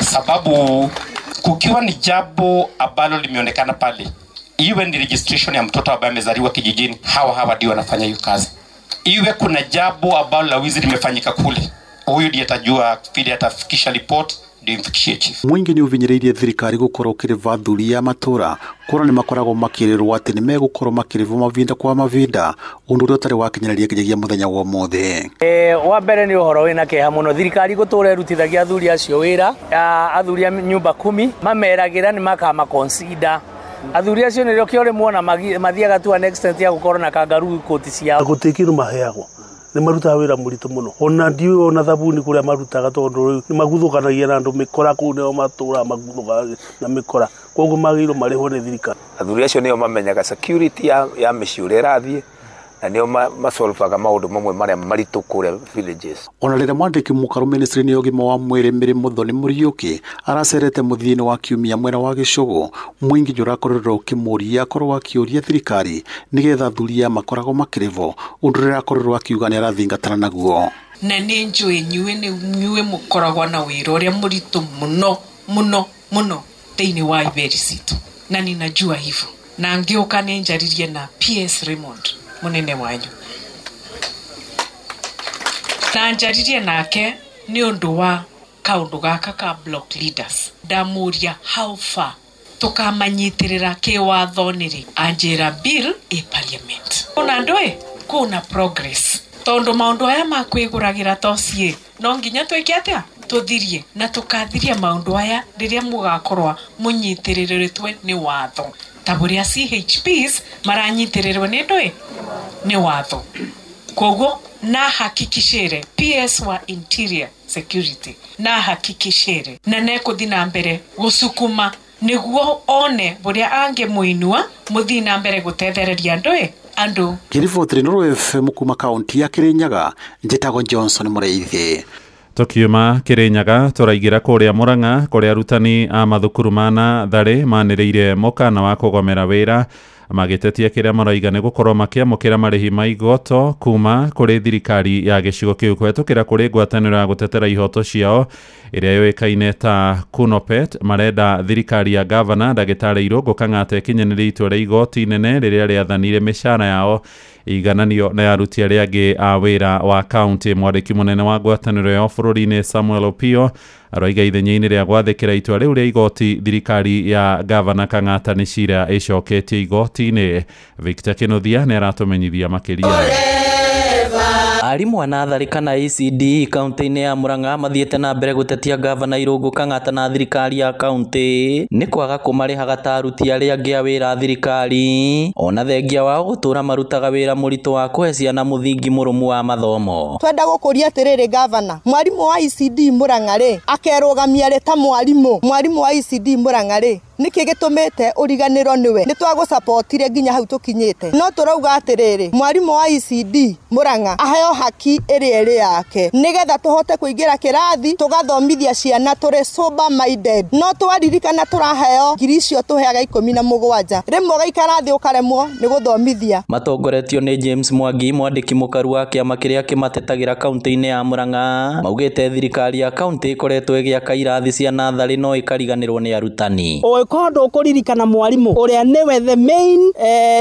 Sababu kukiwa ni jambo ambalo limeonekana pale, iwe ni registration ya mtoto ambaye amezaliwa kijijini, hawa ndio wanafanya hiyo kazi. Iwe kuna jambo ambalo la wizi limefanyika kule, huyu ndiye atajua vile atafikisha report ndimfikishie chief. Mũingĩ nĩ ũvinyĩrĩirie thirikari gũkorwo ũkĩrĩva athuri a matũũra kuona nĩ makoragwo makĩrĩrwo atĩ nĩ megũkorwo makĩrĩvwo mavinda kwa mavinda, ũndũ ũrĩa ũtarĩ wakinyanĩria nginyagia mũthenya wa ũmũthĩ. Wa mbere nĩ ũhoro wĩna kĩeha mũno. Thirikari gũtũra ĩrutithagia athuri acio wĩra, athuri a nyũmba 10 mameragĩra nĩ makamaconsider. Athuri acio nĩrĩo kĩo rĩmwe mathiaga to an extent ya gũkorwo na kangaroo koti ciao. Gũtirĩ kĩndũ maheagwo, nĩ marutaga wĩra mũritũ mũno, ona ndiũĩ ona thabuni kũrĩa marutaga tondũ rĩu nĩ maguthũkanagia na andũ mĩkora kũu nĩo matũraga maguthũkanagia na mĩkora, koguo magĩrĩirwo marĩhwo nĩ thirikari. Athuri acio nĩo mamenyaga security ya mĩciĩ ũrĩa ĩrathiĩ, na nĩo masolvaga maũndũ mamwe marĩa maritũ kũrĩa villages. Ona rĩrĩa mwandĩki mũkaru ministry-inĩ ya ũgima wa mwĩrĩ Mary Muthoni Mũriũki aracerete mũthia-inĩ wa kiumia mwena wa Gĩcũgũ, mũingĩ nĩ ũrakorirwo ũkĩmũria akorwo akĩũria thirikari nĩgetha athuri aya makoragwo makĩrĩvwo, ũndũ ũrĩa arakorirwo akiuga nĩ arathingatana naguo. Na nĩ njũĩ inyuĩ mũkoragwo na wĩra ũrĩa mũritũ mũno mũno mũno thĩinĩ wa iberi citũ, na ninajua hivyo, na ngĩũka nĩ njaririe na PS Raymond munene wanyu, na njaririe nake nĩ ũndũ wa kaũndũ gaka ka block leaders. Ndamuria how far tukamanyitĩrĩra kĩwatho nĩrĩ, anjĩra bill ĩ parliament. Ona andũ kuna progress, tondũ maũndũ aya ma kwĩgũragĩra tociĩ no nginya twĩke atĩa, tũthirie na tũkathiria maũndũ aya rĩrĩa mũgakorwo mũnyitĩrĩrĩtwe nĩ watho, ta ũrĩa CHPs maranyitĩrĩrwo nĩ ndũĩ nĩ watho. Koguo na hakikishire PS wa Interior Security na hakikishire na nekũthi na mbere gũcukuma nĩguo one ũrĩa angĩmũinua mũthiĩ na mbere gũtethereria andũ andũ. Ngĩribotĩra Inooro FM kuma kaunti ya Kĩrĩnyaga, njĩtagwo Johnson Mũrĩithi. Tukiuma Kirinyaga tũraingĩra kũrĩa Murang'a kũrĩa arutani a mathukuru ma natharĩ manĩrĩire mũkana wa kũgomera wĩra magĩtetia kĩrĩa maroiga nĩ gũkorwo makĩamũkĩra marĩhi ma igoto kuma kũrĩ thirikari ya gĩcigo kĩu kũhetũkĩra kũrĩ ngwatanĩro ya gũtetera ihoto ciao ĩrĩa yũĩkaine ta KUNOPET. Marenda thirikari ya gavana ndagĩtarĩ Irũngũ Kang'ata ĩkinyanĩrie itua rĩa igoti inene rĩrĩa rĩathanire mĩcara yao igananio na aruti arĩa angĩ a wĩra wa kaunti. Mwandĩki mũnene wa ngwatanĩro yao bũrũri-inĩ Samuel Opio aroiga ithenya-inĩ rĩa gwathĩkĩra itua rĩu rĩa igoti, thirikari ya gavana Kang'ata nĩ cira ĩcoketie igoti-inĩ. Victor Kinuthia nĩ aratũmenyithia makĩria. Arimũ a natharĩ kana ECD kaunti-inĩ ya Murang'a mathiĩte na mbere gũtetia gavana Irũngũ Kang'ata na thirikari ya kaunti nĩ kwaga kũmarĩhaga ta aruti arĩa angĩ a wĩra thirikari, ona thengia wao gũtũra marutaga wĩra mũritũ wa kũhe ciana mũthingi mũrũmu wa mathomo. Twenda gũkũria atĩrĩrĩ gavana, mwarimũ wa ECD Murang'a rĩ akerũgamia rĩ ta mwarimũ wa ECD Murang'a rĩ nĩkĩ gĩtũmĩte ũriganĩrwo nĩwe? Nĩ twagũcapotire nginya hau tũkinyĩte, no tũrauga atĩrĩrĩ, mwarimũ wa ECD Murang'a aheo haki ĩrĩa ĩrĩ yake nĩgetha tũhote kũingĩra kĩrathi tũgathomithia ciana tũrĩ sober minded. No twaririkana tũraheo ngiri icio tũheaga 17, rĩmwe ũgaikara thĩ ũkaremwo nĩ gũthomithia. Matongoretio nĩ James Mwangi, mwandĩki mũkaru wa kĩama kĩrĩa kĩmatetagĩra kaunti-inĩ ya Murang'a, maugĩte thirikari ya kaunti ĩkoretwo ĩgĩaka irathi cia natharĩ no ĩkariganĩrwo nĩ arutani. Ũngĩkorwo ndũkũririkana mwarimũ ũrĩa nĩwe the main,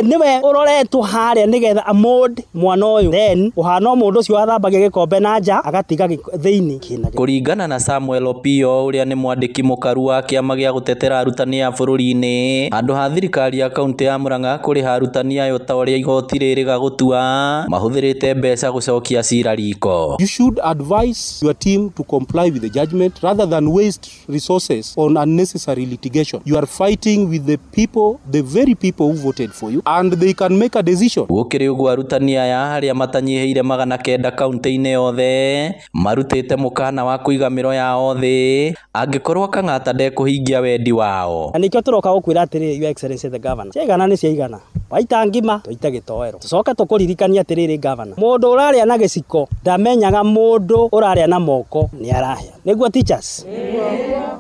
nĩwe ũroretwo harĩa nĩgetha amold mwana ũyũ, then ũhana mũndũ ũcio athambagia gĩkombe na nja agatiga thĩinĩ. Kũringana na Samuel Opio ũrĩa nĩ mwandĩki mũkaru wa kĩama gĩa gũtetera arutani a bũrũri-inĩ, handũ ha thirikari ya kaunti ya Murang'a kũrĩha arutani ayo ta ũrĩa igoti rĩrĩga gũtua, mahũthĩrĩte mbeca gũcokia cira riko. You should advise your team to comply with the judgment rather than waste resources on unnecessary litigation. You are fighting with the people, the very people who voted for you, and they can make a decision. Gũkĩrĩ ũguo arutani aya arĩa matanyihĩire 900 kaunti-inĩ yothe marutĩte mũkana wa kũiga mĩro yao thĩ angĩkorwo Kang'ata ndekũhingia wendi wao. Na nĩkĩo tũroka gũkwĩra atĩrĩrĩ, Your Excellency the Governor, ciaigana nĩ ciaigana, waita ngima twaita gĩtoero. Tũcoke tũkũririkania atĩrĩrĩ governor, mũndũ ũrarĩa na gĩciko ndamenyaga mũndũ ũrarĩa na moko nĩ arahĩa. Nĩguo teachers?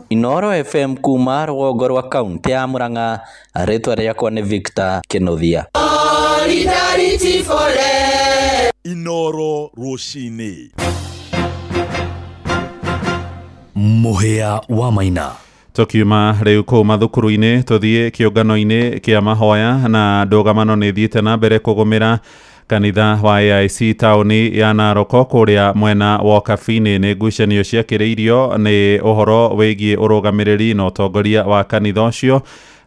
Inoro FM kuma rũgongo rwa kaunti ya Murang'a, rĩtwa rĩakwa nĩ Victor Kinuthia. Solidarity forever. Inoro rũcinĩ. Mũhĩa wa Maina. Tukiuma rĩu kũu mathukuru-inĩ tũthiĩ kĩũngano-inĩ kĩa mahoya na ndũgamano nĩ thiĩte na mbere kũgũmĩra kanitha wa AIC taũni ya Naroko kũrĩa mwena wa Kabini. Nĩ ngucanio ciakĩrĩirio nĩ ũhoro wĩgiĩ ũrũgamĩrĩri na ũtongoria wa kanitha ũcio.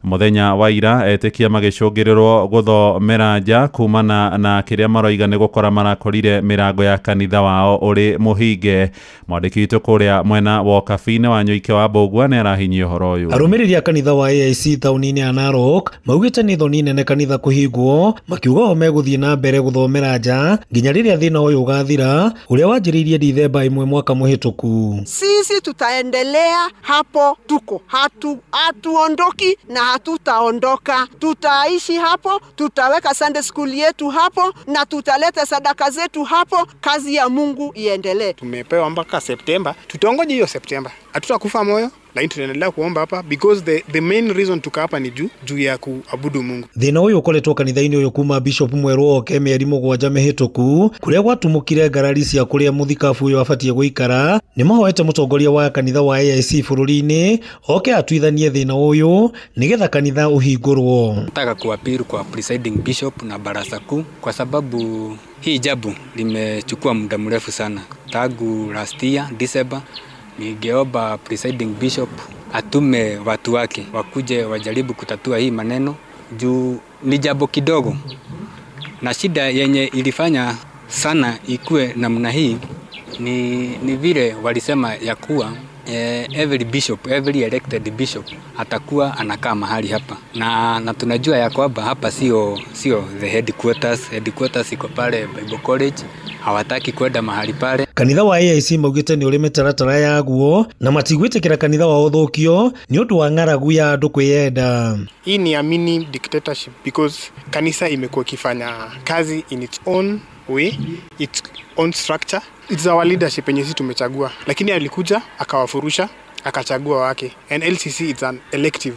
Mũthenya wa ira etĩkia magĩcũngĩrĩrwo gũthomera nja kumana na kĩrĩa maroiga nĩ gũkora marakorire mĩrango ya kanitha wao ũrĩ mũhinge. Mwandĩki witũ kũrĩa mwena wa Kabini wa Nyoike wa Mbũgua nĩ arahinyia ũhoro ũyũ. Arũmĩrĩri a kanitha wa AIC taũni-inĩ ya Narok maugĩte nĩ thoni nene kanitha kũhingwo, makiuga o megũthiĩ na mbere gũthomera nja nginya rĩrĩa thĩna ũyũ ũgathira ũrĩa wanjĩrĩirie Dithemba 1 mwaka mũhĩtũku. Sisi tutaendelea hapo tuko, hatuondoki na hatutaondoka. Tutaishi hapo, tutaweka Sunday school yetu hapo na tutaleta sadaka zetu hapo, kazi ya Mungu iendelee. Tumepewa mpaka Septemba, tutaongoja hiyo Septemba. Hatutakufa moyo, lakini tunaendelea kuomba hapa because the main reason tuka hapa ni juu ya kuabudu Mungu. Thĩna ũyũ ũkoretwo kanitha-inĩ ũyũ kuma Bishop Mwerũ oke mĩeri 7 mĩhĩtũku kũrĩa gwatumũkire ngarari cia kũrĩa mũthikabu ũyũ abatiĩ gũikara. Nĩ mahoete mũtongoria wa kanitha wa AIC bũrũri-inĩ oke atuithanie thĩna ũyũ nĩgetha kanitha ũhingũrwo. Nataka kuappeal kwa presiding bishop na baraza kuu kwa sababu hii jambo limechukua muda mrefu sana tangu last year December. Ningeomba presiding bishop atume watu wake wakuje wajaribu kutatua hii maneno juu ni jambo kidogo, na shida yenye ilifanya sana ikue namna hii ni vile walisema ya kuwa every bishop, every elected bishop atakuwa anakaa mahali hapa, na tunajua ya kwamba hapa sio the headquarters. Headquarters iko pale Bible College, hawataki kwenda mahali pale. Kanitha wa AIC maugĩte nĩ ũrĩ mĩtaratara yaguo na matigwĩtĩkĩra kanitha wao ũthũkio nĩ ũndũ wa ng'aragu ya andũ kwĩyenda. Hii ni a mini dictatorship because kanisa imekuwa ikifanya kazi in its own way, its own structure. It's our leadership yenye sisi tumechagua, lakini alikuja akawafurusha akachagua wake. And LCC it's an elective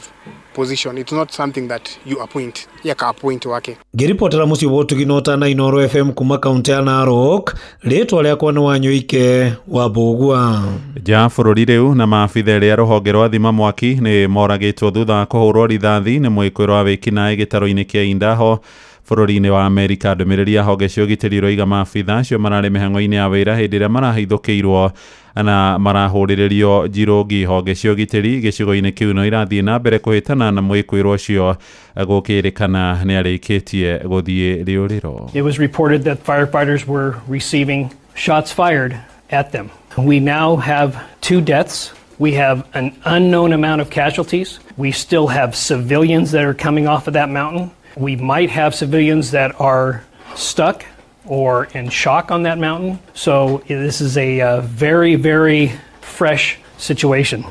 position, it's not something that you appoint. Yeye aka appoint wake. Ngĩribotera mũciĩ wa ũtugi na ũtana Inooro FM kuma kaunti ya Narok, rĩtwa rĩakwa nĩ Wanyũike wa Mbũgua. Nja bũrũri rĩu na maabitha erĩ a rũhonge rwa thima mwaki nĩ moragĩtwo thutha wa kũhũrwo rithathi nĩ mwĩkũĩrwo wa wĩkinaĩ gĩtaro-inĩ kĩa Idaho bũrũri-inĩ wa Amerika. Ndũmĩrĩri ya honge cia ũgitĩri ĩroiga maabitha acio mararĩ mĩhang'o-inĩ ya wĩra hĩndĩ ĩrĩa marahithũkĩirwo na marahũrĩrĩrio njirũngi. Honge cia ũgitĩri gĩcigo-inĩ kĩu no irathiĩ na mbere kũhĩtana na mwĩkũĩrwo ũcio gũkĩrĩkana nĩ arĩkĩtie gũthiĩ rĩũrĩro. It was reported that firefighters were receiving shots fired at them. We now have 2 deaths. We have an unknown amount of casualties. We still have civilians that are coming off of that mountain. We might have civilians that are stuck or in shock on that mountain. So this is a very, very fresh situation.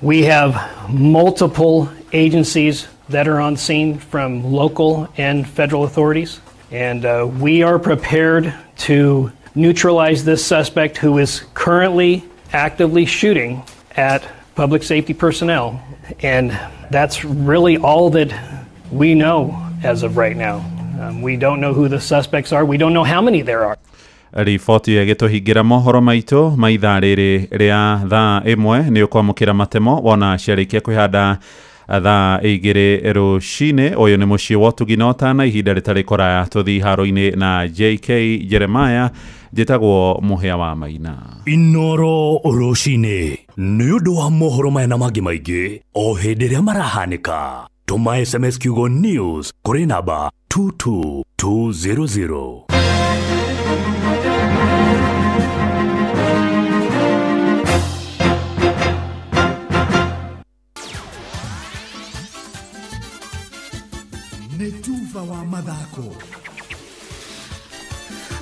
We have multiple agencies that are on scene from local and federal authorities. And we are prepared to neutralize this suspect who is currently actively shooting at public safety personnel. And that's really all that we know as of right now. We don't know who the suspects are. We don't know how many there are. Riboti ĩgĩtũhingĩra mohoro maitũ ma ithaa rĩrĩ rĩa thaa 1 nĩ ũkwamũkĩra matemo wona ciarĩkia kwĩhanda thaa 2 rũcinĩ. Ũyũ nĩ mũciĩ wa ũtugi na ũtana, ihinda rĩtarĩ kũraya tũthiĩ haro-inĩ na JK Jeremiah. Njĩtagwo Mũhĩa wa Maina. Inooro rũcinĩ nĩ ũndũ wa mohoro maya na mangĩ maingĩ o hĩndĩ ĩrĩa marahanĩka. Tũma SMS kiugo news kũrĩ namba 22200. Nĩ tuba wa mathako.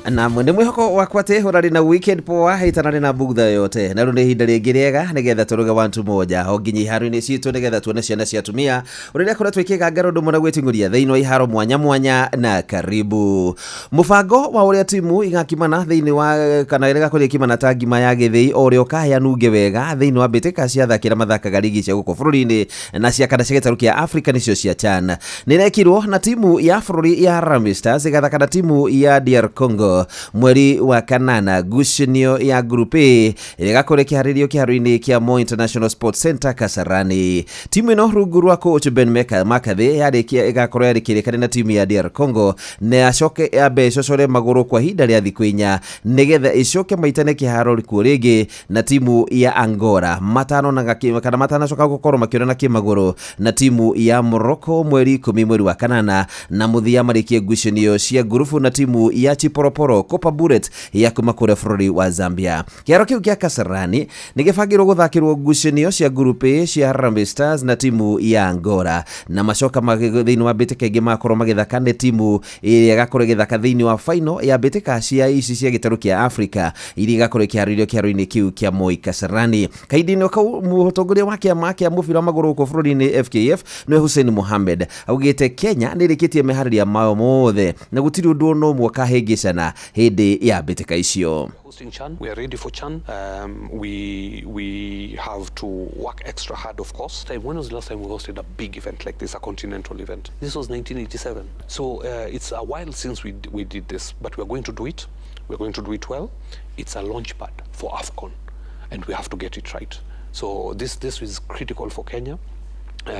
Na mwene mwihoko wakwa atä ũrarĩ na weekend poa itanarĩ na bugtha yote na rĩu nĩ ihinda rĩngĩ rĩega nĩgetha tũrũge wantu moja o nginya iharo-inĩ citũ nĩgetha tuone ciana cia atumia ũrĩa koretwo ikĩgangara ũndũ mũna gwĩting'ũria thĩinĩ wa iharo mwanya mwanya. Na karibu mũbango wa ũrĩa timu igakimana thĩinĩ wa kana ĩrĩa gakorwo ĩkimana ta ngima ya gĩthĩi o ũrĩa ũkahĩa nunge wega thĩinĩ wa mbĩtĩka cia athaki arĩa mathakaga ligi cia gũkũ bũrũri-inĩ na cia kanda cia gĩtarũ kĩa Africa nĩcio cia CHAN. Nĩrekirwo na timu ya bũrũri ya Harambee Stars ĩgathaka na timu ya DR Congo mweri wa kanana ngucanio ya Group A ĩgakorwo ĩkĩharĩrio kĩharo-inĩ kĩa Moi International Sports Center Kasarani. Timu ĩno rungu rwa coach Ben McCarthy yarĩkia ĩgakorwo yarĩkĩrĩkana na timu ya DR Congo na acoke yambe ĩcocore magũrũ kwa ihinda rĩa thikũ 4 nĩgetha ĩcoke maitane kĩharo kuo rĩngĩ na timu ya Angola matano na kana matanacoka gũkorwo makĩonana kĩmagũrũ na timu ya Morocco mweri 10 mweri wa kanana na mũthia marĩkie ngucanio cia ngurubu na timu ya Chipolopolo Copa Bullet ya kuma kũrĩa bũrũri wa Zambia. Kĩharo kĩu kĩa Kasarani nĩgĩbangĩrwo gũthakĩrwo ngucanio cia Group A cia Harambee Stars na timu ya Angola na macoka thĩinĩ wa mbĩtĩka ĩngĩ makorwo magĩthaka nĩ timu ĩrĩa ĩgakorwo ĩgĩthaka thĩinĩ wa final ya mbĩtĩka cia ici cia gĩtarũ kĩa Africa iria igakorwo ĩkĩharĩrio kĩharo-inĩ kĩu kĩa Moi Kasarani. Kahinda-inĩ kau mũtongoria wa kĩama kĩa mũbira wa magũrũ gũkũ bũrũri-inĩ FKF nĩwe Hussein Mohamed augĩte Kenya nĩrĩkĩtie meharĩria mao mothe na gũtirĩ ũndũ ona ũmwe ũkahĩngĩcana hĩndĩ ya mbĩtĩka icio. Hosting CHAN, we are ready for CHAN. We have to work extra hard, of course. When was the last time we hosted a big event like this, a continental event? This was 1987. So it's a while since we did this, but we are going to do it. We are going to do it well. It's a launch pad for AFCON, and we have to get it right. So this is critical for Kenya.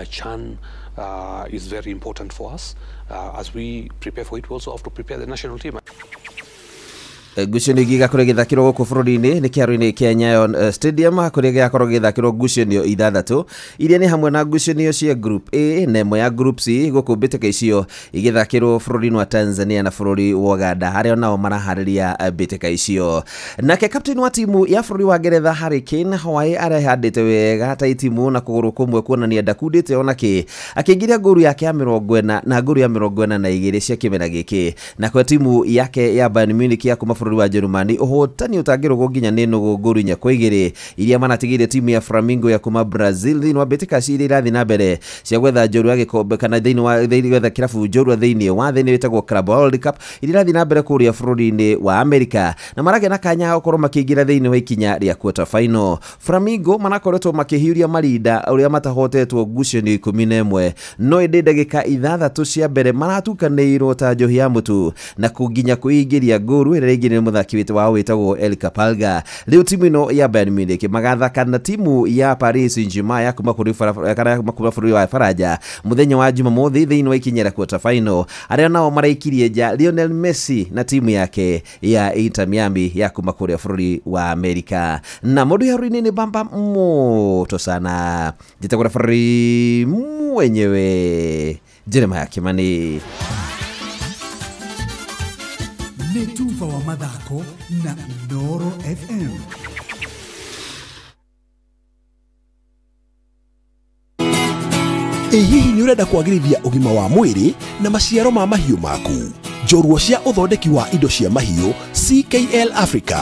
CHAN is very important for us. As we prepare for it, we also have to prepare the national team. Ngucanio ingĩ igakorwo ĩgĩthakĩrwo gũkũ bũrũri-inĩ nĩ kĩharo-inĩ kĩa Nyayo Stadium kũrĩa gĩgakorwo gĩgĩthakĩrwo ngucanio 6 iria nĩ hamwe na ngucanio cia Group A na ĩmwe ya Group C gũkũ mbĩtĩka icio igĩthakĩrwo bũrũri-inĩ wa Tanzania na bũrũri wa Uganda harĩa nao maraharĩria mbĩtĩka icio. Nake captain wa timu ya bũrũri wa Ngeretha Harry Kane Hawaii arehandĩte wega ta timu na kũgũrũ kũmwe kuonania ndakundĩte ona kĩ akĩingĩria ngũru yake ya 40 na ngũru ya 42 cia kĩmera gĩkĩ na kwa timu yake ya Bayern Munich ya kuma bũrũri wa Jerumani ũhotani ũtangĩrũgwo nginya nĩ nũgũ ngũru 4-2 iria manatigire timu ya Flamengo ya kuma Brazil thĩinĩ wa mbĩtĩka iria irathiĩ na mbere cia gwetha njorua gĩkombe kana thĩinĩ wa gwetha kĩrabu njorua thĩinĩ wa thĩ ĩtagwo Club World Cup iria irathiĩ na mbere kũrĩa bũrũri-inĩ wa Amerika na maragĩa na kanya gũkorwo makĩingĩra thĩinĩ wa ikinya rĩa quarter final. Flamengo manakoretwo makĩhiũria marinda ũrĩa matahotetwo ngucanio 11 no ĩndĩ ndagĩka 6 cia mbere maratukanĩirwo ta njohi ya mũtu na kũnginya kũingĩria ngũru ĩrĩa ĩingĩrire mũthaki witũ wao wĩtagwo El Capalga. Rĩu timu ĩno ya Bayern Munich magathaka na timu ya Paris Saint-Germain ya kuma bũrũri wa Faranja mũthenya wa Jumamothi thĩinĩ wa ikinya rĩa quarter final. Arĩa nao maraikirie nja Lionel Messi na timu yake ya Inter Miami ya kuma kũrĩa bũrũri wa Amerika. Na mũndũ ya nĩ bamba moto sana njĩtagwo referee mwenyewe Jeremiah Kimani. Nĩ tuba wa mathako na Inooro FM. Ĩ hihi nĩ ũrenda kwagĩrithia ũgima wa mwĩrĩ na maciaro ma mahiũ maku? Njorua cia ũthondeki wa indo cia mahiũ CKL Africa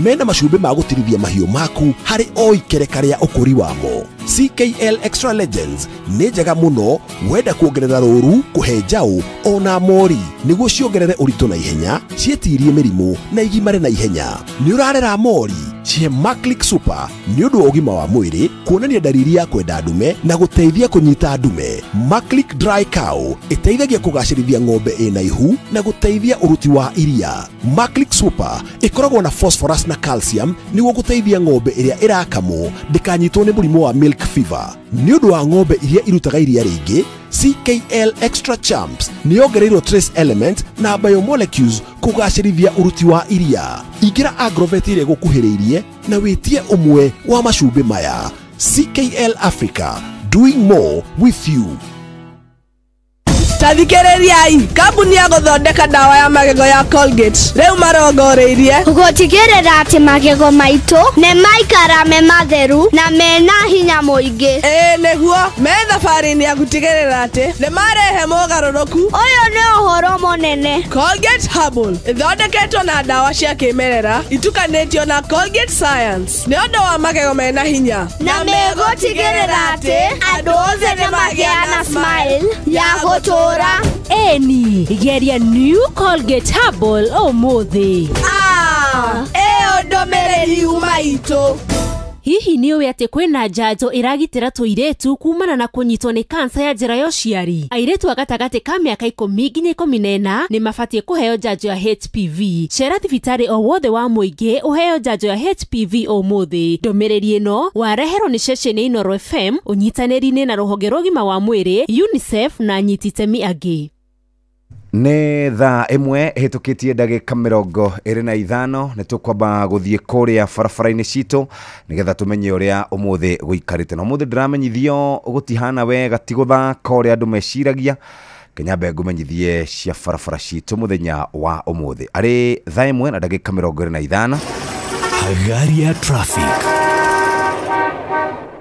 mena macumbĩ ma gũtirithia mahiũ maku harĩ o ikereka rĩa ũkũri wamo. CKL Extra Legends nĩ njega mũno wenda kuongerera rũru, kũhe njaũ ona mori nĩguo ciongerere ũritũ na ihenya, ciĩtirie mĩrimũ na igimare na ihenya. Nĩ ũrarera mori, cihe Maclick Super nĩ ũndũ wa ũgima wa mwĩrĩ, kuonania dalili ya kwenda ndume na gũteithia kũnyita ndume. Maclick Dry Cow ĩteithagia kũgacĩrithia ng'ombe ĩna ihu na gũteithia ũruti wa iria. Maclick Super ĩkoragwo na phosphorus na calcium nĩguo gũteithia ng'ombe ĩrĩa ĩrakamwo ndĩkanyitwo nĩ mũrimũ wa milk fever. Nĩ ũndũ wa ng'ombe iria irutaga iria rĩingĩ, CKL Extra Champs nĩ yongereirwo trace element na biomolecules kũgacĩrithia ũruti wa iria. Ingĩra Agrovet ĩrĩa ĩgũkuhĩrĩirie na wĩtie ũmwe wa macumbĩ maya. CKL Africa, doing more with you. Tathikĩrĩriai, kambuni ya gũthondeka ndawa ya magego ya Colgate rĩu marongoreirie gũtigĩrĩra atĩ magego maitũ nĩ maikara me matheru na mena hinya mũingĩ. Ĩĩ nĩguo, me thabarĩ-inĩ ya gũtigĩrĩra atĩ nĩ marehe mogarũrũku. Ũyũ nĩ ũhoro mũnene. Colgate Herbal ĩthondeketwo na ndawa cia kĩmerera itukanĩtio na Colgate Science nĩ ũndũ wa magego mena hinya na megũtigĩrĩra atĩ andũ othe nĩ magĩa na smile ya gũtũũra. Eni, geria new Colgate Herbal ũmũthĩ. Ĩyo ndũmĩrĩri yuma itũ. Hihi nĩ ũĩ atĩ kwĩna njanjo ĩragitĩra tũirĩtu kumana na kũnyitwo nĩ kansa ya njĩra ya ũciari? Airĩtu a gatagatĩ ka mĩaka 10 nginya 14 nĩ mabatiĩ kũheo njanjo ya HPV. Cera thibitarĩ o wothe wa mũingĩ ũheo njanjo ya HPV ũmũthĩ. Ndũmĩrĩri ĩno wareherwo nĩ ceceni Inooro FM ũnyitanĩri-inĩ na rũhonge rwa ũgima wa mwĩrĩ UNICEF na anyiti itemi angĩ. Nĩ thaa 1 ĩhĩtũkĩtie ndagĩka 25 nĩ tũkwamba gũthiĩ kũrĩa barabara-inĩ citũ nĩgetha tũmenye ũrĩa ũmũthĩ gũikarĩte. Na ũmũthĩ ndĩramenyithio gũtihana wega, ti gũthaka ũrĩa andũ meciragia. Kenyambe ngũmenyithie cia barabara citũ mũthenya wa ũmũthĩ arĩ thaa 1 na ndagĩka 25. Hagari ya traffic.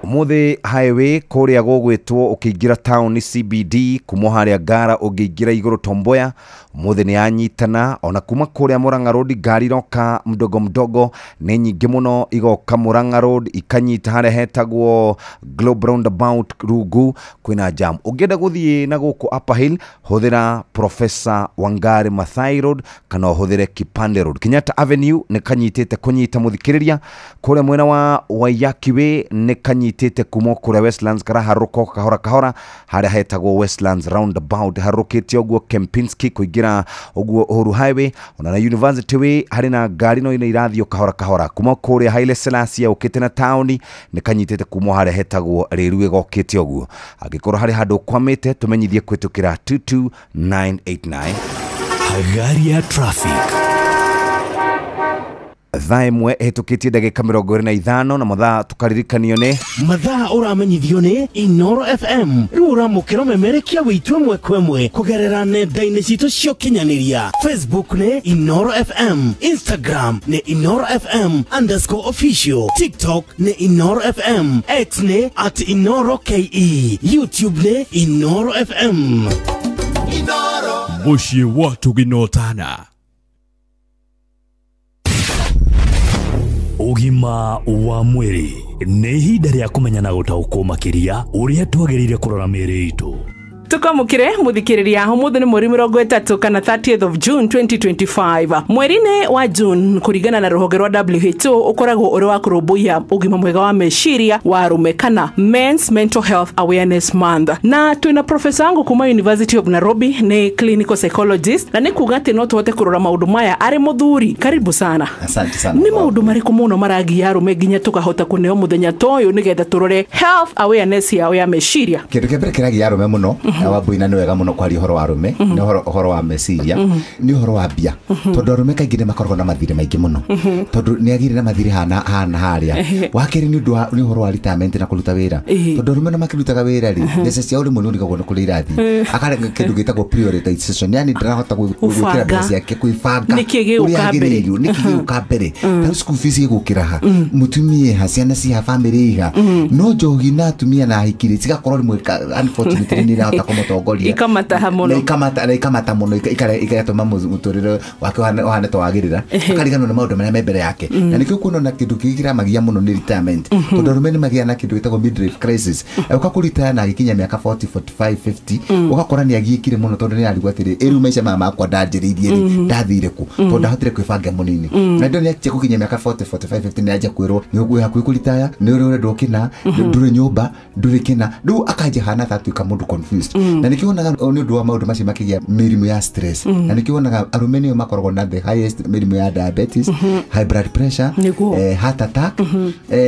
Umuthi highway kũrĩa gũgwĩtwo ũkĩingĩra town CBD kuma harĩa Ngara ũngĩingĩra igũrũ Tomboya umuthi nĩ yanyitana ona kuma kũrĩa Murang'a Road ngari iroka mdogo mdogo nĩ nyingĩ mũno igoka Murang'a Road ikanyita harĩa hetagwo Globe Roundabout rungu kwĩna jam. Ũngĩenda gũthiĩ na gũkũ Upper Hill hũthĩra Professor Wangari Maathai Road kana ũhũthĩre Kipande Road. Kenyatta Avenue nĩ kanyitĩte kũnyita mũthikĩrĩria kũrĩa mwena wa Waiyaki Way nĩ kanyitĩte kuma kũrĩa Westlands karaharũka kahora kahora harĩa hetagwo Westlands Roundabout harũkĩte ũguo Kempinski kũingĩra ũguo Uhuru Highway ona na University Way harĩ na ngari no ina irathiĩ kahora kahora kuma kũrĩa Haile Selassie ũkĩte na taũni nĩ kanyitĩte kuma harĩa hetagwo Rĩru ĩgokĩte ũguo. Angĩkorwo harĩ handũ ũkwamĩte tũmenyithie kũhĩtũkĩra 22989. Hagari ya traffic. Thaa 1 ĩhĩtũkĩtie ndagĩka 25 na mathaa tũkaririkanio nĩ mathaa ũramenyithio nĩ Inooro FM. Rĩu ũramũkĩra ũmemerekia wĩitũ ĩmwe kwa ĩmwe kũgerera nenda-inĩ citũ cia ũkinyanĩria. Facebook nĩ Inooro FM, Instagram nĩ Inooro FM _official, TikTok nĩ Inooro FM, X nĩ @InooroKE, YouTube nĩ Inooro FM. Mũciĩ wa Tũginotana. Ũgima wa mwĩrĩ nĩ ihinda rĩa kũmenya na gũtaũkwo makĩria ũrĩa twagĩrĩire kũrora mĩĩrĩ itũ. Tukamukire muthikiriria umuthi ni mweri 30 kana 30th of June 2025. Mweri-inĩ wa June kuringana na ruhonge rwa WHO ukoragwo uri wa kurumbuiya ugima mwega wa meciria wa arume kana Men's Mental Health Awareness Month. Na twina professor wangu kuma University of Nairobi ni clinical psychologist na ni kuga ati no tuhote kurora maundu maya ari muthuri. Karibu sana. Asante sana. Ni maundu mariku muno maragia arume nginya tukahota kuneo muthenya toyo nigetha turore health awareness yao ya meciria? Kindu kia mbere kiragia arume muno wambuina nĩ wega mũno kwaria ũhoro wa arũme nĩ ũhoro wa meciria nĩ ũhoro wa mbia tondũ arũme kaingĩ nĩ makoragwo na mathirĩ maingĩ mũno tondũ nĩ agĩire na mathirĩ hana harĩa. Wa kerĩ nĩ ũndũ wa nĩ ũhoro wa retirement na kũruta wĩra tondũ arũme no makĩrutaga wĩra rĩ mbeca ciao rĩmwe nĩ ũrigagwo nĩ kũrĩa irathiĩ akarega kĩndũ gĩtagwo prioritization, yani ndarahota gwĩkĩra mbeca ciake kwĩbanga nĩkĩ gĩgũka mbere ta school fees ĩgũkĩra ha mũtumia ha ciana ciha family iha no njohi na atumia na ahikiri cigakorwo rĩmwe unfortunately nĩ irahota kũmũtongoria ikamataha mũno na ikamata mũno igatũma mũtũrĩre wake ũhane ta wagĩrĩra akariganwo nĩ maũndũ marĩa me mbere yake. Na nĩkĩo kuona na kĩndũ kĩngĩ kĩramagia mũno nĩ retirement tondũ arũme nĩ magĩa na kĩndũ gĩtagwo midlife crisis. Ũka kũritaya na agĩkinya mĩaka 40 45 50 ũgakora nĩ agiĩkire mũno tondũ nĩ arigwo atĩrĩ ĩrĩu maica maya makwa ndanjĩrĩirie rĩ ndathire kũ tondũ ndahotire kwĩbanga mũnini na ndũ nĩ anjia gũkinya mĩaka 40 45 50 nĩ anjia kwĩrwo nĩ ũgwĩ hakuhĩ kũritaya nĩ ũrĩ ũrendwo kĩna ndũrĩ nyũmba ndũrĩ kĩna rĩu akanjia hana ta atuĩka mũndũ confused. Na nĩkĩo wonaga nĩ ũndũ wa maũndũ macio makĩgĩa mĩrimũ ya stress na nĩkĩo wonaga arũme nĩo makoragwo na the highest mĩrimũ ya diabetes, high blood pressure, heart attack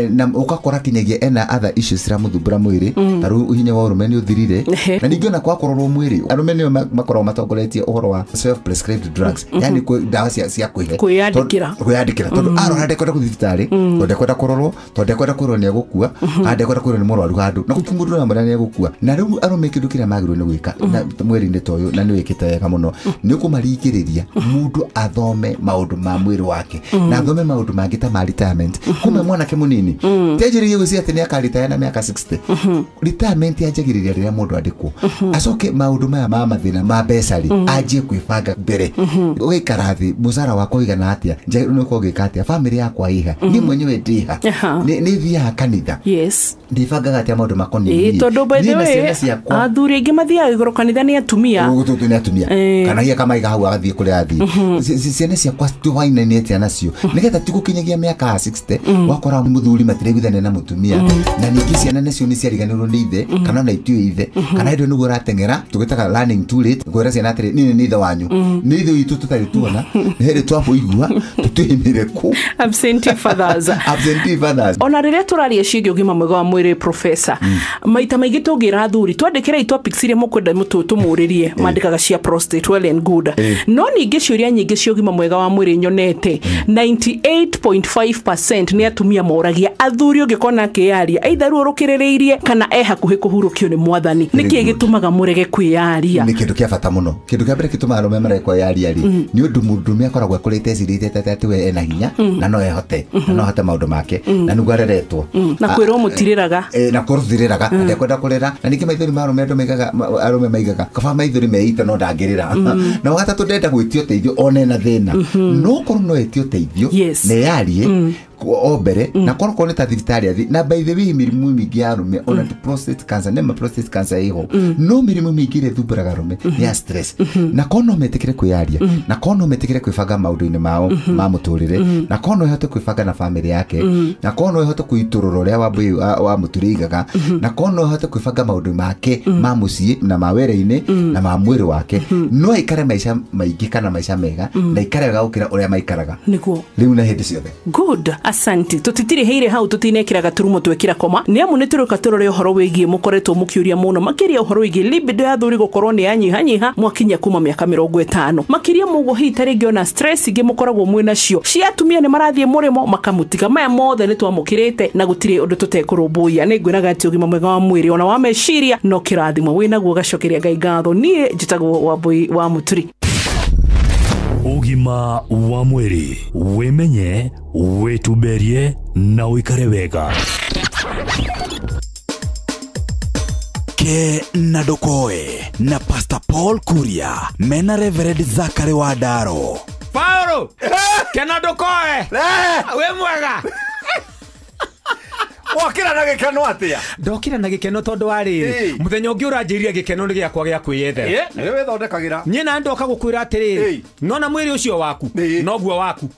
na ũgakora kinyagia ena other issues ciramũthumbũra mwĩrĩ ta rĩu hinya wa ũrũme nĩ ũthirire. Na ningĩ ona kwakorwo mwĩrĩ arũme nĩo makoragwo matongoretie ũhoro wa self prescribed drugs, yani ndawa cia kwĩhe kwĩyandĩkĩra tondũ arora ndekwenda gũthiĩ thibitarĩ tondũ ndekwenda kũrorwo tondũ ndekwenda kwĩrwo nĩ egũkua kana ndekwenda kwĩrwo nĩ mũrwaru handũ na gũtirĩ mũndũ ũramwĩra nĩ egũkua. Na rĩu arũme kĩndũ kĩrĩa magĩrĩirwo nĩ gwĩka mwĩrĩ-inĩ ta ũyũ na nĩ wĩkĩte wega mũno nĩ kũmaringĩrĩria mũndũ athome maũndũ ma mwĩrĩ wake na athome maũndũ mangĩ ta ma retirement kuma mwanake mũnini tianjĩrĩrie gwĩciria atĩ nĩ akaritaya na mĩaka 60. Retirement yanjagĩrĩria rĩrĩa mũndũ andĩkwo acoke maũndũ maya ma mathĩna ma mbeca rĩ anjie kwĩbanga mbere ũgaikara thĩ mũcara wakwa ũigana atĩa njagĩrĩirwo nĩ gũkorwo ngĩka atĩa famĩlĩ yakwa ĩha niĩ mwenyewe ndĩha nĩ thiaga kanitha ndĩbangaga atĩa maũndũ makoniĩ tondũ by the way athuri aingĩ mathiaga igũrũ kanitha nĩ atumia gũtũ nĩ atumia kana hiya kamaiga hau agathiĩ kũrĩa athiĩ ciana ciakwa tũhwainanie atĩa nacio nĩgetha tigũkinyagia mĩaka ya 60 wakora mũthuri matiraiguithania na mũtumia na ningĩ ciana nacio nĩ ciariganĩrwo nĩ ithe kana ona itiũĩ ithe kana hĩndĩ nĩguo ũrateng'era tũgĩtaga learning too late kwĩra ciana atĩrĩ niĩ nĩ ithe wanyu nĩ ithe witũ tũtarĩ tuona nĩ hĩndĩ twamũigua tũtũimire kũ absentee fathers. Absentee fathers. Ona rĩrĩa tũraria ciĩgiĩ ũgima mwega wa mwĩrĩ professor maita maingĩ tũngĩra athuri twandĩkĩre topics iria mũkwenda tũmũrĩrie mandĩkaga cia prostate well and good no ningĩ ciũria nyingĩ cia ũgima mwega wa mwĩrĩ nyonete 98.5% nĩ atumia moragia athuri ũngĩkona akĩyaria either ruo rũkĩrĩrĩirie kana e hakuhĩ kũhurũkio nĩ mwathani. Nĩkĩ gĩtũmaga mũrege kwĩyaria? Nĩ kĩndũ kĩa bata mũno. Kĩndũ kĩa mbere gĩtũmaga arũme marege kwĩyaria rĩ nĩ ũndũ mũndũrũme akoragwo akũrĩte ecirĩtie atĩ we ena hinya na no ehote na no ahote maũndũ make na nĩguo areretwo na kwĩrwo mũtirĩraga na kwĩrwo tũtirĩraga ndekwenda kũrĩra na ningĩ maithori ma arũme andũ maigaga arũme maigaga kaba maithori meita no ndangĩrĩra na wagatatũ ndenda gwĩtio ũteithio ona ena thĩna no korwo no etio ũteithio na yarie o mbere na korwo korwo nĩ ta thibitarĩ athi na by the way mĩrimũ mĩingĩ ya arũme ona ti prostate cancer nĩ ma prostate cancer ĩho no mĩrimũ mĩingĩ ĩrĩa ĩthumbũraga arũme nĩ ya stress na korwo no metĩkĩre kwĩyaria na korwo no metĩkĩre kwĩbanga maũndũ-inĩ mao ma mũtũrĩre na korwo no ĩhote kwĩbanga na famĩlĩ yake na korwo no ĩhote kwĩitũrũra ũrĩa Wambui wa Mũturi aigaga na korwo no ĩhote kwĩbanga maũndũ make ma mũciĩ na ma wĩra-inĩ na ma mwĩrĩ wake no aikare maica maingĩ kana maica mega na aikare wega gũkĩra ũrĩa maikaraga nĩguo rĩu na hĩndĩ ciothe. Good. Asante. Tũtitirĩhĩire hau tũtinekĩra gaturumo twekĩra koma nĩ amu nĩ tũrũka tũrore ũhoro wĩgiĩ mũkoretwo mũkĩũria mũno makĩria ũhoro wĩgiĩ libido ya athuri gũkorwo nĩ yanyihanyiha mwakinya kuma mĩaka 50 makĩria mũguo hihi ta rĩngĩ ona stress ingĩ mũkoragwo mwĩ nacio cia atumia nĩ marathiĩ mũrĩmo makamũtiga maya mothe nĩ twamũkĩrĩte na gũtirĩ ũndũ tũtekũrũmbũiya. Nĩ ngwĩraga atĩ ũgima mwega wa mwĩrĩ ona wa meciria no kĩrathimo wĩnaguo gacokeria Ngai ngatho. Niĩ njĩtagwo Wambui wa Mũturi. Ũgima wa mwĩrĩ wĩmenye wĩtumberie na ũikare wega. Ke na Ndokoe na Pastor Paul Kuria mena Reverend Zachary Wandaro. Paulo kena Ndokoe we mwega. Wokĩra na gĩkeno atĩa? Ndokĩra na gĩkeno tondũ wa rĩrĩ mũthenya ũngĩ ũranjĩrire gĩkeno nĩ gĩakwa gĩa kwĩyethera. Nĩwe wĩthondekagĩra. Niĩ na ndoka gũkwĩra atĩrĩrĩ, nona mwĩrĩ ũcio waku noguo waku.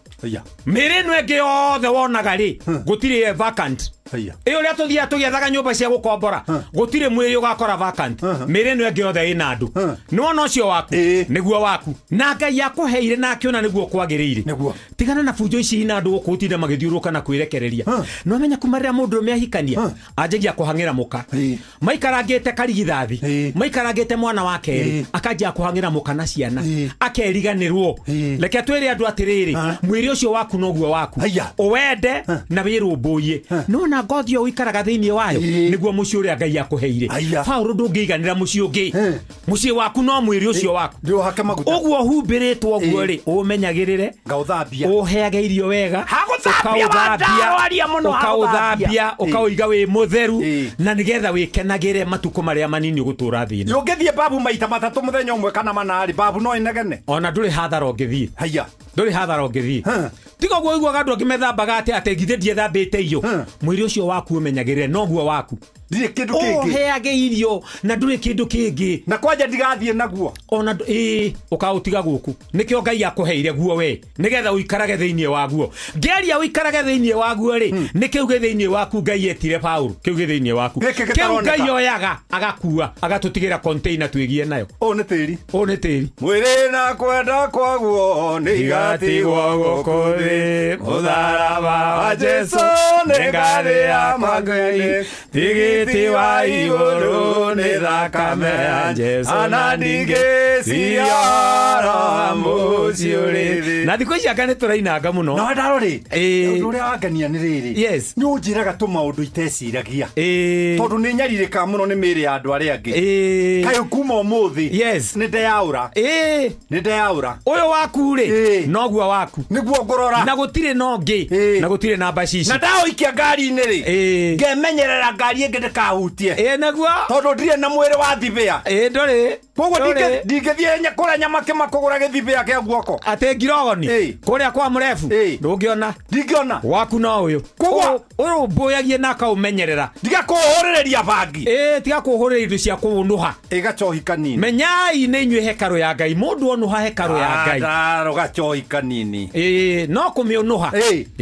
Mĩĩrĩ ĩno ĩngĩ yothe wonaga rĩ gũtirĩ vacant. Ĩyo ũrĩa tũthiaga tũgĩethaga nyũmba cia gũkombora gũtirĩ mwĩrĩ ũgakora vacant. Mĩĩrĩ ĩno ĩngĩ yothe ĩna andũ. Nĩwona ũcio waku nĩguo waku na Ngai akũheire na akĩona nĩguo kwagĩrĩire. Tigana na bunjo ici ina andũ gũkũ ũtinde magĩthiũrũrũka na kwĩrekereria. Nĩwamenya kuma rĩrĩa mũndũrũme ahikania anjagia kũhang'ĩra mũka maikarangĩte karigithathi maikarangĩte mwana wa kerĩ akanjia kũhang'ĩra mũka na ciana akeriganĩrwo. Reke twĩre andũ atĩrĩrĩ, mwĩrĩ ũcio waku noguo waku, ũwende na wĩrũmbũiye. Nĩwona ngothi ĩyo ũikaraga thĩinĩ wayo nĩguo mũciĩ ũrĩa Ngai akũheire. Paũlũ ndũngĩiganĩra mũciĩ ũngĩ, mũciĩ waku no mwĩrĩ ũcio waku. Ũguo humbĩrĩtwo ũguo rĩ ũmenyagĩrĩre, ũheage irio wega, ũkaũthambia ũkaũiga wĩ mũtheru na nĩgetha wĩkenagĩre matukũ marĩa manini ũgũtũra thĩ ĩno. Ũngĩthiĩ babu maita matatũ mũthenya ũmwe kana mana rĩ, babu no ĩnegene. Ona ndũrĩ hathara ũngĩthiĩ. Ndũrĩ hathara ũngĩthiĩ. Tiga ũguo ũiguaga andũ angĩ methambaga atĩ atĩ githĩ ndiethambĩte iyo. Mwĩrĩ ũcio waku ũmenyagĩrĩre noguo waku. Ndirĩ kĩndũ kĩngĩ. Ũheage irio na ndũrĩ kĩndũ kĩngĩ. Na kwanja ndigathiĩ naguo. Ona ĩĩ ũkaũtiga gũkũ. Nĩkĩo Ngai akũheire guo we nĩgetha ũikarage thĩinĩ waguo. Ngĩaria ũikarage thĩinĩ waguo rĩ nĩ kĩu gĩ thĩinĩ waku Ngai etire Paũlũ kĩu gĩ thĩinĩ waku. Kĩu Ngai oyaga agakua agatũtigĩra container twĩgie nayo. Ũũ nĩ tĩri. Ũũ nĩ tĩri. Mwĩrĩ na kwenda kwaguo nĩ igatigwo gũkũ thĩ mũtharaba wa Jesũ nĩ ngathĩ ya Ngai tigiti wa igũrũ nĩ thakame ya Jesũ na ningĩ ciara mũciĩ ũrĩ thĩ. Na thikũ ici anga nĩ tũrainanga mũno. No ndarorĩ ũndũ ũrĩa wangenia nĩ rĩrĩ, nĩ ũnjĩraga tũmaũndũ iteciragia tondũ nĩ nyarirĩkaga mũno nĩ mĩĩrĩ ya andũ arĩa angĩ. Kaĩ kuma ũmũthĩ nĩ ndeyaũra. Nĩ ndeyaũra. Ũyũ waku rĩ noguo waku nĩguo ngũrora na gũtirĩ na ũngĩ na gũtirĩ na mbacici. Na ndaũikia ngari-inĩ rĩ ngemenyerera ngari ĩngĩ ndĩkahutie. Nĩguo tondũ ndirĩ na mwĩrĩ wa thibĩa. Ndũrĩ. Koguo ndingĩthiĩ kũrĩa Nyamakĩma kũgũra gĩthibĩa kĩa guoko atĩ ngirogoni kũrĩa kwa mũrebu ndũngĩona. Ndingĩona. Waku no ũyũ. Koguo ũrũmbũyagie na akaũmenyerera. Tiga kũhũrĩrĩria bangi. Tiga kũhũrĩrĩria indo cia kũũnũha. Gacohi kanini. Menyai nĩ inyuĩ hekarũ ya Ngai. Mũndũ onũha hekarũ ya Ngai. Ndaro gacohi kanini. No kũmĩũnũha.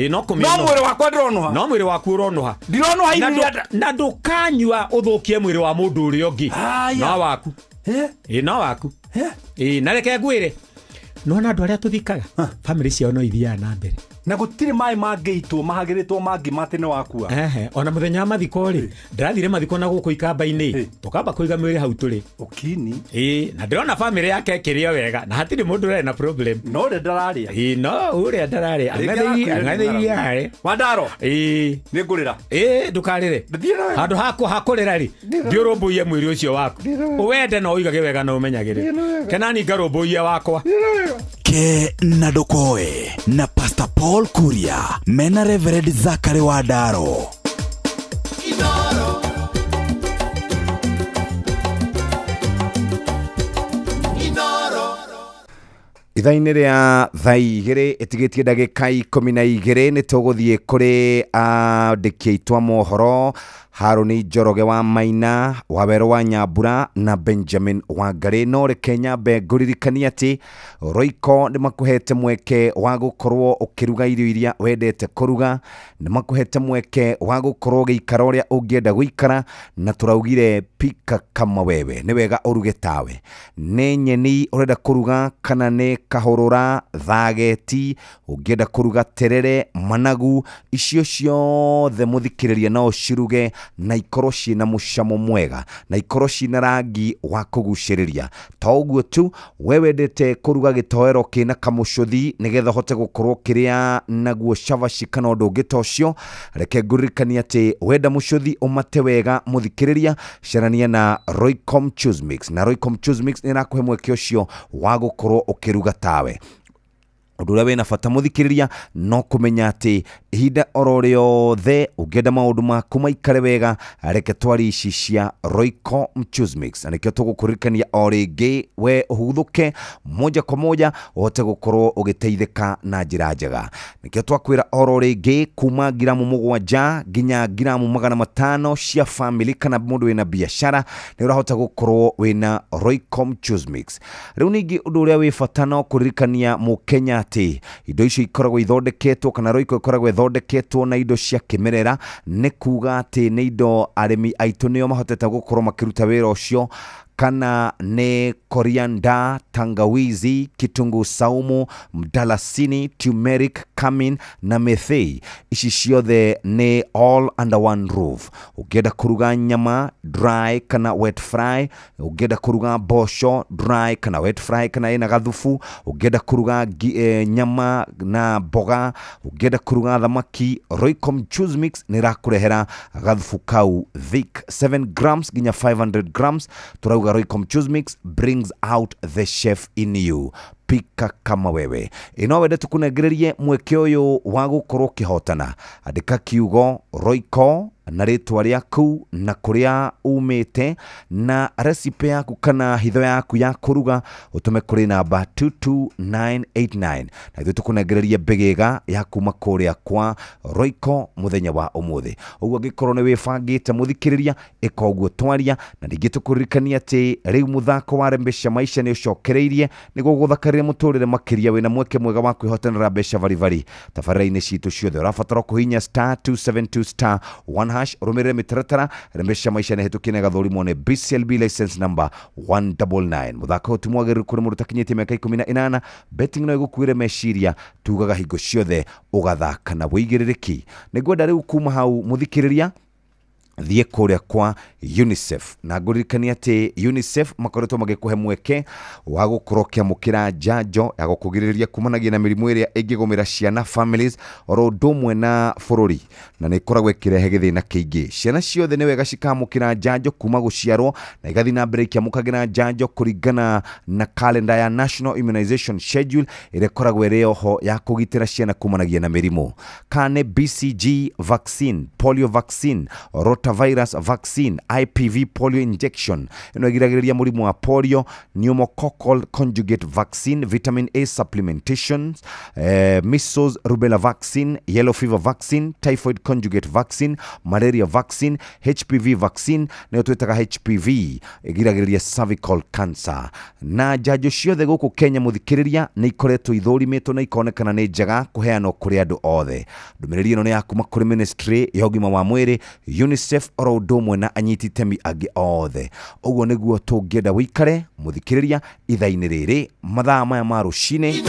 No kũmĩũnũha. No mwĩrĩ wakwa ndĩronũha. No mwĩrĩ waku ũronũha. Ndironũha iria. Na ndũkanyua ũthũkie mwĩrĩ wa mũndũ ũrĩa ũngĩ. No waku. No waku. Na reke ngwĩre nona andũ arĩa tũthikaga family ciao no ithiaga na mbere na gũtirĩ maĩ mangĩitwo mahagĩrĩtwo mangĩ matĩ nĩ wakua. Ona mũthenya wa mathiko rĩ ndĩrathire mathiko na gũkũ ikamba-inĩ tũkamba kũiga mwĩrĩ hau tũrĩ ũkini. Na ndĩrona family yake ĩkĩrĩo wega na hatirĩ mũndũ ũrarĩ na problem. No ũrĩa ndararĩa. No ũrĩa ndararĩa ang'athĩirie harĩ Wandaro. Nĩ ngũrĩra. Ndũkarĩre handũ hakũrĩra rĩ ndiũrũmbũiye mwĩrĩ ũcio waku ũwende na ũigage wega na ũmenyagĩrĩre kenani ngarũmbũiye wakwa. Ke na Ndokoe na Pastor Paul Kuria mena Reverend Zachary Wandaro. Inoro. Inoro. Ithaa-inĩ rĩa thaa igĩrĩ ĩtigĩtie ndagĩka 12 nĩ tũgũthiĩ kũrĩ andĩki aitũ a mohoro Harũni Njoroge wa Maina, Wawerũ wa Nyambura na Benjamin Wangarĩ. No reke nyambe ngũririkanie atĩ Royco nĩ makũhete mweke wa gũkorwo ũkĩruga irio iria wendete kũruga, nĩ makũhete mweke wa gũkorwo ũgĩikara ũrĩa ũngĩenda gũikara, na tũraugire pika kama wewe, nĩ wega ũruge tawe. Nĩ nyeni ũrenda kũruga kana nĩ kahũrũra, thageti, ũngĩenda kũruga terere, managu, icio ciothe mũthikĩrĩria no ũciruge na ikorwo ciĩna mũcamo mwega na ikorwo ciĩna rangi wa kũgucĩrĩria. To ũguo tu, we wendete kũruga gĩtoero kĩna kamũcũthi nĩgetha ũhote gũkorwo ũkĩrĩa naguo cabaci kana ũndũ ũngĩ ta ũcio, reke ngũririkanie atĩ wenda mũcũthi ũmate wega mũthikĩrĩria, carania na Roycom Choose Mix, na Roycom Choose Mix nĩ ĩrakũhe mweke ũcio wa gũkorwo ũkĩruga tawe. Ũndũ ũrĩa wĩna bata mũthikĩrĩria no kũmenya atĩ ihinda oro rĩothe ũngĩenda maũndũ maku maikare wega, reke twari ici cia Royco Mchuzi Mix. Na nĩkĩo tũgũkũririkania o rĩngĩ we ũhuthũke moja kwa moja ũhote gũkorwo ũgĩteithĩka na njĩra njega. Nĩkĩo twakwĩra oro rĩngĩ kuma ngiramu 7 nginya ngiramu 500 cia family kana mũndũ wĩna biacara nĩ ũrahota gũkorwo wĩna Royco Mchuzi Mix. Rĩu ningĩ ũndũ ũrĩa wĩ bata no kũririkania mũkenya atĩ indo icio ikoragwo ithondeketwo kana Royco ikoragwo ithondeketwo na indo cia kĩmerera, nĩ kuga atĩ nĩ indo arĩmi aitũ nĩo mahotete gũkorwo makĩruta wĩra ũcio, kana nĩ coriander, tangawizi, kitunguu saumu, mdalasini, turmeric, cumin na methei. Ici ciothe nĩ all under one roof. Ũngĩenda kũruga nyama dry kana wet fry, ũngĩenda kũruga mboco dry kana wet fry kana ĩna gathubu, ũngĩenda kũruga nyama na mboga, ũngĩenda kũruga thamaki, Royco Mchuzi Mix nĩ ĩrakũrehera gathubu kau thick 7 grams nginya 500 grams. Turauga Royco Mchuzi Mix brings out the chef in you. Pika kama wewe. Ino wende tukunengererie mweke ũyũ wa gũkorwo ũkĩhotana. Andĩka kiugo Royco na rĩtwa rĩaku na kũrĩa umĩte na recipe yaku kana hitho yaku ya kũruga ũtũme kũrĩ namba 22989 na ithuĩ tũkũnengererie mbĩgĩga ya kuma kũrĩa kwa Royco mũthenya wa ũmũthĩ. Ũguo angĩkorwo nĩ wĩbangĩte mũthikĩrĩria, ĩka ũguo twaria. Na ningĩ tũkũririkania atĩ rĩu mũthako wa Rembesha Maisha nĩ ũcokereirie nĩguo gũthakarĩra mũtũrĩre makĩria. Wĩna mweke mwega wa kwĩhotanĩra mbeca baribari tabarĩra-inĩ citũ ciothe. Ũrabatara kũhihinya star 272 star 1 hash, ũrũmĩrĩre mĩtaratara. Rembesha Maisha nĩ hetũkie na ĩgathũrimwo nĩ BCLB license number 199. Mũthako ũyũ ti mwagĩrĩru kũrĩ mũndũ ũtakinyĩtie mĩaka 18. Betting no ĩgũkuĩre meciria, tugaga hingo ciothe ũgathaka na wĩigĩrĩrĩki. Nĩngwenda rĩu kuma hau mũthikĩrĩria thiĩ kũrĩa kwa UNICEF na ngũririkania atĩ UNICEF makoretwo magĩkũhe mweke wa gũkorwo ũkĩamũkĩra njanjo ya gũkũgirĩrĩria kumanagia na mĩrimũ ĩrĩa ĩngĩgũmĩra ciana, families oro ũndũ ũmwe na bũrũri, na nĩ ĩkoragwo ĩkĩrehe gĩthĩna kĩingĩ. Ciana ciothe nĩ wega cikamũkĩra njanjo kuma gũciarwo na igathiĩ na mbere ikĩamũkagĩra njanjo kũringana na kalenda ya National Immunization Schedule ĩrĩa ĩkoragwo ĩrĩ oho ya kũgitĩra ciana kumanagia na mĩrimũ. Kana BCG vaccine, polio vaccine, rotavirus vaccine, IPV polio injection ĩno ĩgiragĩrĩria mũrimũ wa polio, pneumococcal conjugate vaccine, vitamin A supplementations, measles rubella vaccine, yellow fever vaccine, typhoid conjugate vaccine, malaria vaccine, HPV vaccine nĩyo twĩtaga HPV ĩgiragĩrĩria cervical cancer. Na njanjo ciothe gũkũ Kenya mũthikĩrĩria nĩ ikoretwo ithũrimĩtwo na ikonekana nĩ njega kũheanwo kũrĩ andũ othe. Ndũmĩrĩri ĩno nĩ ya kuma kũrĩ Ministry ya ũgima wa mwĩrĩ, UNICEF oro ũndũ ũmwe na anyiti itemi angĩ othe. Ũguo nĩguo tũngĩenda wĩikare mũthikĩrĩria ithaa-inĩ rĩrĩ mathaa maya ma rũcinĩ.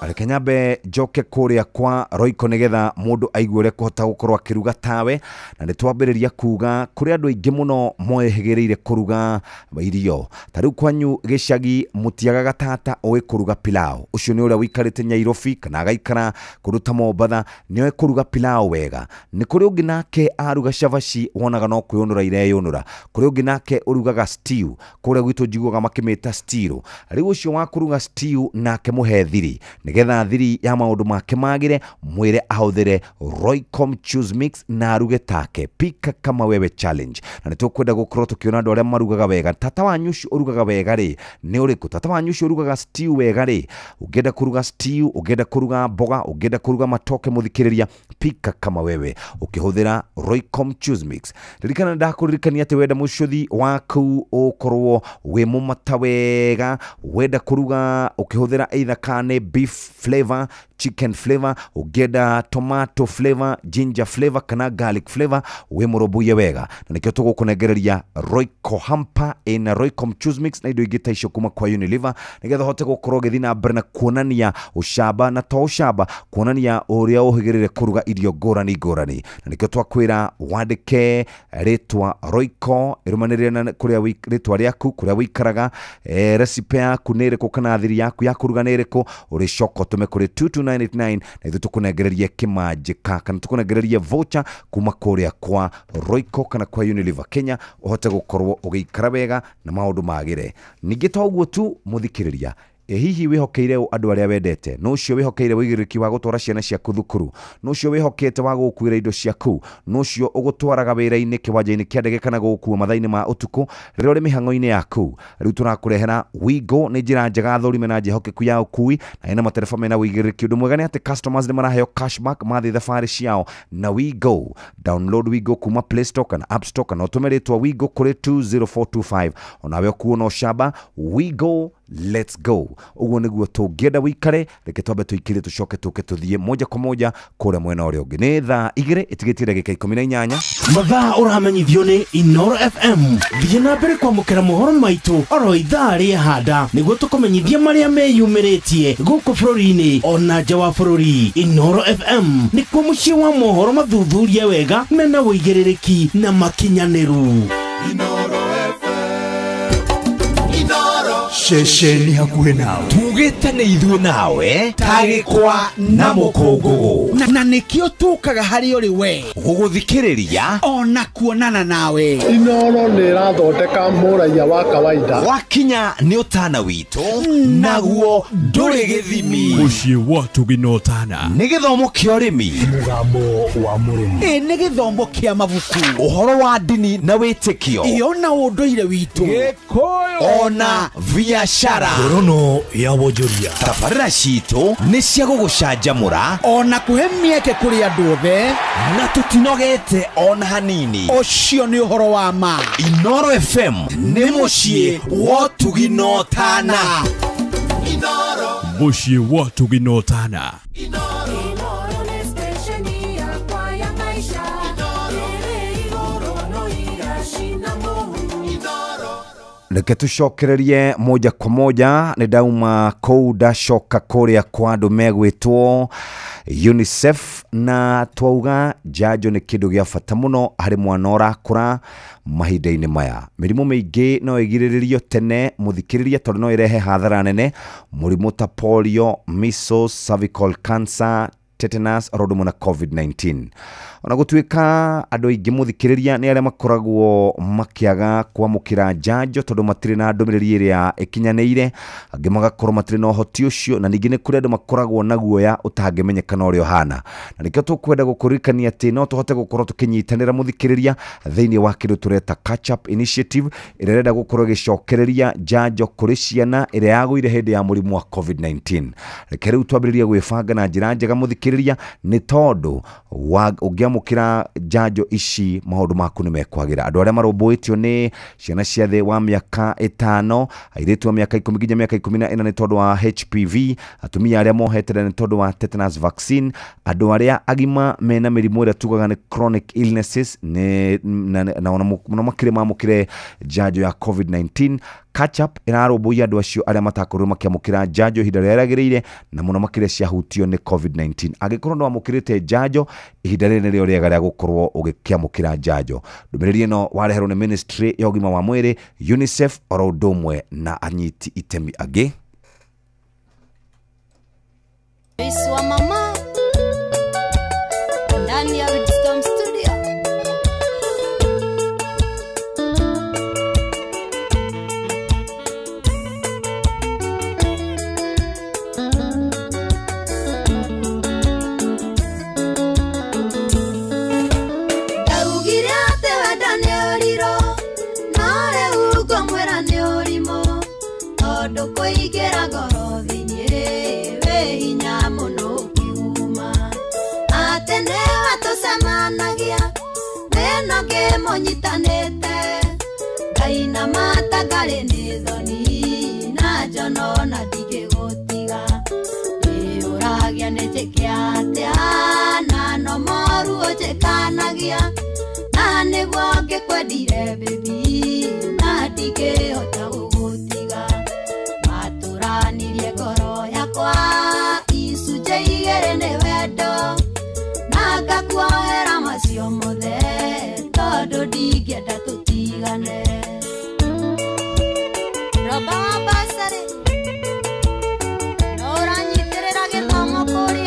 Reke nyambe njoke kũrĩa kwa Royco nĩgetha mũndũ aigue ũrĩa kũhota gũkorwo akĩruga tawe. Na nĩ twambĩrĩria kuga kũrĩ andũ aingĩ mũno moehĩgĩrĩire kũruga irio. Ta rĩu kwanyu gĩcagi mũtiagaga tata ũĩ kũruga pilau. Ũcio nĩ ũrĩa ũikarĩte Nyairobi kana agaikara kũndũ ta Mombatha, nĩoĩ kũruga pilau wega. Nĩ kũrĩ ũngĩ nake aruga cabaci wonaga no kwĩyũnũra ireyũnũra. Kũrĩ ũngĩ nake ũrugaga stew, kũrĩa gwitũ njiguaga makĩmĩta stew. Rĩu ũcio wa kũruga stew nake mũhe thiri nĩgetha thiri ya maũndũ make magĩre, mwĩre ahũthĩre Royco Mchuzi Mix na aruge take. Pika kama wewe challenge. Na nĩ tũkwenda gũkorwo tũkĩona andũ arĩa marugaga wega. Tata wanyu ũcio ũrugaga wega rĩ nĩ ũrĩkũ? Tata wanyu ũcio ũrugaga stew wega rĩ, ũngĩenda kũruga stew, ũngĩenda kũruga mboga, ũngĩenda kũruga matoke, mũthikĩrĩria, pika kama wewe ũkĩhũthĩra Royco Mchuzi Mix. Ririkana ndakũririkania atĩ wenda mũcuthi waku ũkorwo wĩ mũmata wega, wenda kũruga ũkĩhũthĩra either kana beef flavor, chicken flavor, ũngĩenda tomato flavor, ginger flavor kana garlic flavor, wĩ mũrũmbũiye wega. Na nĩkĩo tũgũkũnengereria Royco hamper ĩna Royco Mchuzi Mix na indo ingĩ ta icio kuma kwa Unilever nĩgetha ũhote gũkorwo ũgĩthiĩ na mbere na kuonania ũcamba, na to ũcamba, kuonania ũrĩa ũhĩgĩrĩire kũruga irio ngũrani ngũrani. Na nĩkĩo twakwĩra wandĩke rĩtwa Royco ĩrũmanĩrĩre na kũrĩa rĩtwa rĩaku, kũrĩa wĩikaraga, recipe yaku nĩ ĩrĩkũ kana thiri yaku ya kũruga nĩ ĩrĩkũ, ũrĩcoka ũtũme kũrĩ 229 2989 na ithuĩ tũkũnengererie kĩmanjĩka kana tũkũnengererie voucher kuma kũrĩa kwa Royco kana kwa Unilever Kenya ũhote gũkorwo ũgĩikara wega na maũndũ magĩre. Ningĩ to ũguo tu mũthikĩrĩria, ĩ hihi wĩhokeire ũ andũ arĩa wendete? Nũ ũcio wĩhokeire wĩigĩrĩrĩki wa gũtwara ciana ciaku thukuru? Nũ ũcio wĩhokete wa gũgũkuĩra indo ciaku? Nũ ũcio ũgũtwaraga wĩra-inĩ, kĩwanja-inĩ kĩa ndege kana gũgũkua mathaa-inĩ ma ũtukũ rĩrĩa ũrĩ mĩhang'o-inĩ yaku? Rĩu tũrakũrehera Wigo, nĩ njĩra njega thũrime na njĩhokeku ya ũkui na ĩna matereba mena wĩigĩrĩrĩki. Ũndũ mwega nĩ atĩ customers nĩ maraheo cashback mathiĩ thabarĩ ciao na Wigo. Download Wigo kuma Play Store kana App Store kana ũtũme rĩtwa Wigo kũrĩ 20425 onawe ũkuo na ũcamba. Wigo, let's go. Ũguo nĩguo tũngĩenda wĩikare. Reke twambe tũikire tũcoke tũke tũthiĩ moja kwa moja kũrĩa mwena ũrĩa ũngĩ. Nĩ thaa 2 ĩtigĩtie ndagĩka 18. Mathaa ũramenyithio nĩ Inoro FM. Thiĩ na mbere kwamũkĩra mohoro maitũ oro ithaa rĩa handa nĩguo tũkũmenyithia marĩa meyumĩrĩtie gũkũ bũrũri-inĩ ona nja wa bũrũri. Inoro FM nĩkuo mũciĩ wa mohoro mathuthurie wega mena wĩigĩrĩrĩki na makinyanĩru. Ceceni hakuhĩ nawe tugĩte nĩ ithuĩ nawe tagĩkwa na mũkũngũgũ na nĩkĩo tũkaga harĩ ũrĩ we gũgũthikĩrĩria ona kuonana nawe. Inoro nĩ ĩrathondeka mũraiya wa kawaida. Wakinya nĩ ũtana witũ naguo ndũrĩ gĩthimi. Mũciĩ wa ũtugi na ũtana nĩ gĩthomo kĩa ũrĩmi, mũgambo wa mũrĩmi, ĩ nĩ gĩthomo kĩa mabuku, ũhoro wa ndini na wĩtĩkio, ĩ ona ũndũire witũ, Gĩkũyũ ona biashara, ngorono ya wonjoria. Tabarĩra citũ nĩ cia gũgũcanjamũra ona kũhe mĩeke kũrĩ andũ othe na tũtinogete ona hanini. Ũcio nĩ ũhoro wa ma. Inoro FM nĩ mũciĩ wa ũtugi na ũtana. Mũciĩ wa ũtugi na ũtana. Reke tũcokererie moja kwa moja. Nĩ ndauma kũu ndacoka kũrĩa kwa andũ megwĩtwo UNICEF na twauga njanjo nĩ kĩndũ gĩa bata mũno harĩ mwana ũrakũra mahinda-inĩ maya. Mĩrimũ mĩingĩ no ĩgirĩrĩrio tene mũthikĩrĩria tondũ no ĩrehe hathara nene. Mũrimũ ta polio, measles, cervical cancer, tetanus oro ũndũ ũmwe na COVID-19. Ona gũtuĩka andũ aingĩ mũthikĩrĩria nĩ arĩa makoragwo makĩaga kwamũkĩra njanjo tondũ matirĩ na ndũmĩrĩri ĩrĩa ĩkinyanĩire, angĩ magakorwo matirĩ na ũhoti ũcio, na ningĩ nĩ kũrĩ andũ makoragwo na guoya ũtangĩmenyekana ũrĩa ũhana. Na nĩkĩo tũkwenda gũkũririkania atĩ no tũhote gũkorwo tũkĩnyitanĩra mũthikĩrĩria thĩinĩ wa kĩndũ tũreta Catch Up Initiative ĩrĩa ĩrenda gũkorwo ĩgĩcokereria njanjo kũrĩ ciana ĩrĩa yagũire hĩndĩ ya mũrimũ wa COVID-19. Reke rĩu twambĩrĩrie gwĩbanga na njĩra njega mũthikĩrĩria, nĩ tondũ ũngĩamũkĩra njanjo ici maũndũ maku nĩ mekwagĩra. Andũ arĩa marũmbũĩtio nĩ ciana cia thĩ wa mĩaka 5, airĩtu a mĩaka 10 nginya mĩaka 14 nĩ tondũ wa HPV, atumia arĩa mohete nĩ tondũ wa tetanus vaccine, andũ arĩa agima mena mĩrimũ ĩrĩa tugaga nĩ chronic illnesses nĩ na ona mũno makĩria mamũkĩre njanjo ya COVID-19. Catch Up ĩrarũmbũiya andũ acio arĩa matakorirwo makĩamũkĩra njanjo ihinda rĩrĩa rĩagĩrĩire na mũno makĩria ciahutio nĩ COVID-19. Angĩkorwo nĩwamũkĩrĩte njanjo, ihinda rĩrĩ nĩrĩo rĩega rĩa gũkorwo ũgĩkĩamũkĩra njanjo. Ndũmĩrĩri ĩno wareherwo nĩ Ministry ya ũgima wa mwĩrĩ, UNICEF oro ũndũ ũmwe na anyiti itemi angĩ. Wa mama ndani ya Wisdom Studio. Kũingĩra ngoro thĩinĩ wĩ hinya mũno ũkiuma atĩ nĩwe tũcemanagia wĩna ngĩmũnyitanĩte ngainama ta ngarĩ nĩ thoni na njono na ndingĩgũtiga ndĩũragia nĩ njĩke atĩa na no moru ũnjĩkanagia na nĩguo ngĩkwendire baby na ndingĩhota gũgũtiga. Matũranirie ngoro yakwa icunjĩ igĩrĩ nĩ wendo na ngakuohera macio mothe tondũ ndingĩenda tũtigane. Roba wa basarĩ no ũranyitĩrĩra gĩthomo kũrĩa.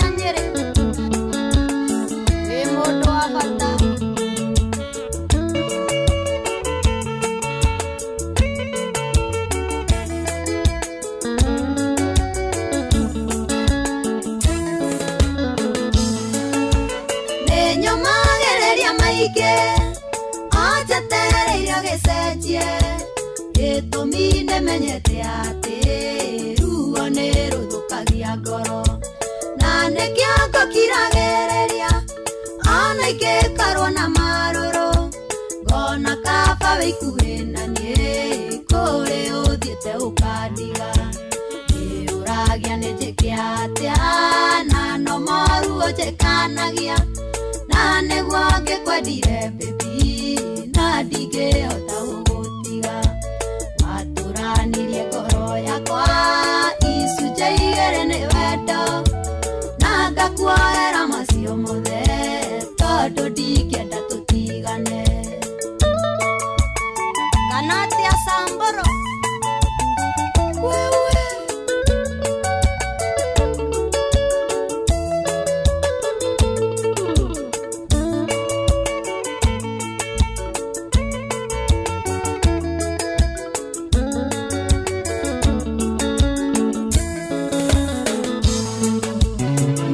Gĩtũmi nĩmenyete atĩ ruo nĩ rũthũkagia ngoro. Na nĩkĩo ngũkiragĩrĩria ona ingĩkorwo na marũrũ. Ngona kaba wĩikuhĩ na niĩ kũrĩ ũthiĩte ũkandiga. Nĩũragia nĩ njĩke atĩa na no moru ũnjĩkanagia. Na nĩguo ngĩkwendire baby na ndingĩhota gũgũtiga. Watũranirie ngoro yakwa icunjĩ igĩrĩ nĩ wendo. Na ngakuoera macio mothe tondũ ndingĩenda tũtigane. Kana atĩa Samburu? Wewe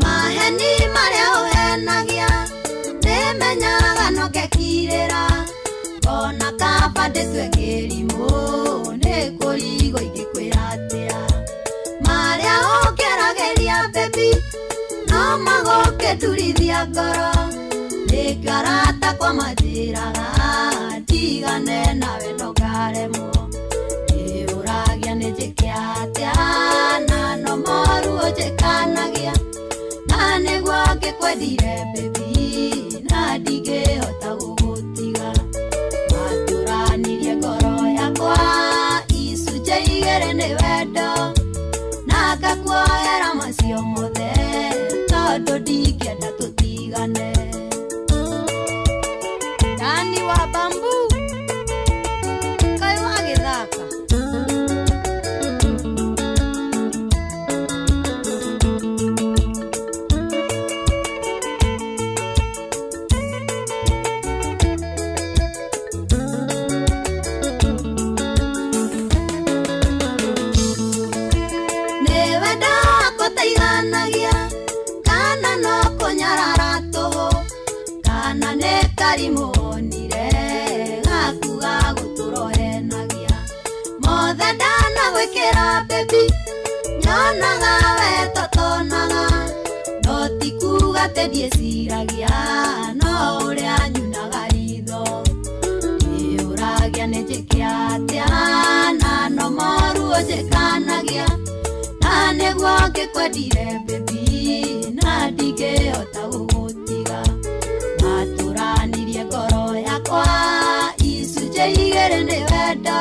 maheni marĩa ũhenagia nĩmenyaga no ngekirĩra. Ona kaba ndĩtue kĩrimũ nĩ kũrigwo ingĩkwĩra atĩa. Marĩa ũngeragĩria baby no magũkĩndurithia ngoro. Nĩkĩo arata kwa manjĩraga ndigane nawe no ngaremwo. Nĩũragia nĩ njĩke atĩa na no moru ũnjĩkanagia. Na nĩguo ngĩkwendire baby na ndingĩhota gũgũtiga. Watũranirie ngoro yakwa icunjĩ igĩrĩ nĩ wendo. Na ngakuoera macio mothe tondũ ndingĩenda tũtigane. Dani wa bambu kaĩ wagĩthaka. Nĩ wendo wakwa ũtaiganagia kana no kũnyarara tũhũ. Kana nĩ karimũ onire gaku ga gũtũrohenagia. Mothe ndanagwĩkĩra baby nyonaga we totonaga. No ti kuuga atĩ ndiĩciragia no ũrĩa nyunaga ritho. Nĩũragia nĩ njĩke atĩa na no moru ũnjĩkanagia. Na nĩguo ngĩkwendire baby na ndingĩhota gũgũtiga. Watũranirie ngoro yakwa icunjĩ igĩrĩ nĩ wendo.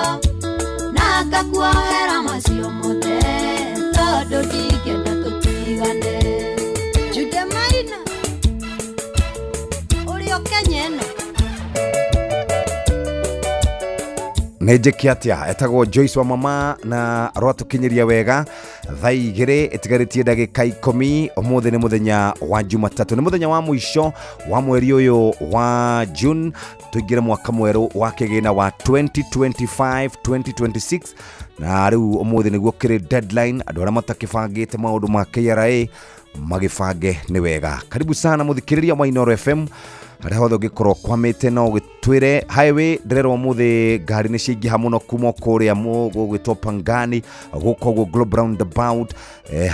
Na ngakuoera macio mothe tondũ ndingĩenda tũtigane. Jude Maina ũrĩ o Kenya ĩno. Nĩ njĩke atĩa etagwo Joyce wa mama na rwatũkinyĩria wega thaa igĩrĩ ĩtigarĩtie ndagĩka 10. Ũmũthĩ nĩ mũthenya wa Jumatatũ, nĩ mũthenya wa mũico wa mweri ũyũ wa June. Tũingĩre mwaka mwerũ wa kĩgĩna wa 2025 2026 na rĩu ũmũthĩ nĩguo kĩrĩ deadline. Andũ arĩa matakĩbangĩte maũndũ ma KRA magĩbange nĩ wega. Karibu sana mũthikĩrĩria wa Inooro FM harĩa hothe ũngĩkorwo kwamĩte no ũgĩtwĩre. Highway ndĩrerwo ũmũthĩ ngari nĩ ciaingĩha mũno kuma kũrĩa gũgwĩtwo Pangani gũkũ ũguo Globe Roundabout.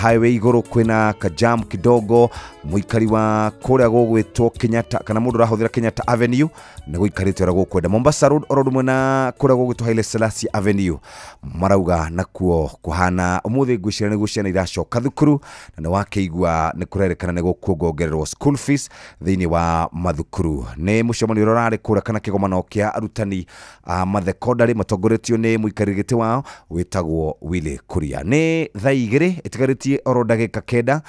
Highway igũrũ kwĩna kajam kidogo. Mũikari wa kũrĩa gũgwĩtwo Kenyatta kana mũndũ ũrahũthĩra Kenyatta Avenue nĩ gũikarĩte ũrĩa gũkwenda. Mombasa Road oro rũmwe na kũrĩa gũgwĩtwo Haile Selassie Avenue marauga nakuo kũhana ũmũthĩ. Ngwĩciria nĩguo ciana iracoka thukuru na nĩ wakĩigua nĩ kũrerĩkana nĩ gũkuongererwo school fees thĩinĩ wa mathukuru. Nĩ mũcemanio ũrĩa ũrarĩ kũrĩa kana kĩgomano kĩa arutani a mathekondarĩ matongoretio nĩ mũikarĩri gĩtĩ wao wĩtagwo Willy Kuria. Nĩ thaa igĩrĩ ĩtigarĩtie oro ndagĩka 9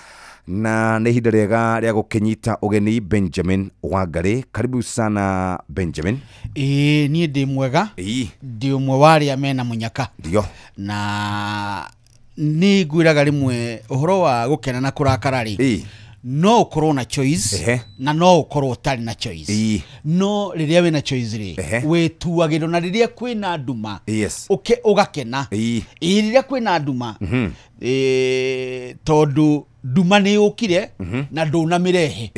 na nĩ ihinda rĩega rĩa gũkĩnyita ũgeni Benjamin Wangari. Karibu sana Benjamin. Ĩĩ niĩ ndĩ mwega. Ndĩ ũmwe wa arĩa mena mũnyaka. Ndio. Na nĩ ngwĩraga rĩmwe ũhoro wa gũkena na kũrakara rĩ, no ukorwo na choice na no ukorwo utari na choice. No riria wina choice ri wituagirwo na riria kwina nduma uke ugakena. Riria kwina nduma tondu Nduma nĩ yũkire na ndũnamĩrehe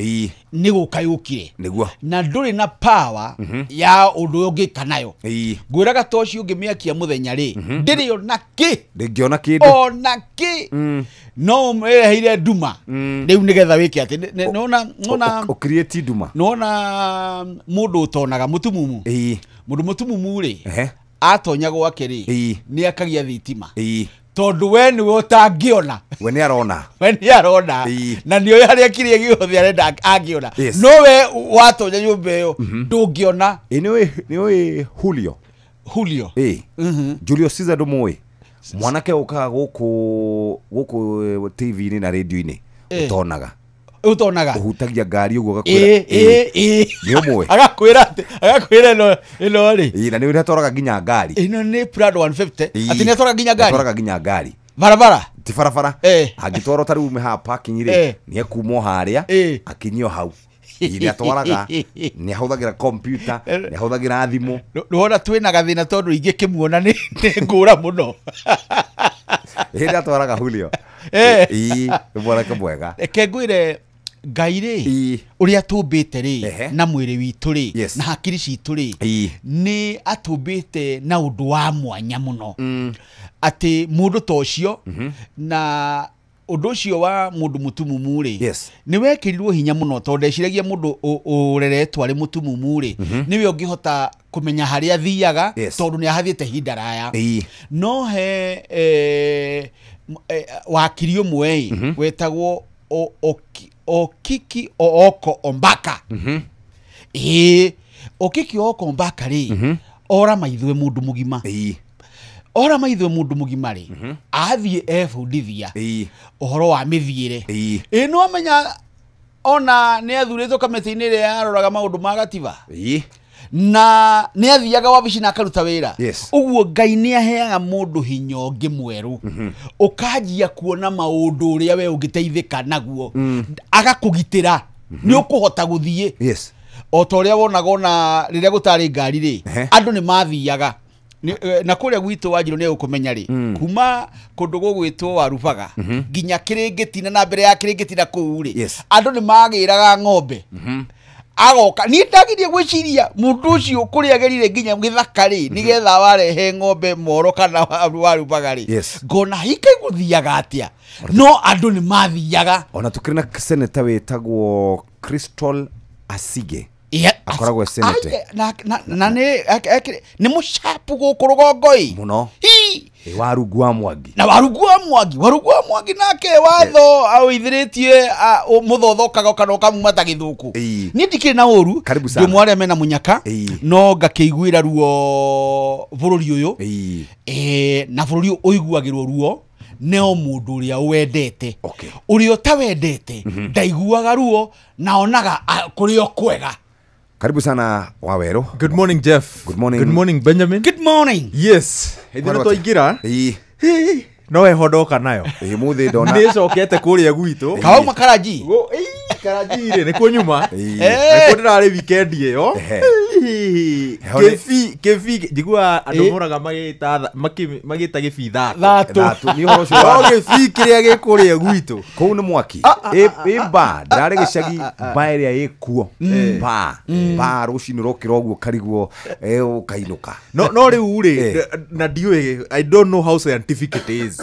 nĩ gũka yũkire nĩguo na ndũrĩ na power ya ũndũ ũngĩka nayo. Ngwĩraga toci ũngĩmĩakia mũthenya rĩ ndĩrĩ ona kĩ, ndĩngĩona kĩndũ ona kĩ, no ũmĩreheire nduma rĩu nĩgetha wĩke atĩ nona nona ũcreate nduma. Nona mũndũ ũtonaga mũtumumu, mũndũ mũtumumu rĩ atonya gwake rĩ nĩ akagia thitima tondu we niwe utangiona, we ni arona, we ni arona na ni oĩ harĩa kĩrĩa gĩothe arenda angiona, no we watonya nyũmba ĩyo ndũngĩona. Nĩ ũĩ Julio, Julio Julio Caesar ndũmũĩ? Mwanake ũkaga gũkũ gũkũ TV-inĩ na radio-inĩ ũtonaga, ũtonaga ũhutagia ngari ũguo agakwĩra nĩ ũmũĩ, agakwĩra atĩ agakwĩra ĩno ĩno rĩ na nĩ ũrĩa atwaraga nginya ngari ĩno nĩ Prado 150 atĩ nĩ atwaraga nginya ngari, atwaraga nginya ngari barabara ti barabara, angĩtwarwo ta rĩu ume haha parking rĩ nĩ ekumwo harĩa akinyio hau. Nĩ atwaraga, nĩ ahũthagĩra computer, nĩ ahũthagĩra thimũ. Nĩwona twĩna gathĩna tondũ ingĩkĩmuona nĩ ngũra mũno. Hĩndĩ atwaraga Julio nĩ mwanake mwega. Reke ngwĩre Ngai rĩ ũrĩa atũmbĩte rĩ na mwĩrĩ witũ rĩ na hakiri citũ rĩ nĩ atũmbĩte na ũndũ wa mwanya mũno atĩ mũndũ ta ũcio na ũndũ ũcio wa mũndũ mũtumumu rĩ nĩ wekĩrirwo hinya mũno tondũ ndeciragia mũndũ ũreretwo arĩ mũtumumu rĩ nĩwe ũngĩhota kũmenya harĩa athiaga tondũ nĩ ahathiĩte ihinda raya. No he wakiri ũmwe wetagwo Okiki Ooko Ombaka. Okiki Ooko Ombaka rĩ ora maithwe mũndũ mũgima, ora maithwe mũndũ mũgima rĩ athiĩ ebundithia ũhoro wa mĩthiĩre. Ĩ no amenya ona nĩ athurĩtwo kamĩtĩ-inĩ ĩrĩa yaroraga maũndũ ma gatiba na nĩ athiaga wabici na akaruta wĩra. Ũguo Ngai nĩ aheaga mũndũ hinya ũngĩ mwerũ ũkanjia kuona maũndũ ũrĩa we ũngĩteithĩka naguo agakũgitĩra nĩ ũkũhota gũthiĩ. O ta ũrĩa wonaga ona rĩrĩa gũtarĩ ngari rĩ andũ nĩ mathiaga na kũrĩa gwitũ Wanjirũ nĩ ũkũmenya rĩ kuma kũndũ gũgwĩtwo Warubaga nginya Kĩrĩngĩtina na mbere ya Kĩrĩngĩtina kũu rĩ andũ nĩ magĩraga ng'ombe agoka. Niĩ ndagirie gwĩciria mũndũ ũcio kũrĩa agerire nginya gĩthaka rĩ nĩgetha warehe ng'ombe Moro kana Warubaga rĩ ngona hikai gũthiaga atĩa, no andũ nĩ mathiaga. Ona tũkĩrĩ na seneta wĩtagwo Crystal Asige akoragwo senete na nĩ mũcapu gũkũ rũgongo-ĩ mũno Warungu wa Mwangi na Warungu wa Mwangi, Warungu wa Mwangi nake watho awithirĩtie mũthothokaga kana ũkamuma ta gĩthũkũ. Niĩ ndikĩrĩ na ũru ndĩ ũmwe arĩa mena mũnyaka no ngakĩiguĩra ruo bũrũri ũyũ na bũrũri ũyũ ũiguagĩrwo ruo nĩ o mũndũ ũrĩa ũwendete. Ũrĩa ũtawendete ndaiguaga ruo na onaga kũrĩ o kwega. Karibu sana Waweru. Good morning Jeff. Good morning. Good morning Benjamin. Good morning. Yes. Hĩndĩ twaingĩra no ehodoka nayo. Mũthĩ ndona nĩ cokete kũrĩa gwitũ. Kauma Karaji. Karaji rĩ nĩkuo nyuma. Nĩkuo ndĩrarĩ weekend ĩyo. Kĩbi njiguaga andũ moraga magĩta gĩbi thatũ. Nĩ ũhoro ũcio wa gĩbi kĩrĩa gĩ kũrĩa gwitũ. Kũu nĩ mwaki. Ĩ mba ndĩrarĩ gĩcagi mba ĩrĩa ĩkuo. Mba rũcinĩ ũrokĩra ũguo ũkarigwo ũkainũka. No rĩu rĩ na ndiũĩ I don't know how scientific it is.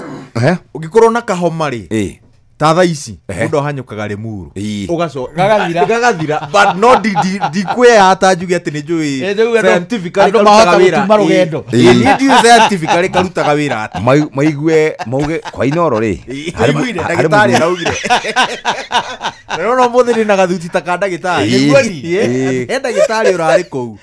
Ũngĩkorwo na kahoma rĩ ta thaa ici mũndũ ahanyũkaga Limuru ũgacoka gagathira but no ndikwĩya ta njuge atĩ nĩ njũĩ scientifically karutaga wĩra niĩ ndiũĩ scientifically karutaga wĩra atĩa maigue mauge kwa Inooro rĩ ndagĩtarĩ araugire na no mũthĩ ndĩ na gathuti ta ka ndagĩtarĩ he ndagĩtarĩ ũrarĩ kũu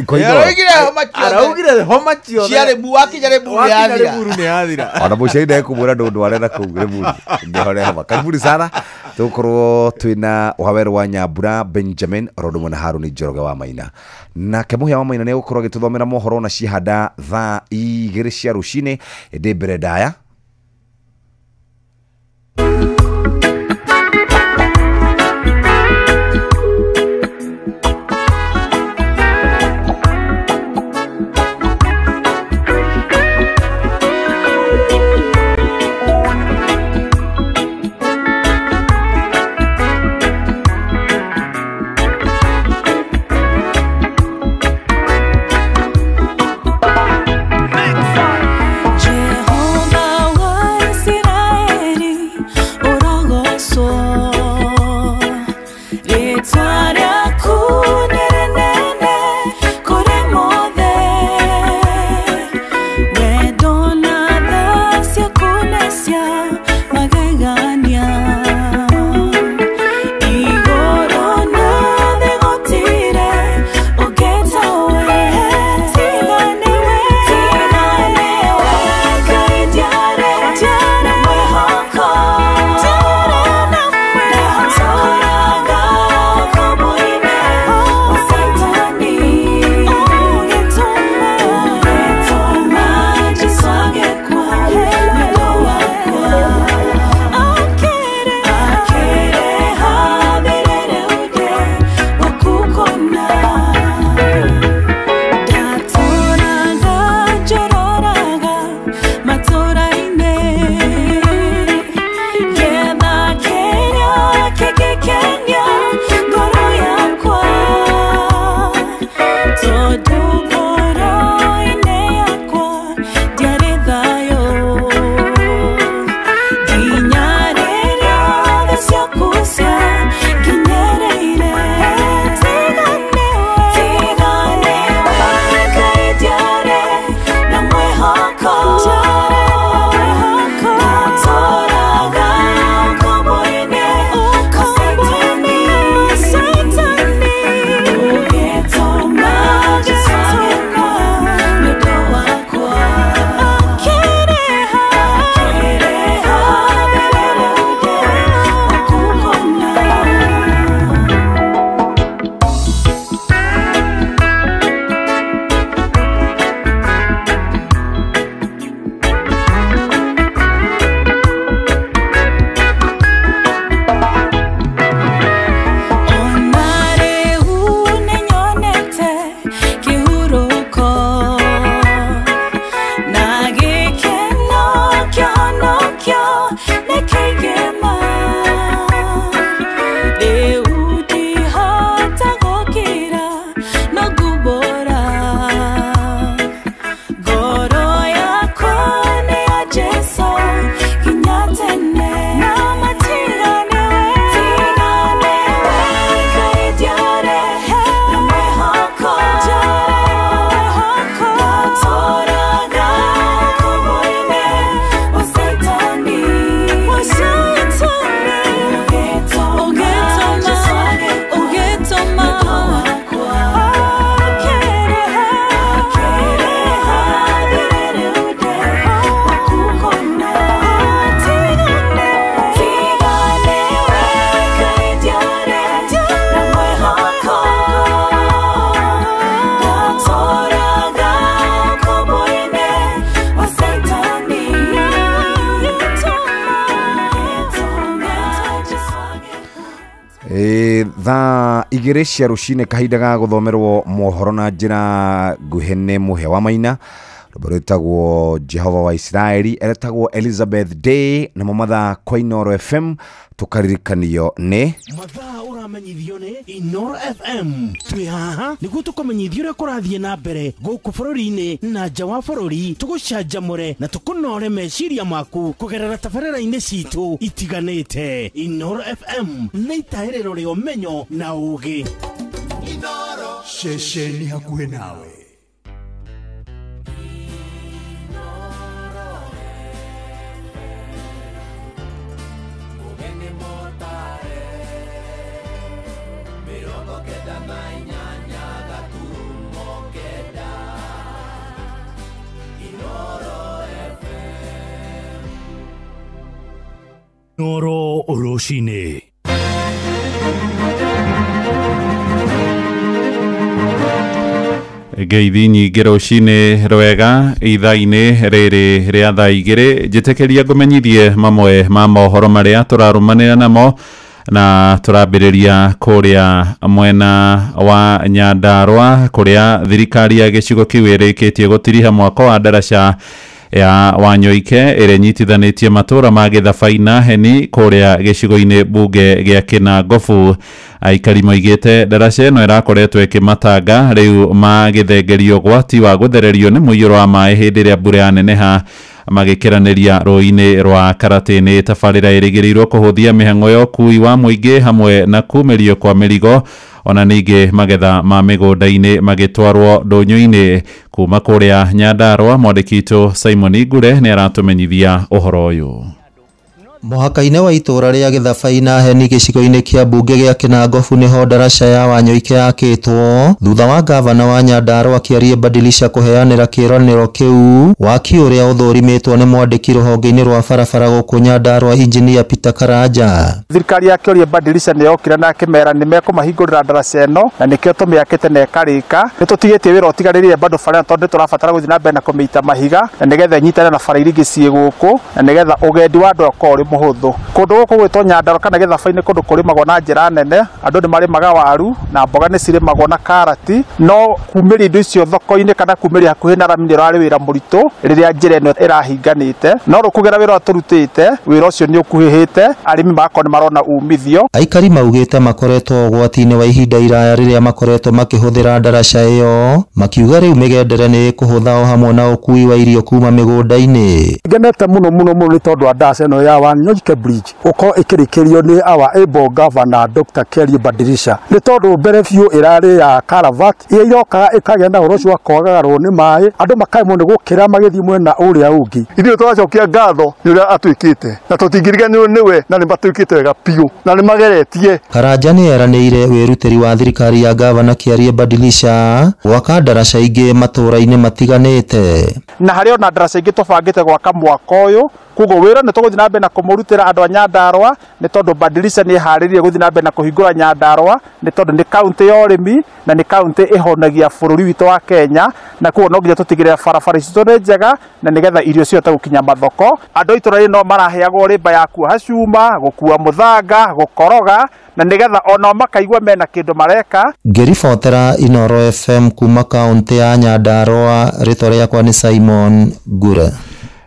araugire homa ciothe cia Limuru wakinya Limuru nĩ yathira ona mũciari ndekũmwĩra ndũndware na kũu Limuru ngĩhore homa. Karibuni sana tukorwo twina Waweru wa Nyambura Benjamin oro na Haruni Njoroge wa Maina nake Mũhĩa wa Maina nĩ egũkorwo agĩtũthomera mohoro na cihanda thaa 2 cia rũcinĩ ĩndĩ mbere ndaya. Thaa 2 cia rũcinĩ kahinda ga gũthomerwo mohoro na njĩra nguhĩ nĩ Mũhĩa wa Maina. Rwĩmbo rwĩtagwo Jehova wa Isiraeli, eretagwo Elizabeth Day, namo mathaa kwa Inooro FM tũkaririkanio nĩ mathaa ũramenyithio nĩ Inooro FM. Twĩ haha nĩguo tũkũmenyithia ũrĩa kũrathiĩ na mbere gũkũ bũrũri-inĩ na nja wa bũrũri, tũgũcanjamũre na tũkũnore meciria maku kũgerera tabarĩra-inĩ citũ itiganĩte. Inooro FM nĩ itahĩrĩro rĩa ũmenyo na ũũgĩ. Inooro ceceni hakuhĩ nawe. Inooro rũcinĩ. Ngeithi nyingĩ rũcinĩ rwega ithaa-inĩ rĩrĩ rĩa thaa 2 njĩtĩkĩria ngũmenyithie mamwe ma mohoro marĩa tũrarũmanĩra namo na tũrambĩrĩria kũrĩa mwena wa Nyandarũa kũrĩa thirikari ya gĩcigo kĩu ĩrĩkĩtie gũtiriha mwako wa ndaraca ya Wanyoike ĩrĩa ĩnyitithanĩtie matũũra ma Gĩthabai na Heni kũrĩa gĩcigo-inĩ mbunge gĩa Kĩnangobu. Aikari moigĩte ndaraca ĩno ĩrakoretwo ĩkĩmatanga rĩu magĩthengerio ũgwati wa gũthererio nĩ mũiyũro wa maĩ hĩndĩ ĩrĩa mbura yaneneha magĩkĩranĩria rũĩ-inĩ rwa Karatĩ. Tabarĩra ĩrĩgĩrĩirwo kũhũthia mĩhang'o ya ũkui wa mũingĩ hamwe na kumĩrio kwa mĩrigo ona ningĩ magetha ma mĩgũnda-inĩ magĩtwarwo ndũnyũ-inĩ. Kuma kũrĩa Nyandarũa mwandĩki witũ Simon Ngure nĩ aratũmenyithia ũhoro ũyũ. Mũhaka-inĩ wa itũũra rĩa Gĩthabai na Heni gĩcigo-inĩ kĩa mbunge gĩa Kĩnangobu nĩho ndaraca ya Wanyoike yakĩtwo thutha wa gavana wa Nyandarũa Kĩarie Badilisha kũheanĩra kĩĩranĩro kĩu. Waki ũrĩa ũthũrimĩtwo nĩ mwandĩki rũhonge-inĩ rwa barabara gũkũ Nyandarũa Engineer Peter Karanja. Thirikari ya Kĩorie Badilisha nĩ yokire na akĩmera nĩ mekũmahingũrĩra ndaraca ĩno na nĩkĩo tũmĩakĩte na ĩkarĩka. Nĩ tũtigĩtie wĩra ũtigarĩrire bado bara tondũ tũrabatara gũthiĩ na mbere na kũmĩita mahiga na nĩgetha ĩnyitane na bara iria ingĩ ciĩ gũkũ na nĩgetha ũgendi wa andũ ũkorwo ũrĩ mũhũthũ. Kũndũ gũkũ gwĩtwo Nyandarũa kana Gĩthabai-inĩ kũndũ kũrĩmagwo na njĩra nene, andũ nĩ marĩmaga waru na mboga nĩ cirĩmagwo na karati, no kumĩria indo icio thoko-inĩ kana kumĩria hakuhĩ na rami nĩ ũrarĩ wĩra mũritũ rĩrĩa njĩra ĩno ĩrahinganĩte, no rĩu kũgera wĩra ũrĩa tũrutĩte wĩra ũcio nĩ ũkuhĩhĩte, arĩmi magakorwo nĩ marona umithio. Aikari maugĩte makoretwo ũgwati-inĩ wa ihinda iraya rĩrĩa makoretwo makĩhũthĩra ndaraca ĩyo, makiuga rĩu mĩgendere nĩ ĩkũhũtha o hamwe na ũkui wa irio kuma mĩgũnda-inĩ. Ngenete mũno mũno mũno nĩ tondũ wa ndaraca ĩno ya Wanyoike Bridge ũkorwo ĩkĩrĩkĩrio nĩ our able governor Dr. Kĩarie Badilisha, nĩ tondũ mbere biũ ĩrarĩ ya Karavat ĩrĩa irokaga ĩkagĩa na ũhoro ũcio wa kwagararwo nĩ maĩ, andũ makaremwo nĩ gũkĩra magĩthiĩ mwena ũrĩa ũngĩ. Ithuĩ tũracokia ngatho nĩ ũrĩa atuĩkĩte na tũtingĩriganĩrwo nĩwe na nĩ matuĩkĩte wega biũ na nĩ mageretie. Karanja nĩ eranĩire wĩrutĩri wa thirikari ya gavana Kĩarie Badilisha gwaka ndaraca ingĩ matũũra-inĩ matiganĩte. Na harĩ ona ndaraca ingĩ tũbangĩte gwaka mwaka ũyũ, koguo wĩra nĩ tũgũthiĩ na mbere na kũmũrutĩra andũ a Nyandarũa nĩ tondũ Badilisha nĩ ĩharĩrĩirie gũthiĩ na mbere na kũhingũra Nyandarũa nĩ tondũ nĩ kaũntĩ ya ũrĩmi na nĩ kaũntĩ ĩhonagia bũrũri witũ wa Kenya, na koguo no nginya tũtigĩrĩre barabara citũ nĩ njega na nĩgetha irio cihote gũkinya mathoko. Andũ a itũũra rĩrĩ no maraheagwo rĩmba ya kuoha cuma, gũkua mũthanga, gũkoroga na nĩgetha onao makaigua mena kĩndũ mareka. Ngĩribotera Inooro FM kuma kaũntĩ ya Nyandarũa, rĩtwa rĩakwa nĩ Simon Ngure.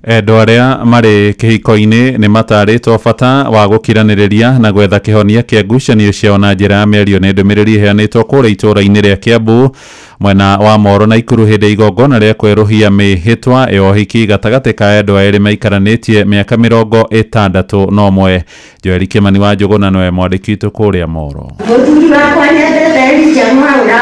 Endwa arĩa marĩ kĩhiko-inĩ nĩ matarĩtwo bata wa gũkiranĩrĩria na gwetha kĩhonia kĩa ngucanio ciao na njĩra ya mĩario. Nĩ ndũmĩrĩri ĩheanĩtwo kũrĩa itũũra-inĩ rĩa Kiambu mwena wa Moro na Ikuru hĩndĩ ya igongona rĩa kwerũhia mĩhĩtwa ya ũhiki gatagatĩ ka endwa erĩ maikaranĩtie mĩaka 61. Joeli Kĩmani wa Njũgũna nĩwe mwandĩki witũ kũrĩa Moro. Mũthuri wakwa nĩendete Elijah Mwaura.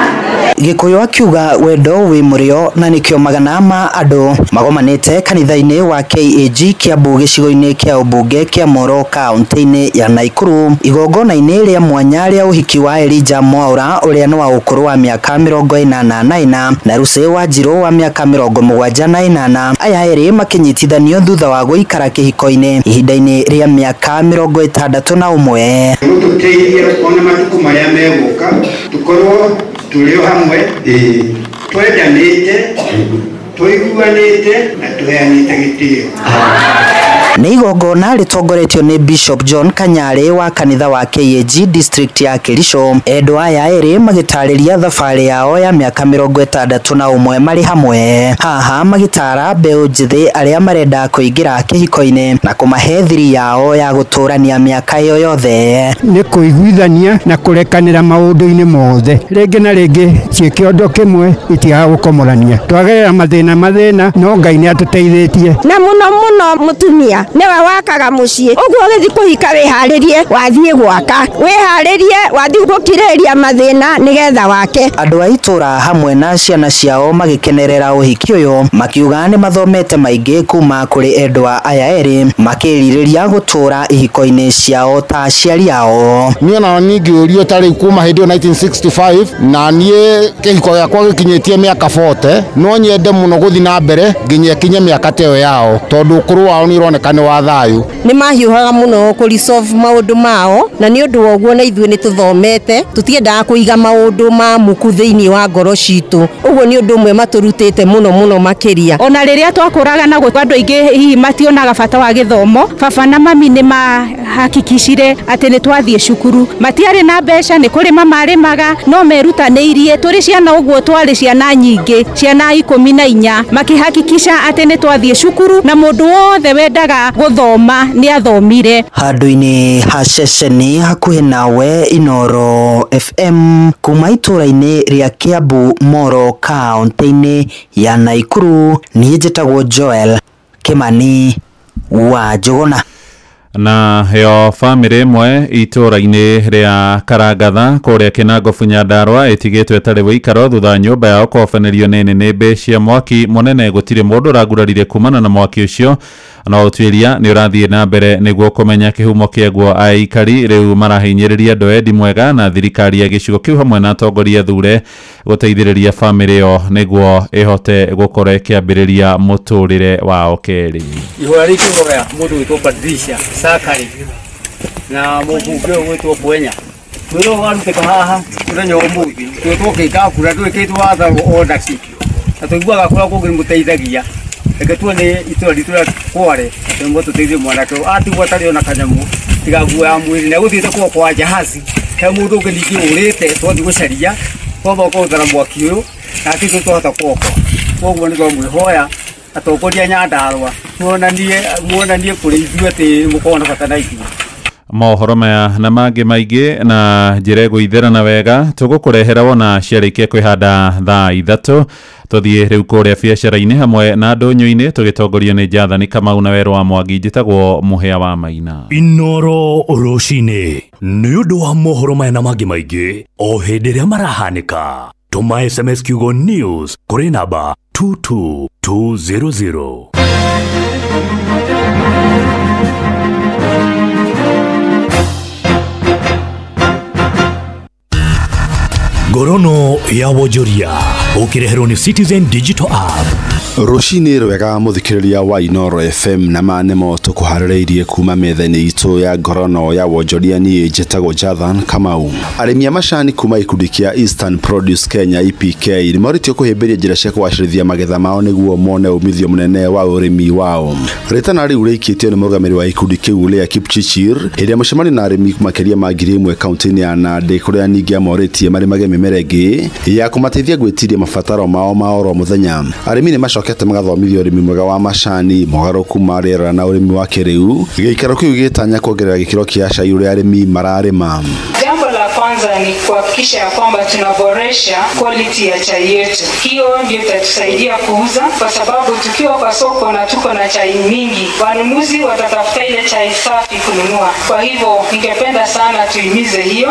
Gĩkũyũ akiuga wendo wĩ mũrĩo na nĩkĩo magana ma andũ magomanĩte kanitha-inĩ wa KAG Kiambu gĩcigo-inĩ kĩa ũmbunge kĩa Moro kaũntĩ-inĩ ya Naikuru igongona-inĩ rĩa mwanya rĩa ũhiki wa Elijah Mwaura ũrĩa nĩ wa ũkũrũ wa mĩaka 84 na Lucy Wanjirũ wa mĩaka 78. Aya erĩ makĩnyitithanio thutha wa gũikara kĩhiko-inĩ ihinda-inĩ rĩa mĩaka 61. Gũtũteithia ona matukũ marĩa megũka tũkorwo tũrĩ o hamwe, twendanĩte, tũiguanĩte na tũheanĩte gĩtĩo. Nĩ igongona rĩtongoretio nĩ Bishop John Kanyarĩ wa kanitha wa KAG district ya Kericho. Endwa aya erĩ magĩtarĩria thabarĩ yao ya mĩaka 61 marĩ hamwe. Haha magĩtara mbeũ njĩthĩ arĩa marenda kũingĩra kĩhiko-inĩ na kũmahe thiri yao ya gũtũrania mĩaka ĩyo yothe. Nĩ kũiguithania na kũrekanĩra maũndũ-inĩ mothe, rĩngĩ na rĩngĩ ciĩ kĩondo kĩmwe itigaga gũkomorania. Twagerera mathĩna no Ngai nĩ atũteithĩtie. Na mũno mũno mũtumia nĩwe wakaga mũciĩ, ũguo ũgĩthiĩ kũhika wĩharĩrie wathiĩ gwaka, wĩharĩrie wathiĩ gũkirĩrĩria mathĩna nĩgetha wake. Andũ a itũra hamwe na ciana ciao magĩkenerera ũhiki ũyũ, makiuga nĩ mathomete maingĩ kuma kũrĩ endwa aya erĩ, makĩrirĩria gũtũra ihiko-inĩ ciao ta aciari ao. Niĩ ona ningĩũrio ta rĩu kuma hĩndĩ ĩyo 1965 na niĩ kĩhiko gĩakwa gĩkinyĩtie mĩaka 40, no nyende mũno gũthiĩ na mbere nginya ĩkinye mĩaka ta ĩyo yao, tondũ ũkũrũ wao nĩ ũroneka nĩ wa thayũ. Nĩ mahiũhaga mũno kũ resolve maũndũ mao, na nĩ ũndũ wa ũguo na ithuĩ nĩ tũthomete, tũtiendaga kũiga maũndũ ma muku thĩinĩ wa ngoro citũ. Ũguo nĩ ũndũ ũmwe matũrutĩte mũno mũno makĩria. Ona rĩrĩa twakũraga na andũ aingĩ hihi mationaga bata wa gĩthomo, baba na mami nĩ mahakikicire atĩ nĩ twathiĩ cukuru. Matiarĩ na mbeca, nĩ kũrĩma marĩmaga, no merutanĩirie. Tũrĩ ciana ũguo twarĩ ciana nyingĩ, ciana 14, makĩhakikisha atĩ nĩ twathiĩ cukuru na mũndũ wothe wendaga gũthoma nĩ athomire. Handũ-inĩ ha ceceni hakuhĩ nawe Inooro FM kuma itũra-inĩ rĩa Kiambu Moro kaũntĩ-inĩ ya Naikuru, niĩ njĩtagwo Joel Kimani wa Njũgũna. Na yo famĩlĩ ĩmwe itũra-inĩ rĩa Karangatha kũrĩa Kĩnangobu Nyandarũa ĩtigĩtwo ĩtarĩ wĩikaro thutha nyũmba yao kũhobanĩrio nĩ nĩnĩmbĩ cia mwaki mũnene. Gũtirĩ mũndũ ũragurarire kumana na mwaki ũcio, no ũtuĩria nĩ ũrathiĩ na mbere nĩguo kũmenya kĩhumo kĩaguo. Aikari rĩu marahinyĩrĩria andũ endi mwega na thirikari ya gĩcigo kĩu hamwe na atongoria thure gũteithĩrĩria famĩlĩ ĩyo nĩguo ĩhote gũkorwo ĩkĩambĩrĩria mũtũrĩre wao kerĩ. Ihoya rĩkĩhoya mũndũ wĩtwo Patricia Sakari na mũmbunge ũyũ gwĩtwo Bwenya mwĩra ũyũ warutĩka haha mũthenya wa ũmũthĩ twĩtwo kura ndwĩkĩtwo watharwo onakĩ na tũiguaga kũrĩa kũngĩ nĩmũteithagia. Reke tuone itũra ritũ rĩa Kware nĩguo tũteithie mwanake ũyũ atigwo atarĩ ona kanyamũ tiga nguo ya mwĩrĩ na gũthiĩte kuo kwa jahazi he mũndũ ũngĩ ningĩ ũrĩte twathiĩ gũcaria twamba kũhũthĩra mwaki ũyũ na ti twahota kuokoa. Koguo nĩ twamwĩhoya atongoria Nyandarũa muonanie kũrĩ ithuĩ atĩ mũkorwo na bata na ithuĩ. Mohoro maya na mangĩ maingĩ na njĩra ĩgũitherana wega tũgũkũrehera wona ciarĩkia kwĩhanda thaa 3. Tũthiĩ rĩu kũrĩa biacara-inĩ hamwe na ndũnyũ-inĩ tũgĩtongorio nĩ Jathani Kamau na Werũ wa Mwangi. Njĩtagwo Mũhĩa wa Maina. Inooro rũcinĩ nĩ ũndũ wa mohoro maya na mangĩ maingĩ o hĩndĩ ĩrĩa marahanĩka. Tũma SMS kiugo news kũrĩ namba 22200. Ngorono ya wonjoria ũkĩreherwo nĩ Citizen Digital App. Rũcinĩ rwega mũthikĩrĩria wa Inooro FM na ma nĩmo tũkũharĩrĩirie kuma metha-inĩ itũ ya ngorono ya wonjoria. Niĩ njĩtagwo Jathan Kamau. Arĩmi a macani kuma gĩkundi kĩa Eastern Produce Kenya EPK nĩmorĩtio kũhĩmbĩria njĩra cia kũgacĩrithia magetha mao nĩguo mone umithio mũnene wa ũrĩmi wao. Rĩtana rĩu rĩikĩtio nĩ mũrũgamĩrĩri wa gĩkundi kĩu Leah Kipchirchir hĩndĩ ya mũcemanio na arĩmi makĩria ma 1000 kaunti-inĩ ya Nandĩ kũrĩa ningĩ amorĩtie marĩmage mĩmera ĩngĩ ya kũmateithia gwĩtiria mabataro mao ma oro mũthenya. Arĩmi nĩ macokete magathomithio ũrĩmi mwega wa macani, mogarũrũku ma rĩera na ũrĩmi wa kĩrĩu. Gĩikaro kĩu gĩtanya kuongerera gĩkĩro kĩa cai ũrĩa arĩmi mararĩma. Jambo la kwanza ni kuhakikisha ya kwamba tunaboresha quality ya chai yetu. Hiyo ndio itatusaidia kuuza, kwa sababu tukiwa kwa soko na tuko na chai mingi, wanunuzi watatafuta ile chai safi kununua. Kwa hivyo ningependa sana tuimize hiyo.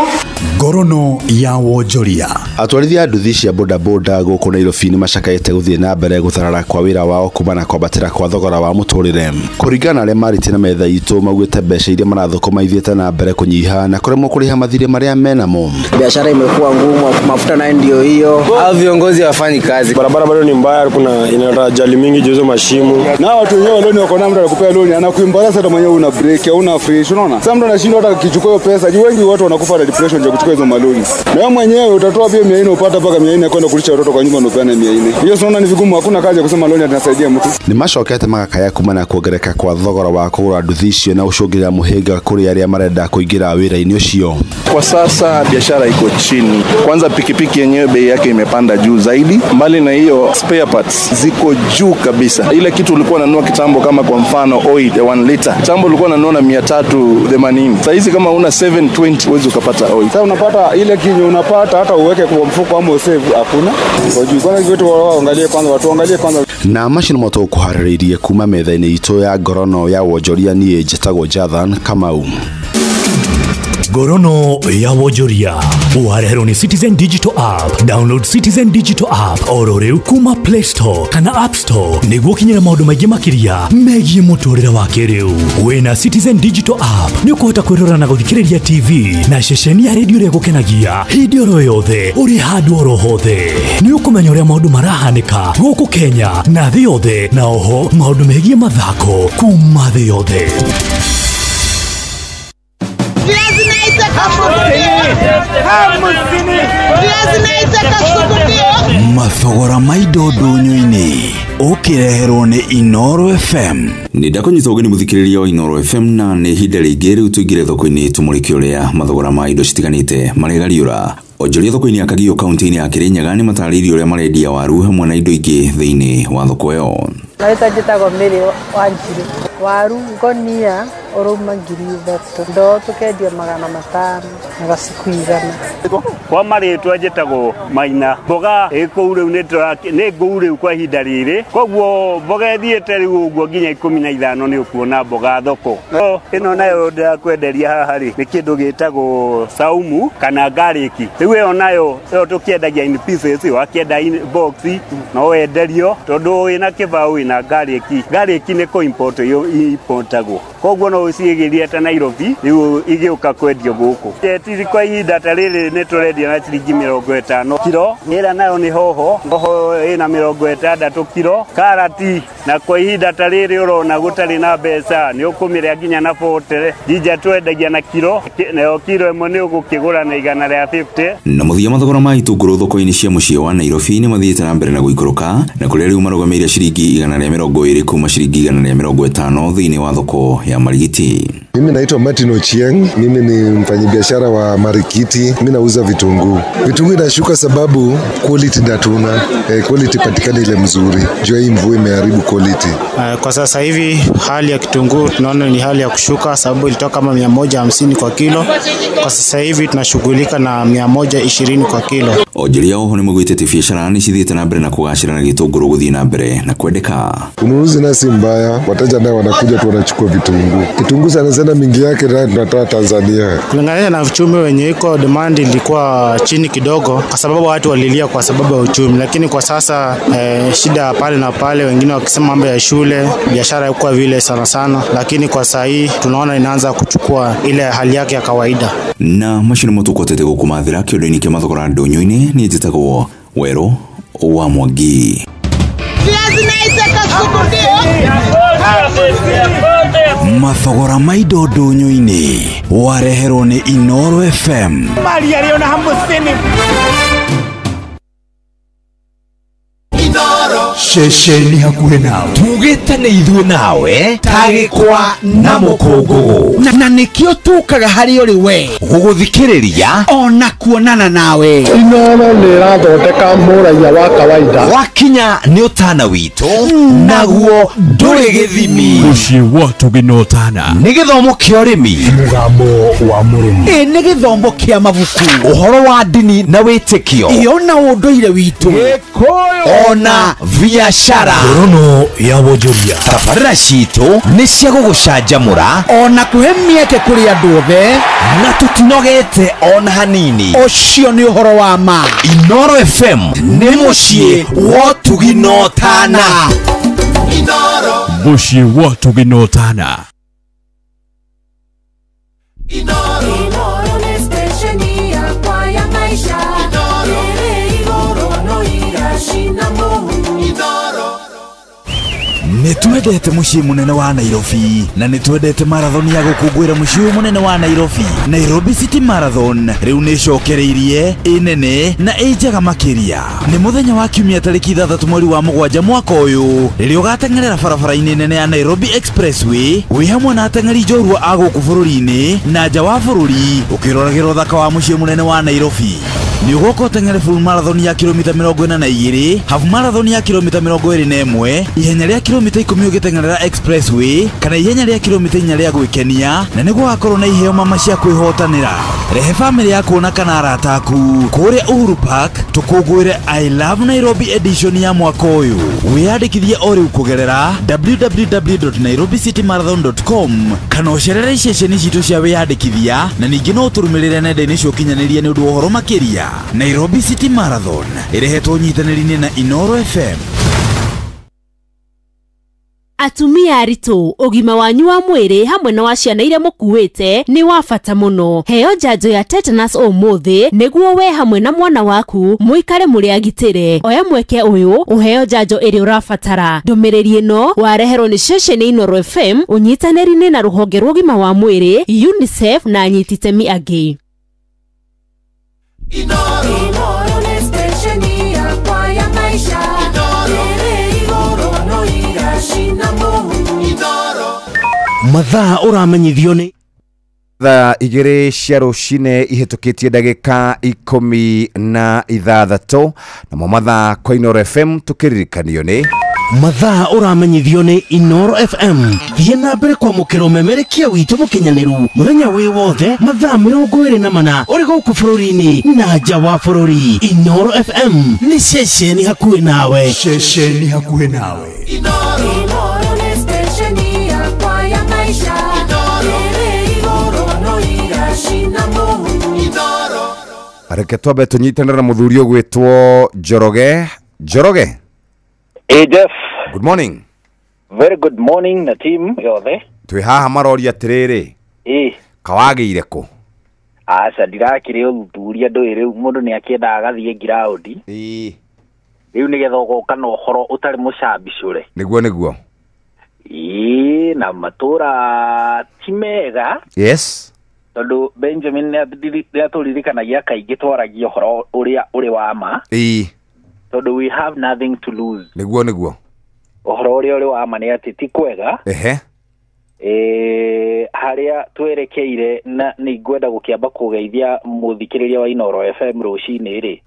Ngorono ya wonjoria. Atwarithia a nduthi cia bodaboda gũkũ Nairobi nĩ macakaĩte gũthiĩ na mbere gũtharara kwa wĩra wao kumana kwambatĩra kwa thogora wa mũtũrĩre. Kũringana na arĩa marĩtie na metha itũ maugĩte mbeca iria marathũkũma ithiĩte na mbere kũnyiha na kũremwo kũrĩha mathirĩ marĩa menamo. Biashara imekuwa ngumu, mafuta nayo ndio hiyo. Hao viongozi hawafanyi kazi. Barabara bado ni mbaya, kuna inaleta ajali mingi juu hizo mashimo. Na watu wenyewe loni wako na mtu anakupea loni, anakuimbarasa hata mwenyewe una break, una fresh, unaona? Sasa mtu anashindwa hata akichukua hiyo pesa. Juu wengi watu wanakufa na depression juu kuchukua kuchukua hizo malori. Na wewe mwenyewe utatoa pia 400 upata mpaka 400 kwenda kulisha watoto kwa nyumba na upeane 400. Hiyo sinaona ni vigumu, hakuna kazi ya kusema lori atasaidia mtu. Nĩ macokete magakaya kumana na kuongereka kwa thogora wa kũgũra nduthi icio na gũcũngĩrĩria mũhĩnga kũrĩ arĩa marenda kũingĩra wĩra-inĩ ũcio. Kwa sasa biashara iko chini. Kwanza pikipiki yenyewe bei yake imepanda juu zaidi. Mbali na hiyo, spare parts ziko juu kabisa. Ile kitu ulikuwa unanunua kitambo, kama kwa mfano oil ya 1 liter, kitambo ulikuwa unanunua na 380. Sasa hizi kama una 720 huwezi ukapata oil. Sasa unapata ile kinyo unapata hata uweke kwa mfuko ama usave hakuna. Kwa juu kwanza kitu waangalie kwanza, watu waangalie kwanza. Na macio nĩmo tũkũharĩrĩirie kuma metha-inĩ itũ ya ngorono ya wonjoria. Niĩ njĩtagwo Jathan Kamau. Ngorono ya wonjoria wareherwo nĩ Citizen Digital App. Download Citizen Digital App oro rĩu kuma Play Store kana App Store nĩguo ũkinyĩre maũndũ maingĩ makĩria megiĩ mũtũrĩre wa kĩrĩu. Wĩna Citizen Digital App nĩ ũkũhota kwĩrora na gũthikĩrĩria TV na ceceni ya redio ĩrĩa ĩgũkenagia hĩndĩ oro yothe ũrĩ handũ oro hothe. Nĩ ũkũmenya ũrĩa maũndũ marahanĩka gũkũ Kenya na thĩ yothe, na oho maũndũ megiĩ mathako kuma thĩ yothe. Mathogora ma indo ndũnyũ-inĩ ũkĩreherwo nĩ Inoro FM. Nĩ ndakũnyita ũgeni mũthikĩrĩria wa Inoro FM, na nĩ ihinda rĩngĩ rĩu tũingĩre thoko-inĩ tũmũrĩke ũrĩa mathogora ma indo citiganĩte marĩgariũra. Onjoria thoko-inĩ ya Kagio kaunti-inĩ ya Kirinyaga nĩ matarĩirie ũrĩa marendia waru hamwe na indo ingĩ thĩinĩ wa thoko ĩyo. Marĩtwa njĩtagwo Mary Wanjiru. Waru ngonia ũrauma 3,000, ndoo tũkendia 500 na gacuku 100. Kwa marĩtwa njĩtagwo Maina. Mboga ĩ kũu rĩu nĩ ngũu rĩu kwa ihinda rĩrĩ, koguo mboga ĩthiĩte rĩu ũguo nginya 15 nĩ ũkuona mboga thoko. No ĩno nayo ndĩrakwenderia haha rĩ nĩ kĩndũ gĩtagwo saumu kana garlic. Rĩu ĩyo nayo ĩyo tũkĩendagia in pieces, wakĩenda in box no wenderio tondũ wĩna kĩbaũ wĩna garlic. Garlic nĩ kũ import importagwo, koguo no ũciĩgĩrie ta Nairobi rĩu igĩũka kwendio gũkũ. Tiri kwa ihinda ta rĩrĩ nĩ tũrendia na ciringi 50 kiro. Ĩrĩa nayo nĩ hoho, hoho ĩna 60 kiro. Karati na kwa ihinda ta rĩrĩ ũrona gũtarĩ na mbeca nĩ ũkũmĩrĩa nginya na 40. Jinja twendagia na kiro, nayo kiro ĩmwe nĩ ũgũkĩgũra na 150. Na mũthia mathogora ma itũngũrũ thoko-inĩ cia mũciĩ wa Nairobi nĩ mathiĩte na mbere na gũikũrũka, na kũrĩa rĩu marũgamĩire ciringi 120 kuma ciringi 150 thĩinĩ wa thoko ya Marigiti. Mimi naitwa Martin Ochieng, mimi ni mfanyabiashara wa Marikiti. Mimi nauza vitunguu. Vitunguu inashuka sababu quality ndatuna, quality patikani ile mzuri. Jua hii mvua imeharibu quality. Kwa sasa hivi hali ya kitunguu tunaona ni hali ya kushuka sababu ilitoka kama 150 kwa kilo. Kwa sasa hivi tunashughulika na 120 kwa kilo. Onjoria oho nĩ maugĩte biacara nĩ cithiĩte na mbere na kũgacĩra na gĩtũngũrũ gũthiĩ na mbere na kwendeka. Ununuzi na si mbaya, wateja nao wanakuja tu wanachukua vitunguu. Kitunguu sana sana mingi yake na tunatoa Tanzania. Kulingana na uchumi wenye iko, demand ilikuwa chini kidogo kwa sababu watu walilia kwa sababu ya uchumi, lakini kwa sasa shida pale na pale, wengine wakisema mambo ya shule, biashara haikuwa vile sana sana, lakini kwa sasa hii tunaona inaanza kuchukua ile hali yake ya kawaida. Na macio nĩmo tũkwatete gũkũmathĩra kĩondo-inĩ kĩa mathogora ndũnyũ-inĩ. Niĩ njĩtagwo Werũ wa Mwangi. Mathogora ma indo ndũnyũ-inĩ wareherwo nĩ Inoro FM. Ceceni hakuhĩ nawe tugĩte nĩ ithuĩ nawe tagĩkwa na mũkũngũgũ, na nĩkĩo tũkaga harĩ ũrĩ we gũgũthikĩrĩria ona kuonana nawe. Inoro nĩ ĩrathondeka mũraiya wa kawaida. Wakinya nĩ ũtana witũ naguo ndũrĩ gĩthimi. Mũciĩ wa Ũtugi na Ũtana nĩ gĩthomo kĩa ũrĩmi, mũgambo wa mũrĩmi, nĩ gĩthomo kĩa mabuku, ũhoro wa ndini na wĩtĩkio, iyo na ũndũire witũ, ona biashara. Ngorono ya wonjoria. Tabarĩra citũ nĩ cia gũgũcanjamũra ona kũhe mĩeke kũrĩ andũ othe, na tũtinogete ona hanini. Ũcio nĩ ũhoro wa ma. Inoro FM nĩ mũciĩ wa Ũtugi na Ũtana. Mũciĩ wa Ũtugi na Ũtana. Inoro nĩ stesheni yakwa ya maisha. Ĩrĩ igũrũ no iracina mũhu. Nĩ twendete mũciĩ mũnene wa Nairobi na nĩ twendete marathon ya gũkũngũĩra mũciĩ ũyũ mũnene wa Nairobi. Nairobi City Marathon rĩu nĩ ĩcokereirie, ĩ nene na ĩ njega makĩria. Nĩ mũthenya wa kiumia tarĩki 6 mweri wa 7 mwaka ũyũ rĩrĩa ũgateng'erera barabara-inĩ nene ya Nairobi Expressway wĩ hamwe na ateng'eri njorua a gũkũ bũrũri-inĩ na nja wa bũrũri ũkĩroragĩra ũthaka wa mũciĩ mũnene wa Nairobi. Nĩ ũgoka ũteng'ere full marathon ya kilomita 42, half marathon ya kilomita 21, ihenya rĩa kilomita 10 ũgĩteng'erera Expressway kana ihenya rĩa kilomita 4 rĩa gwĩkenia, na nĩguo wakorwo na iheo mama cia kwĩhotanĩra. Rehe famĩlĩ yaku na kana arata aku kũrĩa Uhuru Park tũkũngũĩre I Love Nairobi edition ya mwaka ũyũ. Wĩyandĩkithie o rĩu kũgerera www.nairobicitymarathon.com kana ũcerere iceceni citũ cia wĩyandĩkithia, na ningĩ no ũtũrũmĩrĩre nenda-inĩ cia ũkinyanĩria nĩ ũndũ wa ũhoro makĩria. Nairobi City Marathon ĩrehetwo ũnyitanĩri-inĩ na Inoro FM. Atumia aritũ, ũgima wanyu wa mwĩrĩ hamwe na wa ciana iria mũkuĩte nĩ wa bata mũno. Heo njanjo ya tetanus ũmũthĩ nĩguo we hamwe na mwana waku mũikare mũrĩ agitĩre. Oya mweke ũyũ ũheo njanjo ĩrĩa ũrabatara. Ndũmĩrĩri ĩno wareherwo nĩ ceceni Inoro FM ũnyitanĩri-inĩ na rũhonge rwa ũgima wa mwĩrĩ UNICEF na anyiti itemi angĩ. Inoro nĩ stesheni yakwa ya maisha. Ĩrĩ igũrũ no iracina mũhu. Mathaa ũramenyithio nĩ thaa 2 cia rũcinĩ ihĩtũkĩtie ndagĩka 16, namo mathaa kwa Inoro FM tũkĩririkanio nĩ mathaa ũramenyithio nĩ Inoro FM. Thiĩ na mbere kwamũkĩra ũmemerekia witũ mũkinyanĩru mũthenya wĩ wothe mathaa 24 ũrĩ gũkũ bũrũri-inĩ na nja wa bũrũri. Inoro FM nĩ ceceni hakuhĩ nawe. Ceceni hakuhĩ nawe. Inoro nĩ stesheni yakwa ya maisha. Ĩrĩ igũrũ no iracina mũhu. Reke twambe tũnyitanĩre na mũthuri ũgwĩtwo Njoroge. Njoroge. Hey Jeff. Good morning. Very good morning na team yothe. Twĩ haha maroria atĩrĩrĩ. Ĩ. Kawagĩire kũ? Aca ndirakĩrĩ ũthuthuria ndũĩ rĩu mũndũ nĩ akĩendaga agathiĩ ngiraũndi. Ĩ. Rĩu nĩgetha ũgoka na ũhoro ũtarĩ mũcambicũre. Nĩguo nĩguo. Ĩ, na matũra ti mega. Yes. Tondũ Benjamin nĩ atũririkanagia kaingĩ twaragia ũhoro ũrĩa ũrĩ wa ma. Ĩ. Tondũ we have nothing to lose. Nĩguo nĩguo. Ũhoro ũrĩa ũrĩ wa ma nĩ atĩ ti kwega. Ehe. Harĩa twerekeire na nĩ ngwenda gũkĩamba kũgeithia mũthikĩrĩria wa Inoro FM rũcinĩ rĩ.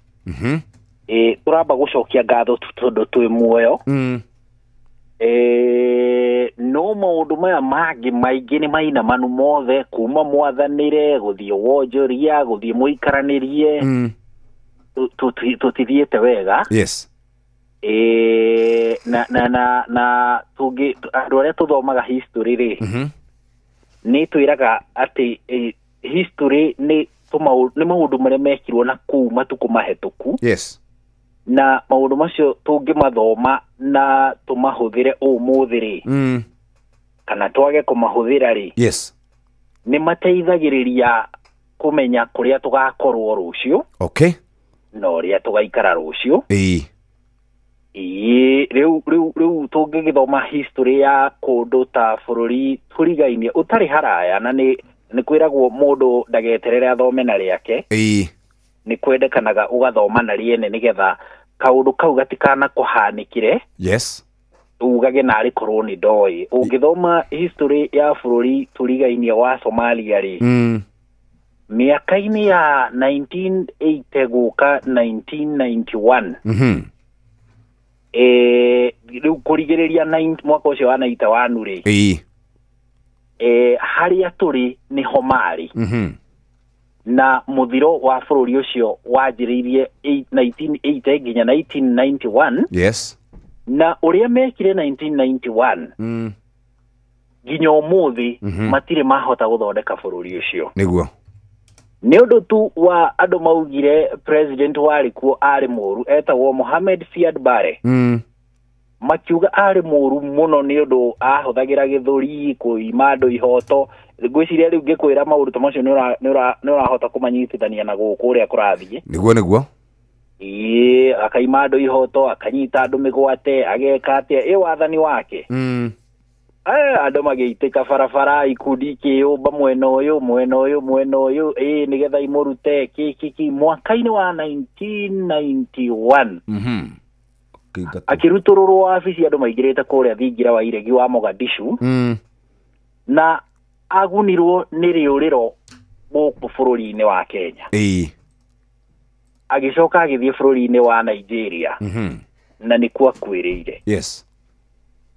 Tũramba gũcokia ngatho tondũ twĩ muoyo. No maũndũ maya mangĩ maingĩ nĩ mainamanu mothe kuma mwathanĩre gũthiĩ wonjoria gũthiĩ mũikaranĩrie. Tũtithiĩte wega. Yes. Na na na na tũngĩ andũ arĩa tũthomaga history rĩ, nĩ twĩraga atĩ history nĩ maũndũ marĩa mekirwo na kũu matukũ mahĩtũku. Yes. Na maũndũ macio tũngĩmathoma na tũmahũthĩre ũmũthĩ rĩ, kana twage kũmahũthĩra rĩ, yes, nĩ mateithagĩrĩria kũmenya kũrĩa tũgakorwo rũciũ. Okay. Na ũrĩa tũgaikara rũciũ. Ĩĩ. Ĩĩ, rĩu rĩu rĩu tũngĩgĩthoma history ya kũndũ ta bũrũri tũrigainie ũtarĩ haraya, na nĩ kwĩragwo mũndũ ndageterere athome na rĩake. Ĩĩ. Nĩ kwendekanaga ũgathoma na rĩene nĩgetha kaũndũ kau gatikana kũhanĩkire. Yes. Ugage narĩ korwo nĩ ndoĩ. Ũngĩthoma history ya bũrũri tũrigainie wa Somalia rĩ, mĩaka-inĩ ya 1980 gũka 1991, rĩu kũrigĩrĩria mwaka ũcio wa 91 rĩ, ĩĩ, harĩa tũrĩ nĩho marĩ. Na mũthiro wa bũrũri ũcio wanjĩrĩirie 1980 nginya 1991. Yes. Na ũrĩa mekire 1991 nginya ũmũthĩ matirĩ mahota gũthondeka bũrũri ũcio. Nĩguo. Nĩ ũndũ tu wa andũ maugire president warĩ kuo arĩ mũru etagwo Mohamed Siad Barre. Makiuga arĩ mũru mũno nĩ ũndũ ahũthagĩra gĩthũri kũima andũ ihoto. Ngwĩciria rĩu ngĩkwĩra maũndũ ta macio nĩ ũrahota kũmanyitithania na gũkũ ũrĩa kũrathiĩ. Nĩguo nĩguo. Ĩĩ, akaima andũ ihoto, akanyita andũ mĩgwate, ageka atĩa, ĩ wathani wake. Andũ magĩitĩka barabara, ikundi ikĩyũmba mwena ũyũ, mwena ũyũ, mwena ũyũ, ĩ nĩgetha imũrute kĩ mwaka-inĩ wa 1991. Akĩrutũrũrwo wabici andũ maingĩrĩte kũrĩa thingira wa iregi wa Mogadishu. Na agunirwo nĩ rĩũrĩro gũkũ bũrũri-inĩ wa Kenya. Agĩcoka agĩthiĩ bũrũri-inĩ wa Nigeria. Na nĩkuo akuĩrĩire. Yes.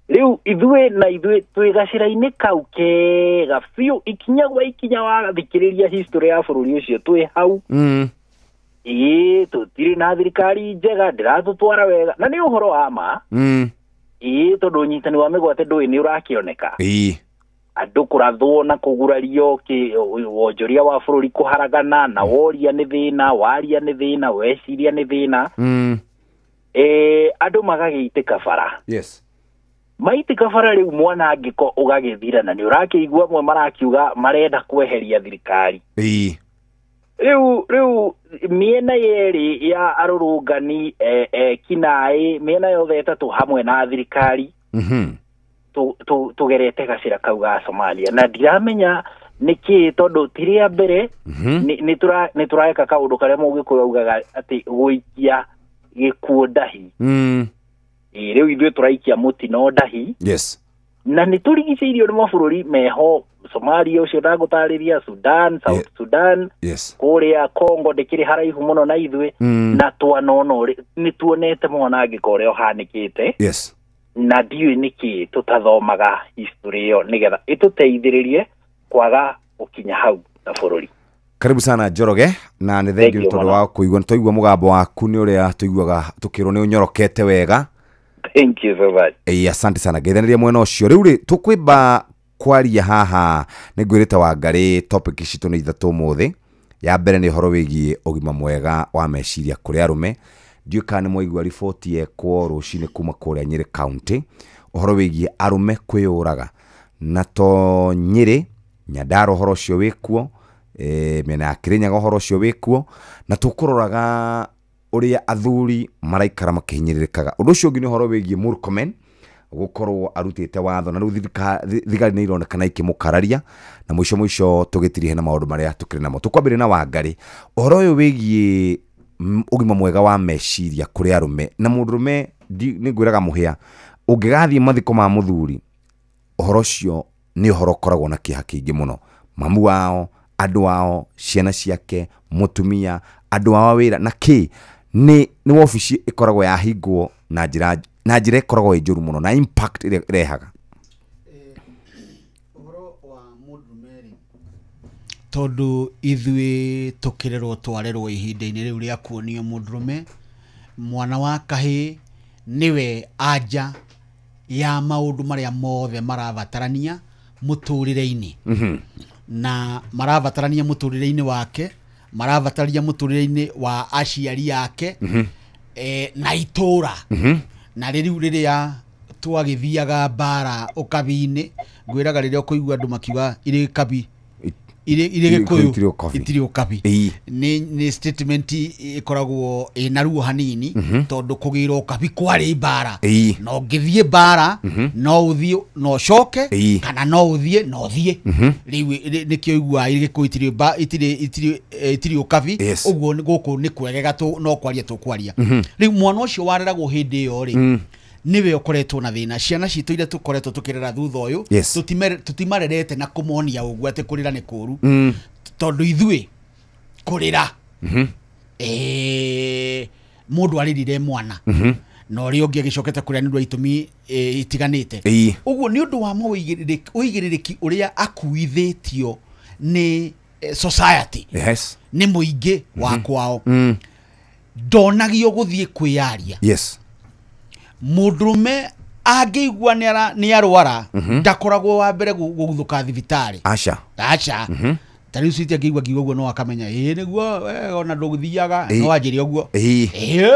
Rĩu ithuĩ na ithuĩ twĩ gacĩra-inĩ kau kega biũ, ikinya gwa ikinya wathikĩrĩria history ya bũrũri ũcio twĩ hau. Ĩĩ, tũtirĩ na thirikari njega, ndĩratũtwara wega, na nĩ ũhoro wa ma. Ĩĩ, tondũ ũnyitani wa mĩgwate ndũĩ nĩ ũrakĩoneka. Andũ kũrathwo na kũgurario, wonjoria wa bũrũri kũharagana, na woria nĩ thĩna, waria nĩ thĩna, weciria nĩ thĩna. Andũ magagĩitĩka bara. Yes. Maitĩka bara rĩu mwanangĩko ũgagĩthira, na nĩ ũrakĩigua amwe marakiuga marenda kweheria thirikari. Rĩu mĩena yerĩ ya arũrũngani, kinaĩ, mĩena yothe ĩtatũ hamwe na thirikari, tũgerete gacĩra kau ga Somalia, na ndiramenya nĩkĩ, tondũ ti rĩa mbere nĩ tũreka kaũndũ karĩa Mũgĩkũyũ augaga atĩ gũikia gĩkuũ ndahi. Rĩu ithuĩ tũraikia mũtino ndahi. Yes. Na nĩ tũrigicĩirio nĩ mabũrũri meho, Somalia ũcio ndagũtarĩria, Sudan, South Sudan, Yes. kũrĩa Congo ndĩkĩrĩ haraihu mũno na ithuĩ, na twanona nĩ tuonete mwanangĩko ũrĩa ũhanĩkĩte. Yes. Na ndiũĩ nĩkĩ tũtathomaga history ĩyo nĩgetha ĩtũteithĩrĩrie kwaga gũkinya hau na bũrũri. Karibu sana Njoroge, na nĩ thengiũ tondũ wa kũigua, nĩ twaigua mũgambo waku nĩ ũrĩa tũiguaga tũkĩrwo nĩ ũnyorokete wega. Thank you so much. Asante sana. Ngeithanĩria mwena ũcio. Rĩu rĩ, tũkwĩmba kwaria haha nĩ ngwĩrĩte Wangarĩ topic citũ nĩ ithatũ ũmũthĩ. Ya mbere nĩ ũhoro wĩgiĩ ũgima mwega wa meciria kũrĩ arũme. Ndiũĩ kana nĩ mwaigua riboti yekwo rũcinĩ kuma kũrĩa Nyĩrĩ County, ũhoro wĩgiĩ arũme kwĩyũraga. Na to Nyĩrĩ, Nyandarua ũhoro ũcio wĩkuo, mĩena ya Kĩrĩnyaga ũhoro ũcio wĩkuo, na tũkũroraga ũrĩa athuri maraikara makĩhinyĩrĩrĩkaga. Ũndũ ũcio ũngĩ nĩ ũhoro wĩgiĩ Murkomen gũkorwo arutĩte watho, na rĩu thigari nĩ ironekana ikĩmũkararia, na mũico mũico tũgĩtirihe na maũndũ marĩa tũkĩrĩ namo. Tũkwambĩrĩria na Wangarĩ, ũhoro ũyũ wĩgiĩ ũgima mwega wa meciria kũrĩ arũme, na mũndũrũme nĩ ngwĩraga mũhĩa, ũngĩgathiĩ mathiko ma mũthuri, ũhoro ũcio nĩ ũhoro ũkoragwo na kĩeha kĩingĩ mũno. Mamu wao, andũ ao, ciana ciake, mũtumia, andũ ao a wĩra, na kĩ nĩ wabici ĩkoragwo yahingwo na njĩra ĩkoragwo ĩ njũru mũno, na impact ĩrĩa ĩrehaga. Ũhoro wa mũndũrũme rĩ, tondũ ithuĩ tũkĩrerwo twarerwo ihinda-inĩ rĩu rĩa kuonio mũndũrũme, mwana wa kahĩĩ nĩwe anja ya maũndũ marĩa mothe marabatarania mũtũrĩre-inĩ. Na marabatarania mũtũrĩre-inĩ wake, marabatarania mũtũrĩre-inĩ wa aciari ake, na itũra. Na rĩu rĩrĩa twagĩthiaga mbara ũkabi-inĩ, ngwĩraga rĩrĩa ũkũigua andũ makiuga irĩ kabi, irĩ Gĩkũyũ itirĩ ũkabi, nĩ statement ĩkoragwo ĩna ruo hanini, tondũ kũgĩra ũkabi kwarĩ mbara. Na ũngĩthiĩ mbara, no ũthiĩ na ũcoke, kana no ũthiĩ na ũthiĩ. Rĩu nĩkĩo ũiguaga irĩ Gĩkũyũ itirĩ ũkabi. Ũguo gũkũ nĩ kwegega no kwaria tũkwaria. Rĩu mwana ũcio wareragwo hĩndĩ ĩyo rĩ, niwe ũkoretwo na thĩna. Ciana citũ iria tũkoretwo tũkĩrera thutha ũyũ, tũtimarerete na kũmonia ũguo atĩ kũrĩra nĩ kũũru, tondũ ithuĩ kũrĩra mũndũ arĩrire mwana, na ũrĩa ũngĩ agĩcokete kũrĩra nĩ ũndũ wa itũmi itiganĩte. Ũguo nĩ ũndũ wa ũigĩrĩrĩki ũrĩa akuithĩtio nĩ society, nĩ mũingĩ wa kwao, ndonagio gũthiĩ kwĩyaria. Yes. Mũndũrũme angĩigua nĩ arwara, ndakoragwo wa mbere gũguthũka thibitarĩ. Aca. Aca. Ta rĩu citi angĩigua ngiuga ũguo no akamenya ĩĩ nĩguo ona ndũgũthiaga, no anjĩre ũguo. Niĩ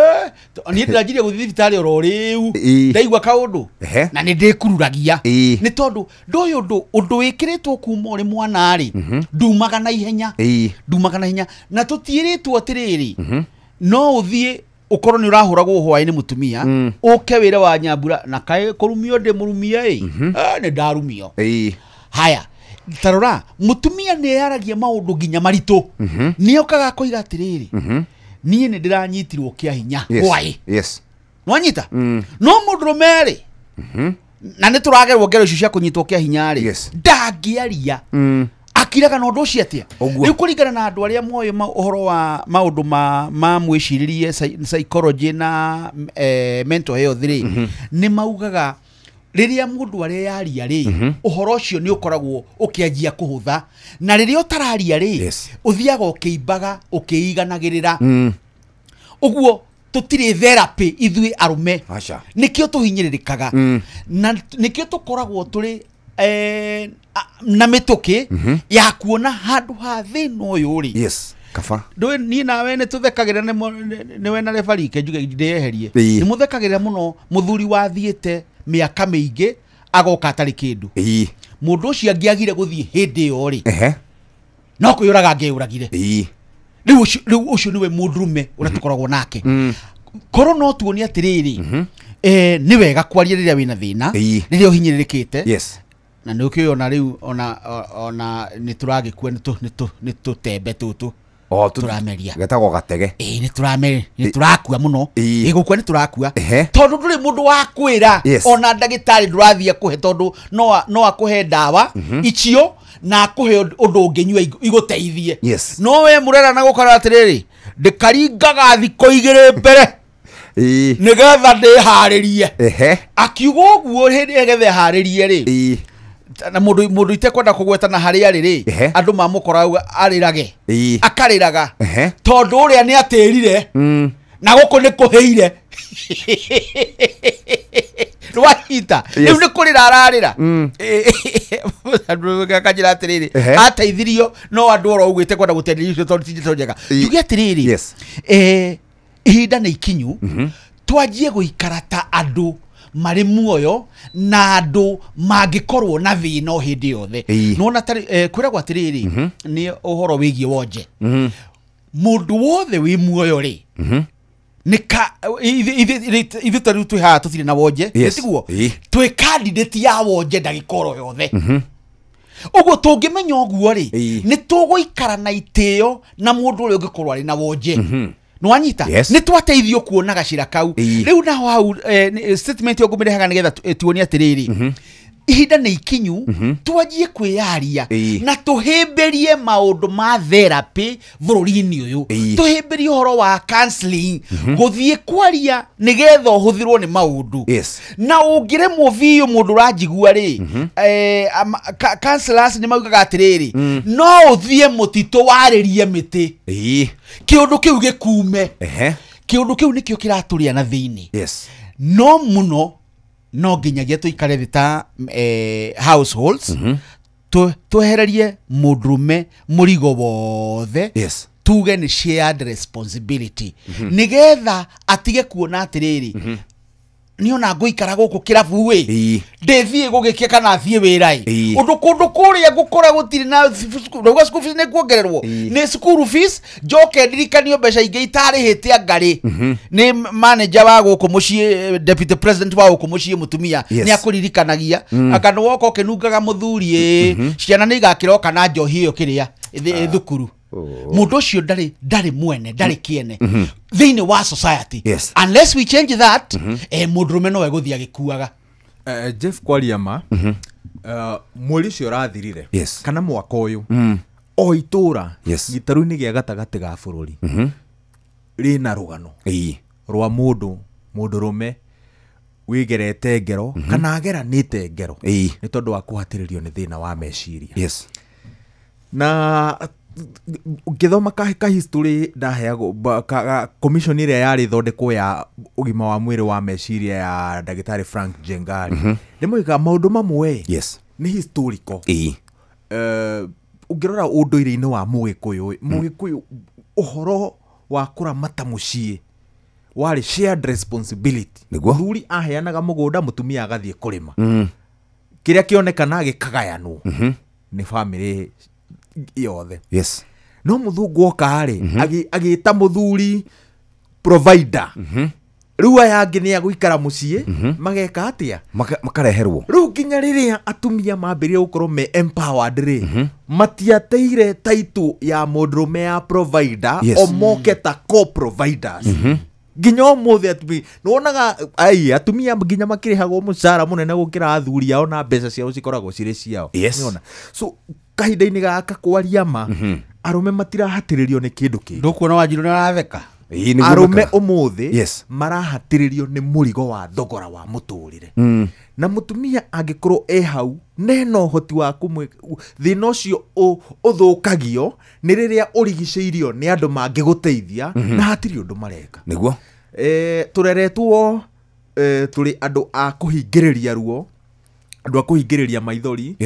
ndĩranjirie gũthiĩ thibitarĩ oro rĩu, ndaigua kaũndũ na nĩ ndĩkururagia. Nĩ tondũ ndoĩ ũndũ wĩkĩrĩtwo kuma ũrĩ mwana rĩ, ndumaga na ihenya. Ndumaga na ihenya. Na tũtiĩrĩtwo atĩrĩrĩ, no ũthiĩ Ukorwo ni urahuragwo hwaĩ nĩ mutumia uke wĩre wa Nyambura na kaĩ kũrumio ndĩ mũrumia ĩ nĩ ndarumio. Haya tarora mutumia nĩ yaragia maũndũ nginya maritũ nĩ okaga koiga atĩrĩrĩ niĩ nĩ ndĩranyitirwo kĩa hinya hwaĩ. Yes. Nwanyita no mũndũrũme rĩ na nĩ tũragerwo ngero icio cia kũnyitwo kĩa hinya rĩ ndangĩaria akiraga na ũndũ ũcio atĩa. Rĩu kũringana na andũ arĩa moĩ ũhoro wa maũndũ ma mwĩcirĩrie psychology na mental health rĩ nĩ maugaga rĩrĩa mũndũ areyaria rĩ ũhoro ũcio nĩ ũkoragwo ũkĩanjia kũhũtha na rĩrĩa ũtararia rĩ ũthiaga ũkĩimbaga ũkĩiganagĩrĩra. Ũguo tũtirĩ therapy ithuĩ arũme nĩkĩo tũhinyĩrĩrĩkaga na nĩkĩo tũkoragwo tũrĩ na mĩtũkĩ ya kuona handũ ha thĩna ũyũ rĩ. Yes, kaba ndũĩ niĩ nawe nĩ tũthekagĩra nĩwe na rebarike njuge ndĩyeherie nĩ mũthekagĩra mũno mũthuri wathiĩte mĩaka mĩingĩ agoka atarĩ kĩndũ. Mũndũ ũcio angĩagire gũthiĩ hĩndĩ ĩyo rĩ no kwĩyũraga angĩyũragire. Rĩu ũcio nĩwe mũndũrũme ũrĩa tũkoragwo nake. Korwo no tuone atĩrĩrĩ nĩ wega kwaria rĩrĩa wĩna thĩna rĩrĩa ũhinyĩrĩrĩkĩte. Yes. Na nĩ ũkĩona rĩu ona nĩ tũragĩkua nĩ tũtembe tũtũ tũrameria getagwo gatege. Ĩĩ nĩ tũrameria nĩ tũrakua mũno ĩgũkua nĩ tũrakua tondũ ndũrĩ mũndũ wa kwĩra ona ndagĩtarĩ ndũrathiĩ akũhe tondũ no akũhe ndawa icio na akũhe ũndũ ũngĩnyua igũteithie. No we mũrera na gũkora atĩrĩrĩ ndĩkaringaga thikũ igĩrĩ mbere nĩgetha ndĩharĩrie. Akiuga ũguo hĩndĩ ĩgetha ĩharĩrie rĩ na mũndũ itekwenda kũgweta na harĩa arĩ rĩ andũ mamũkora arĩrage akarĩraga tondũ ũrĩa nĩ atĩrire na gũkũ nĩ kũhĩire rwahita rĩu nĩ kũrĩra ararĩra akanjĩra atĩrĩrĩ ateithirio no andũ oro ũguo itekwenda gũteithio icio tondũ ti ndeto njega. Njuge atĩrĩrĩ ihinda nĩ ikinyu twanjie gũikara ta andũ marĩ muoyo na andũ mangĩkorwo na thĩna o hĩndĩ yothe. Nĩwona kwĩragwo atĩrĩrĩ nĩ ũhoro wĩgiĩ wonje mũndũ wothe wĩ muoyo rĩ ithuĩ ta rĩu twĩ haha tũtirĩ na wonje tiguo twĩ candidate ya wonje ndagĩka oro yothe. Ũguo tũngĩmenya ũguo rĩ nĩ tũgũikara na itĩo na mũndũ ũrĩa ũngĩkorwo arĩ na wonje. Nwanyita nĩ twateithio kuona gacira kau rĩu naho hau statement yo ngũmĩrehaga nĩgetha tuonie atĩrĩrĩ ihinda nĩ ikinyu twanjie kwĩyaria na tũhĩmbĩrie maũndũ ma therapy bũrũri-inĩ ũyũ tũhĩmbĩrie ũhoro wa counseling gũthiĩ kwaria nĩgetha ũhũthĩrwo nĩ maũndũ na ũngĩremwo biũ mũndũ ũranjigua rĩ counselors nĩ maugaga atĩrĩrĩ no ũthiĩ mũtitũ warĩrie mĩtĩ kĩũndũ kĩu gĩkume kĩũndũ kĩu nĩkĩo kĩratũrĩa na thĩinĩ. No mũno no nginyagia tũikare thĩ ta households twehererie mũndũrũme mũrigo wothe tuge nĩ shared responsibility nĩgetha atige kuona atĩrĩrĩ niona ngũikara gũkũ kĩrabu ĩ ndĩthiĩ gũgĩkia kana thiĩ wĩra ĩ ũndũ kũndũ kũrĩa ngũkora gũtirĩ na rauga school fees nĩ kuongererwo nĩ school fees njoke ndirikanio mbeca ingĩ itarĩhĩte angarĩ nĩ manager wa gũkũ mũciĩ deputy president wa gũkũ mũciĩ mũtumia nĩ akũririkanagia aka nĩ woka ũkĩnungaga mũthuri ĩ ciana nĩ igakĩroka na njohi ĩyo kĩrĩa thukuru. Mũndũ ũcio ndarĩ mwene ndarĩ kĩene thĩinĩ wa society. Unless we change that mũndũrũme no egũthiĩ agĩkuaga. Jeff kwaria ma mweri ũcio ũrathirire kana mwaka ũyũ o itũra gĩtarũ-inĩ gĩa gatagatĩ ga bũrũri rĩna rũgano rwa mũndũ mũndũrũme wĩgerete ngero kana ageranĩte ngero nĩ tondũ wa kũhatĩrĩrio nĩ thĩna wa meciria. Na ngĩthoma ka history ndaheagwo commission ĩrĩa yarĩ thondekwo ya ũgima wa mwĩrĩ wa meciria ya ndagĩtarĩ Frank Jengari nĩmoigaga maũndũ mamwe nĩ historical. Ũngĩrora ũndũire-inĩ wa Mũgĩkũyũ Mũgĩkũyũ ũhoro wa kũramata mũciĩ warĩ shared responsibility. Mũthuri aheanaga mũgũnda mũtumia agathiĩ kũrĩma kĩrĩa kĩonekana gĩkagayanwo nĩ family yothe. No muthungu oka rĩ agĩta mũthuri provider. Rĩu aya angĩ nĩ agũikara mũciĩ mageka atĩa? Makareherwo. Rĩu nginya rĩrĩa atumia mambĩrĩria gũkorwo me empowered rĩ, matiateire title ya mũndũrũme ya provider, o moke ta co-providers. Nginya ũmũthĩ atumia nĩwonaga ai atumia nginya makĩrĩhagwo mũcara mũnene gũkĩra athuri ao na mbeca ciao cikoragwo cirĩ ciao. Nĩwona? So kahinda-inĩ gaka kwaria ma, arũme matirahatĩrĩrio nĩ kĩndũ kĩngĩ. Ndũkuona Wanjiru nĩ aratheka? Arũme ũmũthĩ marahatĩrĩrio nĩ mũrigo wa thogora wa mũtũrĩre. Na mũtumia angĩkorwo e hau nena ũhoti wa thĩna ũcio ũthũkagio nĩ rĩrĩa ũrigicĩirio nĩ andũ mangĩgũteithia na hatirĩ ũndũ mareka. Nĩguo. Tũreretwo tũrĩ andũ a kũhingĩrĩria ruo, andũ a kũhingĩrĩria maithori.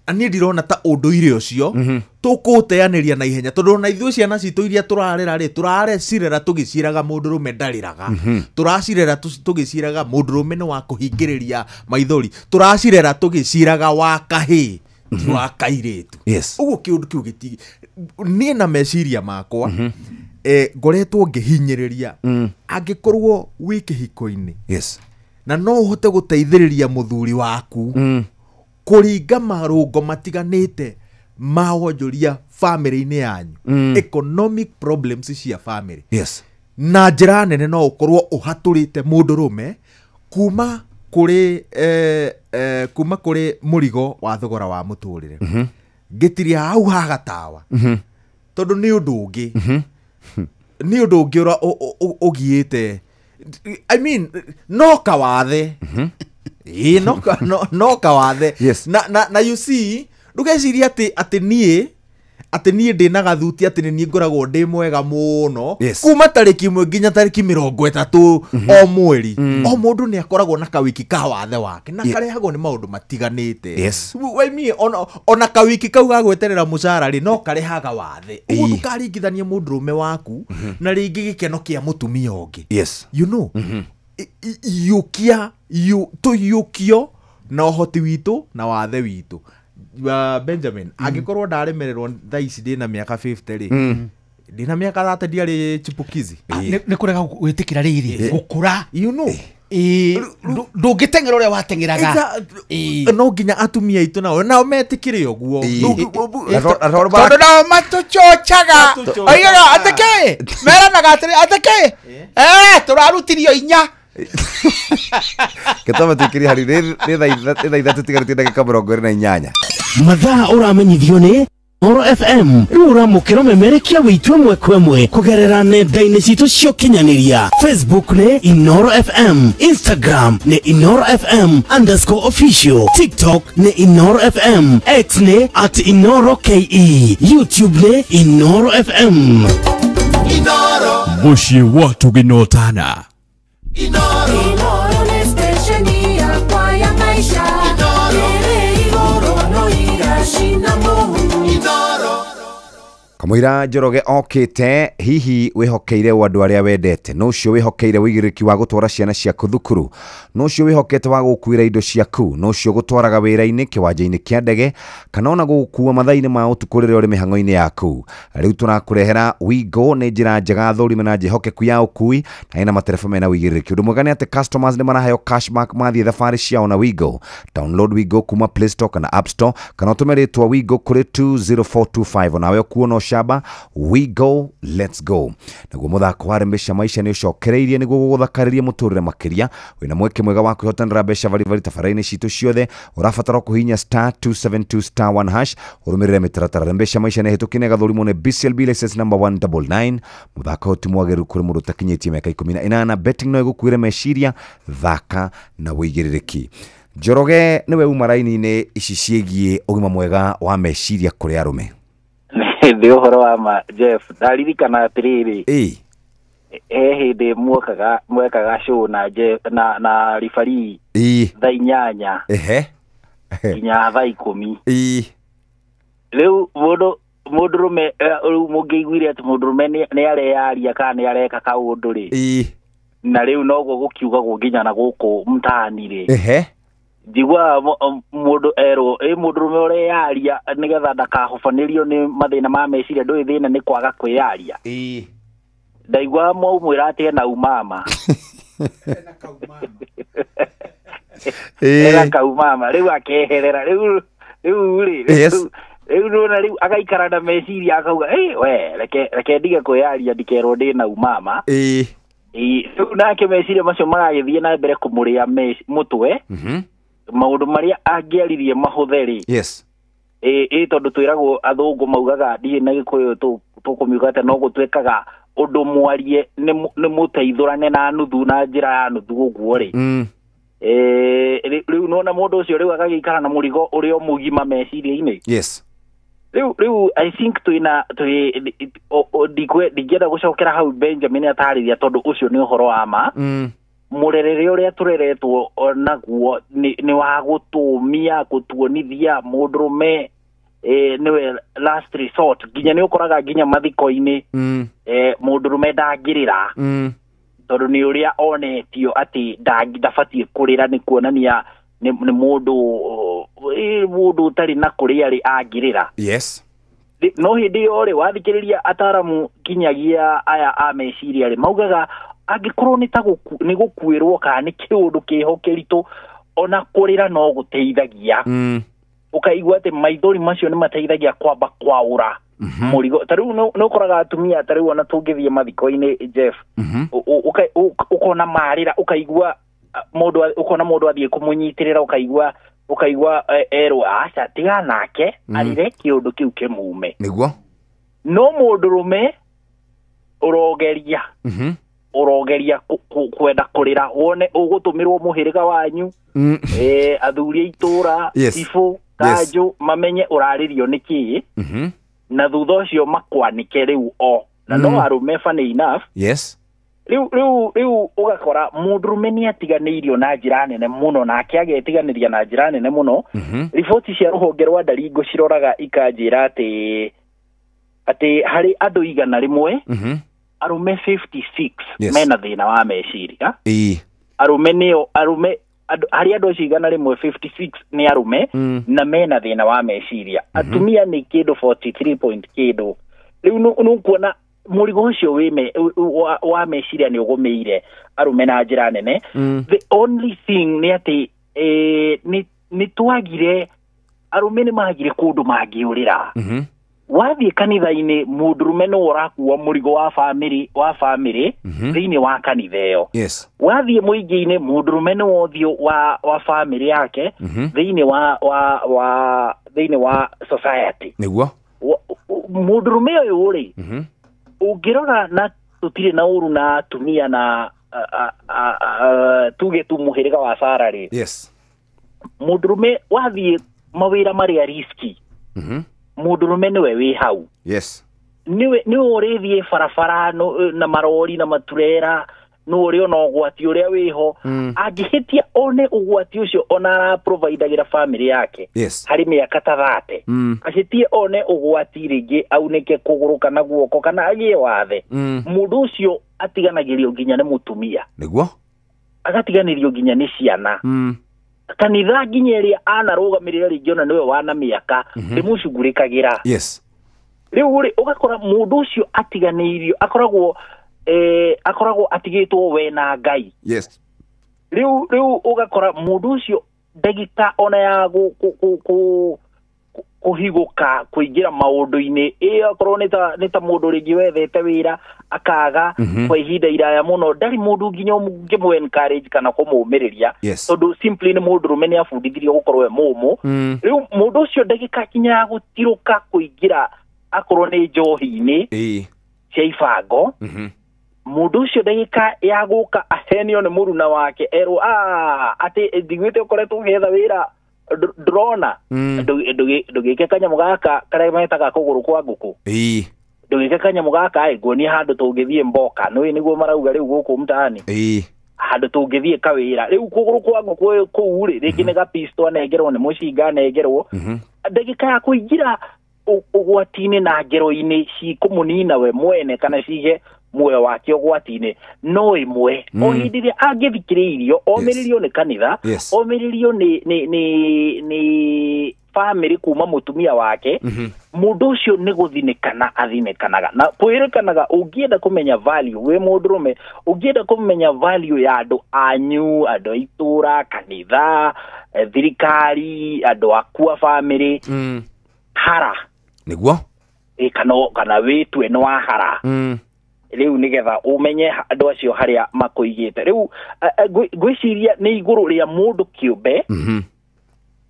Na niĩ ndirona ta ũndũire ũcio tũkũũteanĩria na ihenya, tondũ ona ithuĩ ciana citũ iria tũrarera rĩ, tũrarecirera tũgĩciĩraga mũndũrũme ndarĩraga, tũracirera tũgĩciĩraga mũndũrũme nĩ wa kũhingĩrĩria maithori, tũracirera tũgĩciĩraga wa kahĩĩ ti wa kairĩtu. Ũguo kĩũndũ kĩu gĩti niĩ na meciria makwa ngoretwo ngĩhinyĩrĩria angĩkorwo wĩ kĩhiko-inĩ na no ũhote gũteithĩrĩria mũthuri waku kũringa marũngo matiganĩte ma wonjoria family-inĩ yanyu, economic problems cia family. Na njĩra nene no ũkorwo ũhatũrĩte mũndũrũme kuma kũrĩ kuma kũrĩ mũrigo wa thogora wa mũtũrĩre. Ngĩtiria hau haga tawa, tondũ nĩ ũndũ ũngĩ, nĩ ũndũ ũngĩ ũrĩa ũgiĩte, I mean, no kawathe. No kawathe. Na you see, ndũgeciria atĩ niĩ ndĩna gathuti atĩ nĩ niĩ ngoragwo ndĩ mwega mũno kuma tarĩki 1 nginya tarĩki 30 o mweri. O mũndũ nĩ akoragwo na kawiki ka wathe wake na karehagwo nĩ maũndũ matiganĩte. Ona kawiki kau ga gweterera mũcara rĩ, no karehaga wathe. Ũguo ndũkaringithanie mũndũrũme waku na rĩngĩ gĩkeno kĩa mũtumia ũngĩ. You know, tũiyũkio na ũhoti witũ na wathe witũ. Benjamin, angĩkorwo ndaremererwo thaa ici ndĩna mĩaka 50 rĩ, ndĩna mĩaka 30 ndiarĩ chipukizi. Nĩ kũrega gwĩtĩkĩra rĩrĩ gũkũra, you know, ndũngĩteng'era ũrĩa wateng'eraga. No nginya atumia aitũ nao metĩkĩre ũguo, tondũ nao matũchochaga oigaga atĩ kĩ, meranaga atĩrĩ atĩ kĩ, tũrarutirio inya. Gĩtoma tuikĩrie hari nĩ thaa 3 tigarĩtie ndagĩka 28. Mathaa ũramenyithio nĩ Inooro FM. Rĩu ũramũkĩra ũmemerekia witũ ĩmwe kwa ĩmwe kũgerera nenda-inĩ citũ cia ũkinyanĩria. Facebook nĩ Inooro FM, Instagram nĩ Inooro FM _official, TikTok nĩ Inooro FM, X nĩ @InooroKE, YouTube nĩ Inooro FM. Mũciĩ wa tũgĩnotana. Inooro nĩ stesheni yakwa ya maisha. Ĩrĩ igũrũ no iracina mũhu. Kamũira Njoroge okĩte, hihi wĩhokeire andũ arĩa wendete, no ũcio wĩhokeire ũigĩrĩrĩki wa gũtwara ciana ciaku thukuru, no ũcio wĩhokete wa gũkuĩra indo ciaku, no ũcio gũtwaraga wĩra-inĩ, kĩwanja-inĩ kĩa ndege, kana ona gũgũkua mathaa-inĩ ma ũtukũ rĩrĩa ũrĩ mĩhang'o-inĩ yaku. Rĩu tũrakũrehera Wigo nĩ njĩra njega thũrime na njĩhokeku ya ũkui na ĩna matereba mena ũigĩrĩrĩki. Ũndũ mwega nĩ atĩ customers nĩ maraheo cashback mathiĩ thabarĩ ciao na Wigo. Download Wigo kuma Play Store kana App Store, kana ũtũme rĩtwa Wigo kũrĩ 20425 onawe ũkuo no shaba. We go, let's go. Naguo mũthako wa Rembesha Maisha nĩ ũcokereirie nĩguo gũgũthakarĩria mũtũrĩre makĩria. Wĩna mweke mwega wa kwĩhotanĩra mbeca baribari tabarĩra-inĩ citũ ciothe. Ũrabatara kũhihinya *272*1# ũrũmĩrĩre mĩtaratara. Rembesha Maisha nĩ hĩtũkie na ĩgathũrimwo nĩ BCLB license number 199. Mũthako ũyũ ti mwagĩrĩru kũrĩ mũndũ ũtakinyĩtie mĩaka 18. Betting no ĩgũkuĩre meciria, thaka na ũigĩrĩrĩki. Njoroge nĩwe uma raini-inĩ ici ciĩgiĩ ũgima mwega wa meciria kũrĩ arũme. Nĩ ũhoro wa ma Jeff, ndaririkana atĩrĩrĩ, he hĩndĩ mwekaga show na Jeff na referee thaa 8 nginya thaa 10. Rĩu mũndũrũme rĩu mũngĩiguire atĩ mũndũrũme nĩ areyaria kana nĩ areka kaũndũ rĩ, na rĩu noguo gũkiugagwo nginya na gũkũ mtaani rĩ, njiguaga mũndũ erwo ĩ mũndũrũme ũreyaria nĩgetha ndakahobanĩrio nĩ mathĩna ma meciria, ndũĩ thĩna nĩ kwaga kwĩyaria. Ndaigua mwaumwĩra atĩ ena umama. Ena kaumama rĩu akeherera rĩu rĩ. Yes. Rĩu nona rĩu agaikara na meciria akauga we reke ndige kwĩyaria ndikerwo ndĩ na umama. Rĩu nake meciria macio maragĩthiĩ na mbere kũmũrĩa mũtwe. Maũndũ marĩa angĩaririe mahũthe rĩ. Yes. Tondũ twĩragwo athũngũ maugaga ndiĩ na Gĩkũyũ tũkũmiuga atĩ no gũtuĩkaga ũndũ mwarie nĩ mũteithũrane na nuthu na njĩra ya nuthu ũguo rĩ. Rĩu nona mũndũ ũcio rĩu agagĩikara na mũrigo ũrĩa mũgima meciria-inĩ. Yes. Rĩu I think twĩna ndingĩenda gũcokera hau Benjamin atarĩria tondũ ũcio nĩ ũhoro wa ma. Mũrerere ũrĩa tũreretwo naguo nĩ wa gũtũmia gũtuonithia mũndũrũme nĩwe last resort nginya nĩ ũkoraga nginya mathiko-inĩ mũndũrũme ndangĩrĩra tondũ nĩ ũrĩa onetio atĩ ndabatiĩ kũrĩra nĩ kuonania nĩ mũndũ ũtarĩ na kũrĩa rĩ angĩrĩra. Yes. No hĩndĩ ĩyo rĩ wathikĩrĩria ataramu kinyagia aya a meciria rĩ maugaga angĩkorwo nĩ ta nĩ gũkuĩrwo kana nĩ kĩũndũ kĩho kĩritũ ona kũrĩra no gũteithagia. Ũkaigua atĩ maithori macio nĩ mateithagia kwamba kwaũra mũrigo. Ta rĩu nĩ ũkoraga atumia ta rĩu ona tũngĩthiĩ mathiko-inĩ Jeff, ũkona marĩra ũkaigua mũndũ ũkona mũndũ athiĩ kũmũnyitĩrĩra ũkaigua erwo aca tiga nake arĩre kĩũndũ kĩu kĩmume. Nĩguo. No mũndũrũme ũrogeria ũrogeria kwenda kũrĩra wone ũgũtũmĩrwo mũhĩrĩga wanyu athuri a itũra cibũ kanjũ mamenye ũrarĩrio nĩ kĩĩ na thutha ũcio makwanĩke rĩu o na no arũme funny enough. Yes. Rĩu ũgakora mũndũrũme nĩ atiganĩirio na njĩra nene mũno nake agetiganĩria na njĩra nene mũno. Riboti cia rũhonge rwa Ndaringo ciroraga ikanjĩra atĩ harĩ andũ 100 arũme 56 mena thĩna wa meciria. Arũme nĩo arũme harĩ andũ acio 100 56 nĩ arũme na mena thĩna wa meciria. Atumia nĩ kĩndũ 43 point kĩndũ. Rĩu nĩũkuona mũrigo ũcio wa meciria nĩ ũgũmĩire arũme na njĩra nene. The only thing nĩ atĩ nĩ twagire arũme nĩ magire kũndũ mangĩũrĩra. Wathiĩ kanitha-inĩ mũndũrũme nĩ ũrakua mũrigo wa famĩlĩ thĩinĩ wa kanitha ĩyo. Yes. Wathiĩ mũingĩ-inĩ mũndũrũme nĩ ũthiũ wa famĩlĩ yake thĩinĩ wa thĩinĩ wa society. Nĩguo. Mũndũrũme ũyũ rĩ ũngĩrora na tũtirĩ na ũru na atumia na tuge tu mũhĩrĩga wa Sara rĩ. Yes. Mũndũrũme wathiĩ mawĩra marĩa riski mũndũrũme nĩwe wĩ hau. Yes. Nĩwe ũrĩthiĩ barabara na marori na maturera nĩ ũrĩ ona ũgwati ũrĩa wĩho. Angĩhĩtia one ũgwati ũcio ona araprovidagĩra famĩlĩ yake. Yes. Harĩ mĩaka ta 30 ahĩtie one ũgwati rĩngĩ aunĩke kũgũrũ kana guoko kana agĩe wathe. Mũndũ ũcio atiganagĩrio nginya nĩ mũtumia. Nĩguo. Agatiganĩrio nginya nĩ ciana. Kanitha nginya ĩrĩa anarũgamĩrĩra rĩngĩ ona nĩwe wana mĩaka ndĩmũcugurĩkagĩra. Yes. Rĩu rĩ ũgakora mũndũ ũcio atiganĩirio akoragwo atigĩtwo we na Ngai. Yes. Rĩu ũgakora mũndũ ũcio ndagĩka ona ya kũhigũka kũingĩra maũndũ-inĩ akorwo nĩ ta mũndũ rĩngĩ wethete wĩra akaga kwa ihinda iraya mũno ndarĩ mũndũ nginya ũngĩmũ encourage kana kũmũmĩrĩria. Tondũ simply nĩ mũndũrũme nĩ abundithirio gũkorwo e mũmũ. Rĩu mũndũ ũcio ndagĩka kinya ya gũtirũka kũingĩra akorwo nĩ njohi-inĩ cia ibango mũndũ ũcio ndagĩka ya gũka ahenio nĩ mũruna wake erwo atĩ ndigwĩte ũkoretwo ũgĩetha wĩra ndũrona ndũgĩke kanyamũ gaka karĩa metaga kũgũrũ kwa ngũkũ. Ndũgĩke kanyamũ gaka nguonie handũ tũngĩthiĩ mboka nĩũĩ nĩguo marauga rĩu gũkũ mtaani handũ tũngĩthiĩ kawĩra rĩu kũgũrũ kwa ngũkũ kũu rĩ rĩngĩ nĩ gapisto anengerwo nĩ mũcinga anengerwo ndagĩka ya kũingĩra ũgwati-inĩ na ngero-inĩ cikũmũnina we mwene kana cige muoyo wake ũgwati-inĩ no ĩmwe. O hĩndĩ ĩrĩa angĩthikĩrĩirio omĩrĩrio nĩ kanitha omĩrĩrio nĩ family kuma mutumia wake mundu ucio ni guthinikana athinikanaga na kwirikanaga ungienda kumenya value we mundurume ungienda kumenya value ya andu anyu andu itura kanitha thirikari andu akua family hara niguo kana witue no hara riu nigetha umenye andu acio haria makuigite riu ngwiciria ni iguru ria mundu kiumbe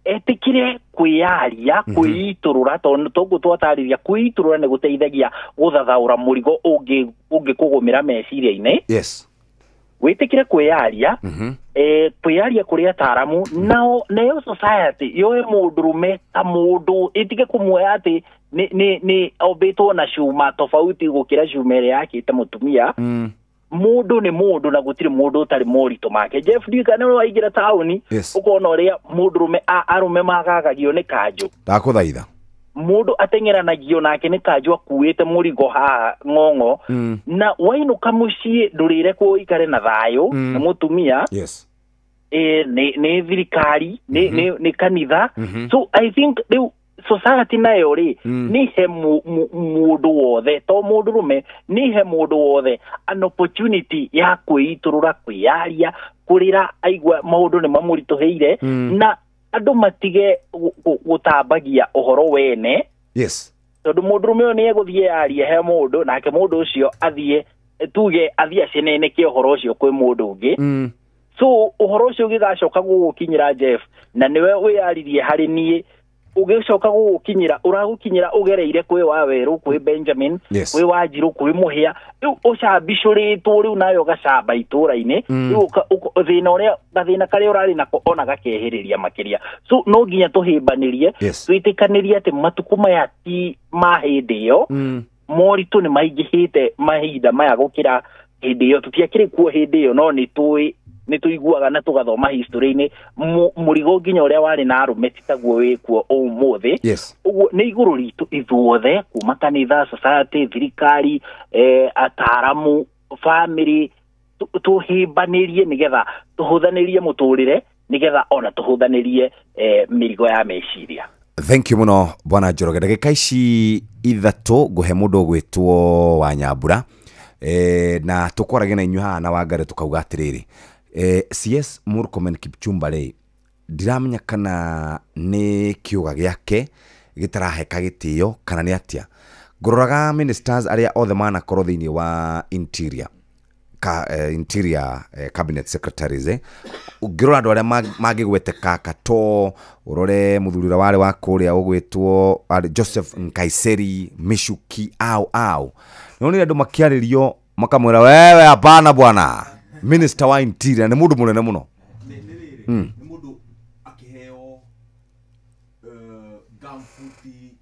etikire kwiyaria kwiiturura tondu toguo twatariria kwiiturura ni guteithagia guthathaura murigo ungikugumira meciria-ini. Yes, witikire kwiyaria kwiyaria kuri ataramu nao nayo society yoe mundurume ta mundu itige kumuoya ati ni ombitwo na cuma tofauti gukira cuma ĩrĩa yakĩte mutumia. Mundu ni mundu na gutiri mundu utari morito make. Jeff ndika ni waingira tauni ukona uria mundurume arume magagagio ni kanju ndakuthaitha mundu atengeranagio nake ni kanju akuite murigo haha ng'ong'o na wainuka mucii ndurire kuo ikare na thayo na mutumia. Yes, ni thirikari ni kanitha. So I think riu society nayo ri ni he mundu wothe to mundu rume ni he mundu wothe an opportunity ya kwiiturura kwiyaria kurira aigua maundu ni mamurituheire na andu matige gutambagia uhoro wene. Yes, tondu mundu rume uyu ni eguthie arie he mundu nake mundu ucio athie tuge athie aceneneke uhoro ucio kwi mundu ungi. So uhoro ucio ugigacoka gugukinyira Jeff na niwe wiyaririe hari nie ugicoka gugukinyira uragukinyira ugereire kwi wa Weru kwi Benjamin. Yes. Kwi Wanjiru kwi Muhia riu ucambicũrĩtwo riu nawe ũgacamba itũra-inĩ riu thĩna ũrĩa gathĩna karĩa ũrarĩ nako ona gakehĩrĩria makĩria. So no nginya tũhĩmbanĩrie twĩtĩkanĩrie atĩ matukũ maya ti ma hĩndĩ ĩyo moritũ nĩ maingĩhĩte mahinda maya gũkĩra hĩndĩ ĩyo. Tũtiakĩrĩ kuo hĩndĩ ĩyo no nĩ tũĩ nĩ tũiguaga na tũgathoma history-inĩ mũrigo nginya ũrĩa warĩ na arũme ti taguo wĩkuo ũmũthĩ. Yes, ũguo nĩ igũrũ ritũ ithuothe kuma kanitha society thirikari ataramu family tũhĩmbanĩrie nĩgetha tũhũthanĩrie mũtũrĩre nĩgetha ona tũhũthanĩrie mĩrigo ya meciria. Thank you muno bwana Njoroge. Ndagĩka ici ithatũ ngũhe mũndũ ũgwĩtwo wa Nyambura na tũkwaragia na inyuĩ haha na Wangari tũkauga atĩrĩrĩ CS Murkomen Kipchumba rĩ ndiramenya kana nĩ kĩũga gĩake gĩtaraheka gĩtĩo kana nĩ atĩa. Ngũroraga ministers arĩa othe manakorwo thĩinĩ wa interior interior cabinet secretaries ũngĩrora andũ arĩa mangĩgweteka Kato ũrore mũthuri ũrĩa warĩ wa kũrĩa ũgwĩtwo Joseph Nkaiseri Michuki au nĩwonire andũ makĩarĩrio makamwĩra wewe hapana bwana minister wa interior nĩ mũndũ mũnene mũno. Nĩ mũndũ akĩheo gambuti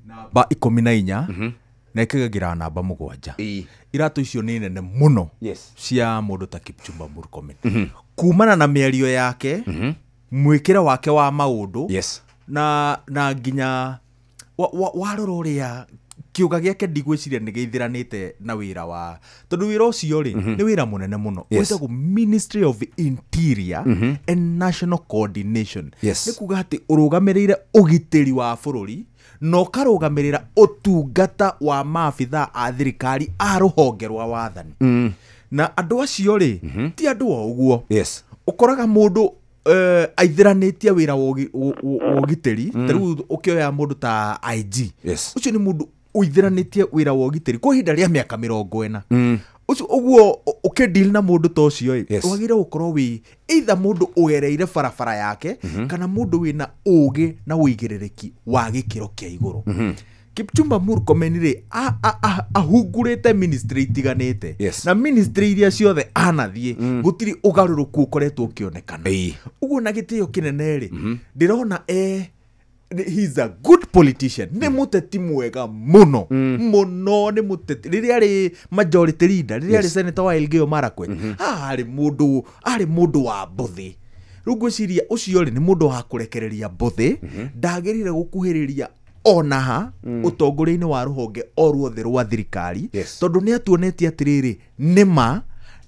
namba 14 na ĩkĩgagĩra namba 7. Iratũ icio nĩ nene mũno. Yes. Cia mũndũ ta Kipchumba Murkomen kumana na mĩario yake mwĩkĩre wake wa maũndũ. Yes. Na nginya warora ũrĩa kiuga gĩake ndigwĩciria nĩ gĩithiranĩte na wĩra wa tondũ wĩra ũcio rĩ nĩ wĩra mũnene mũno. Wĩtagwo Ministry of Interior and National Coordination. Yes. Nĩ kuga atĩ ũrũgamĩrĩire ũgitĩri wa bũrũri na ũkarũgamĩrĩra ũtungata wa maabithaa a thirikari a rũhonge rwa wathani. Na andũ acio rĩ ti andũ o ũguo. Yes. Ũkoraga mũndũ aithiranĩtie wĩra wa ũgitĩri ta rĩu ũkĩoya mũndũ ta IG. Yes. Ũcio nĩ mũndũ ũithiranĩtie wĩra wa ũgitĩri kwa ihinda rĩa mĩaka 40. Ũcio ũguo ũkĩdeal na mũndũ ta ũcio ĩ wagĩrĩire gũkorwo wĩ either mũndũ ũgereire barabara yake kana mũndũ wĩna ũgĩ na ũigĩrĩrĩki wa gĩkĩro kĩa igũrũ. Kipchumba Murkomen rĩ ahungurĩte ministry itiganĩte. Yes. Na ministry iria ciothe anathiĩ gũtirĩ ũgarũrũku ũkoretwo ũkĩonekana. Ũguo na gĩtĩo kĩnene rĩ ndĩrona he's a good politician. Nĩ mũteti mwega mũno mũno nĩ mũteti rĩrĩa arĩ majority leader rĩrĩa arĩ senator wa Elgeyo Marakwet arĩ mũndũ wa mbũthĩ. Rĩu ngwĩciria ũcio rĩ nĩ mũndũ wa kũrekereria mbũthĩ ndagĩrĩire gũkuhĩrĩria ona ha ũtongoria-inĩ wa rũhonge o ruothe rwa thirikari. Yes. Tondũ nĩ atuonetie atĩrĩrĩ nĩma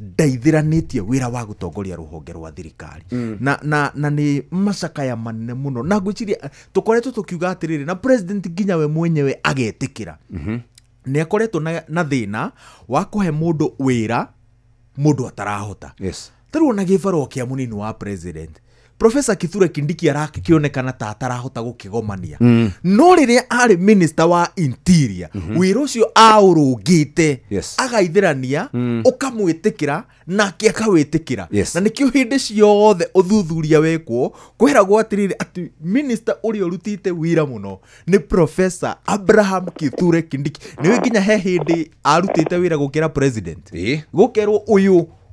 Ndaithĩranĩtie wĩra wa gũtongoria rũhonge rwa thirikari. Na nĩ macakaya manene mũno, na ngwĩciria tũkoretwo tũkiuga atĩrĩrĩ, na president nginya we mwenyewe agetĩkĩra nĩ akoretwo na thĩna wa kũhe mũndũ wĩra mũndũ atarahota. Tarĩu ona gĩbarũa kĩa mũnini wa president Professor Kithure Kindiki arakĩonekana ta atarahota gũkĩgomania. No rĩrĩa arĩ minister wa interior, wĩra ũcio aũrũngĩte, agaithĩrania, ũkamwĩtĩkĩra nake akawĩtĩkĩra. Na nĩkĩo hĩndĩ ciothe ũthuthuria wekwo kwĩragwo atĩrĩrĩ atĩ minister ũrĩa ũrutĩte wĩra mũno nĩ Professor Abraham Kithure Kindiki. Nĩwe nginya he hĩndĩ arutĩte wĩra gũkĩra president. Gũkerwo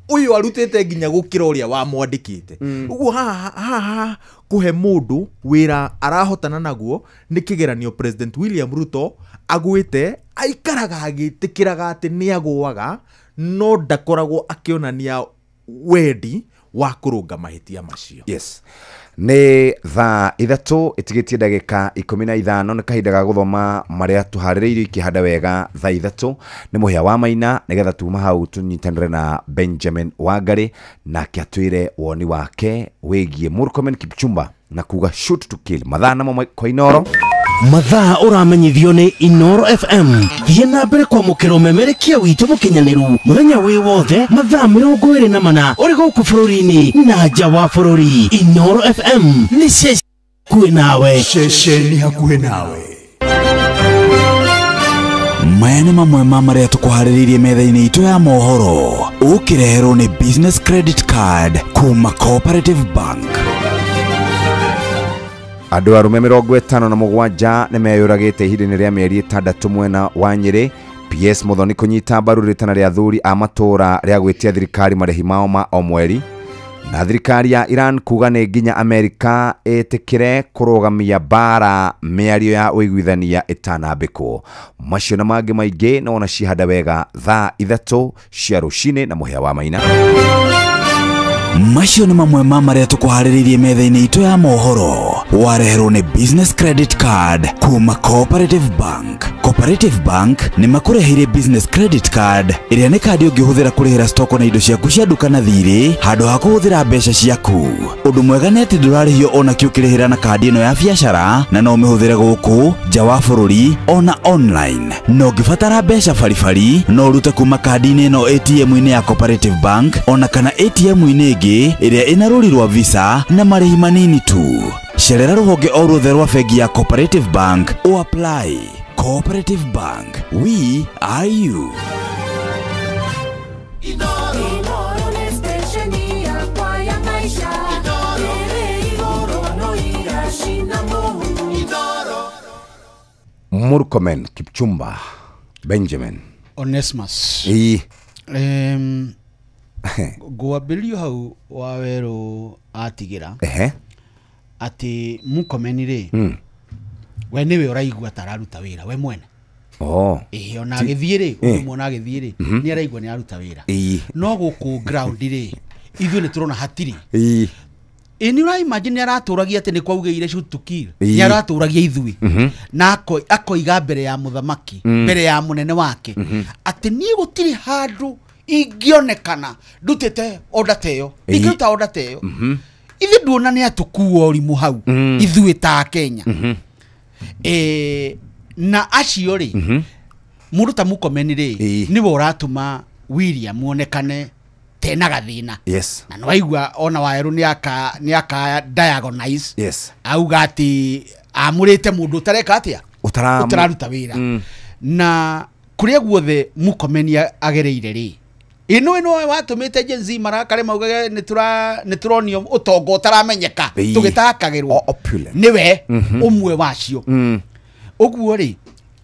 ũyũ arutĩte nginya gũkĩra ũrĩa wamwandĩkĩte. Ũguo haha kũhe mũndũ wĩra arahotana naguo nĩ kĩgeranio President William Ruto agwĩte, aikaraga agĩtĩkĩraga atĩ nĩ agũaga, no ndakoragwo akĩonania wendi wa kũrũnga mahĩtia macio. Yes. Nĩ thaa 3 ĩtigĩtie ndagĩka 15, nĩ kahinda ga gũthoma marĩa tũharĩrĩirio ikĩhanda wega thaa 3 nĩ mũhĩa wa Maina, nĩgetha tuma hau tũnyitanĩre na Benjamin Wangari nake atwĩre woni wake wĩgiĩ Murkomen Kipchumba na kuga shoot to kill. Mathaa namo kwa Inoro. Mathaa ũramenyithio nĩ Inoro FM. Thiĩ na mbere kwamũkĩra ũmemerekia witũ mũkinyanĩru mũthenya wĩ wothe mathaa 24 ũrĩ gũkũ bũrũri-inĩ na nja wa bũrũri. Inoro FM nĩ ceceni hakuhĩ nawe. Ceceni hakuhĩ nawe. Maya nĩ mamwe ma marĩa tũkũharĩrĩirie metha-inĩ itũ ya mohoro, ũkĩreherwo nĩ Business Credit Card kuma Cooperative Bank. Andũ arũme 57 nĩ meyũragĩte ihinda-inĩ rĩa mĩeri 6 mwena wa Nyĩrĩ. PS Muthoni kũnyita mbaru rĩtana rĩa athuri a matũũra rĩa gwĩtia thirikari marĩhi mao ma o mweri. Na thirikari ya Iran kuga nĩ nginya Amerika ĩtĩkĩre kũrũgamia mbara mĩario ya ũiguithania ĩtanambĩkwo. Macio na mangĩ maingĩ no ona cihanda wega thaa 3 cia rũcinĩ na mũhĩa wa Maina. Macio nĩ mamwe ma marĩa tũkũharĩrĩirie metha-inĩ itũ ya mohoro, wareherwo nĩ Business Credit Card kuma Cooperative Bank. Cooperative Bank nĩ makũreheire Business Credit Card ĩrĩa nĩ kandi ũngĩhũthĩra kũrĩhĩra stoko na indo ciaku cia nduka na thirĩ handũ ha kũhũthĩra mbeca ciaku. Ũndũ mwega nĩ atĩ ndũrarĩhio ona kĩ ũkĩrĩhĩra na kandi ĩno ya biacara, na no ũmĩhũthĩre gũkũ nja wa bũrũri ona online. Na ũngĩbatara mbeca baribari no ũrute kuma kandi-inĩ ĩno ATM-inĩ ya Cooperative Bank ona kana ATM-inĩ ĩngĩ ĩrĩa ĩna rũri rwa Visa na marĩhi manini tu. Cerera rũhonge o ruothe rwa bengi ya Cooperative Bank o apply. Cooperative Bank, we are you. Murkomen Kipchumba Benjamin Onesmus. Ngwambĩrĩrio hau wa werũ atigĩra atĩ Murkomen rĩ, we nĩwe ũraigua ta araruta wĩra we mwene. Ona agĩthiĩ rĩ, ũngĩmuona agĩthiĩ rĩ, nĩ araigua nĩ aruta wĩra. No gũkũ ground rĩ, ithuĩ nĩ tũrona hatirĩ. Ĩ nĩ ũra imagine nĩ aratũragia atĩ nĩ kwaugĩire shoot to kill. Nĩ aratũragia ithuĩ. Na akoiga mbere ya mũthamaki, mbere ya mũnene wake, atĩ niĩ gũtirĩ handũ ingĩonekana ndutĩte order ta ĩyo, ingĩruta order ta ĩyo. Ithuĩ nduona nĩ atũkua ũrimũ hau, ithuĩ ta Kenya. Na acio rĩ, mũndũ ta Murkomen rĩ, nĩwe ũratũma William onekane tena gathĩna. Na nĩwaigua ona Wawerũ nĩ aka diagonise. Auga atĩ amũrĩte mũndũ ũtareka atĩa, ũtararuta wĩra. Na kũrĩa guothe Murkomen agereire rĩ, ĩno ĩno watũmĩte Gen Z marakare maugage nĩ tũronio ũtonga ũtaramenyeka tũgĩtakagĩrwo, nĩwe ũmwe wacio. Ũguo rĩ,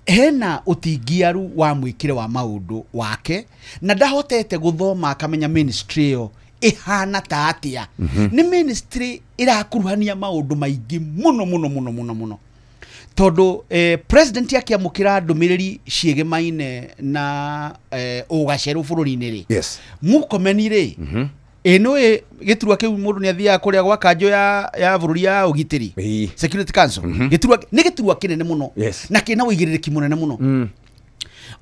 hena ũtingiaru wa mwĩkĩre wa maũndũ wake, na ndahotete gũthoma akamenya ministry ĩyo ĩhana ta atĩa. Nĩ ministry ĩrakuruhania maũndũ maingĩ mũno mũno mũno mũno mũno, tondũ president akĩamũkĩra ndũmĩrĩri ciĩgemaine na ũgacerũ bũrũri-inĩ rĩ, Murkomen rĩ, ĩno gĩturwa kĩu mũndũ nĩ athiaga kũrĩa gwa kanjũ ya bũrũri ya ũgitĩri, Security Council. Gĩturwa nĩ gĩturwa kĩnene mũno na kĩna ũigĩrĩrĩki mũnene mũno.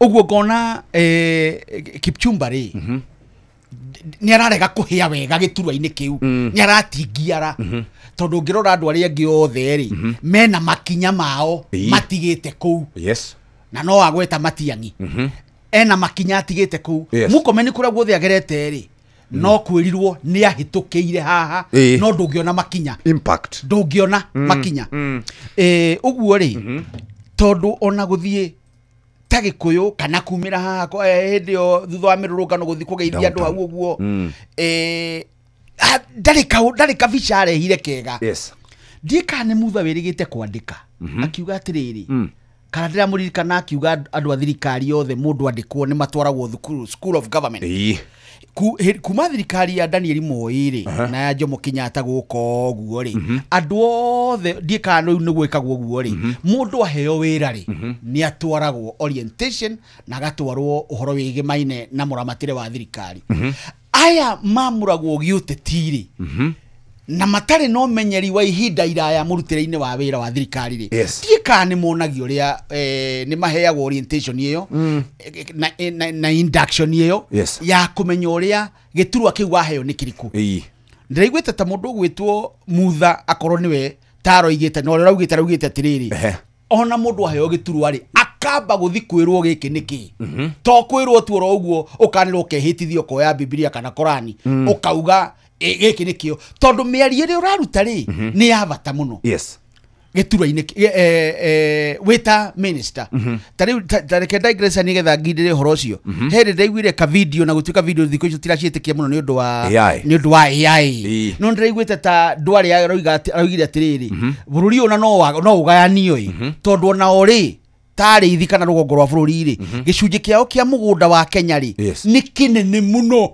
Ũguo ngona Kipchumba rĩ, Nĩ ararega kũhĩa wega gĩturwa-inĩ kĩu. Nĩ aratingiara. Tondũ ũngĩrora andũ arĩa angĩ othe rĩ, mena makinya mao matigĩte kũu. Yes. Na no agweta Matiang'i. Ena makinya atigĩte kũu. Murkomen kũrĩa guothe agerete rĩ, no kwĩrirwo nĩ ahĩtũkĩire haha, no ndũngĩona makinya. Impact. Ndũngĩona makinya. Ũguo rĩ, tondũ ona gũthiĩ ta Gĩkũyũ kana kumĩra haha hĩndĩ ĩyo thutha wa mĩrũrũngano gũthiĩ kũgeithia andũ hau ũguo, ndarĩ kabica arehire kega. Yes. Ndiĩ kana nĩ Mutha wĩrĩgĩte kwandĩka. Akiuga atĩrĩrĩ, kana ndĩramũririkana akiuga andũ a thirikari othe mũndũ andĩkwo nĩ matwaragwo thukuru, School of Government. Kuma thirikari ya Daniel Moi rĩ, na ya Jomo Kenyatta gũka ũguo rĩ, andũ othe ndiĩ kana rĩu nĩ gwĩkagwo ũguo rĩ, mũndũ aheo wĩra rĩ, nĩ atwaragwo orientation na agatwarwo ũhoro wĩgĩmaine na mũramatĩre wa thirikari. Aya mamũragwo gĩũteti rĩ, na matarĩ na ũmenyeri wa ihinda iraya mũrutĩre-inĩ wa wĩra wa thirikari rĩ, ndiĩ kana nĩ monagio ũrĩa nĩ maheagwo orientation ĩyo, na induction ĩyo ya kũmenya ũrĩa gĩturwa kĩu waheo nĩ kĩrĩkũ. Ndĩraiguĩte ta mũndũ ũgwĩtwo Mutha akorwo nĩwe taroigĩte na ũrĩa araugĩte araugĩte atĩrĩrĩ, ona mũndũ aheo gĩturwa rĩ, akamba gũthi kwĩrwo gĩkĩ nĩkĩ. To kwĩrwo tu oro ũguo ũkanĩrwo ũkehĩtithio ũkoya Bibilia kana Korani, ũkauga gĩkĩ nĩkĩo, tondũ mĩario ĩrĩa ũraruta rĩ, nĩ ya bata mũno. Yes. Gĩturwa-inĩ wĩta minister. Ta rĩu ta reke digress nĩgetha ngindĩre ũhoro ũcio. He rĩ ndaiguire ka video, na gũtuĩka video thikũ icio tiraciĩtĩkia mũno nĩ ũndũ wa AI. Nĩ ũndũ wa AI. No ndĩraiguĩte ta ndwarĩ aroigire atĩrĩrĩ, bũrũri ũyũ no ũgayanio ĩ, tondũ ona o rĩ tarĩ ithi kana rũgongo rwa bũrũri rĩ, gĩcunjĩ kĩao kĩa mũgũnda wa Kenya rĩ, nĩ kĩnene mũno.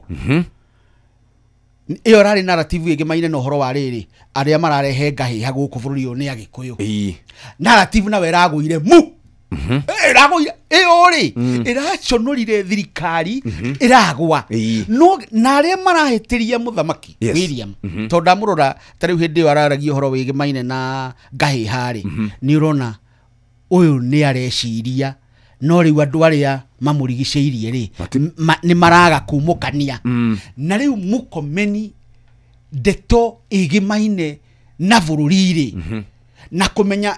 Ĩyo rarĩ narrative ĩgĩmaine na ũhoro wa rĩrĩ, arĩa mararehe ngahĩha gũkũ bũrũri ũyũ nĩ Agĩkũyũ. Narrative nawe ĩragũire mu. Ĩragũire ĩyo rĩ, ĩraconorire thirikari, ĩragwa. No na arĩa marahĩtĩria mũthamaki William, tondũ ndamũrora ta rĩu hĩndĩ ĩyo araragia ũhoro wĩgĩmaine na ngahĩha rĩ, nĩ ũrona ũyũ nĩ areciria, no rĩu andũ arĩa mamũrigicĩirie rĩ, nĩ maraga kumũkania. Na rĩu Murkomen ndeto ĩgĩmaine na bũrũri rĩ, na kũmenya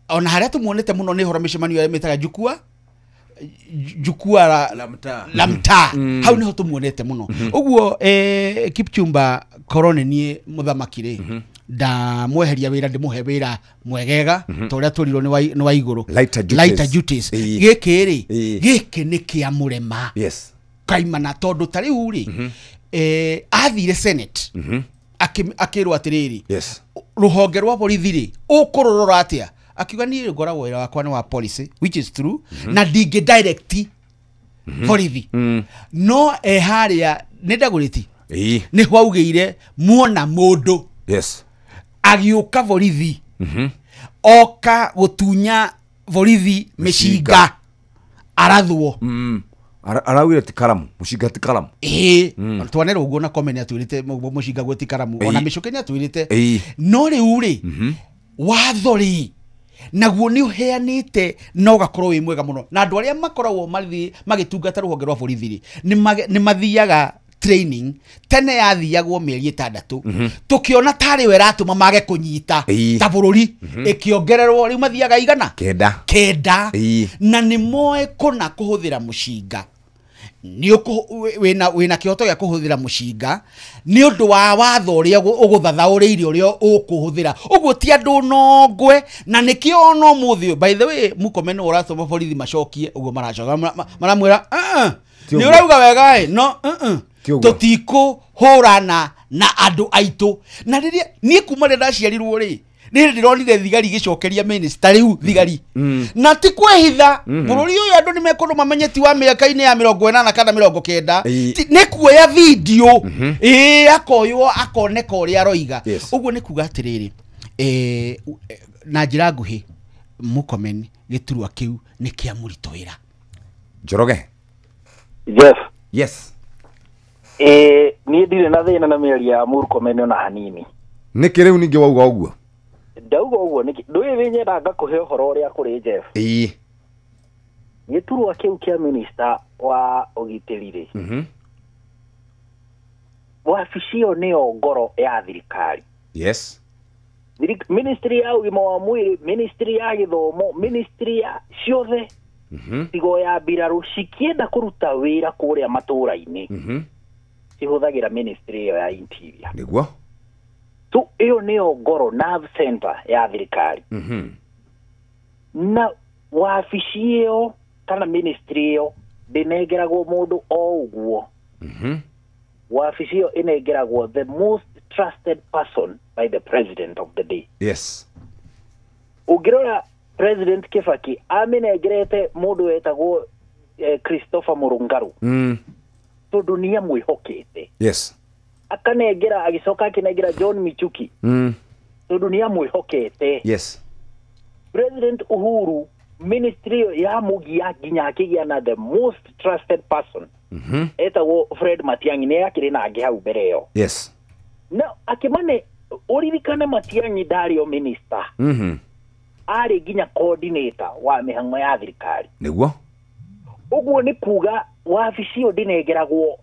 ona harĩa tũmuonete mũno nĩ ũhoro mĩcemanio ĩrĩa mĩtaga jukwaa la mtaa. Hau nĩho tũmuonete mũno. Ũguo Kipchumba korwo nĩ niĩ mũthamaki rĩ, ndamweheria wĩra ndĩmũhe wĩra mwegega, ta ũrĩa twĩrirwo nĩ wa igũrũ. Lighter duties. Gĩkĩ rĩ, gĩkĩ nĩ kĩa mũrema. Yes. Kaimana tondũ ta rĩu rĩ, athire Senate, akĩrwo atĩrĩrĩ, rũhonge rwa borithi rĩ, ũkũrũrora atĩa? Akiuga niĩ ngoragwo wĩra wakwa nĩ wa policy, which is true, na ndingĩ direct borithi. No harĩa nĩ ndagũrĩti, nĩ hwaugĩire muona mũndũ agĩũka borithi, oka gũtunya borithi mĩcinga, arathwo. Araugire ti karamu, mũcinga ti karamu. Twanerwo ũguo na Komen atwĩrĩte mũcinga guo ti karamu, ona mĩcũkĩ nĩ atwĩrĩte. No rĩu rĩ, watho rĩ, naguo nĩ ũheanĩte na ũgakorwo wĩ mwega mũno. Na andũ arĩa makoragwo magĩtungata rũhonge rwa borithi rĩ, nĩ mathiaga training tene yathiagwo mĩeri 6, tũkĩona tarĩ we ĩratũma mage kũnyita ta bũrũri, ĩkĩongererwo rĩu mathiaga igana kenda, na nĩ moe kũna kũhũthĩra mũcinga. Nĩ wĩna kĩhoto gĩa kũhũthĩra mũcinga nĩ ũndũ wa watho ũrĩa ũgũthathaũrĩire ũrĩa ũkũhũthĩra. Ũguo ti andũ nongwe, na nĩkĩo ona ũmũthĩ ũyũ, by the way, Murkomen nĩwe ũratũma borithi macokie ũguo maracoka, maramwĩra nĩ ũrauga wega ĩ, no tũtikũhũrana na andũ aitũ. Na rĩrĩa niĩ kuma rĩrĩa ndaciarirwo rĩ, nĩ ndĩronire thigari igĩcokeria minister rĩu thigari, na ti kwĩhitha. Bũrũri ũyũ andũ nĩ mekũndũ mamenye ti wa mĩaka-inĩ ya 80 kana 90, nĩ kuoya video, akoywo akoneka ũrĩa aroiga. Ũguo nĩ kuga atĩrĩrĩ, na njĩra nguhĩ, Murkomen gĩturwa kĩu nĩ kĩa mũritũhĩra. Njoroge. Jeff. Yes. Niĩ ndirĩ na thĩna na mĩario ya Murkomen ona hanini. Nĩkĩ rĩu ningĩ wauga ũguo? Ndauga ũguo nĩkĩ? Ndũĩ nĩ nyendaga ngakũhe ũhoro ũrĩa kũrĩ Jeff. Gĩturwa kĩu kĩa minister wa ũgitĩri rĩ, Wabici ĩyo nĩyo ngoro ya thirikari. Yes. Ministry ya ũgima wa mwĩrĩ, ministry ya gĩthomo, ministry ya ciothe tigo ya mbirarũ cikĩenda kũruta wĩra kũrĩa matũũra-inĩ cihũthagĩra ministry ĩyo ya interior. Nĩguo. So ĩyo nĩyo ngoro, nerve center ya thirikari. Na wabici ĩyo kana ministry ĩyo ndĩnengeragwo mũndũ o ũguo. Wabici ĩyo ĩnengeragwo the most trusted person by the president of the day. Yes. Ũngĩrora President Kibaki amĩnengerete mũndũ wetagwo Christopher Murungaru. Tondũ nĩ amwĩhokete. Yes. Akanengera, agĩcoka akĩnengera John Michuki. Tondũ nĩ amwĩhokete. Yes. President Uhuru ministry ĩyo yamũgia nginya akĩgĩa na the most trusted person. Etagwo Fred Matiang'i, nĩ akĩrĩ na angĩ hau mbere ĩyo. Yes. Na akĩmane ũririkane Matiang'i ndarĩ o minister. Arĩ nginya coordinator wa mĩhang'o ya thirikari. Nĩguo. Ũguo nĩ kuga wabici ĩyo ndĩnengeragwo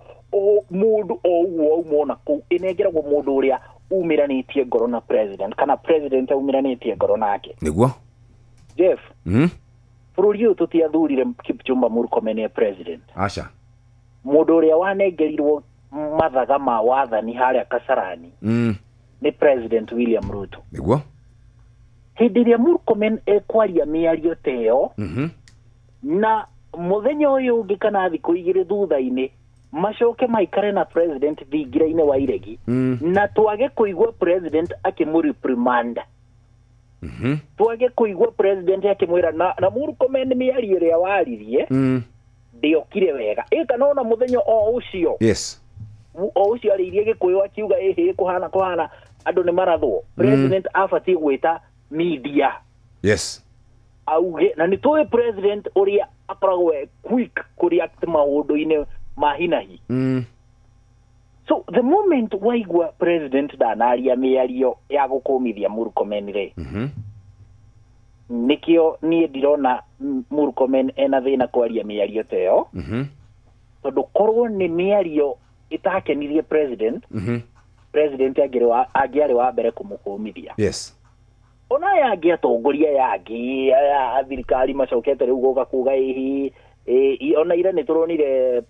mũndũ o ũguo auma ona kũu, ĩnengeragwo mũndũ ũrĩa umĩranĩtie ngoro na president kana president aumiranĩtie ngoro nake. Nĩguo. Jeff. Bũrũri ũyũ tũtiathurire Kipchumba Murkomen e president. Aca. Mũndũ ũrĩa wanengerirwo mathaga ma wathani harĩa Kasarani nĩ President William Ruto. Nĩguo. Hĩndĩ ĩrĩa Murkomen ekwaria mĩario ta ĩyo na mũthenya ũyũ ũngĩ kana thikũ igĩrĩ thutha-inĩ macoke maikare na president thingira-inĩ wa iregi na twage kũigua president akĩmũreprimand. Twage kũigua president akĩmwĩra na Murkomen mĩario ĩrĩa waririe ndĩokire wega. Ĩ kana ona mũthenya o ũcio. Yes. O ũcio arĩirie Gĩkũyũ akiuga ĩhĩ kũhana kũhana andũ nĩ marathwo. President abatiĩ gwĩta media. Yes. Auge na nĩ tũĩ president ũrĩa akoragwo e quick kũreact maũndũ-inĩ ma hinahi. So the moment waigua president ndanaria mĩario ya gũkũmithia Murkomen rĩ, nĩkĩo niĩ ndirona Murkomen ena thĩna kwaria mĩario ta ĩyo, tondũ korwo nĩ mĩario ĩtakenirie president, president angĩarĩ wa mbere kũmũkũmithia. Yes. Ona aya angĩ atongoria aya angĩ aya a thirikari macokete rĩu gũka kuga ĩhi ona ira nĩ tũronire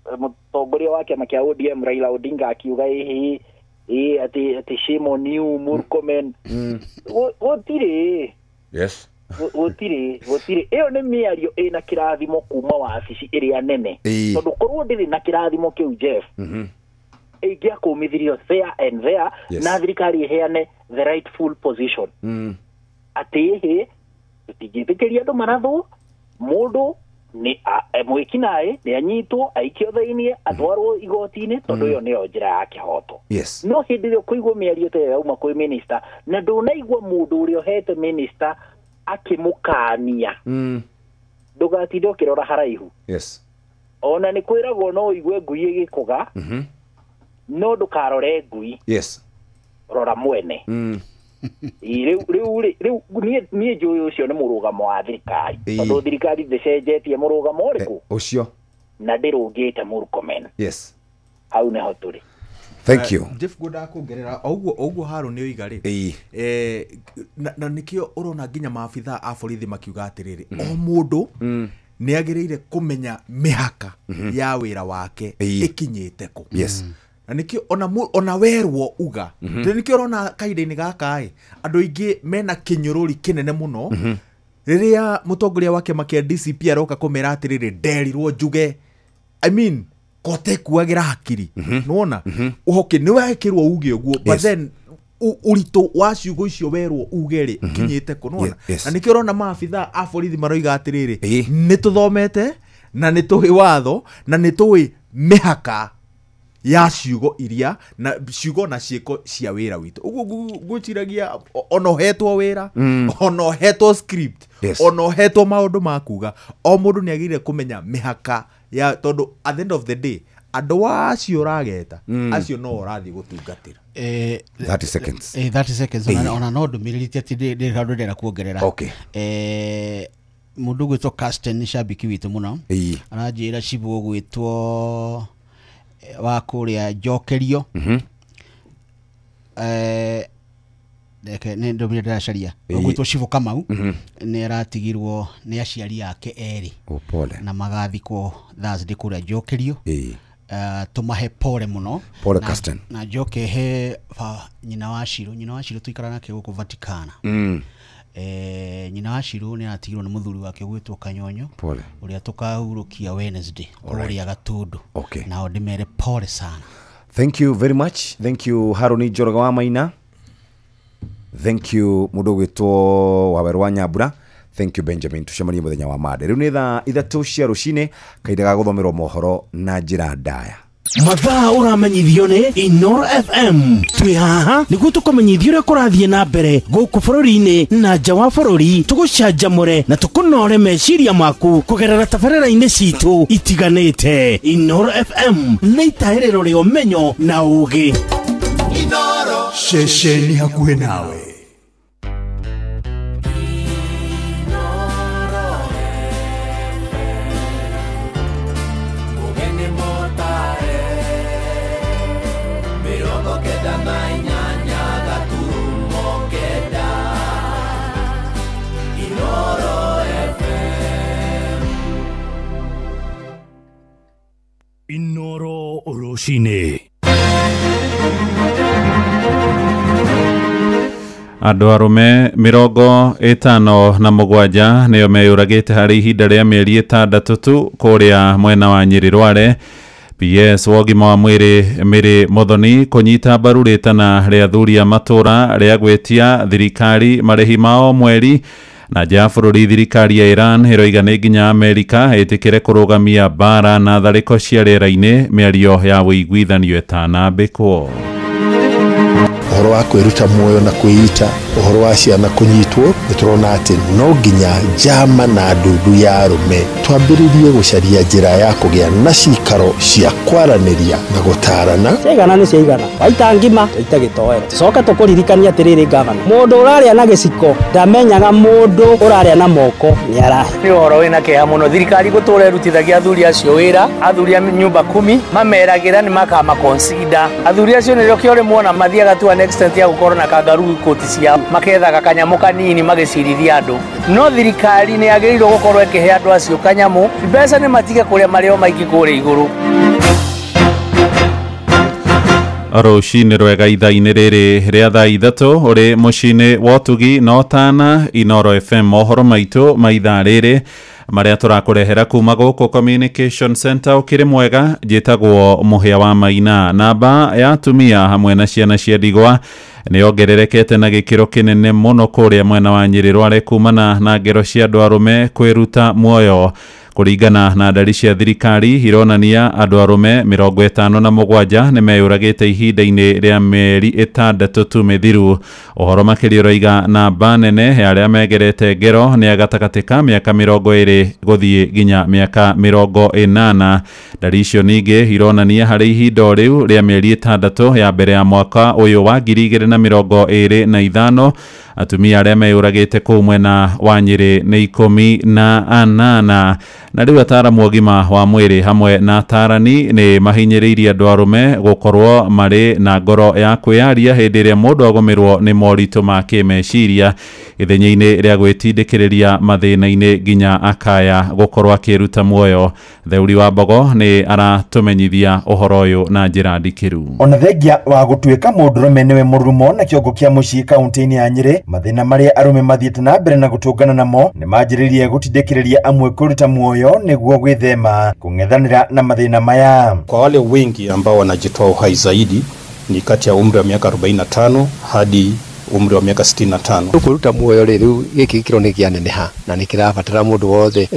mũtongoria wa kĩama kĩa ODM Raila Odinga akiuga ĩhi atĩ shame on you Murkomen. Gũtirĩ. Yes. Gũtirĩ ĩyo nĩ mĩario ĩna kĩrathimo kuma wabici ĩrĩa nene, tondũ korwo ndĩrĩ na kĩrathimo kĩu Jeff, ĩngĩakũmithirio there and there. Yes. Na thirikari ĩheane the rightful position atĩ ĩhĩ tũtingĩtĩkĩria andũ marathwo, mũndũ nĩ mwĩkinaĩ nĩ anyitwo aikio thĩiniĩ atwarwo igoti-inĩ, tondũ ĩyo nĩyo njĩra ya kĩhoto. Yes. No hĩndĩ ĩrĩa ũkũigua mĩario ta ĩyo yauma kwĩ minister na ndũnaigua mũndũ ũrĩa ũhete minister akĩmũkania, ndũgatinde ũkĩrora haraihu. Yes. Ona nĩ kwĩragwo no ũigue ngui ĩgĩkũga, no ndũkarore ngui. Yes. Rora mwene. Rĩu niĩ njũĩ ũcio nĩ mũrũgamo wa thirikari, tondũ thirikari ndĩcenjetie mũrũgamo ũrĩkũ ũcio na ndĩrũngĩte Murkomen. Yes. Hau nĩho tũrĩ. Thank you. Jeff ngwendaga kuongerera o ũguo Harũ nĩ oiga rĩ, na nĩkĩo ũrona nginya maabithaa a borithi makiuga atĩrĩrĩ, o mũndũ nĩ agĩrĩire kũmenya mĩhaka ya wĩra wake ĩkinyĩte kũ. Yes. Na nĩkĩo ona werwo uga, nĩkĩo ũrona kahinda-inĩ gaka ĩ andũ aingĩ mena kĩnyũrũri kĩnene mũno rĩrĩa mũtongoria wa kĩama kĩa DCP aroka kũmera atĩrĩrĩ nderirwo njuge, I mean kote kuagĩra hakiri, nĩwona ũhoke nĩ wekĩrwo uge ũguo, but then ũritũ wa ciugo icio werwo uge rĩ ũkinyĩte kũ, nĩwona? Na nĩkĩo ũrona maabithaa a borithi maroiga atĩrĩrĩ nĩ tũthomete na nĩ tũĩ watho na nĩ tũĩ mĩhaka ya ciugo iria na ciugo na ciĩko cia wĩra witũ. Ũguo ngwĩciragia ona ũhetwo wĩra, ona ũhetwo script, ona ũhetwo maũndũ ma kuga, o mũndũ nĩ agĩrĩire kũmenya mĩhaka ya, tondũ at the end of the day andũ acio ũrageta acio no ũrathiĩ gũtungatĩra. 30 seconds. 30 seconds. Ona no ndũmĩrĩri ti atĩ ndĩ handũ ndĩrenda kuongerera. Okay. Mũndũ ũgwĩtwo Carsten nĩ shabiki witũ mũno, aranjĩra cibũ ũgwĩtwo wa kũrĩa Njokerio. Reke nĩ ndũmĩrĩri ndĩracaria. Ũgwĩtwo Cibũ Kamau nĩ aratigirwo nĩ aciari ake erĩ na magathikwo Thursday kũrĩa Njokerio. Tũmahe pole mũno. Pole Caston. Na njoke he nyina wa Shiro, nyina wa Shiro tuikara nake gũkũ Vaticana. Nyina wa Shiro nĩ aratigirwo nĩ mũthuri wake gwĩtwo Kanyonyo ũrĩa tũkahurũkia Wednesday kũrĩa Gatundu. Nao ndĩmere pole sana. Thank you very much. Thank you Haruni Njoroge wa Maina. Thank you mũndũ gwĩtwo Waweru wa Nyambura. Thank you Benjamin. Tucemanie mũthenya wa Monday. Rĩu nĩ thaa 3 cia rũcinĩ, kahinda ga gũthomerwo mohoro na njĩra ndaya. Mathaa ũramenyithio nĩ Inoro FM. Twĩ haha nĩguo tũkũmenyithie ũrĩa kũrathiĩ na mbere gũkũ bũrũri-inĩ na nja wa bũrũri, tũgũcanjamũre na tũkũnore meciria maku kũgerera tabarĩra-inĩ citũ itiganĩte. Inoro FM nĩ itahĩrĩro rĩa ũmenyo na ũũgĩ. Inoro ceceni hakuhĩ nawe. Inoro Rũcinĩ. Andũ arũme 57 nĩo meyũragĩte harĩ ihinda rĩa mĩeri 6 tu kũrĩa mwena wa Nyĩrĩ Rware. PS wa ũgima wa mwĩrĩ Mary Muthoni kũnyita mbaru rĩtana rĩa athuri a matũra rĩa gwĩtia thirikari marĩhi mao mweri. Na nja ya bũrũri, thirikari ya Iran ĩroiga nĩ nginya Amerika ĩtĩkĩre kũrũgamia mbara na tharĩko cia rĩera-inĩ mĩario ya ũiguithanio ĩtanambĩkwo. Ũhoro wa kwĩruta muoyo na kwĩita, ũhoro wa ciana kũnyitwo, nĩ tũrona atĩ no nginya njama na ndundu ya arũme twambĩrĩrie gũcaria njĩra ya kũgĩa na cikaro cia kwaranĩria na gũtarana. Ciaigana nĩ ciaigana, waita ngima twaita gĩtoero. Tũcoke tũkũririkania atĩrĩrĩ gavana, mũndũ ũrarĩa na gĩciko ndamenyaga mũndũ ũrarĩa na moko nĩ arahe. Nĩ ũhoro wĩna kĩeha mũno, thirikari gũtũra ĩrutithagia athuri acio wĩra, athuri a nyumba kumi mameragĩra nĩ makamaconsider. Athuri acio nĩrĩo kĩo rĩmwe mathiaga tu an extent ya gũkorwo na kangaroo koti ciao, makethaga kanyamũ kanini magĩcirithia andũ. No thirikari nĩ yagĩrĩirwo gũkorwo ĩkĩhe andũ acio kanyamũ, mbeca nĩ matige kũrĩa marĩo maingĩ kũrĩa igũrũ. Rũcinĩ rwega ithaa-inĩ rĩrĩ rĩa thaa 3 ũrĩ mũciĩ-inĩ wa ũtugi na ũtana. Inoro FM, mohoro maitũ ma ithaa rĩrĩ marĩa tũrakũrehera kuma gũkũ Communication Center. Ũkĩrĩ mwega, njĩtagwo Mũhĩa wa Maina. Namba ya atumia hamwe na ciana cia ndigwa nĩ yongererekete na gĩkĩro kĩnene mũno kũrĩa mwena wa Nyĩrĩ Rware kumana na ngero cia andũ arũme kwĩruta muoyo. Kũringana na ndari cia thirikari ironania andũ arũme 57 nĩ meyũragĩte ihinda-inĩ rĩa mĩeri 6 tu mĩthiru. Ũhoro makĩria ũroiga namba nene ya arĩa megerete ngero nĩ gatagatĩ ka mĩaka 20 gũthiĩ nginya mĩaka 80. Ndari icio ningĩ ironania harĩ ihinda o rĩu rĩa mĩeri 6 ya mbere ya mwaka ũyũ wa 2025 atumia arĩa meyũragĩte kũu mwena wa Nyĩrĩ nĩ 18. Na rĩu ataaramu ũgima wa mwĩrĩ hamwe na atarani nĩ mahinyĩrĩirie andũ arũme gũkorwo marĩ na ngoro ya kwĩyaria hĩndĩ ĩrĩa mũndũ agũmĩrwo nĩ moritũ ma kĩmeciria ithenya-inĩ rĩa gwĩtindĩkĩrĩria mathĩna-inĩ nginya akaya gũkorwo akĩruta muoyo. Theuri wa Mbogo nĩ aratũmenyithia ũhoro ũyũ na njĩra ndikĩru. Ona thengia wa gũtuĩka mũndũrũme nĩwe mũrumo na kĩongo kĩa mũciĩ kaunti-inĩ ya Nyĩrĩ, mathĩna marĩa arũme mathiĩte na mbere na gũtũngana namo nĩ manjĩrĩirie gũtindĩkĩrĩria amwe kwĩruta muoyo nĩguo gwĩthema kũng'ethanĩra na mathĩna maya. Kwa wale wengi ambao wanajitoa uhai zaidi ni kati ya umri wa miaka 45 hadi umri wa miaka 65. Kuruta muoyo rĩu gĩkĩ gĩkĩro nĩ kĩaneneha na nĩ kĩrabatara mũndũ wothe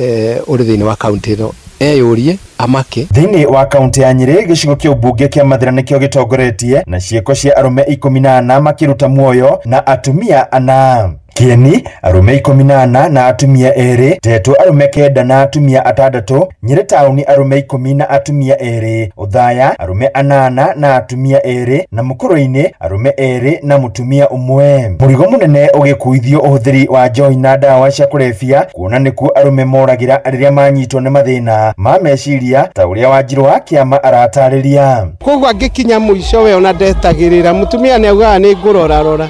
ũrĩ thĩinĩ wa kaunti ĩno eyũrie amake. Thĩinĩ wa kaunti ya Nyĩrĩ, gĩcigo kĩa ũmbunge kĩa Mathĩra nĩkĩo gĩtongoretie na ciĩko cia arũme 14 makĩruta muoyo na atumia 4. Kieni arũme 14 na atumia 2, Tetu arũme 9 na atumia 6, Nyeri taũni arũme 10 na atumia 2, Othaya arũme 8 na atumia 2 na Mukurwe-inĩ arũme 2 na mũtumia ũmwe. Mũrigo mũnene ũgĩkuithio ũhũthĩri wa njohi na ndawa cia kũrebia kuona nĩkuo arũme moragĩra rĩrĩa manyitwo nĩ mathĩna ma meciria ta ũrĩa Wanjiru wa Kĩama aratarĩria. Koguo angĩkinya mũico we ona ndetagĩrĩra, mũtumia nĩ augaga nĩ ngũrorarora,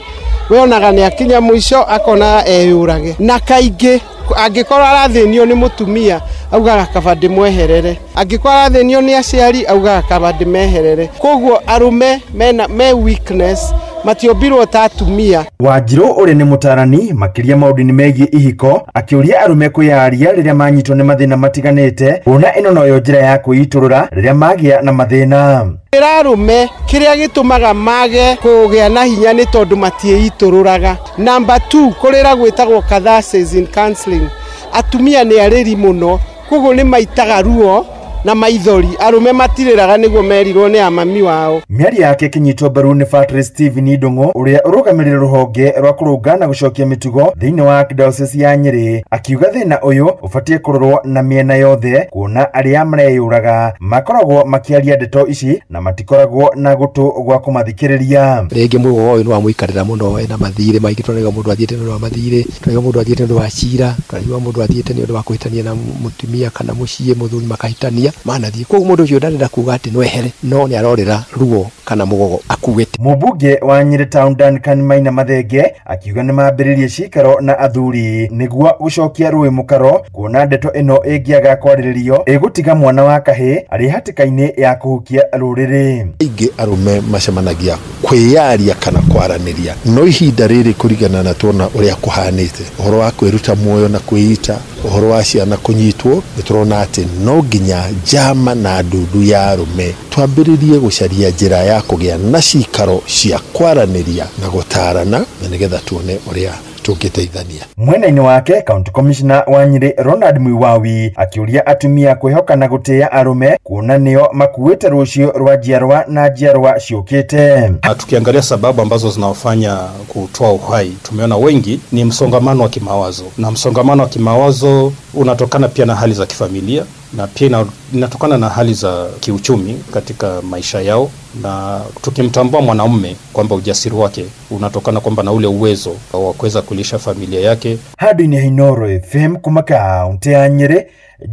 we onaga nĩ akinya mũico akona eyũrage. Na kaingĩ angĩkorwo arathĩnio nĩ mũtumia augaga kaba ndĩmweherere, angĩkorwo arathĩnio nĩ aciari augaga kaba ndĩmeherere. Koguo arũme mena me weakness, matiombirwo ta atumia. Wanjiru ũrĩa nĩ mũtarani makĩria maũndũ-inĩ megiĩ ihiko akĩũria arũme kwĩyaria rĩrĩa manyitwo nĩ mathĩna matiganĩte kuona ĩno noyo njĩra ya kwĩitũrũra rĩrĩa magĩa na mathĩna. Ĩra arũme kĩrĩa gĩtũmaga mage kũgĩa na hinya nĩ tondũ matiĩitũrũraga. Number 2, kũrĩra gwĩtagwo catharsis in counseling. Atumia nĩ arĩri mũno, koguo nĩ maitaga ruo na maithori, arũme matirĩraga nĩguo merirwo nĩ amami wao. Mĩario yake ĩkĩnyitwo mbaru nĩ Patrice Stephen Ndung'u ũrĩa ũrũgamĩrĩire rũhonge rwa kũrũnga na gũcokia mĩtugo thĩinĩ wa Diocese ya Nyeri akiuga thĩna ũyũ ũbatiĩ kũrorwo na mĩena yothe kuona arĩa mareyũraga makoragwo makĩaria ndeto ici na matikoragwo na gũtũ gwa kũmathikĩrĩria. Rĩngĩ mũgogo ũyũ nĩ wamũikarĩra mũno, ena mathirĩ maingĩ, tũraiga mũndũ athiĩte nĩ ũndũ wa mathirĩ, tũraiga mũndũ athiĩte nĩ ũndũ wa cira, tũraiga mũndũ athiĩte nĩ ũndũ wa kũhĩtania na mũtumia kana mũciĩ, mũthuri makahĩtania manathiĩ. Koguo mũndũ ũcio ndarenda kuga atĩ no ehere, no nĩ arorĩra ruo kana mũgogo akuĩte. Mũmbunge wa Nyeri Town Duncan Maina Mathenge akiuga nĩ mambĩrĩrie cikaro na athuri nĩguo gũcokia rũĩ mũkaro kuona ndeto ĩno ĩngĩaga kwarĩrĩrio ĩgũtiga mwana wa kahĩĩ arĩ hatĩka-inĩ ya kũhukia rũrĩrĩ. Aingĩ arũme macemanagia kwĩyaria kana kwaranĩria, no ihinda rĩrĩ kũringana na tuona ũrĩa kũhanĩte, ũhoro wa kwĩruta muoyo na kwĩita, ũhoro wa ciana kũnyitwo, nĩ tũrona atĩ no nginya njama na ndundu ya arũme twambĩrĩrie gũcaria njĩra ya kũgĩa na cikaro cia kwaranĩria na gũtarana na nĩgetha tuone ũrĩa tũngĩteithania. Mwena-inĩ wake County Commissioner wa Nyeri Ronald Mwiwawi akĩũria atumia kwĩhoka na gũtĩĩa arũme kuona nĩo makuĩte rũciũ rwa njiarwa na njiarwa ciũkĩte. Tukiangalia sababu ambazo zinawafanya kutoa uhai, tumeona wengi ni msongamano wa kimawazo, na msongamano wa kimawazo unatokana pia na hali za kifamilia na pia inatokana na hali za kiuchumi katika maisha yao. Na tukimtambua mwanaume kwamba ujasiri wake unatokana kwamba na ule uwezo wa kuweza kulisha familia yake. Hadi ni Inooro FM kuma kaunti ya Nyeri,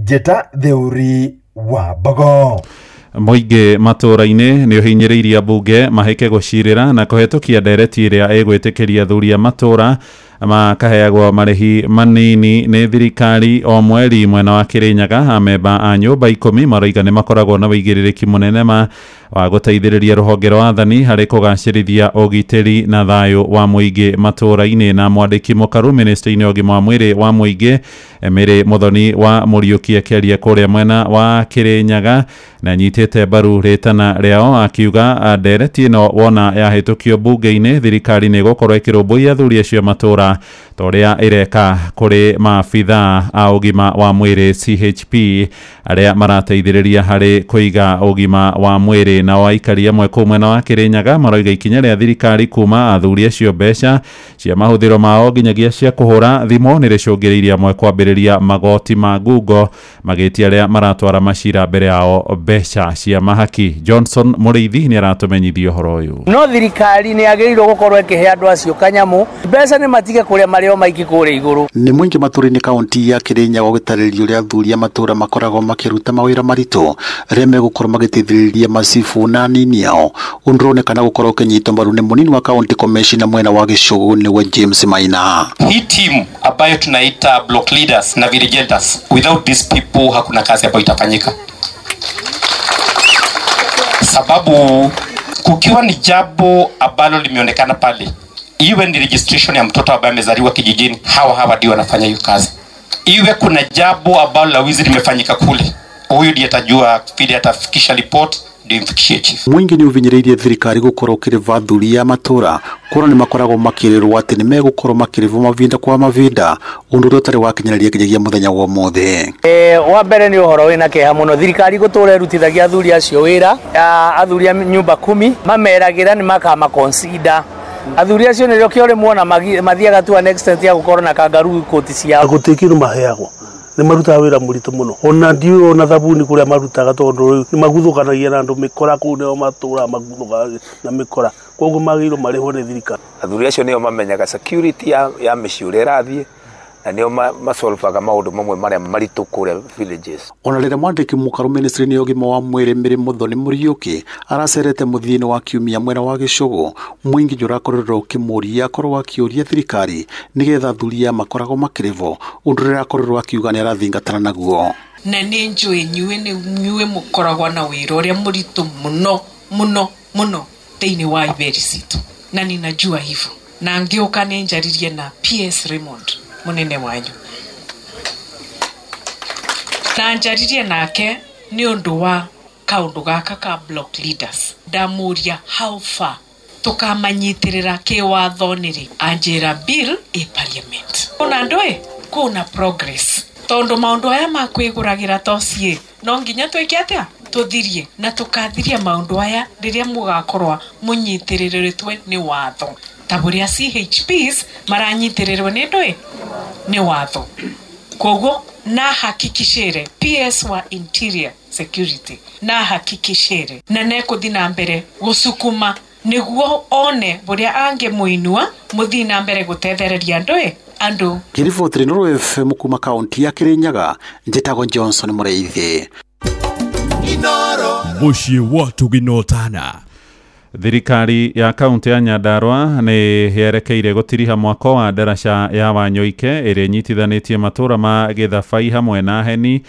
Jeta Theuri wa Bogo. Mũingĩ matũũra-inĩ nĩ ũhinyĩrĩirie ambunge mahĩke gũcirĩra na kũhetũkia ndereti ĩrĩa ĩgwĩtĩkĩria athuri a matũũra makaheagwo marĩhi manini nĩ thirikari o mweri. Mwena wa Kĩrĩnyaga amemba a nyũmba 10 maroiga nĩ makoragwo na wĩigĩrĩrĩki mũnene ma wa gũteithĩrĩria rũhonge rwa athani harĩ kũgacĩrithia ũgitĩri na thayũ wa mũingĩ matũũra-inĩ. Na mwandĩki mũkaru ministry-inĩ ũgima wa mwĩrĩ wa mũingĩ Mary Muthoni wa Mũriũki akĩaria kũrĩa mwena wa Kĩrĩnyaga na nyitĩte mbaru rĩtana rĩao akiuga ndereti ĩno wona yahĩtũkio mbunge-inĩ thirikari nĩ ĩgũkorwo ĩkĩrũmbũiya athuri acio a matũũra ta ũrĩa ĩreka kũrĩ maabithaa a ũgima wa mwĩrĩ CHP arĩa marateithĩrĩria harĩ kũiga ũgima wa mwĩrĩ. Nao aikari amwe kũu mwena wa Kĩrĩnyaga maroiga ikinya rĩa thirikari kuma athuri acio mbeca cia mahũthĩro mao nginyagia cia kũhũra thimũ nĩ rĩcũngĩrĩirie amwe kwambĩrĩria magoti ma ngungo magĩtia arĩa maratwara macira mbere yao mbeca cia mahaki. Johnson Mũrĩithi nĩ aratũmenyithia ũhoro ũyũ. No thirikari nĩ yagĩrĩirwo gũkorwo ĩkĩhe andũ acio kanyamũ mbeca nĩ matige kũrĩa marĩo maingĩ kũrĩa igũrũ. Nĩ mũingĩ matũũra-inĩ kaunti ya Kĩrĩnyaga ũgĩtarĩria ũrĩa athuri a matũũra makoragwo makĩruta mawĩra maritũ rĩrĩa megũkorwo magĩteithĩrĩria macibu na anini ao, ũndũ ũronekana gũkorwo ũkĩnyitwo mbaru nĩ mũnini wa county commissioner mwena wa Gĩcũgũ nĩwe James Maina. Hii team ambayo tunaita block leaders na village elders, without these people hakuna kazi ambayo itafanyika, sababu kukiwa ni jambo ambalo limeonekana pale, iwe ni registration ya mtoto ambaye amezaliwa kijijini, hawa ndio wanafanya hiyo kazi. Iwe kuna jambo ambalo la wizi limefanyika kule, huyu ndiye atajua vile atafikisha report ndio imfikishie chief. Mwingi ni uvinyĩrĩirie thirikari gũkorwo ũkĩrĩva athuri a matũũra kuona nĩ makoragwo makĩrĩrwo atĩ nĩ megũkorwo makĩrĩvwo mavinda kwa mavinda, ũndũ ũrĩa ũtarĩ wakinyanĩria nginyagia mũthenya wa ũmũthĩ. Wa mbere nĩ ũhoro wĩna kĩeha mũno, thirikari gũtũra ĩrutithagia athuri acio wĩra, athuri a nyumba 10 mameragĩra nĩ makama consider. Athuri acio nĩrĩo kĩo rĩmwe mathiaga to an extent ya gũkorwo na kangaroo koti ciao. Gũtirĩ kĩndũ maheagwo, nĩ marutaga wĩra mũritũ mũno, ona ndiũĩ ona thabuni kũrĩa marutaga, tondũ rĩu nĩ maguthũkanagia na andũ mĩkora kũu, nĩo matũraga maguthũkanagia na mĩkora, koguo magĩrĩirwo marĩhwo nĩ thirikari. Athuri acio nĩo mamenyaga security ya mĩciĩ ũrĩa ĩrathiĩ, na nĩo masolvaga maũndũ mamwe marĩa maritũ kũrĩa villages. Ona rĩrĩa mwandĩki mũkaru ministry-inĩ ya ũgima wa mwĩrĩ Mary Muthoni Mũriũki aracerete mũthia-inĩ wa kiumia mwena wa Gĩcũgũ, mũingĩ nĩ ũrakorirwo ũkĩmũria akorwo akĩũria thirikari nĩgetha athuri aya makoragwo makĩrĩhwo, ũndũ ũrĩa arakorirwo akiuga nĩ arathingatana naguo. Na nĩ njũĩ inyuĩ mũkoragwo na wĩra ũrĩa mũritũ mũno mũno mũno thĩinĩ wa iberi citũ, na ninajua hivyo, na ngĩũka nĩ njaririe na PS Raymond munene wanyu, na njaririe nake nĩ ũndũ wa kaũndũ gaka ka block leaders. Ndamuria how far tukamanyitĩrĩra kĩwatho nĩrĩ, anjĩra bill ĩ parliament. Kuna andũ ĩ kuna progress, tondũ maũndũ aya ma kwĩgũragĩra tociĩ no nginya twĩke atĩa, tũthirie na tũkathiria maũndũ aya rĩrĩa mũgakorwo mũnyitĩrĩrĩtwe nĩ watho, ta ũrĩa CHPs maranyitĩrĩrwo nĩ ndũĩ nĩ watho. Koguo na hakikishire PS wa Interior Security na hakikishire na nekũthi na mbere gũcukuma nĩguo one ũrĩa angĩmũinua mũthiĩ na mbere gũtethereria andũ andũ. Ngĩribotera Inooro FM kuma kaunti ya Kirinyaga, njĩtagwo Johnson Mũrĩithi. Mũciĩ wa Tũginotana. Thirikari ya kaunti ya Nyandarua nĩ yerekeire gũtiriha mwako wa ndaraca ya Wanyoike ĩrĩa ĩnyitithanĩtie matũũra ma Gĩthabai hamwe na Heni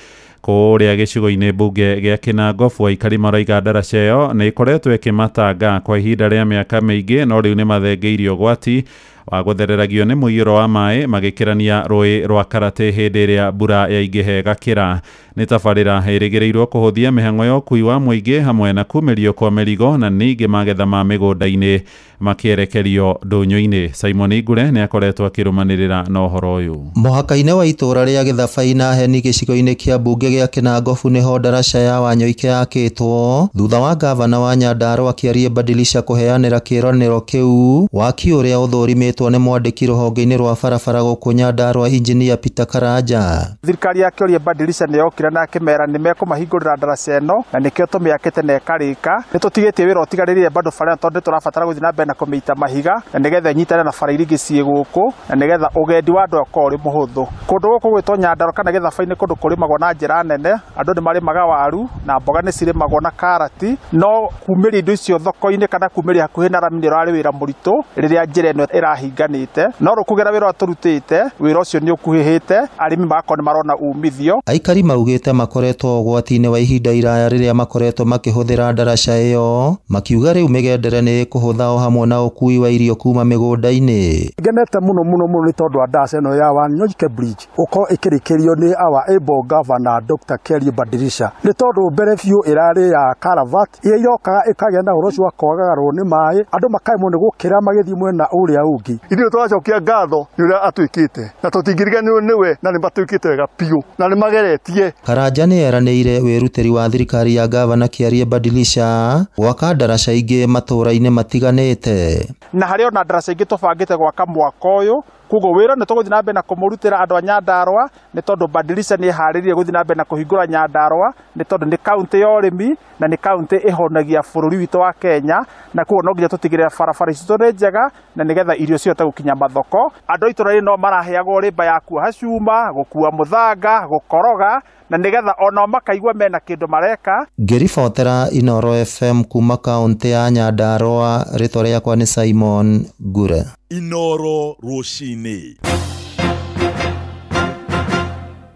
kũrĩa gĩcigo-inĩ mbunge gĩa Kinangofu. Aikari maraiga ndaraca ĩyo nĩ ĩkoretwo ĩkĩmatanga kwa ihinda rĩa mĩaka mĩingĩ, no rĩu nĩ mathengeirio ũgwati wa gũthereragio nĩ mũiyũro wa maĩ magĩkĩrania rũĩ rwa Karate hĩndĩ ĩrĩa mbura yaingĩha ĩgakĩra. Nĩ tabarĩra ĩrĩgĩrĩirwo kũhũthia mĩhang'o ya ũkui wa mũingĩ hamwe na kumĩrio kwa mĩrigo na ningĩ magetha ma mĩgũnda-inĩ makĩerekerio ndũnyũ-inĩ. Simon Ngure nĩ akoretwo akĩrũmanĩrĩra na ũhoro ũyũ. Mũhaka-inĩ wa itũũra rĩa Gĩthabai na Heni gĩcigo-inĩ kĩa mbunge gĩa Kinangofu nĩho ndaraca ya Wanyoike yakĩtwo thutha wa gavana wa Nyandarua Kĩarie Badilisha kũheanĩra kĩĩranĩro kĩu. Waki ũrĩa ũthũrimĩtwo nĩ mwandĩki rũhonge-inĩ rwa barabara gũkũ Nyandarua Engineer Peter Karanja. Thirikari ya Kĩorie Badilisha nĩ yokire na akĩmera nĩ mekũmahingũrĩra ndaraca ĩno na nĩkĩo tũmĩakĩte na ĩkarĩka. Nĩ tũtigĩtie wĩra ũtigarĩrĩire bado bara tondũ tũrabatara gũthiĩ na mbere na kũmĩita mahiga na nĩgetha ĩnyitane na bara iria ingĩ ciĩ gũkũ na nĩgetha ũgendi wa andũ ũkorwo ũrĩ mũhũthũ. Kũndũ gũkũ gwĩtwo Nyandarua kana Gĩthabai nĩ kũndũ kũrĩmagwo na njĩra nene, andũ nĩ marĩmaga waru na mboga nĩ cirĩmagwo na karati, no kumĩria indo icio thoko-inĩ kana kumĩria hakuhĩ na rami nĩ ũrarĩ wĩra mũritũ rĩrĩa njĩra ĩno ĩrahinganĩte, no rĩu kũgera wĩra ũrĩa tũrutĩte wĩra ũcio nĩ ũkuhĩhĩte, arĩmi magakorwo nĩ marona umithio. Aikari maugĩte makoretwo ũgwati-inĩ wa ihinda iraya rĩrĩa makoretwo makĩhũthĩra ndaraca ĩyo, makiuga rĩu mĩgendere nĩ ĩkũhũtha o hamwe na ũkui wa irio kuma mĩgũnda-inĩ. Ngenete mũno mũno mũno nĩ tondũ wa ndaraca ĩno ya Wanyoike Bridge gũkorwo ĩkĩrĩkĩrio nĩ our able governor Dr. Kĩarie Badilisha, nĩ tondũ mbere biũ ĩrarĩ ya Karavat ĩrĩa irokaga ĩkagĩa na ũhoro ũcio wa kwagagarwo nĩ maĩ, andũ makaremwo nĩ gũkĩra magĩthiĩ mwena ũrĩa ũngĩ. Ithuĩ tũracokia ngatho nĩ ũrĩa atuĩkĩte na tũtingĩriganĩrwo nĩwe, na nĩ matuĩkĩte wega biũ na nĩ mageretie. Karanja nĩ eranĩire wĩrutĩri wa thirikari ya gavana Kĩarie Badilisha gwaka ndaraca ingĩ matũũra-inĩ matiganĩte. Na harĩ ona ndaraca ingĩ tũbangĩte gwaka mwaka ũyũ, koguo wĩra nĩ tũgũthiĩ na mbere na kũmũrutĩra andũ a Nyandarua nĩ tondũ Badilisha nĩ ĩharĩrĩirie gũthiĩ na mbere na kũhingũra Nyandarua nĩ tondũ nĩ kaunti ya ũrĩmi na nĩ kaunti ĩhonagia bũrũri witũ wa Kenya, na koguo no nginya tũtigĩrĩre barabara citũ nĩ njega na nĩgetha irio cihote gũkinya mathoko. Andũ a itũũra rĩrĩ no maraheagwo rĩmba ya kuoha cuma, gũkua mũthanga, gũkoroga na nĩgetha onao makaigua mena kĩndũ mareka. Ngĩribotera Inooro FM kuma kaunti ya Nyandarua, rĩtwa rĩakwa nĩ Simon Ngure. Inooro rũcinĩ.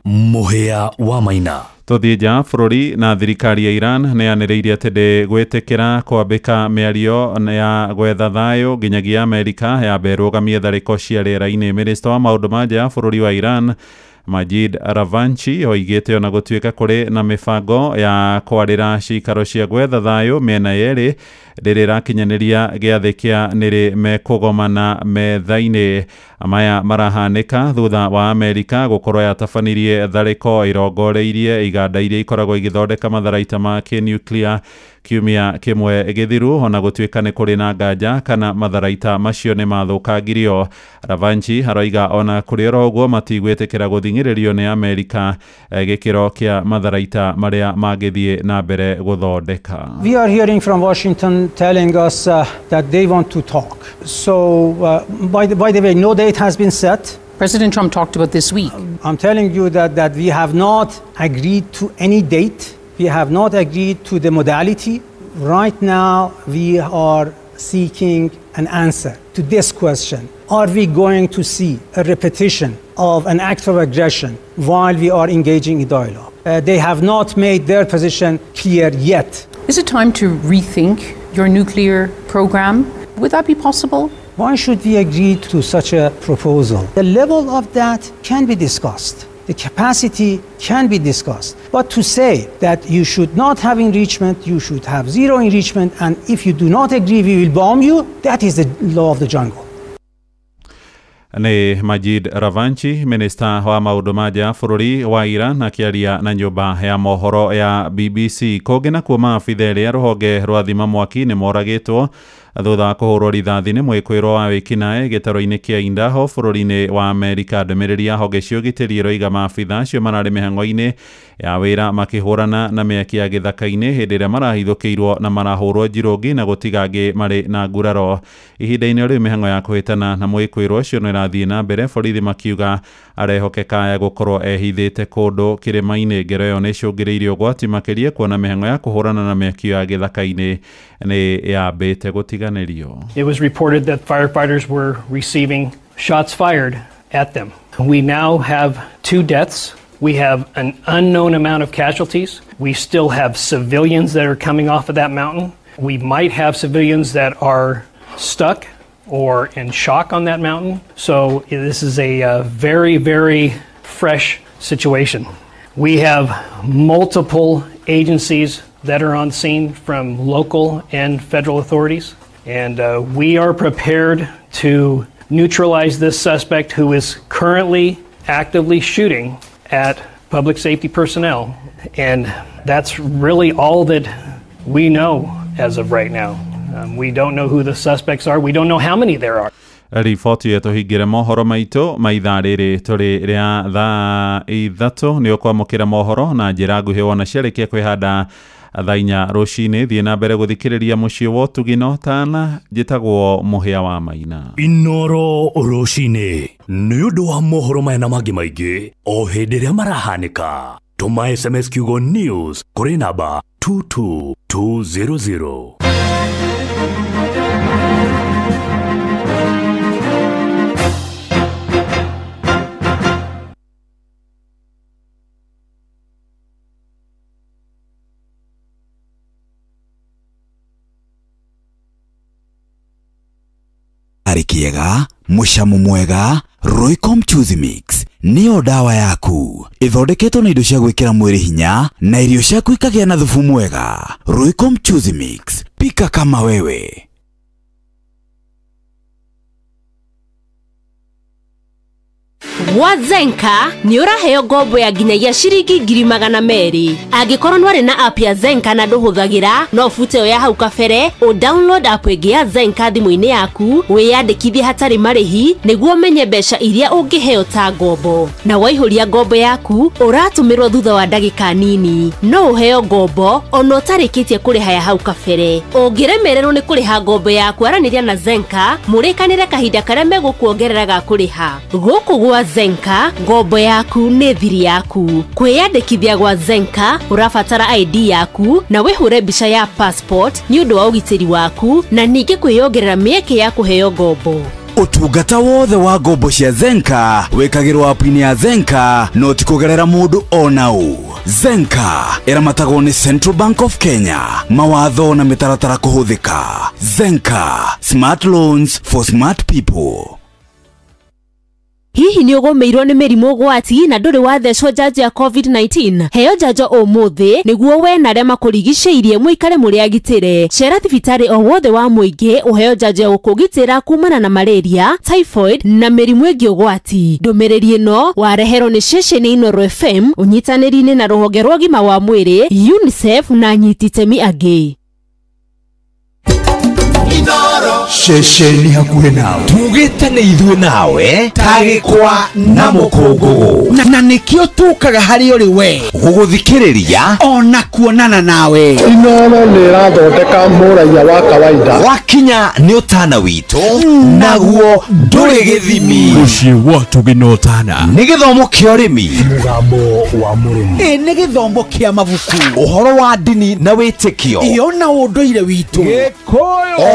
Mũhĩa wa Maina. Tũthiĩ nja ya bũrũri. Na thirikari ya Iran nĩ yanĩrĩire atĩ ndĩgwĩtĩkĩra kwambĩka mĩario ya gwetha thayũ nginyagia Amerika yambe ĩrũgamie tharĩko cia rĩera-inĩ. Minista wa maũndũ ma nja ya bũrũri wa Iran Majid Ravanchi oigĩte ona gũtuĩka kũrĩ na mĩbango ya kwarĩra cikaro cia gwetha thayũ mĩena yerĩ ndĩrĩ ĩrakinyanĩria gĩathĩ kĩa nĩrĩ mekũgomana metha-inĩ. Maya marahanĩka thutha wa Amerika gũkorwo yatabanirie tharĩko irongoreirie iganda iria ikoragwo igĩthondeka matharaita ma kĩnuclear kiumia kĩmwe gĩthiru, ona gũtuĩka nĩ kũrĩ na nganja kana matharaita macio nĩ mathũkangirio. Ravanchi aroiga ona kũrĩ oro ũguo matigwĩtĩkĩra gũthing'ĩrĩrio nĩ Amerika gĩkĩro kĩa matharaita marĩa mangĩthiĩ na mbere gũthondeka. We are hearing from Washington telling us that they want to talk. So, by the way, no date has been set. President Trump talked about this week. I'm telling you that we have not agreed to any date. We have not agreed to the modality. Right now, we are seeking an answer to this question. Are we going to see a repetition of an act of aggression while we are engaging in dialogue? They have not made their position clear yet. Is it time to rethink your nuclear program? Would that be possible? Why should we agree to such a proposal? The level of that can be discussed. The capacity can be discussed. But to say that you should not have enrichment, you should have zero enrichment, and if you do not agree, we will bomb you, that is the law of the jungle. Nĩ Majid Ravanchi, minista wa maũndũ ma nja bũrũri wa Iran, akĩaria na nyũmba ya mohoro ya BBC. Kũngĩ nakuo maabitha erĩ a rũhonge rwa thima mwaki nĩ moragĩtwo thutha wa kũhũrwo rithathi nĩ mwĩkũĩrwo wa wĩkinaĩ gĩtaro-inĩ kĩa Idaho bũrũri-inĩ wa Amerika. Ndũmĩrĩri ya honge cia ũgitĩri ĩroiga maabitha acio mararĩ mĩhang'o-inĩ ya wĩra makĩhũrana na mĩaki ya gĩthaka-inĩ hĩndĩ ĩrĩa marahithũkĩirwo na marahũrwo njirũngi na gũtiga angĩ marĩ na nguraro. Ihinda-inĩ rĩu mĩhang'o ya kũhĩtana na mwĩkũĩrwo ũcio no ĩrathiĩ na mbere, borithi makiuga arehokeka ya gũkorwo ehithĩte kũndũ kĩrĩma-inĩ. Ngero ĩyo nĩ ĩcũngĩrĩirie ũgwati makĩria kuona mĩhang'o ya kũhũrana na mĩaki ya gĩthaka-inĩ nĩ yambĩte gũtiganĩrio. It was reported that firefighters were receiving shots fired at them. We now have 2 deaths. We have an unknown amount of casualties. We still have civilians that are coming off of that mountain. We might have civilians that are stuck or in shock on that mountain. So this is a very, very fresh situation. We have multiple agencies that are on scene from local and federal authorities. And we are prepared to neutralize this suspect who is currently actively shooting at public safety personnel. And that's really all that we know as of right now. We don't know who the suspects are. We don't know how many there are. Riboti ĩyo tũhingĩre mohoro maitũ ma ithaa rĩrĩ tũrĩ rĩa thaa 3 nĩ ũkwamũkĩra mohoro na njĩra nguhĩ wona ciarĩkia kwĩhanda thaa 4 rũcinĩ. Thiĩ na mbere gũthikĩrĩria mũciĩ wa ũtugi na ũtana. Njĩtagwo Mũhĩa wa Maina. Inoro rũcinĩ nĩ ũndũ wa mohoro maya na mangĩ maingĩ o hĩndĩ ĩrĩa marahanĩka. Tũma SMS kiugo news kũrĩ namba 22200. Arĩ kĩega, mũcamo mwega, Royco Mchuzi Mix nĩyo dawa yaku. Ĩthondeketwo na indo cia gwĩkĩra mwĩrĩ hinya na irio ciaku ikagĩa na thubu mwega. Royco Mchuzi Mix, pika kama wewe. Gwa Zenka nĩ ũraheo ngombo ya nginyagia ciringi 200,000. Angĩkorwo nĩwarĩ na app ya Zenka na ndũhũthagĩra, no ũbute ĩyo ya hau kabere, ũ download app ĩngĩ ya Zenka thimũ-inĩ yaku, wĩyandĩkithie hatarĩ marĩhi nĩguo ũmenye mbeca iria ũngĩheo ta ngombo. Na waihũria ngombo yaku, ũratũmĩrwo thutha wa ndagĩka nini. No ũheo ngombo ona ũtarĩkĩtie kũrĩha ya hau kabere. Ũngĩremererwo nĩ kũrĩha ngombo yaku, aranĩria na Zenka, mũrĩkanĩre kahinda karĩa megũkuongerera ga kũrĩha. Gũkũ gwa Zenka, ngombo yaku nĩ thiri yaku. Kwĩyandĩkithia gwa Zenka, ũrabatara ID yaku na wĩhũre mbica ya passport nĩ ũndũ wa ũgitĩri waku na ningĩ kwĩyongerera mĩeke ya kũheo ngombo. Ũtungata wothe wa ngombo cia Zenka wĩkagĩrwo app-inĩ ya Zenka no ti kũgerera mũndũ ona ũ. Zenka ĩramatagwo nĩ Central Bank of Kenya. Mawatho na mĩtaratara kũhũthĩka. Zenka, smart loans for smart people. Hihi nĩ ũgũmĩirwo nĩ mĩrimũ ũgwati na ndũrĩ wathecwo njanjo ya COVID-19? Heo njanjo ũmũthĩ nĩguo we na arĩa makũrigicĩirie mũikare mũrĩ agitĩre. Cera thibitarĩ o wothe wa mũingĩ ũheo njanjo ya gũkũgitĩra kumana na malaria, typhoid na mĩrimũ ĩngĩ ũgwati. Ndũmĩrĩri ĩno wareherwo nĩ ceceni Inooro FM ũnyitanĩri-inĩ na rũhonge rwa ũgima wa mwĩrĩ UNICEF na anyiti itemi angĩ. Ceceni hakuhĩ nawe tugĩte nĩ ithuĩ nawe tagĩkwa na mũkũngũgũ na nĩkĩo tũkaga harĩ ũrĩ we gũgũthikĩrĩria ona kuonana nawe. Inooro nĩ ĩrathondeka mũraiya wa kawaida. Wakinya nĩ ũtana witũ naguo ndũrĩ gĩthimi. Mũciĩ wa ũtugi na ũtana nĩ gĩthomo kĩa ũrĩmi, mũgambo wa mũrĩmi, ĩ nĩ gĩthomo kĩa mabuku, ũhoro wa ndini na wĩtĩkio, ĩyo na ũndũire witũ,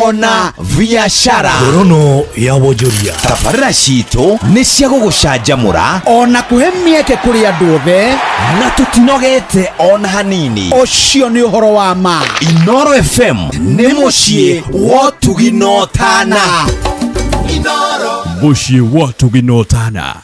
ona biashara. Ngorono ya wonjoria. Tabarĩra citũ nĩ cia gũgũcanjamũra ona kũhe mĩeke kũrĩ andũ othe, na tũtinogete ona hanini. Ũcio nĩ ũhoro wa ma. Inooro FM nĩ mũciĩ wa ũtugi na ũtana. Mũciĩ wa ũtugi na ũtana.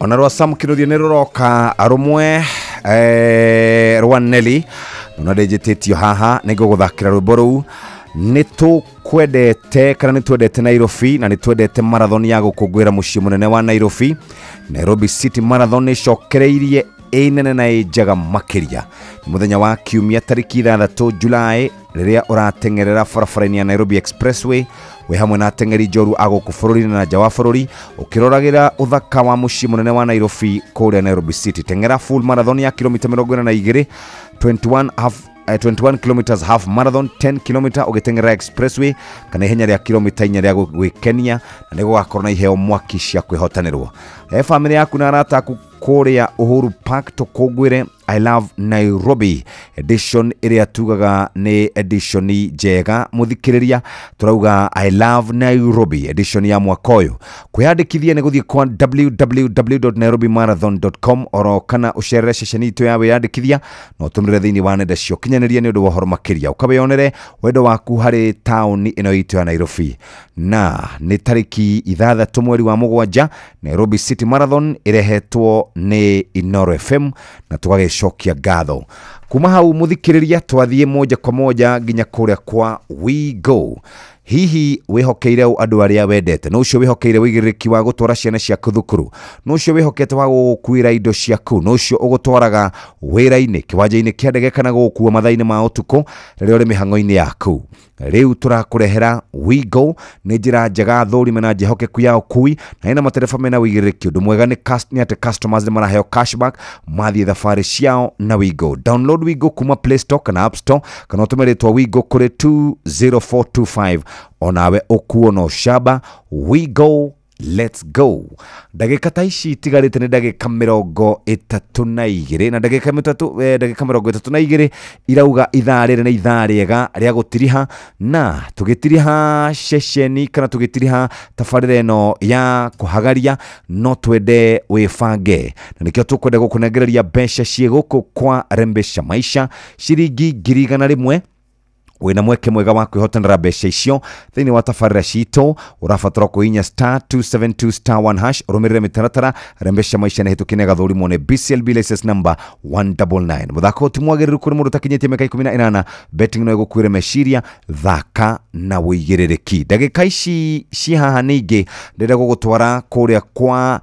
Ona rwa Sam Kinuthia nĩ rũroka rũmwe rwa Nelly ona ndĩnjĩtĩtio haha nĩ ngũgũthakĩra rwĩmbo rũu. Nĩ tũkwendete kana nĩ twendete Nairobi na nĩ twendete marathon ya gũkũngũĩra mũciĩ mũnene wa Nairobi. Nairobi City Marathon nĩ ĩcokereirie ĩ nene na ĩ njega makĩria. Nĩ mũthenya wa kiumia tarĩki 6 Julai rĩrĩa ũrateng'erera barabara-inĩ ya Nairobi Expressway wĩ hamwe na ateng'eri njoru a gũkũ bũrũri-inĩ na nja wa bũrũri ũkĩroragĩra ũthaka wa mũciĩ mũnene wa Nairobi kũrĩa Nairobi City. Teng'era full marathon ya kilomita 42, 21 kilometers half marathon, 10 kilometer ũgĩteng'era expressway kana ihenya rĩa kilomita 4 rĩa gwĩkenia, na nĩ gũgakorwo na iheo mwaki cia kwĩhotanĩrwo. He bamĩrĩ yaku na arata aku kũrĩa Uhuru Park tũkũngũĩre I Love Nairobi edition ĩrĩa tugaga nĩ edition njega mũthikĩrĩria. Tũrauga I Love Nairobi edition ya mwaka ũyũ. Kwĩyandĩkithia nĩ gũthiĩ kwa www.nairobimarathon.com oro kana ũcerere ceceni itũ ya wĩyandĩkithia na ũtũmĩre thĩinĩ wa nenda cia ũkinyanĩria nĩ ũndũ wa ũhoro makĩria. Ũkawĩyonere wendo waku harĩ taũni ĩno itũ ya Nairobi. Na nĩ tarĩki 6 mweri wa 7 Nairobi City Marathon ĩrehetwo nĩ Inoro FM na tũgagĩcokia ngatho. Kuma hau mũthikĩrĩria twathiĩ moja kwa moja nginya kũrĩa kwa We Go. Hihi wĩhokeire andũ arĩa wendete? Nũ ũcio wĩhokeire wĩigĩrĩrĩki wa gũtwara ciana ciaku thukuru? Nũ ũcio wĩhokete wa gũgũkuĩra indo ciaku? Nũ ũcio ũgũtwaraga wĩra-inĩ, kĩwanja-inĩ kĩa ndege kana gũgũkua mathaa-inĩ ma ũtukũ rĩrĩa ũrĩ mĩhang'o-inĩ yaku? Rĩu tũrakũrehera We Go. Nĩ njĩra njega thũrime na njĩhokeku ya ũkui na ĩna matereba mena wĩigĩrĩrĩki. Ũndũ mwega nĩ atĩ customers nĩ maraheo cashback mathiĩ thabarĩ ciao na We Go. Download We Go kuma Play Store kana App Store kana ũtũme rĩtwa We Go kũrĩ 20425 onawe ũkuo na ũcamba. We Go, let's go. Ndagĩka ta ici itigarĩte nĩ ndagĩka 32 na ndagĩka 32 irauga ithaa rĩrĩ nĩ ithaa rĩega rĩa gũtiriha, na tũgĩtiriha ceceni kana tũgĩtiriha tabarĩra ĩno ya kũhagaria no twende wĩbange, na nĩkĩo tũkwenda gũkũnengereria mbeca ciĩ gũkũ kwa Rembesha Maisha ciringi 100,000. Wĩna mweke mwega wa kwĩhotanĩra mbeca icio thĩinĩ wa tabarĩra citũ. Ũrabatara kũhihinya star 272 star 1 hash ũrũmĩrĩre mĩtaratara. Rembesha Maisha nĩ hĩtũkie na ĩgathũrimwo nĩ BCLB license number 199. Mũthako ti mwagĩrĩru kũrĩ mũndũ ũtakinyĩtie mĩaka 18. Betting no ĩgũkuĩre meciria. Thaka na wĩigĩrĩrĩki. Ndagĩka ici ci haha ningĩ ndĩrenda gũgũtwara kũrĩa kwa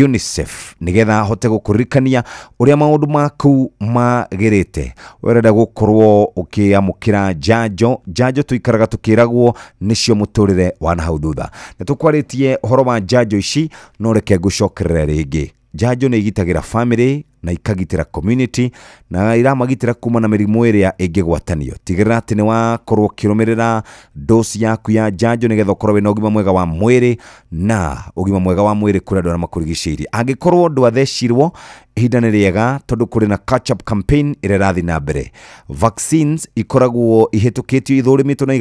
UNICEF nigetha hote gũkũririkania ũrĩa maũndũ maku magĩrĩte. Ũrenda gũkorwo ũkĩamũkĩra njanjo. Njanjo tũikaraga tũkĩragwo nĩcio mũtũrĩre wa nahau thutha. Nĩ tũkwarĩtie ũhoro wa njanjo ici, no reke ngũcokerere rĩngĩ. Njanjo nĩ igitagĩra family na ikagitĩra community na iramagitĩra kuma na mĩrimũ ĩrĩa ĩngĩgwatanio. Tigĩrĩra atĩ nĩ wakorwo ũkĩrũmĩrĩra dosi yaku ya njanjo nĩgetha ũkorwo wĩna ũgima mwega wa mwĩrĩ na ũgima mwega wa mwĩrĩ kũrĩ andũ arĩa makũrigicĩirie. Angĩkorwo ndwathecirwo, ihinda nĩ rĩega tondũ kũrĩ na catch up campaign ĩrĩa ĩrathiĩ na mbere. Vaccines ikoragwo ihĩtũkĩtio ithũrĩmĩtwo na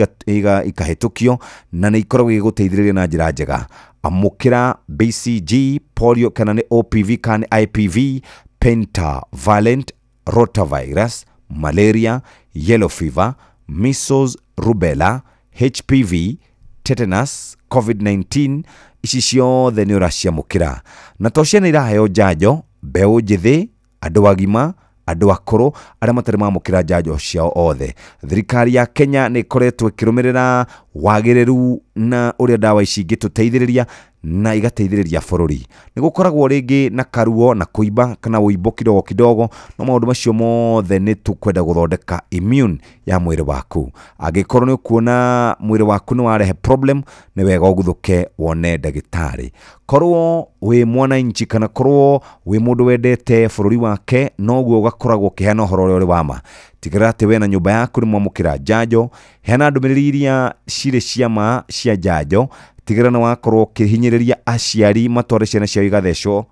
ikahĩtũkio na nĩ ikoragwo igĩgũteithĩrĩria na njĩra njega. Amũkĩra BCG, polio kana nĩ OPV kana nĩ IPV, pentavalent rotavirus, malaria, yellow fever, measles, rubella, HPV, tetanus, COVID-19. Ici ciothe nĩ ũraciamũkĩra. Na to ciana iraheo njanjo, mbeũ njĩthĩ, andũ agima, andũ akũrũ arĩa matarĩ mamũkĩra njanjo ciao othe. Thirikari ya Kenya nĩ ĩkoretwo ĩkĩrũmĩrĩra wagĩrĩru na ũrĩa ndawa ici ingĩtũteithĩrĩria na igateithĩrĩria bũrũri. Nĩ gũkoragwo rĩngĩ na karuo na kũimba kana ũimbo kidogo kidogo, no maũndũ macio mothe nĩ tũkwenda gũthondeka immune ya mwĩrĩ waku. Angĩkorwo nĩ ũkuona mwĩrĩ waku nĩ warehe problem, nĩ wega ũguthũke wone ndagĩtarĩ. Korwo wĩ mwananchi kana korwo wĩ mũndũ wendete bũrũri wake, noguo ũgakoragwo ũkĩheana ũhoro ũrĩa ũrĩ wa ma. Tigĩrĩra atĩ we na nyũmba yaku nĩ mwamũkĩra njanjo. Heana ndũmĩrĩri iria cirĩ cia ma cia njanjo. Tigĩrĩra nĩ wakorwo ũkĩhinyĩrĩria aciari matware ciana ciao igathecwo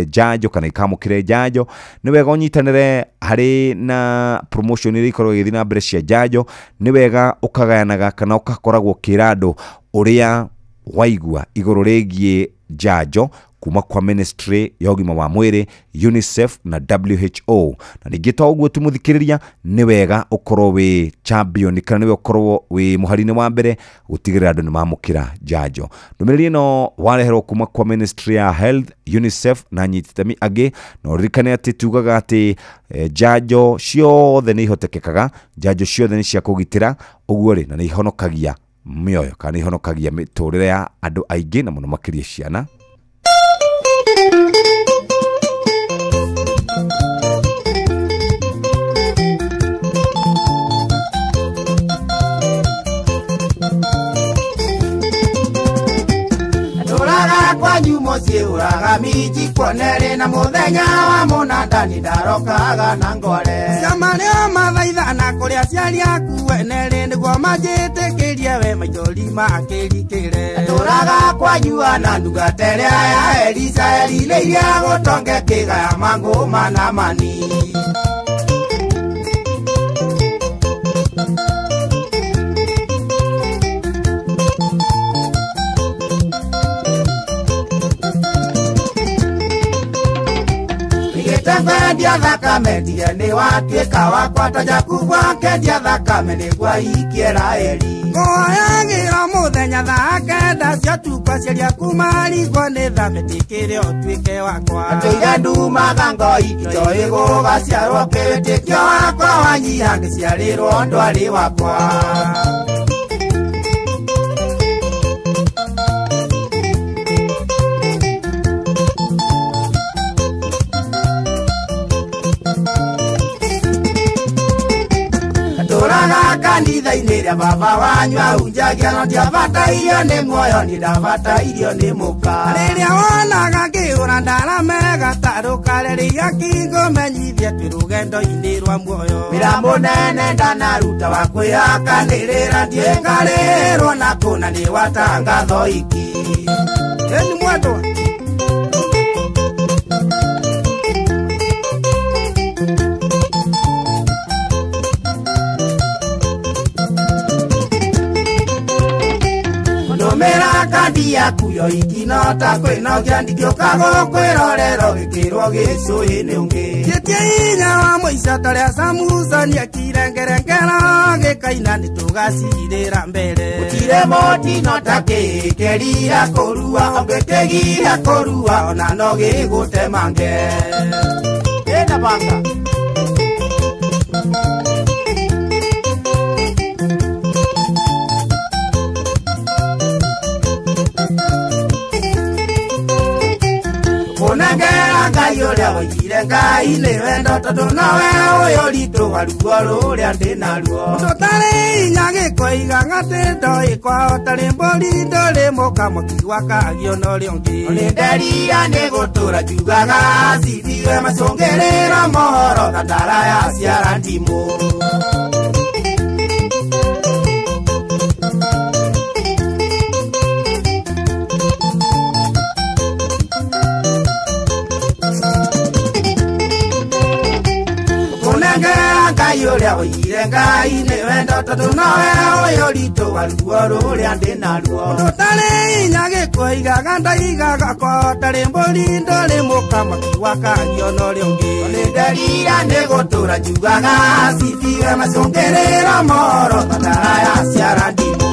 njanjo kana ikamũkĩre njanjo. Nĩ wega ũnyitanĩre harĩ na promotion iria ikoragwo igĩthiĩ na mbere cia njanjo. Nĩ wega ũkagayanaga kana ũgakoragwo ũkĩra andũ ũrĩa waigua igũrũ rĩgiĩ njanjo. kuma kwa Ministry ya ũgima wa mwĩrĩ, UNICEF na WHO. Na ningĩ to ũguo tu mũthikĩrĩria, nĩ wega ũkorwo wĩ champion kana nĩwe ũkorwo wĩ mũhari-inĩ wa mbere gũtigĩrĩra andũ nĩ mamũkĩra njanjo. Ndũmĩrĩri ĩno wareherwo kuma kwa Ministry ya Health, UNICEF na anyititemi angĩ. Na ũririkane atĩ tugaga atĩ njanjo ciothe nĩ ihotekekaga, njanjo ciothe nĩ cia kũgitĩra, ũguo rĩ, na nĩ ihonokagia mĩoyo kana nĩ ihonokagia mĩtũrĩre ya andũ aingĩ na mũno makĩria ciana. Kwanyu mũciĩ ũraga minji kuonerĩ na mũthenya wa mũnanda nĩ ndarokaga na ngore ciama nĩo mathaithana kũrĩa aciari aku wenerĩ nĩguo manjĩtĩkĩrie we maithori makĩrikĩre ndũraga kwanyu ana ndungata ĩrĩa ya Elisa erirĩirie gũtonge kĩgaya mangũ mana mani. Ngendia thakame ndige nĩ watuĩka wakwa ta Jakubu akendia thakame nĩguo aikie Raheli. Ngoyagĩra mũthenya thaa kenda cia ũtukũ aciari aku marigwo nĩ tha metĩkĩre ũtuĩke wakwa. Atũire ndumaga ngoi itoĩ gũgaciarwo kĩwĩtĩkio wakwa wanyiha ngĩciarĩrwo ndwarĩ wakwa. Kanitha-inĩ rĩa baba wanyu ahunjagia no ndiabatairio nĩ muoyo niĩ ndabatairio nĩ mũka. Rĩrĩa wonaga ngĩhũra ndarame gatarũ karĩrĩa kĩngũmenyithia twĩ rũgendo-inĩ rwa muoyo. Wĩra mũnene ndanaruta wa kwĩhakanĩrĩra ndiĩngarĩrwo na kũna nĩ watangatho iki. Ĩni mwendwa. Mera kandi yaku yo ikinota kwĩnogia ndingĩũka gũkwĩrorera gĩkĩrwo gĩcũĩ-inĩ ũngĩ. Njĩtie hinya wa mũico ta ũrĩa Samusoni akirengerengera gĩkaina nĩtũgacirĩra mbere. Gũtirĩ mũtino ta kĩkĩria kũrua ũngĩkĩgiria kũrua ona no gĩgũtemange. Ĩna banga. Kũnengera Ngai ũrĩa woigire Ngai nĩ wendo tondũ nowe ũyũ ritũ wa ruo rũrĩa ndĩ naruo. Mũndũ ũtarĩ hinya gĩkoiga atĩ ndoĩ kwao tarĩ mbũri ndũrĩ mũkamo kiuga akagio na ũrĩa ũngĩ. Nĩ nderia nĩ gũtũra njugaga cithiwe macũngĩrĩro mohoro tandara ya ciara ndimũ. Ngai ũrĩa woigire Ngai nĩ wendo tondũ nowe ũyũ ritũ wa ruo rũrĩa ndĩ naruo. Mũndũ ũtarĩ hinya gĩkoigaga ndoigaga kwao tarĩ mbũri ndũrĩ mũkamo kiuga akagio na ũrĩa ũngĩ. Nĩ nderira nĩ gũtũra njugaga cithiwe macũngĩrĩro mohoro tandara ya ciara ndimũ.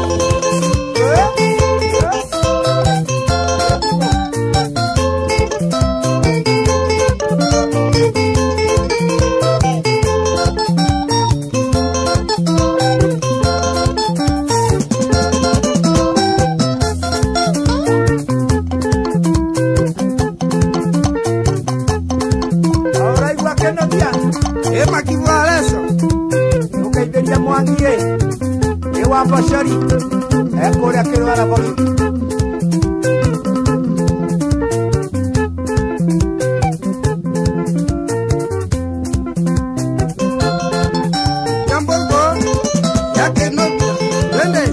Wambacari ekũrĩa kĩrwara borithi. Jambogo yakĩnũkia twende.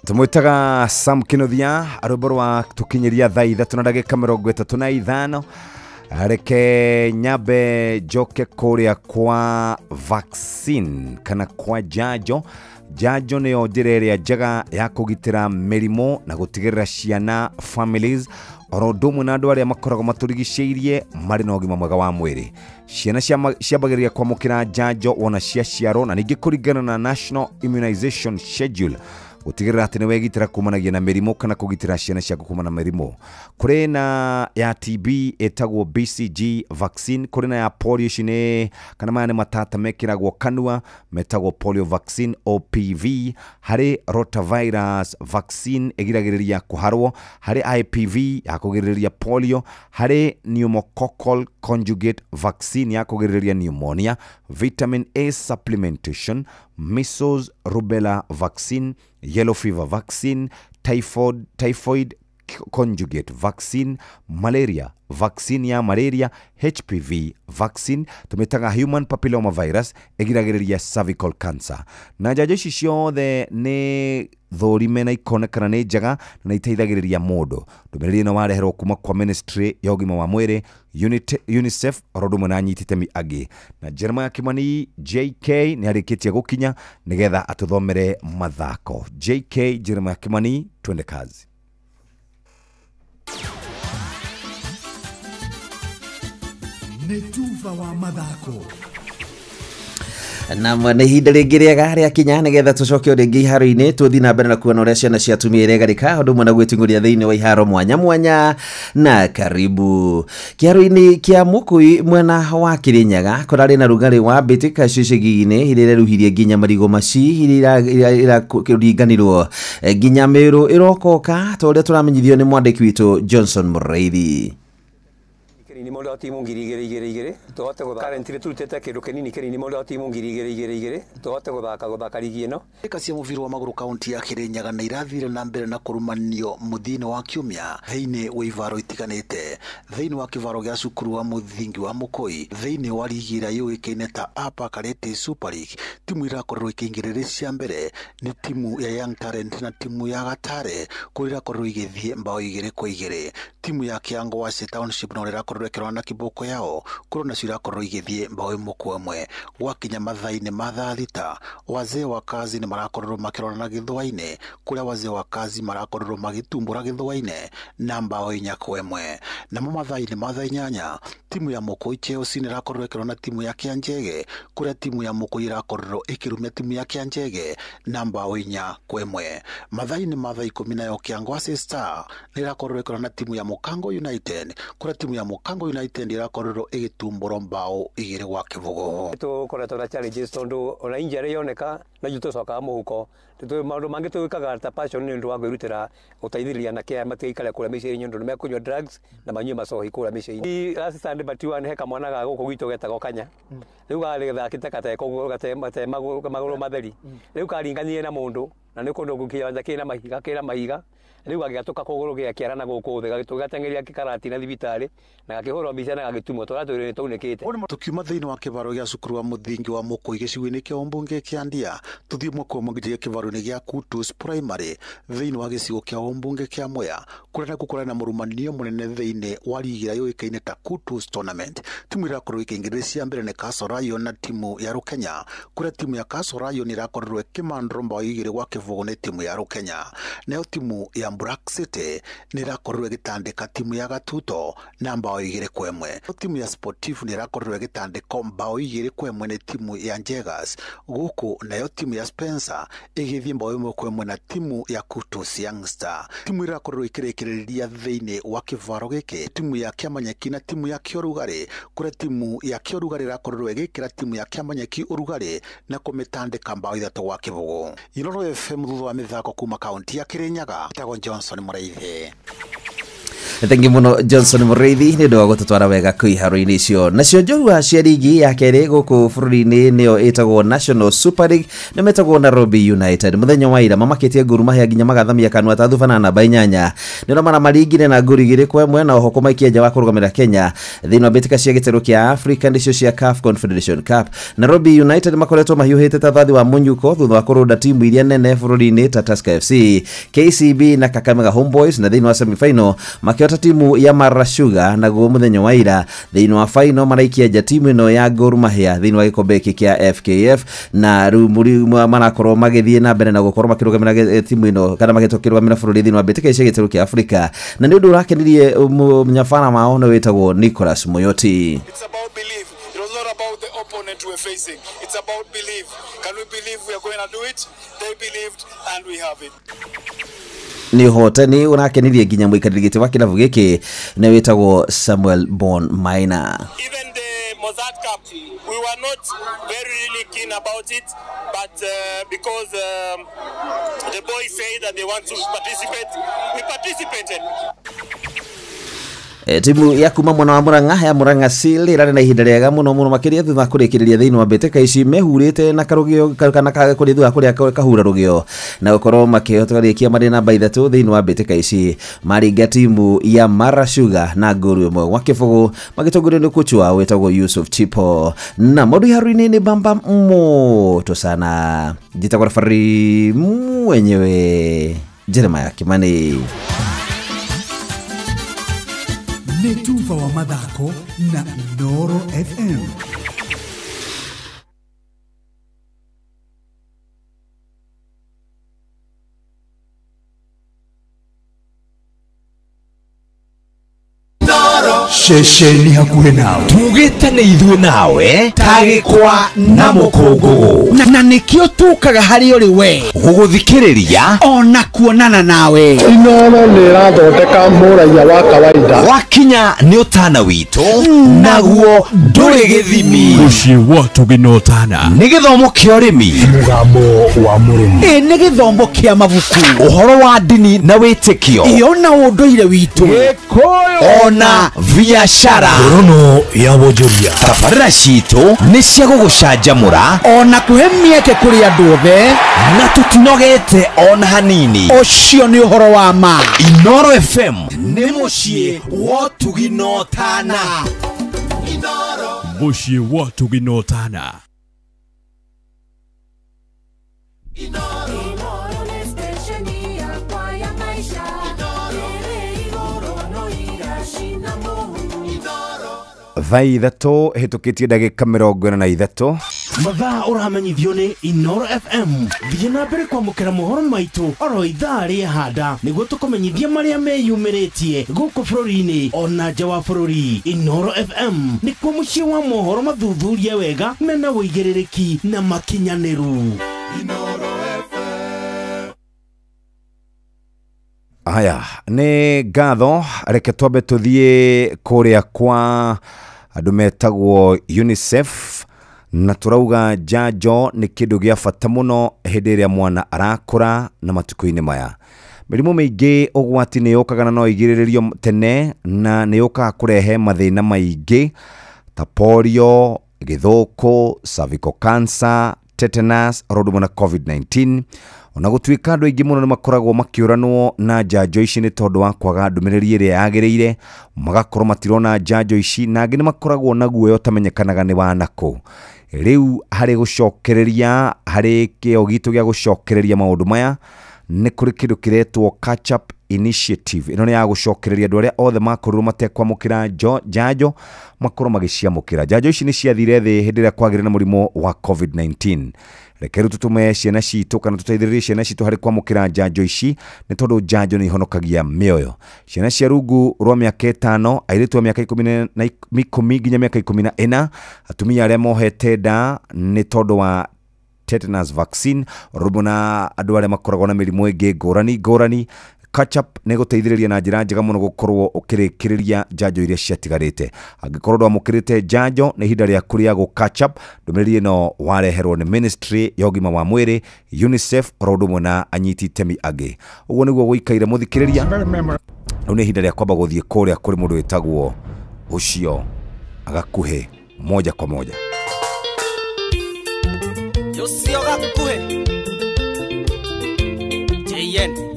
Tumwitaga Sam Kinuthia rwĩmbo rwa tũkinyĩria thaa 3 na ndagĩka 35. Reke nyambe njoke kũrĩa kwa vaccine kana kwa njanjo. Njanjo nĩyo njĩra ĩrĩa njega ya kũgitĩra mĩrimũ na gũtigĩrĩra ciana, families oro ũndũ ũmwe na andũ arĩa makoragwo matũrigicĩirie marĩ na ũgima mwega wa mwĩrĩ. Ciana ciambagĩrĩria kwamũkĩra njanjo wona ciaciarwo, na ningĩ kũringana na National Immunization Schedule gũtigĩrĩra atĩ nĩ wegitĩra kumanagia na mĩrimũ kana kũgitĩra ciana ciaku kumana na mĩrimũ. Kũrĩ na ya TB ĩtagwo BCG vaccine, kũrĩ na ya polio, ici nĩ kana maya nĩ matata mekĩragwo kanua metagwo polio vaccine OPV, harĩ rotavirus vaccine ĩgiragĩrĩria kũharwo, harĩ IPV ya kũgirĩrĩria polio, harĩ pneumococcal conjugate vaccine ya kũgirĩrĩria pneumonia, vitamin A supplementation, measles rubella vaccine, yellow fever vaccine, typhoid conjugate vaccine, malaria vaccine ya malaria, HPV vaccine tumetaga human papilloma virus ĩgiragĩrĩria cervical cancer. Na njanjo ici ciothe nĩ thũrime na ikonekana nĩ njega na iteithagĩrĩria mũndũ. Ndũmĩrĩri ĩno wareherwo kuma kwa Ministry ya ũgima wa mwĩrĩ, UNICEF oro ũndũ ũmwe na anyiti itemi angĩ. Na Jeremiah Kimani JK nĩ arĩkĩtie gũkinya nĩgetha atũthomere mathako. JK Jeremiah Kimani, twende kazi. Nĩ tuba wa mathako. Na nĩ ihinda rĩngĩ rĩega rĩakinya nĩgetha tũcoke o rĩngĩ iharo-inĩ tũthiĩ na mbere na kuona ũrĩa ciana cia atumia iregarĩka ũndũ ũmwe na gwĩting'ũria thĩinĩ wa iharo mwanya mwanya. Na karibu kĩharo-inĩ kĩa Mũkũi mwena wa Kĩrĩnyaga kũrarĩ na rugarĩ wa mbĩtĩka icagi-inĩ iria ireruhirie nginya marigũ maci iria iraringanirwo nginya Mĩrũ ĩrokoka ta ũrĩa tũramenyithio nĩ mwandĩki witũ Johnson Mũrĩithi. Ni mũndũ wa timu 2,222 tũhote gũthaka currently tũrutĩte kĩndũ kĩnini kĩnini mũndũ wa timu 2,222 tũhote gũthaka ligi ĩno. Mbĩtĩka cia mũbira wa magũrũ kaunti ya Kĩrĩnyaga nĩ irathire na mbere na kũrumanio mũthia-inĩ wa kiumia thĩinĩ wa ivaro itiganĩte, thĩinĩ wa kĩvaro gĩa cukuru wa mũthingi wa Mũkũi, thĩinĩ wa ligi ĩrĩa yũĩkaine ta Upper Karate Super League. Timu irakorirwo ikĩingĩrĩra cia mbere nĩ timu ya Young Talent na timu ya Gatare kũrĩa irakorirwo igĩthiĩ mbao 2-2. Timu ya Kĩangwacĩ Township no ĩrakorirwo ĩkĩrora na kiboko yao kũrĩa nacio irakorwo igĩthiĩ mbao 1-1. Gwakinya mathaa-inĩ ma thaa thita, wazee wa kazi nĩ marakorirwo makĩrora na Gĩthũa-inĩ kũrĩa wazee wa kazi marakorirwo magĩtumbũra Gĩthũa-inĩ na mbao 4-1. Namo mathaa-inĩ ma thaa 8 timu ya Mũkũi Chelsea nĩ ĩrakorirwo ĩkĩrora na timu ya Kĩanjege kũrĩa timu ya Mũkũi ĩrakorirwo ĩkĩrumia timu ya Kĩanjege na mbao 4-1. Mathaa-inĩ ma thaa 10 nayo Kĩangwacĩ Star nĩ ĩrakorirwo ĩkĩrora na timu ya Mũkango United kũrĩa timu ya Mũkango United ĩrakorirwo ĩgĩtumbũrwo mbao 2-0. Tũkoretwo na challenges tondũ ona injury yoneka na ithuĩ tũcokaga mũhuko. Maũndũ mangĩ twĩkaga ta passion nĩ ũndũ wa kwĩrutĩra gũteithĩrĩria anake aya matigaikare kũrĩa mĩciĩ-inĩ ũndũ nĩmekũnyua drugs na manyue macohi kũrĩa mĩciĩ-inĩ. Last Sunday but one he kamwana ga gũkũ gwitũ getagwo Kanya. Rĩu garĩ gathakĩte gateko gate magũrũ matheri. Rĩu karinganire na mũndũ na nĩ kũndũ kĩwanja kĩna mahiga rĩu gagĩatũka kũgũrũ gĩakĩara na gũkũ thĩ gagĩtũgateng'eria kĩkarati na thibitarĩ na gakĩhũrwo mbica na gagĩtumwo tũrĩa twĩrĩ nĩtwaunĩkĩte. Tukiuma thĩinĩ wa kĩvaro gĩa cukuru wa mũthingi wa Mũkũi gĩcigo-inĩ kĩa ũmbunge kĩa Ndia tũthiĩ mwaka ũmwe nginya kĩvaro-inĩ gĩa Kutus Primary thĩinĩ wa gĩcigo kĩa ũmbunge kĩa Mwea kũrĩa nakuo kũrarĩ na mũrumanio mũnene thĩinĩ wa ligi ĩrĩa yũĩkaine ta Kutus Tournament. Timu ĩrakorirwo ĩkĩingĩrĩra cia mbere nĩ Castle Lion na timu ya Rũkenya kũrĩa timu ya Castle Lion ĩrakorirwo ĩkĩmandũrwo mbao 2-0 nĩ timu ya Rũkenya. Nayo timu ya Black City nĩ ĩrakorirwo ĩgĩtandĩka timu ya Gatuto na mbao 2-1. Timu ya Sportive nĩ ĩrakorirwo ĩgĩtandĩkwo mbao 2-1 nĩ timu ya Njegas, gũkũ nayo timu ya Spencer ĩgĩthiĩ mbao 1-1 na timu ya Kutus Youngster. Timu ĩrakorirwo ĩkĩrĩkĩrĩria thĩinĩ wa kĩvaro gĩkĩ timu ya Kĩamanyeki na timu ya Kĩorugarĩ kũrĩa timu ya Kĩorugarĩ ĩrakorirwo ĩgĩkĩra timu ya Kĩamanyeki ũrugarĩ na kũmĩtandĩka mbao 3-0. Inooro FM thutha wa mĩthako kuma kaunti ya Kĩrĩnyaga, etagwo Johnson Mũrĩithi. Thengi muno Johnson Mũrĩithi nĩ ũndũ wa gũtũtwara wega kũu iharo-inĩ icio. Nacio njorua cia ligi ya kerĩ gũkũ bũrũri-inĩ nĩyo ĩtagwo National Super League nĩ metagwo Nairobi United. Mũthenya wa ira mamakĩtie Gor Mahia nginya magathamia kanua ta thuba na namba 8. Nĩ ũrĩa maramaringire na ngori 2-1 na oho kũmaikia nja wa kũrũgamĩrĩra Kenya thĩinĩ wa mbĩtĩka cia gĩtarũ kĩa Africa nĩcio cia CAF Confederation Cup. Nairobi United makoretwo mahiũhĩte ta thathi wa mũnyuko thutha wa kũrũnda timu iria nene bũrũri-inĩ ta Tusker FC, KCB na Kakamega Homeboys, na thĩinĩ wa semi-final Makĩhota timu ya Mara Sugar naguo mũthenya wa ira thĩinĩ wa final maraikia nja timu ĩno ya Gor Mahia thĩinĩ wa gĩkombe gĩkĩ kĩa FKF, na rĩu marakorwo magĩthiĩ na mbere na gũkorwo makĩrũgamĩra timu ĩno kana magĩtũkĩrũgamĩra bũrũri thĩinĩ wa mbĩtĩka cia gĩtarũ kĩa Afrika, na nĩ ũndũ ũrakenirie mũnyabara wao nĩ wĩtagwo Nicholas Muyoti. It's about belief. It was not about the opponent we're facing. It's about belief. Can we believe we are going to do it? They believed and we have it. Nĩ ũhotani ũrakenirie nginya mũikarĩri gĩtĩ wa kĩrabu gĩkĩ nĩ wĩtagwo Samuel Bon Maina. Even the Mozart Cup, we were not very really keen about it, but because the boys say that they want to participate, we participated. Timu ya kuma mwena wa Murang'a ya Murang'a Seal ĩrarĩ na ihinda rĩega mũno mũno makĩria thutha wa kũrĩkĩrĩria thĩinĩ wa mbĩtĩka ici mehurĩte na karũgĩo kana kũrĩ thutha kũrĩa kahura rũgĩo na gũkorwo makĩhota kũrĩkia marĩ namba 3 thĩinĩ wa mbĩtĩka ici maringa timu ya Mara Sugar na ngolu 1-0 magĩtongorio nĩ kocha wao wĩtagwo Yusuf Chipo. Na maũndũ iharo-inĩ nĩ bamba moto sana. Njĩtagwo referee mwenyewe Jeremiah Kimani. Nĩ tuba wa mathako na Inooro FM. Ceceni hakuhĩ nawe tugĩte nĩ ithuĩ nawe tagĩkwa na mũkũngũgũ na nĩkĩo tũkaga harĩ ũrĩ we gũgũthikĩrĩria ona kuonana nawe. Inooro nĩ ĩrathondeka mũraiya wa kawaida. Wakinya nĩ ũtana witũ naguo ndũrĩ gĩthimi. Mũciĩ wa Ũtugi na Ũtana nĩ gĩthomo kĩa ũrĩmi, mũgambo wa mũrĩmi, ĩ nĩ gĩthomo kĩa mabuku, ũhoro wa ndini na wĩtĩkio, ĩ ona ũndũire witũ, ona biashara, ngorono ya wonjoria. Tabarĩra citũ nĩ cia gũgũcanjamũra ona kũhe mĩeke kũrĩ andũ othe, na tũtinogete ona hanini. Ũcio nĩ ũhoro wa ma. Inooro FM nĩ mũciĩ wa Ũtugi na Ũtana. Mũciĩ wa Ũtugi na Ũtana. Thaa 3 hĩtũkĩtie ndagĩka 43. Mathaa ũramenyithio nĩ Inooro FM. Thiĩ na mbere kwamũkĩra mohoro maitũ oro ithaa rĩa handa nĩguo tũkũmenyithia marĩa meyumĩrĩtie gũkũ bũrũri-inĩ ona nja wa bũrũri. Inooro FM nĩkuo mũciĩ wa mohoro mathuthurie wega mena ũigĩrĩrĩki na makinyanĩru. Haya, nĩ ngatho, reke twambe tũthiĩ kũrĩa kwa andũ metagwo UNICEF, na tũrauga njanjo nĩ kĩndũ gĩa bata mũno hĩndĩ ĩrĩa mwana arakũra na matukũ-inĩ maya. Mĩrimũ mĩingĩ ũgwati nĩ yũkaga na no ĩgirĩrĩrio tene na nĩ yũkaga kũrehe mathĩna maingĩ ta polio, gĩthũkũ, cervical cancer, tetanus, oro ũndũ ũmwe na COVID-19. Ona gũtuĩka andũ aingĩ mũno nĩ makoragwo makĩũranwo na njanjo ici nĩ tondũ wa kwaga ndũmĩrĩri ĩrĩa yagĩrĩire, magakorwo matirona njanjo ici, na angĩ nĩ makoragwo na guoya ũtamenyekanaga nĩ wa nakũ. Rĩu harĩ gũcokereria, harĩ kĩo gitũ gĩa gũcokereria maũndũ maya, nĩ kũrĩ kĩndũ kĩretwo catch up initiative. Ĩno nĩ ya gũcokereria andũ arĩa othe makorirwo matekwamũkĩra njanjo makorwo magĩciamũkĩra. Njanjo ici nĩ ciathire thĩ hĩndĩ ĩrĩa kwagĩrĩ na mũrimũ wa COVID-19. Reke rĩu tũtũme ciana citũ kana tũteithĩrĩrie ciana citũ harĩ kwamũkĩra njanjo ici nĩ tondũ njanjo nĩ ihonokagia mĩoyo. Ciana cia rungu rwa mĩaka 5, airĩtu a mĩaka 10 nginya mĩaka 14, atumia arĩa mohete nda nĩ tondũ wa tetanus vaccine, oro na andũ arĩa makoragwo na mĩrimũ ĩngĩ ngũrani ngũrani. Catch up nĩ gũteithĩrĩria na njĩra njega mũno gũkorwo ũkĩrĩkĩrĩria njanjo iria ciatigarĩte. Angĩkorwo ndwamũkĩrĩte njanjo nĩ ihinda rĩaku rĩa gũ catch up. Ndũmĩrĩri ĩno wareherwo nĩ Ministry ya ũgima wa mwĩrĩ, UNICEF, oro ũndũ ũmwe na anyiti itemi angĩ. Ũguo nĩguo gũikaire mũthikĩrĩria. Rĩu nĩ ihinda rĩa kwamba gũthiĩ kũrĩa kũrĩ mũndũ wĩtagwo ũcio agakuhĩ moja kwa moja. Ũcio gakuhĩ JN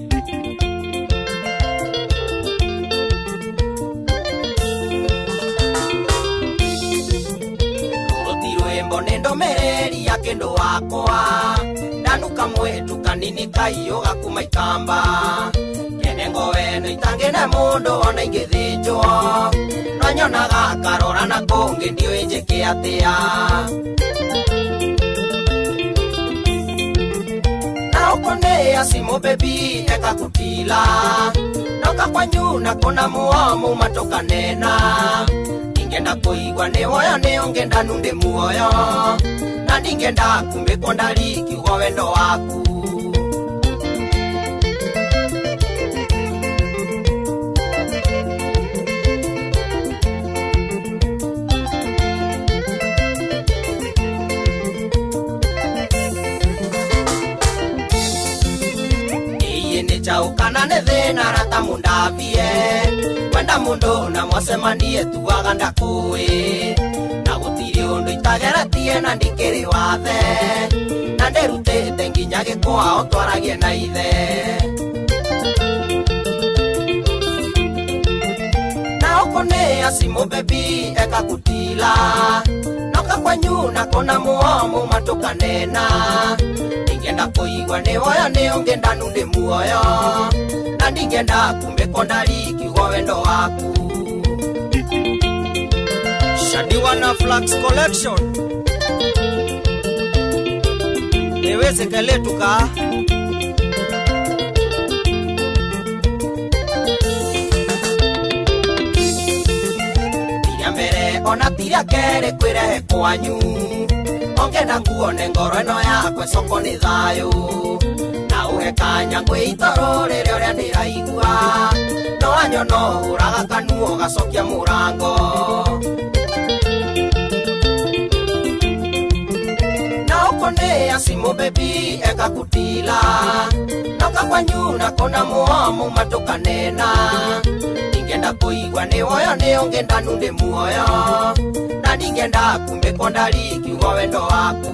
ndomereri ya kendo wakwa ndanuka mwetu kanini kaiyoga kumaikamba kenengo wendo. eno itangene mundu ona ingithinjwo no nyonaga karora na kungi ndiũĩ njĩke atĩa na ũkonea simu bebi ekakutila noka kwanyu na kona muomu matokanena ingenda kuigwa nĩ woyo nĩ ũngenda nunde muoyo na ndingenda kumbĩkwo ndarikiugo wendo waku. Chaukana nĩ thĩna rata mundabie wenda mundu na mwacemanie tuaga ndakũĩ na gũtirĩ ũndũ itageretie na ndikĩrĩ wathe na ndĩrutĩte nginya gĩkwao twaragie na ithe na ũkũnĩa simũ bebi ekakutila noka kwanyu na kona muomu matukanena ndingenda kuigwa nĩ woyo nĩ ũngenda nunde muoyo na ndingenda kumbĩkwo ndarikiugo wendo waku. Shadiwana Flax Collection niwezekeletuka tiria mbere ona tiria kerĩ kwĩrehe kwanyu ongenda nguone ngoro ĩno yakwa ĩcoko nĩ thayũ na ũhe kanya kwĩ itoro rĩrĩa ũrĩa ndĩraigua no anyono hũraga kanuo gacokia mũrango na ũkonea simũ bebi ekakutila noka kwanyu na kona muomu matukanena ndingenda kuigwa nĩ woyo nĩ ũngenda nunde muoyo na ndingenda kumbĩkwo ndarikiugo wendo waku.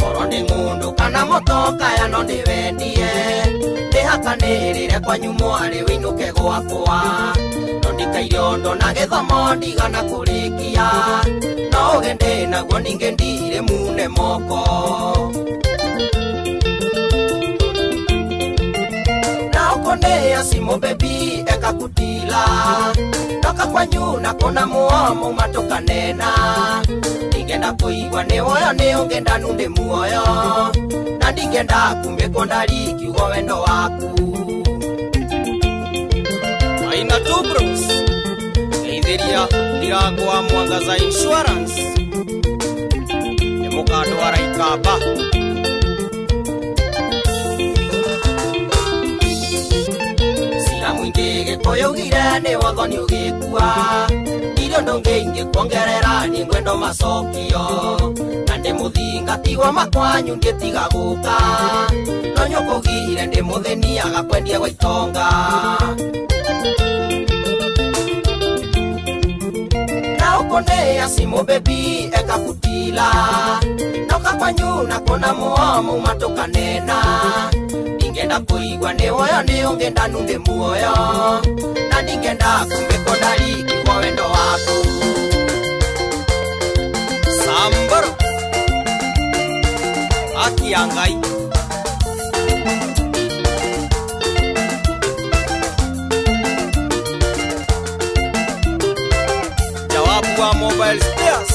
Korwo ndĩ ng'ũndũ kana motoka ya no ndĩwendie ndĩhakanĩrĩre kwanyu mwarĩ wĩinũke gwakwa no ndikaire ũndũ na gĩthomo ndigana kũrĩkia no ũgende naguo ningĩ ndirĩ mune moko na ũkonea simũ bebi ekakutila noka kwanyu na kona muomu matukanena ndingenda kuigwa nĩ woyo nĩ ũngenda nunde muoyo na ndingenda kumbĩkwo ndarikiugo wendo waku. Aina Tubros Geithiria Ndiragwa Mwangaza Insurance nĩ mũkandwara Ikamba. Cira mũingĩ Gĩkũyũ ugire nĩ wathoni ũgĩkua irio ndũngĩ ingĩkuongerera niĩ ngwendo macokio na ndĩ mũthingati wa makwanyu ndĩtiga gũka no nyũkũgire ndĩ mũthĩni agakwendia gwa itonga na ũkonea simũ bebi ekakutila noka kwanyu na kona muomu matukanena ndingenda kuigwa nĩ woyo nĩ ũngenda nunde muoyo na ndingenda kumbĩkwo ndarikiugo wendo waku. Sambaro Aki ya Ngai Jawabu wa Mobile Spares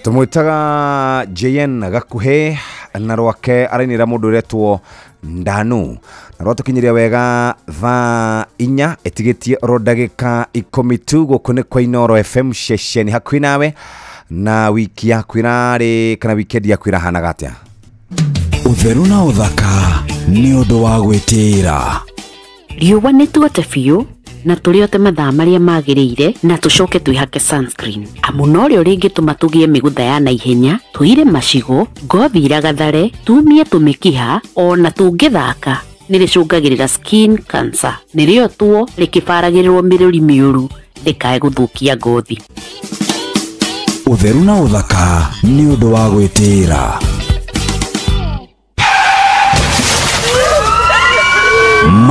tumwitaga JN Gakuhe na rwake arainĩra mũndũ ũretwo Ndanu na rwatũkinyiria wega thaa 4 ĩtigĩtie oro ndagĩka 10 tu gũkũ nĩ kwa Inooro FM ceceni hakuhĩ nawe na wiki yaku ĩrarĩ kana wikendi yaku ĩrahanaga atĩa? Ũtheru na ũthaka nĩ ũndũ wa gwĩtĩĩra. Riũa nĩ tuote biũ na tũrĩote mathaa marĩa magĩrĩire na tũcoke twĩhake sunscreen amu norĩo rĩngĩtũma tũgĩe mĩgũtha ya naihenya tũire macigo ngothi iragathare tumie tũmĩkiha ona tũngĩthaka nĩrĩcũngagĩrĩra skin cancer nĩrĩo tuo rĩkĩbaragĩrĩrwo mĩrũri mĩũru ndĩkae gũthũkia ngothi. Ũtheru na ũthaka nĩ ũndũ wa gwĩtĩĩra.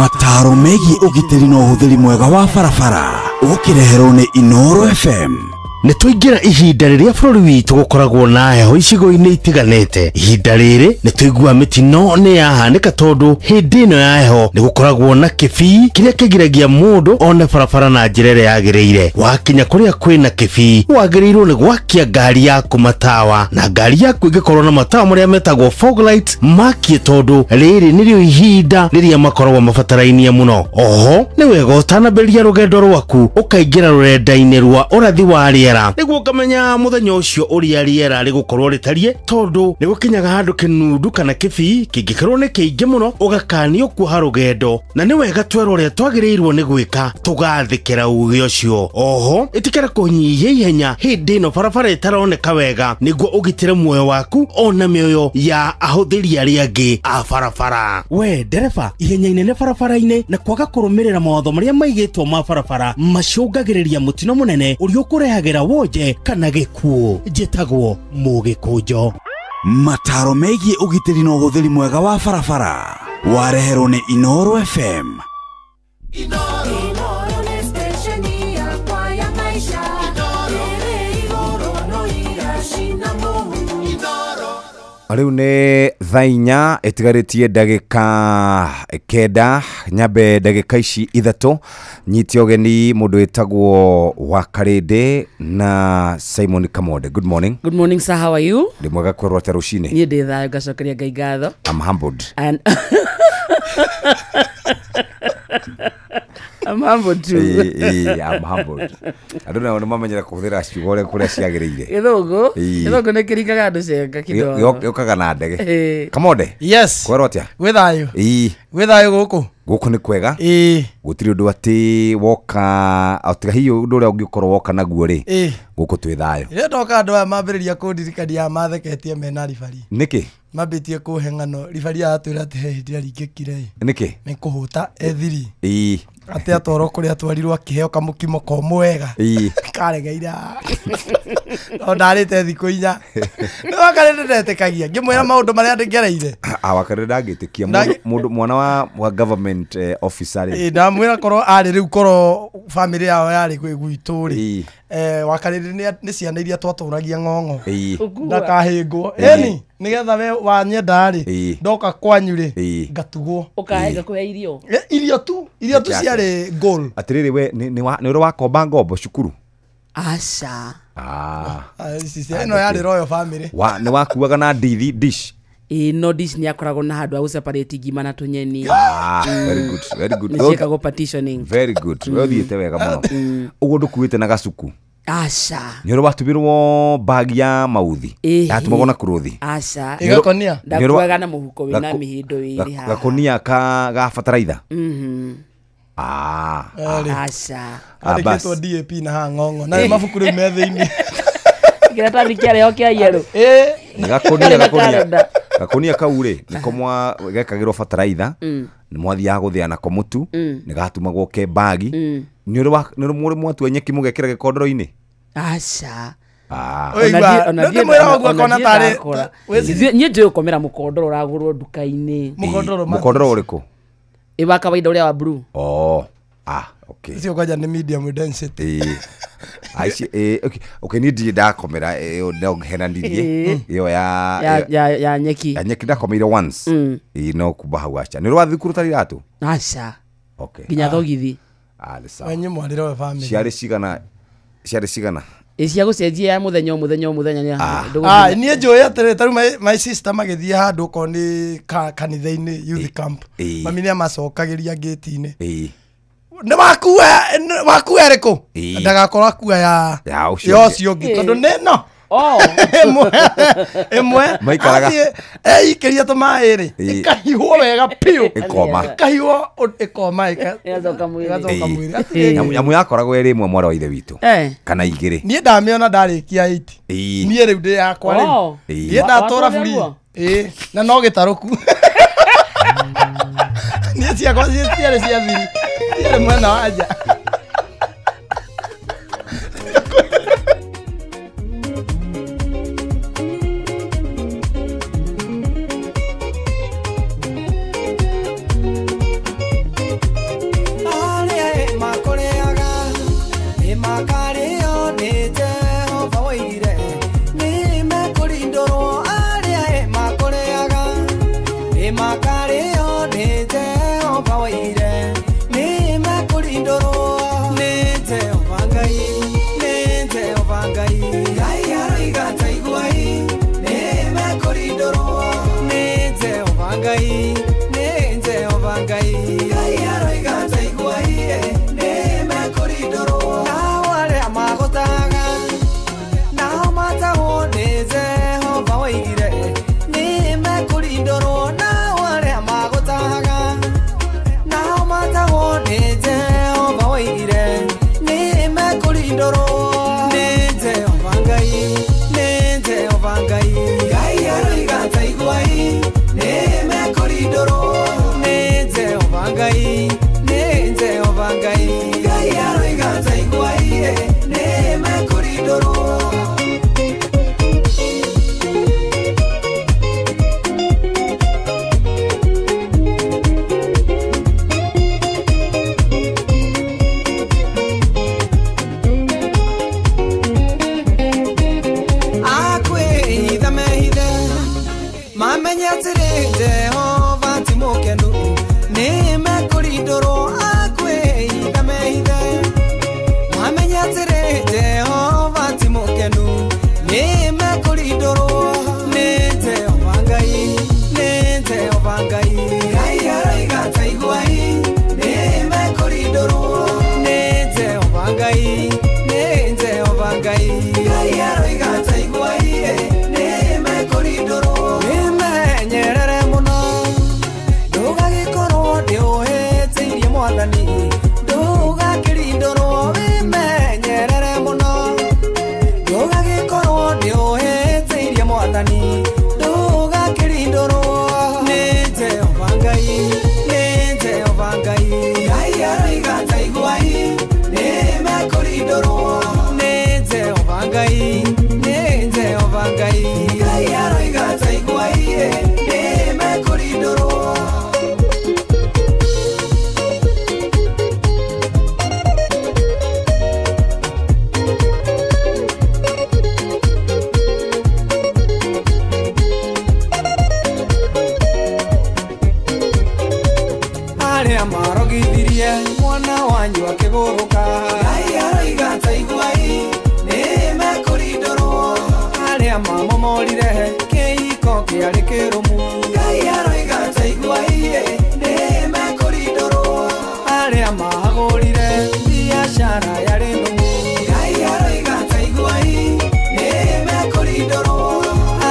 Mataro megiĩ ũgitĩri na ũhũthĩri mwega wa barabara ũkĩreherwo nĩ Inoro FM. Nĩ twaingĩra ihinda rĩrĩa bũrũri witũ gũkoragwo na heho icigo-inĩ itiganĩte. Ihinda rĩrĩ nĩ tũigua mĩtino nĩ yahanĩka tondũ hĩndĩ ĩno ya heho nĩ gũkoragwo na kĩbii kĩrĩa kĩgiragia mũndũ one barabara na njĩra ĩrĩa yagĩrĩire. Wakinya kũrĩa kwĩna kĩbii wagĩrĩirwo nĩ gwakia ngari yaku matawa, na ngari yaku ĩngĩkorwo na matawa marĩa metagwo fog light makie, tondũ rĩrĩ nĩrĩo ihinda rĩrĩa makoragwo mabatarainie mũno. Oho nĩ wega ũtanambĩrĩria rũgendo rwaku ũkaingĩra rũrenda-inĩ rwa ũrathi wa rĩera nĩguo ũkamenya mũthenya ũcio ũrĩa rĩera rĩgũkorwo rĩtariĩ, tondũ nĩ gũkinyaga handũ kĩnundu kana kĩbii kĩngĩkorwo nĩ kĩingĩ mũno ũgakanio kuoha rũgendo, na nĩ wega twerwo ũrĩa twagĩrĩirwo nĩ gwĩka tũgathĩkĩra uge ũcio. Oho ĩtĩkĩra kũnyihia ihenya hĩndĩ ĩno barabara ĩtaroneka wega nĩguo ũgitĩre muoyo waku ona mĩoyo ya ahũthĩri arĩa angĩ a barabara. We ndereba, ihenya inene barabara-inĩ na kwaga kũrũmĩrĩra mawatho marĩa maigĩtwo ma barabara macũngagĩrĩria mũtino mũnene ũrĩa ũkũrehagĩra wonje kana gĩkuũ. Njĩtagwo Mũgĩkũnjo. Mataro megiĩ ũgitĩri na ũhũthĩri mwega wa barabara wareherwo nĩ Inoro FM. Rĩu nĩ thaa inya ĩtigarĩtie ndagĩka 9, nyambe ndagĩka ici 3 nyite ũgeni mũndũ wĩtagwo Wakarĩndĩ na Simon Kamonde. Good morning. Good morning sir, how are you? Ndĩ mwega kwerwo atĩa rũcinĩ? Niĩ ndĩ thayũ, ngacokeria Ngai ngatho. I'm humbled. And I'm humbled too. I'm humbled. Andũ nao nĩ mamenyera kũhũthĩra ciugo ũrĩa kũrĩa ciagĩrĩire. Gĩthũngũ nĩ kĩringaga andũ cenga kĩdogo. Gĩũkaga na ndege. Kamonde. Yes. Kwerwo atĩa? Gwĩ thayũ. Gwĩ thayũ gũkũ. Gũkũ nĩ kwega. Gũtirĩ ũndũ atĩ woka tiga hihi ũndũ ũrĩa ũngĩkorwo woka naguo rĩ. Gũkũ twĩ thayũ. Rĩrĩa ndoka andũ aya mambĩrĩria kũndirikania matheketie mena ribari. Nĩkĩ? Mambĩtie kũhe ng'ano ribari aratwĩra atĩ he hĩndĩ aringĩkire. Nĩkĩ? Nĩ kũhũta ethiri. Atĩ atwarwo kũrĩa atwarirwo akĩheo kamũkimo komũ wega. Karegeire no ndarĩte thikũ 4. Nĩ Wakarĩndĩ ndetĩkagia ngĩmwĩra maũndũ marĩa ndĩgereire. Wakarĩndĩ ndangĩtĩkia mũndũ mwana wa government officer rĩ. Ndamwĩra korwo arĩ rĩu korwo family yao yarĩ gwitũ rĩ. Wakarĩndĩ nĩ ciana iria twatũragia ng'ong'o ndakahĩngwo. Ĩni nĩgetha we wanyenda rĩ ndoka kwanyu rĩ ngatugwo. Ũkahenga kũhe irio. Irio tu ciarĩ goal. Atĩrĩrĩ we nĩ ũrĩ wakomba ngombo cukuru? Aca. Ĩno yarĩ royal family. Nĩ wakuaga na ndithi dish? No dish nĩ akoragwo na handũ ha gũseparate ngima na tũnyeni. Very good, very good. Nĩ ciĩkagwo partitioning. Very good. We ũthiĩte wega mũno. Ũguo ndũkuĩte na gacuku? Aca. Nĩ ũrĩ watũmĩrwo bag ya mauthi? Yatumagwo na kũrũthi? Aca. Ĩgakonia? Ndakuaga na mũhuko wĩna mĩhĩndo ĩrĩ haha. Gakonia ga bataraitha? Aca. Kandĩkĩtwo DAP na haha ng'ong'o. Na mabuku rĩu me thĩinĩ. Kĩratathi kĩarĩho kĩa yellow. Gakonia. Gakonia kau rĩ nĩko gekagĩrwo bataraitha, nĩ mwathiaga gũthĩa nako mũtu, nĩ gatumagwo ke bagi. Nĩ ũrĩ mwatua nyeki mũgekĩra gĩkondoro-inĩ? Aca. Niĩ njũĩ gũkomera mũkondoro ũragũrwo nduka-inĩ. Mũkondoro ũrĩkũ? Ĩ wa kawaida ũrĩa wa blue. Okay. Icio kwanja nĩ medium density. Okay, niĩ ndirĩ ndakomera ĩyo no henanirie ĩyo ya nyeki. Ya nyeki ndakomeire once. No kumba hau aca. Nĩ ũrĩ wathiĩ thukuru ũtarĩ iratũ? Aca. Okay. Nginya thogithi. Nĩ sawa. Wanyu mwarĩ royal family. Ciarĩ cigana? Ciarĩ cigana? Ĩ cia gũcenjia ya mũthenya o mũthenya o mũthenya nĩ Niĩ njũĩ atĩrĩ, ta rĩu my sister magĩthiĩ handũ okorwo nĩ kanitha-inĩ youth camp. Mami nĩ amacokagĩria ngĩti-inĩ. Nĩ wakua ĩrĩkũ? Ndagakorwo akua ya ũcio ũngĩ tondũ nĩ no. Ĩmwe eikĩria tũmaĩ rĩ ĩkahiũhwo wega biũ. Ĩkoma. Ĩkahiũhwo ĩkoma ĩgacoka mwĩrĩ. Nyamũ yakoragwo ĩrĩ ĩmwe mwarĩ wa ithe witũ kana 2. Niĩ ndamĩona ndarĩkia 8. Niĩ rĩu ndĩ yakwa rĩu. Niĩ ndatũra buri. Na no gĩtarũku. Niĩ ciakwa ciarĩ cia thiri. Ciarĩ mwena wa nja. Ngai aroiga taiguai nĩ mekũrindũrwo. Nao arĩa magũtaga nao matahwo nĩ Jehova oigire nĩ mekũrindũrwo. Nao arĩa magũtaga nao matahwo nĩ Jehova oigire nĩ mekũrindũrwo. Nĩ Jehova Ngai, nĩ Jehova Ngai. Ngai aroiga taiguai nĩ mekũrindũrwo. Nĩ Jehova Ngai, nĩ Jehova Ngai. Ngai aroiga taiguai nĩ mekũrindũrwo. Akwĩhitha mehithe mamenye atĩrĩ Jehova ti mũkenu nĩ mekũrindũrwo. Akwĩhitha mehithe mamenye atĩrĩ Jehova ti mũkenu nĩ mekũrindũrwo. Nĩ Jehova Ngai, nĩ Jehova Ngai. Ngai aroiga taiguai nĩ mekũrindũrwo. Nĩ Jehova Ngai, nĩ Jehova Ngai. Ngai aroiga taiguai nĩ mekũrindũrwo. Wĩmenyerere mũno ndũgagĩkorwo ndĩũhĩtĩirie Mwathani ndũgakĩrindũrwo. Wĩmenyerere mũno ndũgagĩkorwo ndĩũhĩtĩirie Mwathani ndũgakĩrindũrwo. Nĩ Jehova Ngai, nĩ Jehova Ngai. Ngai aroiga taiguai nĩ mekũrindũrwo. Nĩ Jehova Ngai, nĩ Jehova Ngai. Ngai aroiga taiguai nĩ mekũrindũrwo. Arĩa marogithirie mwana wanyu akĩgũrũka Ngai aroiga taiguai nĩ mekũrindũrwo. Arĩa mamomorire kĩhiko kĩarĩ kĩrũmu Ngai aroiga taiguai nĩ mekũrindũrwo. Arĩa mahagũrire biacara yarĩ nũmu Ngai aroiga taiguai nĩ mekũrindũrwo.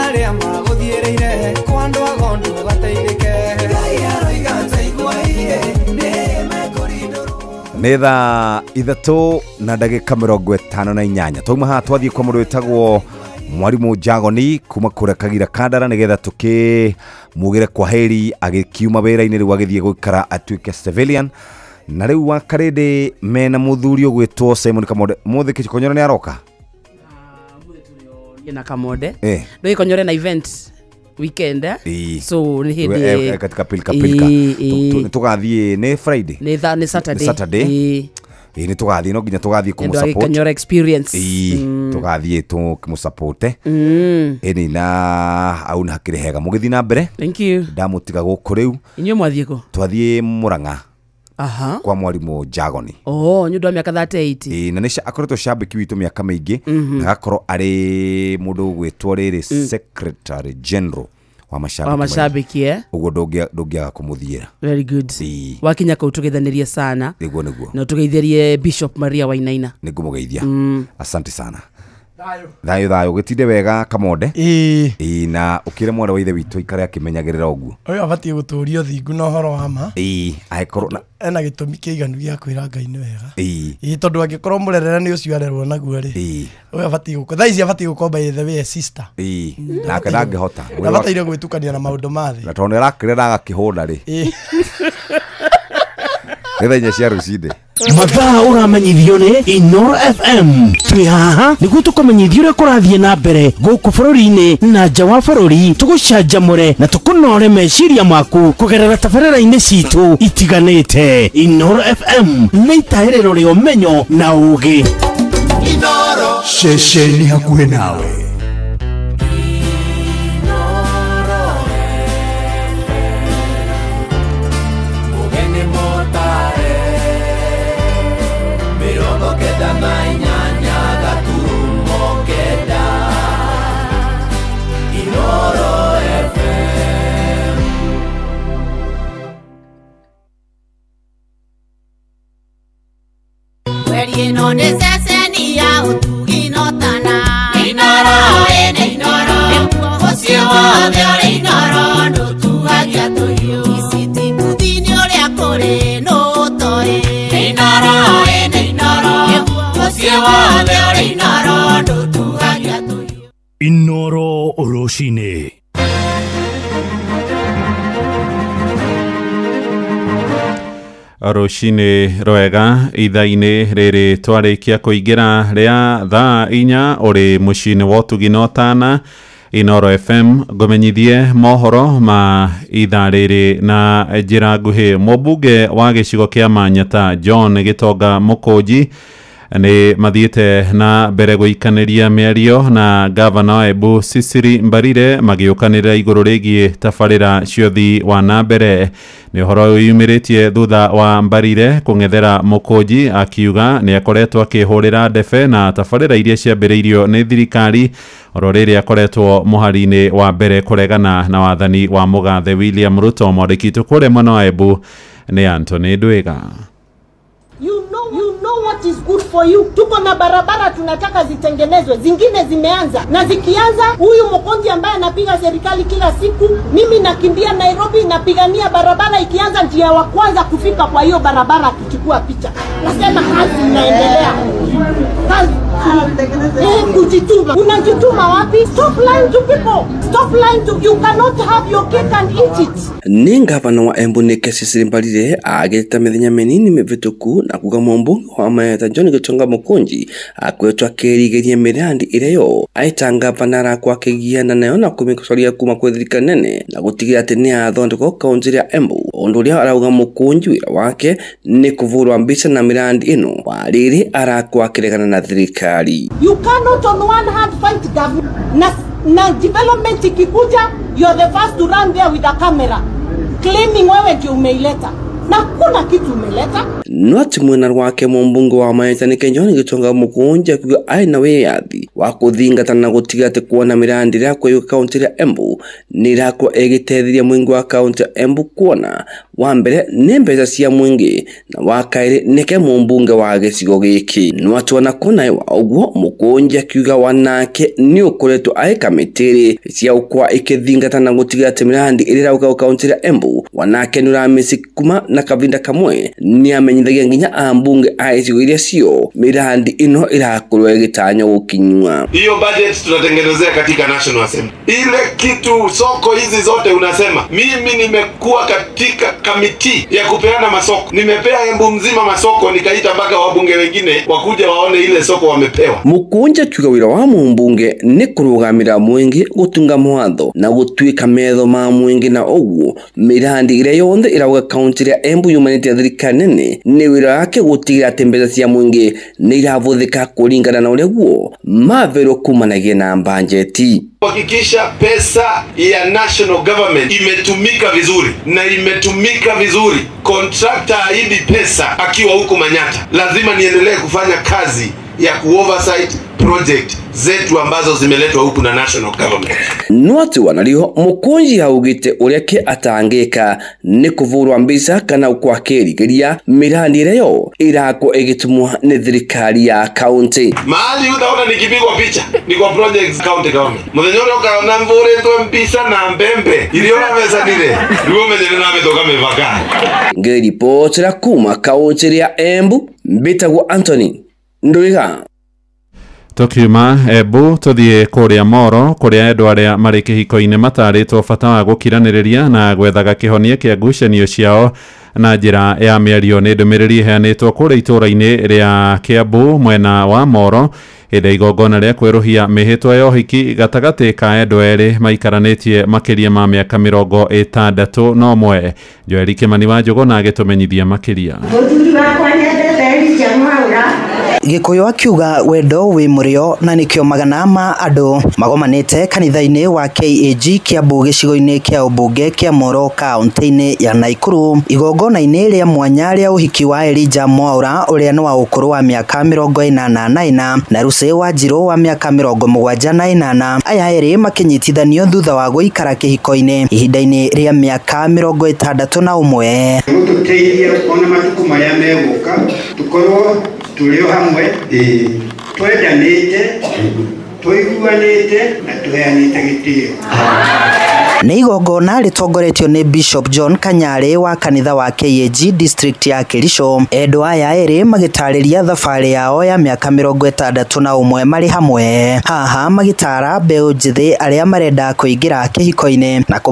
Arĩa magũthiĩrĩire kwa andũ agondu gateithĩke Ngai aroiga taiguai nĩ mekũrindũrwo. Nĩ thaa 3 na ndagĩka 58. Twauma haha twathiĩ kwa mũndũ wĩtagwo Mwarimũ Jagoni kuma kũrĩa Kagira Kandara nĩgetha tũkĩmugĩre kwaheri agĩkiuma wĩra-inĩ rĩu agĩthiĩ gũikara atuĩke civilian. Na rĩu wa Karĩndĩ mena mũthuri ũgwĩtwo Simon Kamonde. Mũthĩ Kĩkonyoro nĩ aroka? Na Kamonde ndå gĩkonyore na event weekend so nĩ hĩndĩ katika pilka pilka tũgathiĩ nĩ Friday nĩ Saturday. Saturday nĩ tũgathiĩ no nginya tũgathiĩ kũmũ support Kĩkonyore experience. Tũgathiĩ tũkĩmũ support ĩni na au nĩ hakĩrĩ hega mũgĩthiĩ na mbere. Thank you. Ndamũtiga gũkũ rĩu. Inyuĩ mwathiĩ kũ? Twathiĩ Mũrang'a kwa Mwarimũ Jagoni. Oh, nĩ ũndũ wa mĩaka 38. Na nĩ akoretwo cambĩki witũ mĩaka mĩingĩ na agakorwo arĩ mũndũ ũgwĩtwo rĩrĩ Secretary General wa mashabiki. Ũguo ndũngĩaga kũmũthiĩra. Very good. Wakinya kũu tũgeithanĩrie sana. Nĩguo nĩguo. Na tũgeithĩrie Bishop Maria Wainaina. Nĩngũmũgeithia. Asante sana. Thayũ thayũ gĩtinde wega Kamonde. Ĩĩ na ũkĩre mwana wa ithe witũ ikare akĩmenyagĩrĩra ũguo. Ũyũ abatiĩ gũtũrio thingu na ũhoro wa ma. Ĩĩ angĩkorwo ena gĩtũmi kĩiganu gĩa kwĩra Ngai nĩ wega. Ĩĩ tondũ angĩkorwo mũrerere nĩ ũcio arerwo naguo rĩ. Ũyũ abatiĩ gũkorwo thaa ici abatiĩ gũkorwo by the way sister. Ĩĩ nake ndangĩhota. Ndabataire gwĩtukania na maũndũ ma thĩ. Na tondũ nĩ arakĩrĩra na agakĩhũna rĩ. Nĩ thaa 4 cia rũcinĩ. Mathaa ũramenyithio nĩ Inoro FM. Twĩ haha nĩguo tũkũmenyithie ũrĩa kũrathiĩ na mbere gũkũ bũrũri-inĩ na nja wa bũrũri, tũgũcanjamũre na tũkũnore meciria maku kũgerera tabarĩra-inĩ citũ itiganĩte. Inoro FM nĩ itahĩrĩro rĩa ũmenyo na ũũgĩ. Inoro ceceni hakuhĩ nawe. Reri ĩno nĩ ceceni ya ũtugi no tana. Inooro ĩnĩ Inooro, mũciĩ wothe ũrĩ Inooro ndũtuagia tũhiũ. Iciti mbuthi-inĩ ũrĩa kũrĩ nũ ũtoĩ. Inooro ĩnĩ Inooro, mũciĩ wothe ũrĩ Inooro ndũtuagia tũhiũ. Inooro rũcinĩ. Rũcinĩ rwega ithaa-inĩ rĩrĩ twarĩkia kũingĩra rĩa thaa 4 ũrĩ mũciĩ-inĩ wa ũtugi na ũtana Inooro FM ngũmenyithie mohoro ma ithaa rĩrĩ na njĩra nguhĩ. Mũmbunge wa gĩcigo kĩa Manyata John Gĩtonga Mũkũnji nĩ mathiĩte na mbere gũikanĩria mĩario na gavana wa Embu Cecily Mbarire magĩũkanĩrĩra igũrũ rĩgiĩ tabarĩra cia ũthii wa na mbere. Nĩ ũhoro ũyumĩrĩtie thutha wa Mbarire kũng'ethera Mũkũnji akiuga nĩ akoretwo akĩhũrĩra ndebe na tabarĩra iria ciambĩrĩirio nĩ thirikari oro rĩrĩa akoretwo mũhari-inĩ wa mbere kũregana na wathani wa mũgathe William Ruto. Mwandĩki witũ kũrĩa mwena wa Embu nĩ Anthony Ndwiga. You know what is good for you. Tuko na barabara tunataka zitengenezwe, zingine zimeanza, na zikianza huyu Mokonji ambaye anapiga serikali kila siku, mimi nakimbia Nairobi napigania barabara ikianza, njia wa kwanza kufika kwa hiyo barabara kuchukua picha. Nasema kazi inaendelea. Kazi kujituma. Unajituma wapi? Stop lying to people. Stop lying to you cannot have your cake and eat it. Ni ngavana wa Embu nĩ Cecily Mbarire agĩta mĩthenya mĩnini mĩvĩtũku na kuga mũmbunge wa Manyata John Gĩtonga Mũkũnji akoretwo akĩrigĩria mĩrandi ĩrĩa yo aita ngavana arakwo akĩgiana nayo na kũmĩcoria kuma kwĩ thirikari nene na gũtigĩrĩra atĩ nĩ yathondekwo kaũntĩ ya Embu, ũndũ ũrĩa arauga Mũkũnji wĩra wake nĩ kũvũrwa mbica na mĩrandi ĩno wa rĩrĩ arakwo akĩregana na thirikari. You cannot on one hand fight government na development ikikuja, you are the first to run there with a camera claiming wewe ndio umeileta na kuna kitu umeleta. No ati mwena rwake mũmbunge wa Manyata nĩ John Gĩtonga Mũkũnji akiuga arĩ na wĩyathi wa kũthingata na gũtiga atĩ kuona mĩrandi ĩrĩa kwĩyũ kaũntĩ ya Embu nĩ ĩrakorwo ĩgĩteithĩrĩria mũingĩ wa kaũntĩ ya Embu kuona wa mbere nĩ mbeca cia mũingĩ na wa kerĩ nĩke mũmbunge wa gĩcigo gĩkĩ. No ati ona kũna wa ũguo Mũkũnji akiuga wanake nĩ ũkoretwo arĩ kamĩtĩ cia ũkwa ĩkĩthingata na gũtiga atĩ mĩrandi ĩrĩa ĩrauga kaũntĩ ya Embu wanake nĩ ũramĩci kuma na kavinda kamwe nĩ amenyithagia nginya ambunge a icigo iria cio mirandi ino irakorwo ĩgĩtanywo gũkinywa. Hiyo budget tunatengenezea katika National Assembly. Ile kitu soko hizi zote unasema, mimi nimekuwa katika kamiti ya kupeana masoko, nimepea Embu mzima masoko, nikaita mpaka wabunge wengine wakuja waone ile soko wamepewa. Mũkũnji akiuga wĩra wa mũmbunge nĩ kũrũgamĩra mũingĩ, gũtunga mwatho na gũtuĩka metho ma mũingĩ, na ũguo mĩrandi ĩrĩa yonthe ĩrauga kaũntĩ ya Embu yumanĩte na thirikari nene nĩ wĩra wake gũtigĩrĩra atĩ mbeca cia mũingĩ nĩ iravuthĩka kũringana na ũrĩa guo maverwo kumanagia na mbanjeti. Kuhakikisha pesa ya national government imetumika vizuri na imetumika vizuri. Contractor aibi pesa akiwa huko Manyata. Lazima niendelee kufanya kazi ya ku-oversight project zetu ambazo zimeletwa huku na national government. No ati wanariho Mũkũnji augĩte ũrĩa ke atangĩka nĩ kũvũrwa mbica kana kwakĩrigĩria mĩrandi ĩrĩa yo ĩrakwo ĩgĩtumwo nĩ thirikari ya kaunti. Mahali utaona nikipigwa picha ni kwa projects county government. Mũthenya ũrĩa ũkaona mvũrĩtwe mbica na mbembe iriona mbeca ndire nĩguo ũmenye nĩ namĩtoka mĩbaka. Ngĩribotera kuma kaunti ya Embu, mbĩtagwo Anthony Ndwiga. Tukiuma Embu tuthie kuria Moro kuria andũ arĩa marĩ kĩhiko-inĩ matarĩtwo bata wa gũkiranĩrĩria na gwethaga kĩhonia kĩa ngucanio ciao na njĩra ya mĩario. Nĩ ndũmĩrĩri ĩheanĩtwo kũrĩa itũũra-inĩ rĩa Kiambu mwena wa Moro hĩndĩ igongona rĩa kwerũhia mĩhĩtwa ya ũhiki gatagatĩ ka andũ erĩ maikaranĩtie makĩria ma mĩaka 61. Joeli Kĩmani wa Njũgũna agĩtũmenyithia makĩria. Gikuyu akiuga wendo wi murio na nikio magana ma andu magomanite kanitha-ini wa KAG Kiambu gicigo-ini kia ubunge kia Moro kaunti-ini ya Nakuru igongona-ini ria mwanya ria uhiki wa Elijah Mwaura uria ni wa ukuru wa miaka 84 na Rusi Wanjiru wa miaka 78. Aya eri makinyitithanio thutha wa guikara kihiko-ini ihinda-ini ria miaka 61. Gututeithia ona matuku maria meguka tukorwo Tũrĩ o hamwe, twendanĩte, tũiguanĩte na tũheanĩte gĩtĩo. Nĩ igongona rĩtongoretio nĩ Bishop John Kanyarĩ wa kanitha wa KAG district ya Kericho. Endwa aya erĩ magĩtarĩria thabarĩ yao ya mĩaka 61 marĩ hamwe. Haha magĩtara mbeũ njĩthĩ arĩa marenda kũingĩra kĩhiko-inĩ na